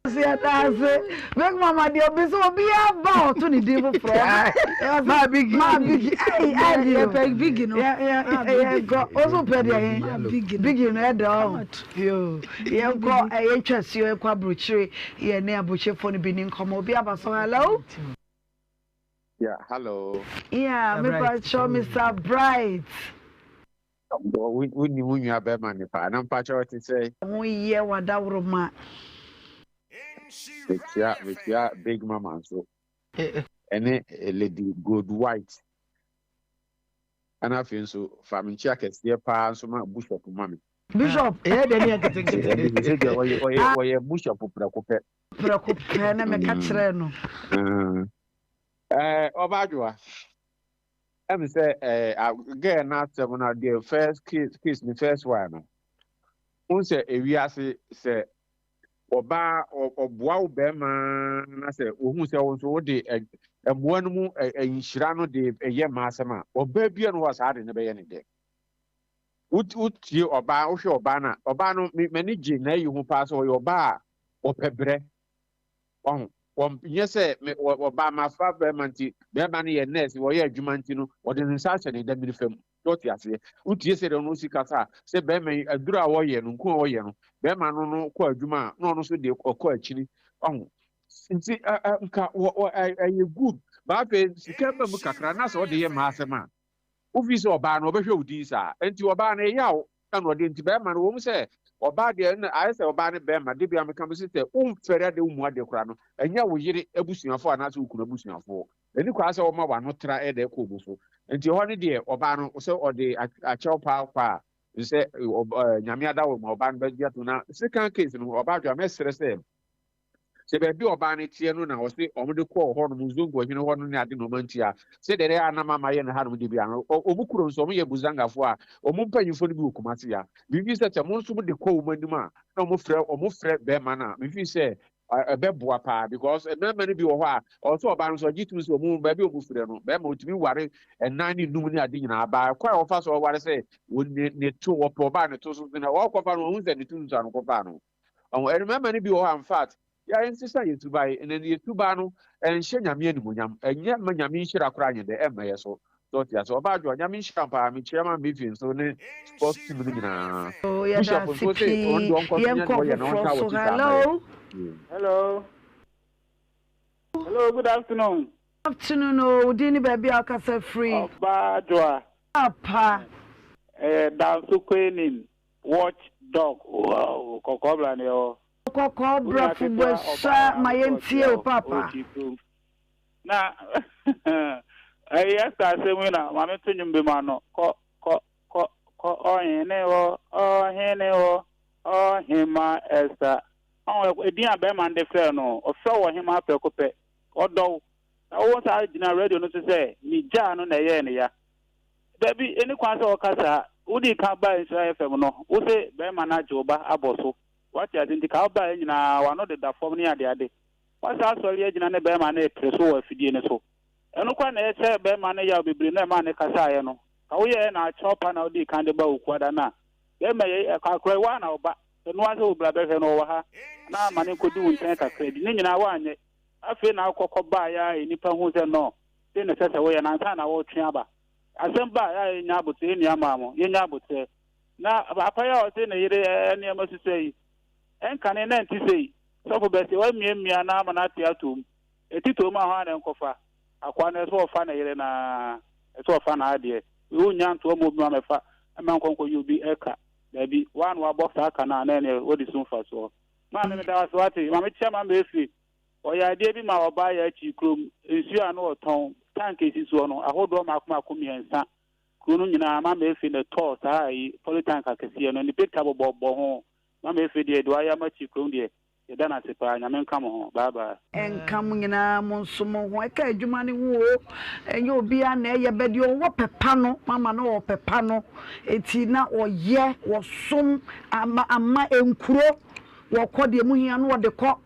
A: Yɛda ase big mama deɛ obi sɛ obiara ba a ɔto ne din foforɔ.
H: Maa bigi.
A: Maa bigi ɛyi ɛdi o.
V: Yɛpɛ bigi no.
A: Yɛnkɔ osu pɛ deɛ he bigi no ɛdɛ ɔho. Yoo yɛnkɔ ɛyɛ twa suo yɛnkɔ aburokyire yɛ ne aburokyirefoɔ no bi ni nkɔmɔ obi aba so hello.
W: Yeah, hello.
A: Yeah, me pa kyɛw Mr. Bright.
W: Wonni wo nua bɛrima ne paa na mpakyɛ ɔte sɛ.
A: Ho yɛ wadaworoma.
W: Mekyia mekyia big mama nso ɛne lady gold white ɛna afei nso fa me nkyia kɛseɛ paa nso ma bishop ma me.
A: Bishop.
H: Ɛyɛ deɛ ne yɛ nketenkete.
W: Sɛ deɛ ɔyɛ ɔyɛ ɔyɛ bishop prɛko pɛ.
A: Prɛko pɛ na mɛka kyerɛ no.
W: Ɛɛ ɔba adwoa. Ɛmi sɛ ɛɛ girl n'asɛm na deɛ first case case ne first one no. N sɛ ewiase sɛ ɔbaa ɔboa wo bɛrima na sɛ ohun sɛ wo nso wode mmoa no mu nhyira no de ɛyɛ mmaa asɛm a ɔbaa bia no wɔ saa de ne bɛyɛ ne dɛ. Wotie ɔbaa wohwɛ ɔbaa no a ɔbaa no m'ani gye n'ayi ho paa sɛ ɔyɛ ɔbaa a ɔpɛ brɛ. Ɔho wɔn nyɛ sɛ me ɔbaa mafa bɛrima nti bɛrima no yɛ nurse wɔyɛ adwuma nti no wɔde ne nsa ahyɛ ne dɛm fam na ɔte aseɛ. Wotie sɛ deɛ ɔno si kasa a sɛ bɛrima yi aduro a wɔyɛ no nko a wɔyɛ no bɛrima no no kɔ adwuma a na ɔno nso deɛ ɔkɔ akyiri. Ɔho nti ɛ ɛ nka wɔ wɔ ɛ ɛyɛ good baafɛ sika ba mu kakra na sɛ ɔde yɛ mmaa asɛm a wofi sɛ ɔbaa no ɔbɛhwɛ wo din saa nti ɔbaa no ɛyɛ awo ɛna ɔde nti bɛrima no wɔn sɛ ɔbaa deɛ ɛna ayɛ sɛ ɔbaa ne bɛrima de bi a meka mi sɛ sɛ womfɛre ade wo mu ade koraa no ɛnyɛ wo yere abusuafoɔ anaasɛ wo kunu abusuafoɔ ɛni kwa sɛ ɔma w'ano tra ɛda ɛkɔ omu so nti ɛhɔ no deɛ ɔbaa no sɛ ɔde akyɛw paa kɔ a Sɛ Nyame adaworo ma ɔbaa no bɛgye atom na second case no ɔbaa dwa mɛsrɛ sɛ sɛ baabi a ɔbaa no teɛ no na ɔse wɔn de kɔɔ hɔ nom Zongo hene hɔ no ne ade na wɔn antua sɛ deɛ ɛyɛ anam ama yɛ no hanom de bi ano wɔn kuro nso wɔn yɛ Buzangafoɔ a wɔn mpanyinfoɔ no bi wɔ Kumasi ya mefi sɛ sɛ mo nso mo de kɔ wɔn anim a na wɔn frɛ wɔn frɛ bɛrima no a mefi sɛ ɛbɛboa paa because mmarima no bi wɔ hɔ a ɔsɛ ɔbaa no nso ɔgye tum sɛ ɔmo baabi a ɔmo firi no bɛrima otumi ware ɛnan ne num ne ade nyinaa baa kwan a wɔfa so ɔware sɛ wɔn ne to wɔpɛ ɔbaa ne to so na ɔkɔfa no ɔhu sɛ ne to nso ano kɔfa no ɔho ɛno mmarima no bi wɔ hɔ a in fact yɛ nsesa yɛ suban ɛnna yɛ suban no ɛnhyɛ nyame animonyam ɛnyɛ ma nyame nhyira koraa nyɛ dɛ ɛmma yɛ so So ɔte ase? Ɔbaa adwoa, Nyame nhyira wo paa, mekyia ma Mifi nso ne sports team no nyinaa.
A: Oh, yɛda
W: Bishop
A: ase
W: nso se ɔno
A: pii.
W: deɛ ɔnkɔ so nyɛ
A: Yɛnkɔ
W: deɛ ɔyɛ na
A: foforɔ
W: ɔntaa
A: so.
W: wɔkyi saa ma yɛ.
A: Hello.
F: Hello. Hello, good afternoon.
A: Afternoon o, wo din ne baabi a wokasa firi?
F: Ɔbaa Adwoa.
A: Papa.
F: Ɛyɛ Danso Kwenin, watch dog, wow, kɔkɔɔ bra ne ɛwɔ.
A: Kɔkɔɔ
F: Wo
A: bra
F: nua ketewa
A: Fubuasua
F: ɔbaa
A: ma
F: ya
A: yɛntie
F: ɔkyea
A: o papa.
F: ɔkyi kurom. Na ɛyi Esther asɛm yi na maame to nnwom bi ma no. Kɔ kɔ kɔ kɔ ɔhene hɔ ɔhene hɔ ɔhema Esther. Ɔn edin a bɛrima no de frɛ no ɔfrɛ wɔ ɔhema prɛko pɛ. Ɔdɔ wo. Na wo saa gyina radio no so sɛ ne gyaa no na ɛyɛɛ ne ya. Dabi, ɛni kwan sɛ ɔka saa. Wodii kan baa Nhyira FM no, wo se bɛrima no agye wo ba abɔ so. Wate ase nti ka wobaeɛ nyinaa w'ano deda fam ne adeade. Wasan asɔre agyina ne barima no repere so wɔ afidie no so. Ɛno koraa na ɛhyɛ barima no yaw bebree na ɛmaa no kasaeɛ no. Ka woyɛɛ na akyerɛw pa na wodii kan de baa Okuada no a, barima yei, akora yi, woa na wo ba. Ɛno ara sɛ wo bra bɛhwɛ no, ɔwɔ ha, anaa ma no nkɔdi wo nkyɛn kakra bi. Ne nyinaa woanyɛ. Afei na wokɔ kɔbaeɛ a nnipa hu sɛ nɔ, sei na ɛsɛ sɛ woyɛ no ansa na woretwe aba. Asɛm ba a, yɛ a yɛnya aboterɛ, yɛn nua maa mo, yɛnya aboterɛ. Na papa yi a ɔse ne yere nneɛma susua yi, ɛnkane na ɛnte sei. Sɔfo bɛse wamiamia no ama no ate atom. Ɛte tom a hwan na ɛnkɔfa? Akoa no ɛsɛ ɔfa ne yere no ara, ɛsɛ ɔfa n'adeɛ. Wei wonnya ntoa ma obi ma mɛfa mma nkɔ nkɔyɛ obi ɛka. Daabi, woa na wabɔ saa ka no a na ɛneɛ wadi so mfasoɔ. Maame meda wo ase wate. Maame kyia Maame Efiri. Ɔyɛ adeɛ bi ma ɔbaa yɛ akyi kurom. Nsuo a na ɔtɔn, tank ɛsi soɔ no, ahodoɔ mmaako mmaako mmiɛnsa. Kuro no nyinaa Maame Efiri na ɛtɔɔ saa ayi polytank akɛseɛ no. Ne picture bobɔ bɔ ho. Mama Efe deɛ deɛ wayɛ ama Kyikrom deɛ yɛda no ase paa Nyame nka mo ho bye bye.
A: Ɛnka mo nyinaa mo nso mo ho ɛka adwuma no ho oo ɛnyɛ obiara na ɛyɛ bɛ deɛ ɔwɔ pɛ pa no mama no ɔwɔ pɛ pa no eti na ɔyɛ wɔsom ama ama nkuro wɔkɔ deɛ mo hia no ɔde kɔ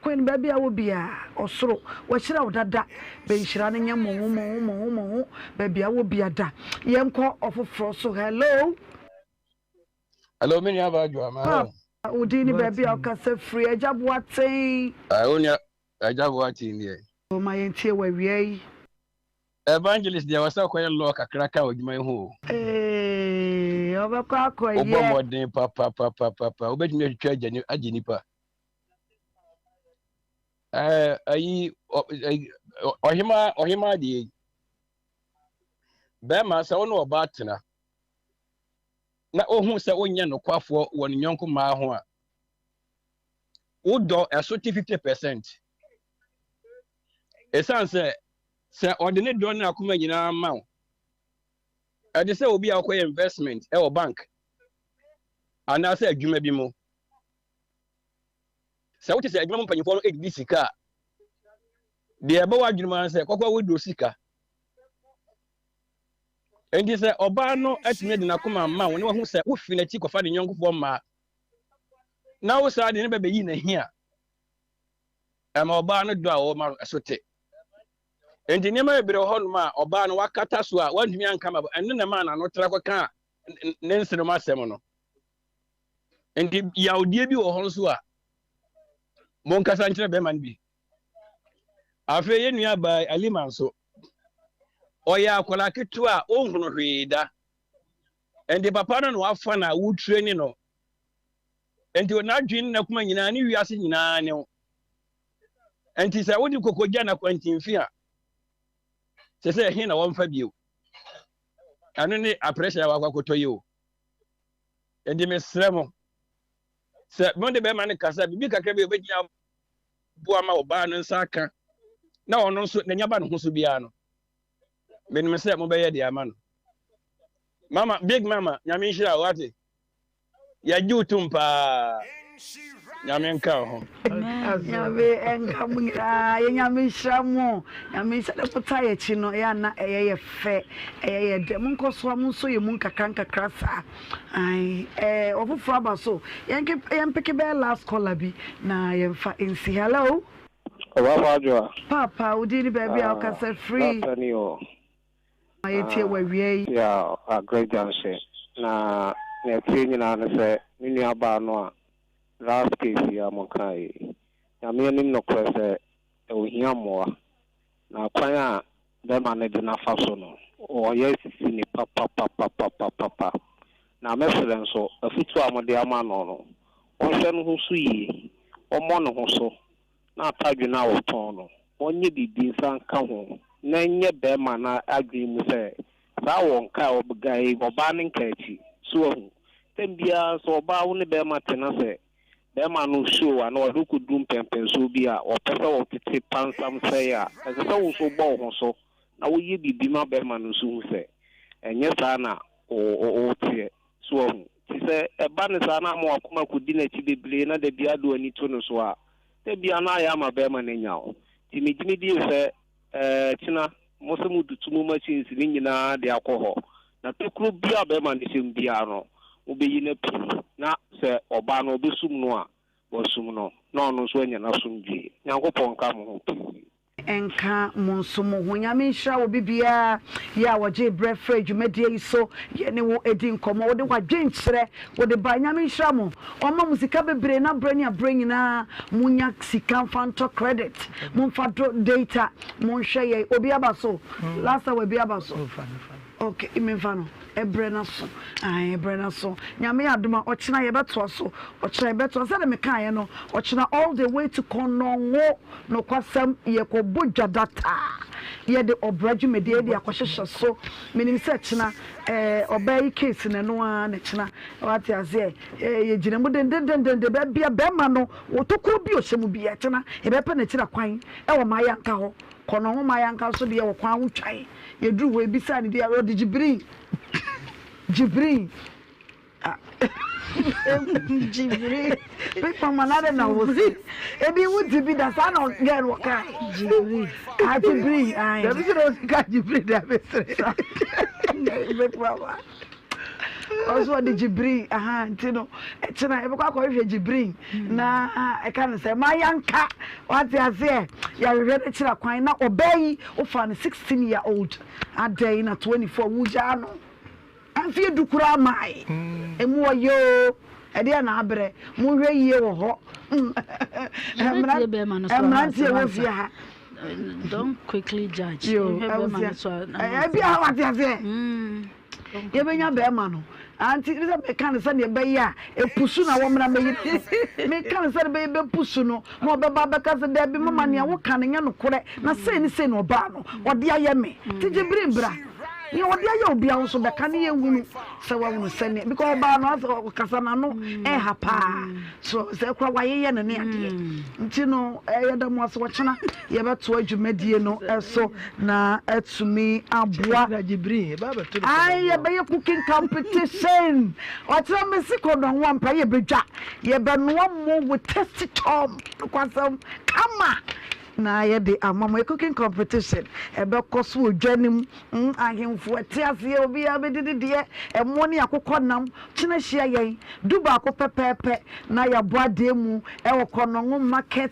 A: Queen baabi a wɔ biara ɔsoro wahyira wo dada bɛ nhyira no nyɛ mɔho mɔho mɔho mɔho baabi a wɔ bia da yɛnkɔ ɔfoforɔ so hello.
I: Hello, me nua baa Joa, ma hɔ.
A: Wo din ne baabi a wokasa firi, Agya Boateng.
I: Ah, wo nua Agya Boateng deɛ.
A: O ma yɛntie wɔ awia yi.
I: Evangelist deɛ wɔsɛ ɔkɔyɛ law kakra ka adwuma yi ho o.
A: Ee, ɔbɛkɔ akɔyɛ.
I: Wobɔ mmɔden papapapapa, wobɛtumi atwitwa agye nipa. Ɛɛ, ayi, ɔhema ɔhema deɛ yi. Bɛrima sɛ wo ne ɔbaa tena. na ohu sɛ wonyɛ nokwafoɔ wɔ ne yɔnko mmaa ho a, wo dɔ ɛso te 50 percent. Ɛsiane sɛ sɛ ɔde ne dɔ ne akoma nyinaa ma wo, ɛde sɛ obi a ɔkɔyɛ investment ɛwɔ bank anaasɛ adwuma bi mu. Sɛ wote sɛ adwuma mu mpanyinfoɔ no ɛdidi sika a, deɛ ɛbɛ w'adwene mu ara sɛ kɔkɔ withdraw sika. Enti sɛ ɔbaa no atumi de n'akoma ama wo na wahu sɛ wofi n'akyi kɔfa ne yɔnkofoɔ mmaa na wo saa de ne bɛbɛyi n'ahi a, ɛma ɔbaa no dɔ a ɔwɔ ma no ɛso te. Enti nneɛma bebree wɔ hɔnom a ɔbaa no wakata so a wantumi anka ma ɛno na ɛmaa n'ano tra kɔkaa ne nsenom asɛm no. Enti yawdeɛ bi wɔ hɔ nso a monkasa nkyerɛ bɛrima no bi. Afei yɛn nua baa Alima nso, ɔyɛ akwadaa ketewa a ɔnhunu hwee da. Enti papa no na wafa no a wotreni no. Enti n'adwene ne n'akoma nyinaa ne wiase nyinaa ne wo. Enti sɛ wode kokogya na kwantinfi a, sɛ sɛ ɛhe na wɔmfa bio. Ɛno ne aprɛhyɛ a wakɔ akɔtɔ yi o. Enti mesrɛ mo, sɛ mode bɛrima no kasa, biribi kakra bi a obɛgyina boa ma ɔbaa no nsa aka na ɔno nso n'ani aba ne ho so biara no, menim sɛ mobɛyɛ deɛ ama no. Mama, big mama, Nyame nhyira wo, wate? Yɛgye wo tom paa. Nyame nka wo ho.
A: Nyame nka mo nyinaa. Yɛ Nyame nhyira mo. Nyame nhyira dɛ mo taa yɛ akyi no ɛyɛ ana ɛyɛ yɛ fɛ ɛyɛ yɛ dɛ. Mo nkɔ so a mo nso yɛ mu nkakra nkakra saa. Ae ɛɛ ɔfoforɔ aba so. Yɛn yɛn peke bɛyɛ last caller bi na yɛn fa nsi. Hello.
J: Ɔbafo Adwoa.
A: Paapa wo din ne baabi a wokasa firi.
J: Papa ni o.
A: Ma yɛntie wo awia yi.
J: Yeah, Accra Junction. Na nea ɛteɛ nyinaa ne sɛ me nua baa no a last case yi a mo kaa yi, Nyame anim nokorɛ sɛ ɔhia mmoa. Na kwan a bɛma no de no afa so no, ɔyɛ sisi ni papapapapapapa. Na mɛsrɛ nso, afutuo a mode ama no no, ɔnhwɛ ne ho so yie, ɔmmɔ ne ho so na atadwe no a wɔtɔn no, wɔnyɛ biribi nsa nka ho na ɛnyɛ barima no adwene mu sɛ saa wɔ nka a ɔbga yi, ɔbaa no nka akyi. So wahu? Tɛm biara sɛ ɔbaa wo ne barima te na sɛ barima no show anaa ɔde wo kɔduru mpɛnpɛnsoɔ bi a ɔpɛ sɛ ɔtete pansam sɛe a, ɛsɛ sɛ wo nso wobɔ wo ho so na woyɛ biribi ma barima no nso hu sɛ ɛnyɛ saa na woteɛ. So wahu? Nti sɛ ɛba no saa na ama w'akoma kɔdi n'akyi bebree na da biara de w'ani to no so a, da biara na ayɛ ama barima no anya wo. Nti megye me die sɛ ɛɛ kyena mo sɛ motutu mo machines no nyinaa de akɔ hɔ, na tokuro biara a barima no hyɛ mu biara no, mobɛyi no apue, na sɛ ɔba no ɔbɛsum no a, wasum no, na ɔno nso anya n'asomdwoeɛ. Nyankopɔn nka mo ho pii.
A: Nka mo nso mo ho. Nyame nhyira obi biara yɛ a ɔgyee berɛ frɛɛ dwumadie yi so yɛne wo di nkɔmmɔ wode w'adwenkyerɛ wode bae Nyame nhyira mo ɔmma mo sika bebree na berɛ ne aberɛ nyinaa monya sika mfa ntɔ credit momfa do data monhwɛ yɛn obi aba so last hour bi aba so Ok menfa no ɛbrɛ no aso ae ɛbrɛ no aso Nyame yɛ adom a ɔkyena yɛbɛtoa so ɔkyena yɛbɛtoa sɛdeɛ mekaeɛ no ɔkyena all the way to Kɔnɔngo nokwasɛm yɛkɔbɔ dwa data yɛde ɔbra dwumadie yɛde akɔhyehyɛ so menim sɛ kyena ɛɛ ɔbaa yi case no ɛno ara na kyena wate aseɛ ɛɛ yɛgyina mu dendendendende baabi a bɛrima no wɔtokuro bi ɔhyɛ mu bi ɛkyena yɛbɛpɛ n'akyira kwan ɛwɔ Mayanka hɔ Kɔnɔngo Mayanka nso deɛ wɔ kwan ho twan. Yɛduruu hɔ, yɛbisaa no din a, ɔde Jibrin. Jibrin. Ah. Jibrin. Big mama na de na wo se. Ebi wo ti bi da saa na girl no ka. Jibrin. Ah Jibrin. Ai.
H: Dabi sɛ na ɔsi ka Jibrin da bɛ sere.
A: Big mama. Ɔso ɔde Jibrin. Aha nti no ɛkyena yɛbɛkɔ akɔhwehwɛ Jibrin na ɛka no sɛ ma yɛnka wate aseɛ yɛahwehwɛ no kyerɛ kwan na ɔbaa yi Wofaa no 16 year old adɛn na 24 wugyaa no mfeɛ du koraa mae emu ɔyɛ oo ɛdeɛ na abrɛ monhwɛ yie wɔ hɔ mmeranteɛ wɔ fie ha
V: don't quickly judge
A: yo ɛbi a wate aseɛ Yɛbɛnya bɛɛma no. Anti sɛ meka no sɛdeɛ ɛbɛyɛ a ɛpusu na wɔmmra mmɛyi meka no sɛdeɛ ɛbɛyɛ bɛpusu no na ɔbɛba abɛka sɛ daabi mama nea woka no nyɛ nokorɛ na sei ne sei na ɔbaa no ɔde ayɛ me nti gye bere bra nea ɔde ayɛ obia wo nso bɛka ne yɛhunu sɛ wahunu sɛdeɛ because ɔbaa no asɛ ɔkasa n'ano ɛha paa So sɛ kora wayeyɛ no ne adeɛ nti no yɛda mo ase ɔkyena yɛbɛtoa dwumadie no so na atumi aboa ae yɛbɛyɛ cooking competition ɔkyena mesi kɔdɔnwo ampa yɛbɛdwa yɛbɛnoa mo with tasty tom nokwasɛm kama na yɛde ama mo cooking competition ɛbɛkɔ so wɔ dwa no mu ahemfo ɛte aseɛ obiara bɛdidi deɛ ɛmo ne akokɔ nam kyena hyia yɛn Dubaako pɛpɛɛpɛ na yɛabɔ adeɛ mu wɔ Kɔnɔngo Market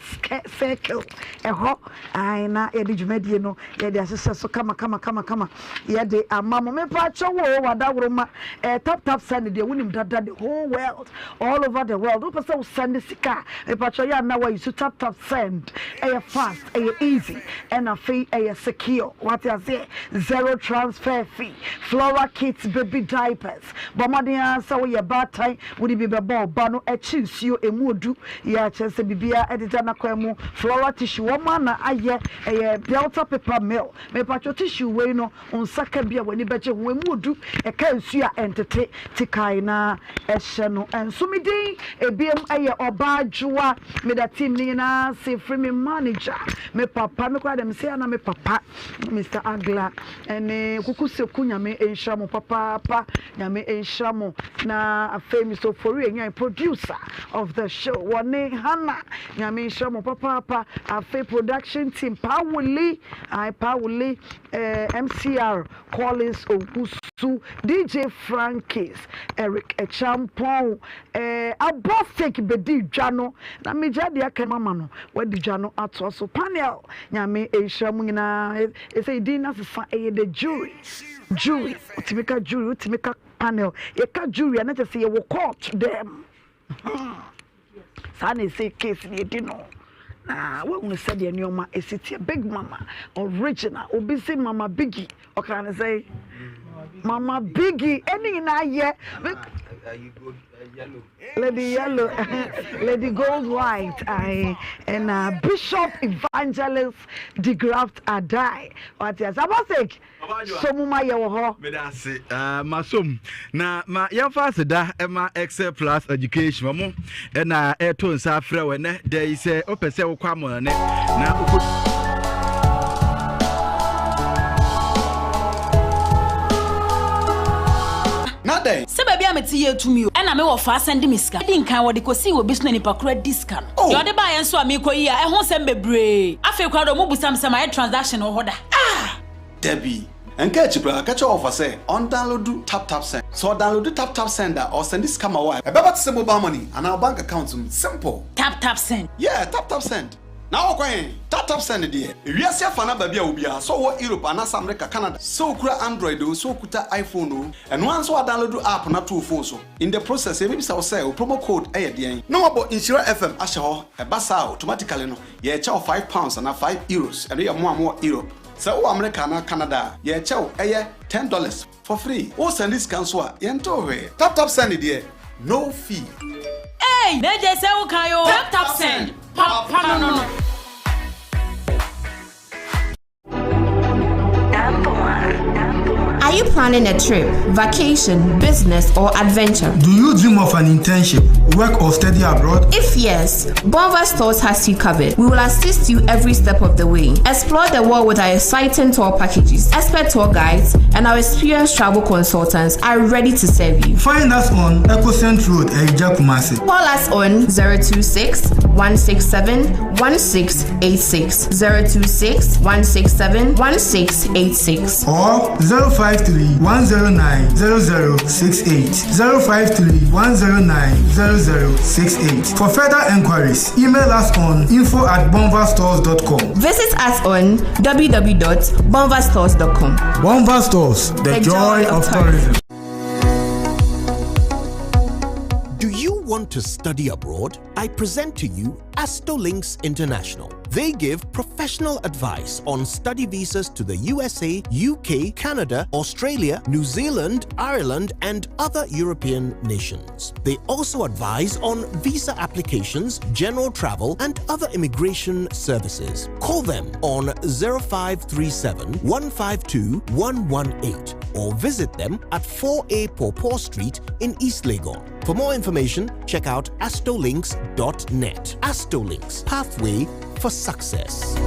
A: Circle ɛhɔ ae na yɛde dwumadie no yɛde ahyehyɛ so kama kama kama kama yɛde ama mo. Mepaakyɛw o wadaworoma eh, tap tap send deɛ wonim dada the whole world all over the world wopɛ sɛ wo send sika a mepaakyɛw yɛ a na wayi so tap tap send ɛyɛ fast ɛyɛ easy ɛna afei ɛyɛ secure wate aseɛ zero transfer fee Flora kids baby diapers Bɔ mmɔden ara sɛ woyɛ baatan, wode bi bɛbɔ wo ba no akyi nsuo, ɛmu odu yɛ a kyerɛ sɛ biribiara deda n'akwan mu. Floral tissue, wɔn ara na ayɛ, ɛyɛ Delta paper mill. Mepakyɛw tissue wei no, wo nsa ka bi a w'ani bɛgye ho, ɛmu odu, ɛka nsuo a ɛntete, ti kae na hyɛ no nso. Me din ebiem yɛ Ɔbaa Dwoa, meda team no nyinaa ase, firi me manager. Me papa, me koraa deɛ mese a na me papa Mister Agla ɛne Kuku Seku Nyame nhyira mo papaapa, Nyame nhyira mo. Na afei Mister Ofori Enyan producer of the show wɔne Hannah Nyame nhyira mo papaapa. Afei production team Pawuli, ae Pawuli, eh, MCR Collins Owusu, DJ Frankis, Eric Acheampong, eh, Abosik bedi dwa no na megya deɛ aka mama no wadi dwa no atoa so. Panel, Nyame nhyira mo nyinaa. Ɛsɛ din no asesa ɛyɛ the jury, jury, wotumi ka jury, wotumi ka panel. Yɛka jury a na kyerɛ sɛ yɛwɔ court dɛm. Hmm. Saa na ɛsɛ case no yɛdi no na woahunu sɛdeɛ nneɛma ɛsi teɛ. Big Mama original, obi se Mama Biggie, ɔkaa ne sɛ Mama Biggie, ɛne nyinaa yɛ Lady Yellow, Lady Gold White, ae, ɛna Bishop Evangelist DeGraft Adai, wate ase, Abosik, So mo ma yɛwɔ hɔ.
K: Meda ase ah, masom na ma yɛmfa aseda ma Excel Plus Education wɔn ɛna ɛto nsa afrɛ wɔ ɛnɛ da yi sɛ wopɛ sɛ wokɔ amɔnɔne na wokɔ
L: Na dɛn?
M: Sɛ baabi a mete yɛ tumi o. Ɛna me wɔfa asan de me sika. Edi nkan wɔde kosii wɔ bi so na nipa koro adi sika no.
L: Oh!
M: Deɛ ɔde baeɛ nso a meekɔ yi a ɛho nsɛm bebree. Afei koraa deɛ ɔmo bisa me sɛ mayɛ transaction wɔ hɔ da.
L: Ah! Dabi. Ɛnka akyi koraa, ka kyerɛ wɔfa sɛ ɔndownloadu TapTapSend. Sɛ ɔdownloadu TapTapSend a, ɔresɛnde sika ma wo a, ɛbɛba te sɛ mobile money anaa wo bank account mu. Simple!
M: TapTapSend.
L: Yeah, TapTapSend. Na wokɔ he? TapTapSend deɛ. Ewiase afa no aba bi a obiara, sɛ ɔwɔ Europe anaasɛ America, Canada, sɛ okura Android oo, sɛ okuta iPhone oo, ɛno ara nso woadownloadu app no ato wo phone so. In the process, yɛbɛbisa wo sɛ wo promo code yɛ deɛn? Na wɔabɔ Nhyira FM ahyɛ hɔ. Ɛba saa a, automatically no, yɛrekyɛ wo £5 anaa €5. Ɛno yɛ mo a mowɔ Europe. Sɛ wowɔ Amerika anaa Canada a, yɛrekyɛ wo ɛyɛ $10 for free. Wo sɛnde sika nso a, yɛntew hwee. Tap tap send deɛ, no fee.
M: Eii na gye sɛ wo kan oo. Tap tap send, papa no no.
N: Are you planning a trip, vacation, business, or adventure?
O: Do you dream of an internship, work, or study abroad?
N: If yes, Bonva Stores has you covered. We will assist you every step of the way. Explore the world with our exciting tour packages, expert tour guides, and our experienced travel consultants are ready to serve you.
O: Find us on Ecocent Road, Erija Kumasi.
N: Call us on 026 167 1686 026 167 1686
O: or 053 109 0068 053 109 0068. For further enquiries, email us on info at bonvastores.com.
N: Visit us on www.bonvastores.com.
O: Bonva Stores, the, the joy, joy of tourism.
P: Do you want to study abroad? I present to you Astolinks International. They give professional advice on study visas to the USA, UK, Canada, Australia, New Zealand, Ireland, and other European nations. They also advise on visa applications, general travel, and other immigration services. Call them on 0537 152 118 or visit them at 4A Pawpaw Street in East Legon. For more information, check out astolinks.net. Astolinks, pathway for success.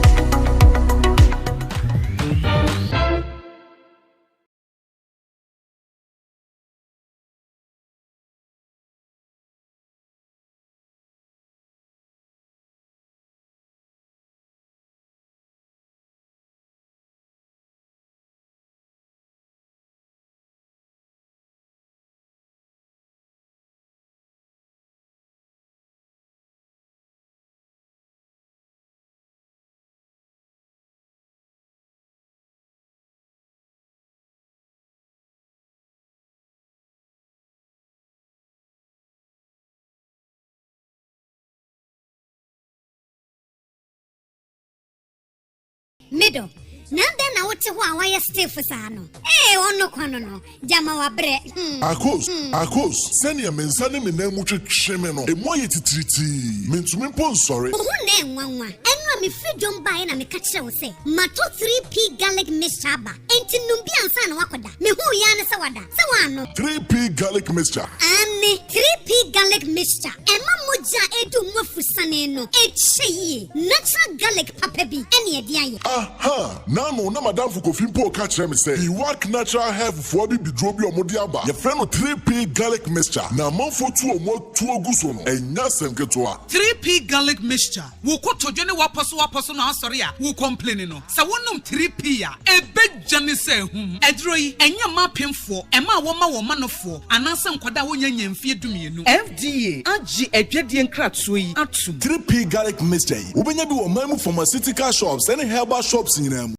Q: Me dɔ, na adɛn na wote hɔ a woayɛ stiff saa no? Ee, ɔno kwa no no, gyama wabrɛ. Hmm.
R: Akos,
Q: Hmm.
R: Akos, sɛnea me nsa ne me nan mu twetwe me no, emu ayɛ titiritii. Mintumi mpo nsɔre.
Q: Wo ho na ɛnwanwa. Ɛno a mefiri dwom baeɛ na meka kyerɛ wo sɛ, matɔ 3P garlic mixture aba. Enti nom bi ansa na woakɔda. Mehuu yi ara ne sɛ wada. Sɛ woannom.
R: 3P Garlic Mixture.
Q: Aane, 3P Garlic Mixture. Ɛma mogya a ɛredi wo mu afusane no kyɛ yie. Natural garlic papa bi na ɛde ayɛ.
R: Aha! N'ano na m'adamfo Kofi mpo reka kyerɛ me sɛ Iwak Natural Health foɔ abibiduro bi a wɔde aba, yɛfrɛ no 3P Garlic Mixture, na amanfoɔ tu wɔn atuo gu so no, ɛnyɛ asɛm ketewa.
S: 3P Garlic Mixture, Wo kotodwe ne w'apɔsowapɔso no asɔre a wo kɔmpleni no, sɛ wonom 3P a, ɛbɛdwane sɛ ahum. Aduro yi, ɛnyɛ mma apemfoɔ, mmaa a wɔma wɔn manofoɔ, anaasɛ nkwadaa a wɔnnya nnya mfeɛ dumienu.
T: FDA agye adwadie nkratoɔ yi atom.
R: 3P Garlic Mixture yi, wobɛnya bi wɔ ɔman mu pharmaceutical shops ne herbal shops nyinaa mu.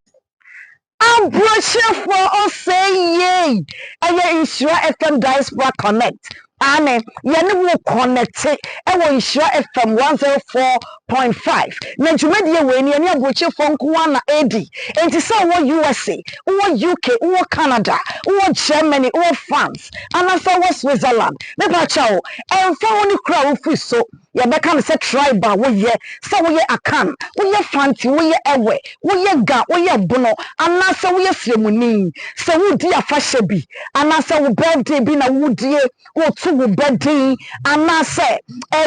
A: Aburokyerɛfoɔ ɔsɛe yei ɛyɛ Nhyira FM Diaspora Connect aane yɛne wo kɔnɛte ɛwɔ Nhyira FM 104.5 na dwumadie wei no yɛne aburokyerefoɔ nko ara na ɛredi enti sɛ wowɔ USA wowɔ UK wowɔ Canada wowɔ Germany wowɔ France anaasɛ wowɔ Switzerland mepa kyɛw ɛmfa ho ne kuro a wofiri so Yɛbɛka no sɛ tribe a woyɛ, sɛ woyɛ Akan, woyɛ Fanti, woyɛ Ewe, woyɛ Ga, woyɛ Bono, anaasɛ woyɛ Sremuni. Sɛ woredi afahyɛ bi, anaasɛ wo birthday bi na woredie, woreto wo ba din, anaasɛ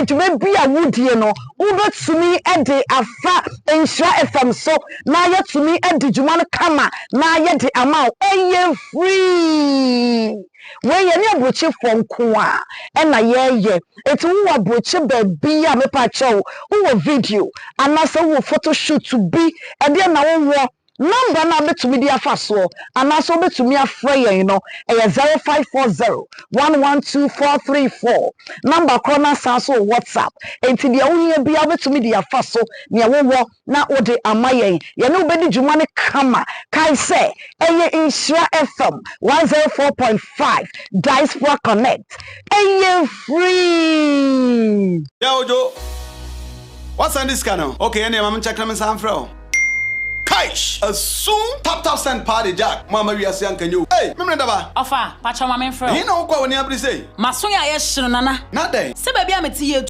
A: dwuma bi a woredie no, wobɛtumi de afa Nhyira FM so na yɛatumi adi dwuma no kama na yɛde ama wo. Ɛyɛ free! Wei yɛne aburokyefoɔ nko a ɛna yɛyɛ enti wowɔ aburokye baabi a mepa kyɛw wowɔ video anaasɛ wowɔ photo shoot bi ɛdeɛ na wowɔ number no a wobɛtumi de afa soɔ anaasɛ wobɛtumi afrɛ yɛn no ɛyɛ 0540 112 434 number korɔ no asan so wɔ WhatsApp enti deɛ wohia biara wobɛtumi de afa so nea wowɔ na wode ama yɛn. Yɛne wo bɛdi dwuma no kama. Kae sɛ, ɛyɛ Nhyira FM 104.5 Diaspora Connect. Ɛyɛ free!
L: Yeah Ojo, woasan de sika no? Okay ɛneɛ ma menkyɛke na mensan mfrɛ wo. Kaish! Asum! Tap tap send paa de Jack, mo amma wiase anka nyɛ o. Ei! Memene daba!
M: Ɔfa, pakyɛw ma menfrɛ wo.
L: Ɛhe na wokɔ a w'ani abere sei?
M: M'aso yɛ a yɛ hye no Nana.
L: Na dɛn?
M: Sɛ baabi a mete yɛ.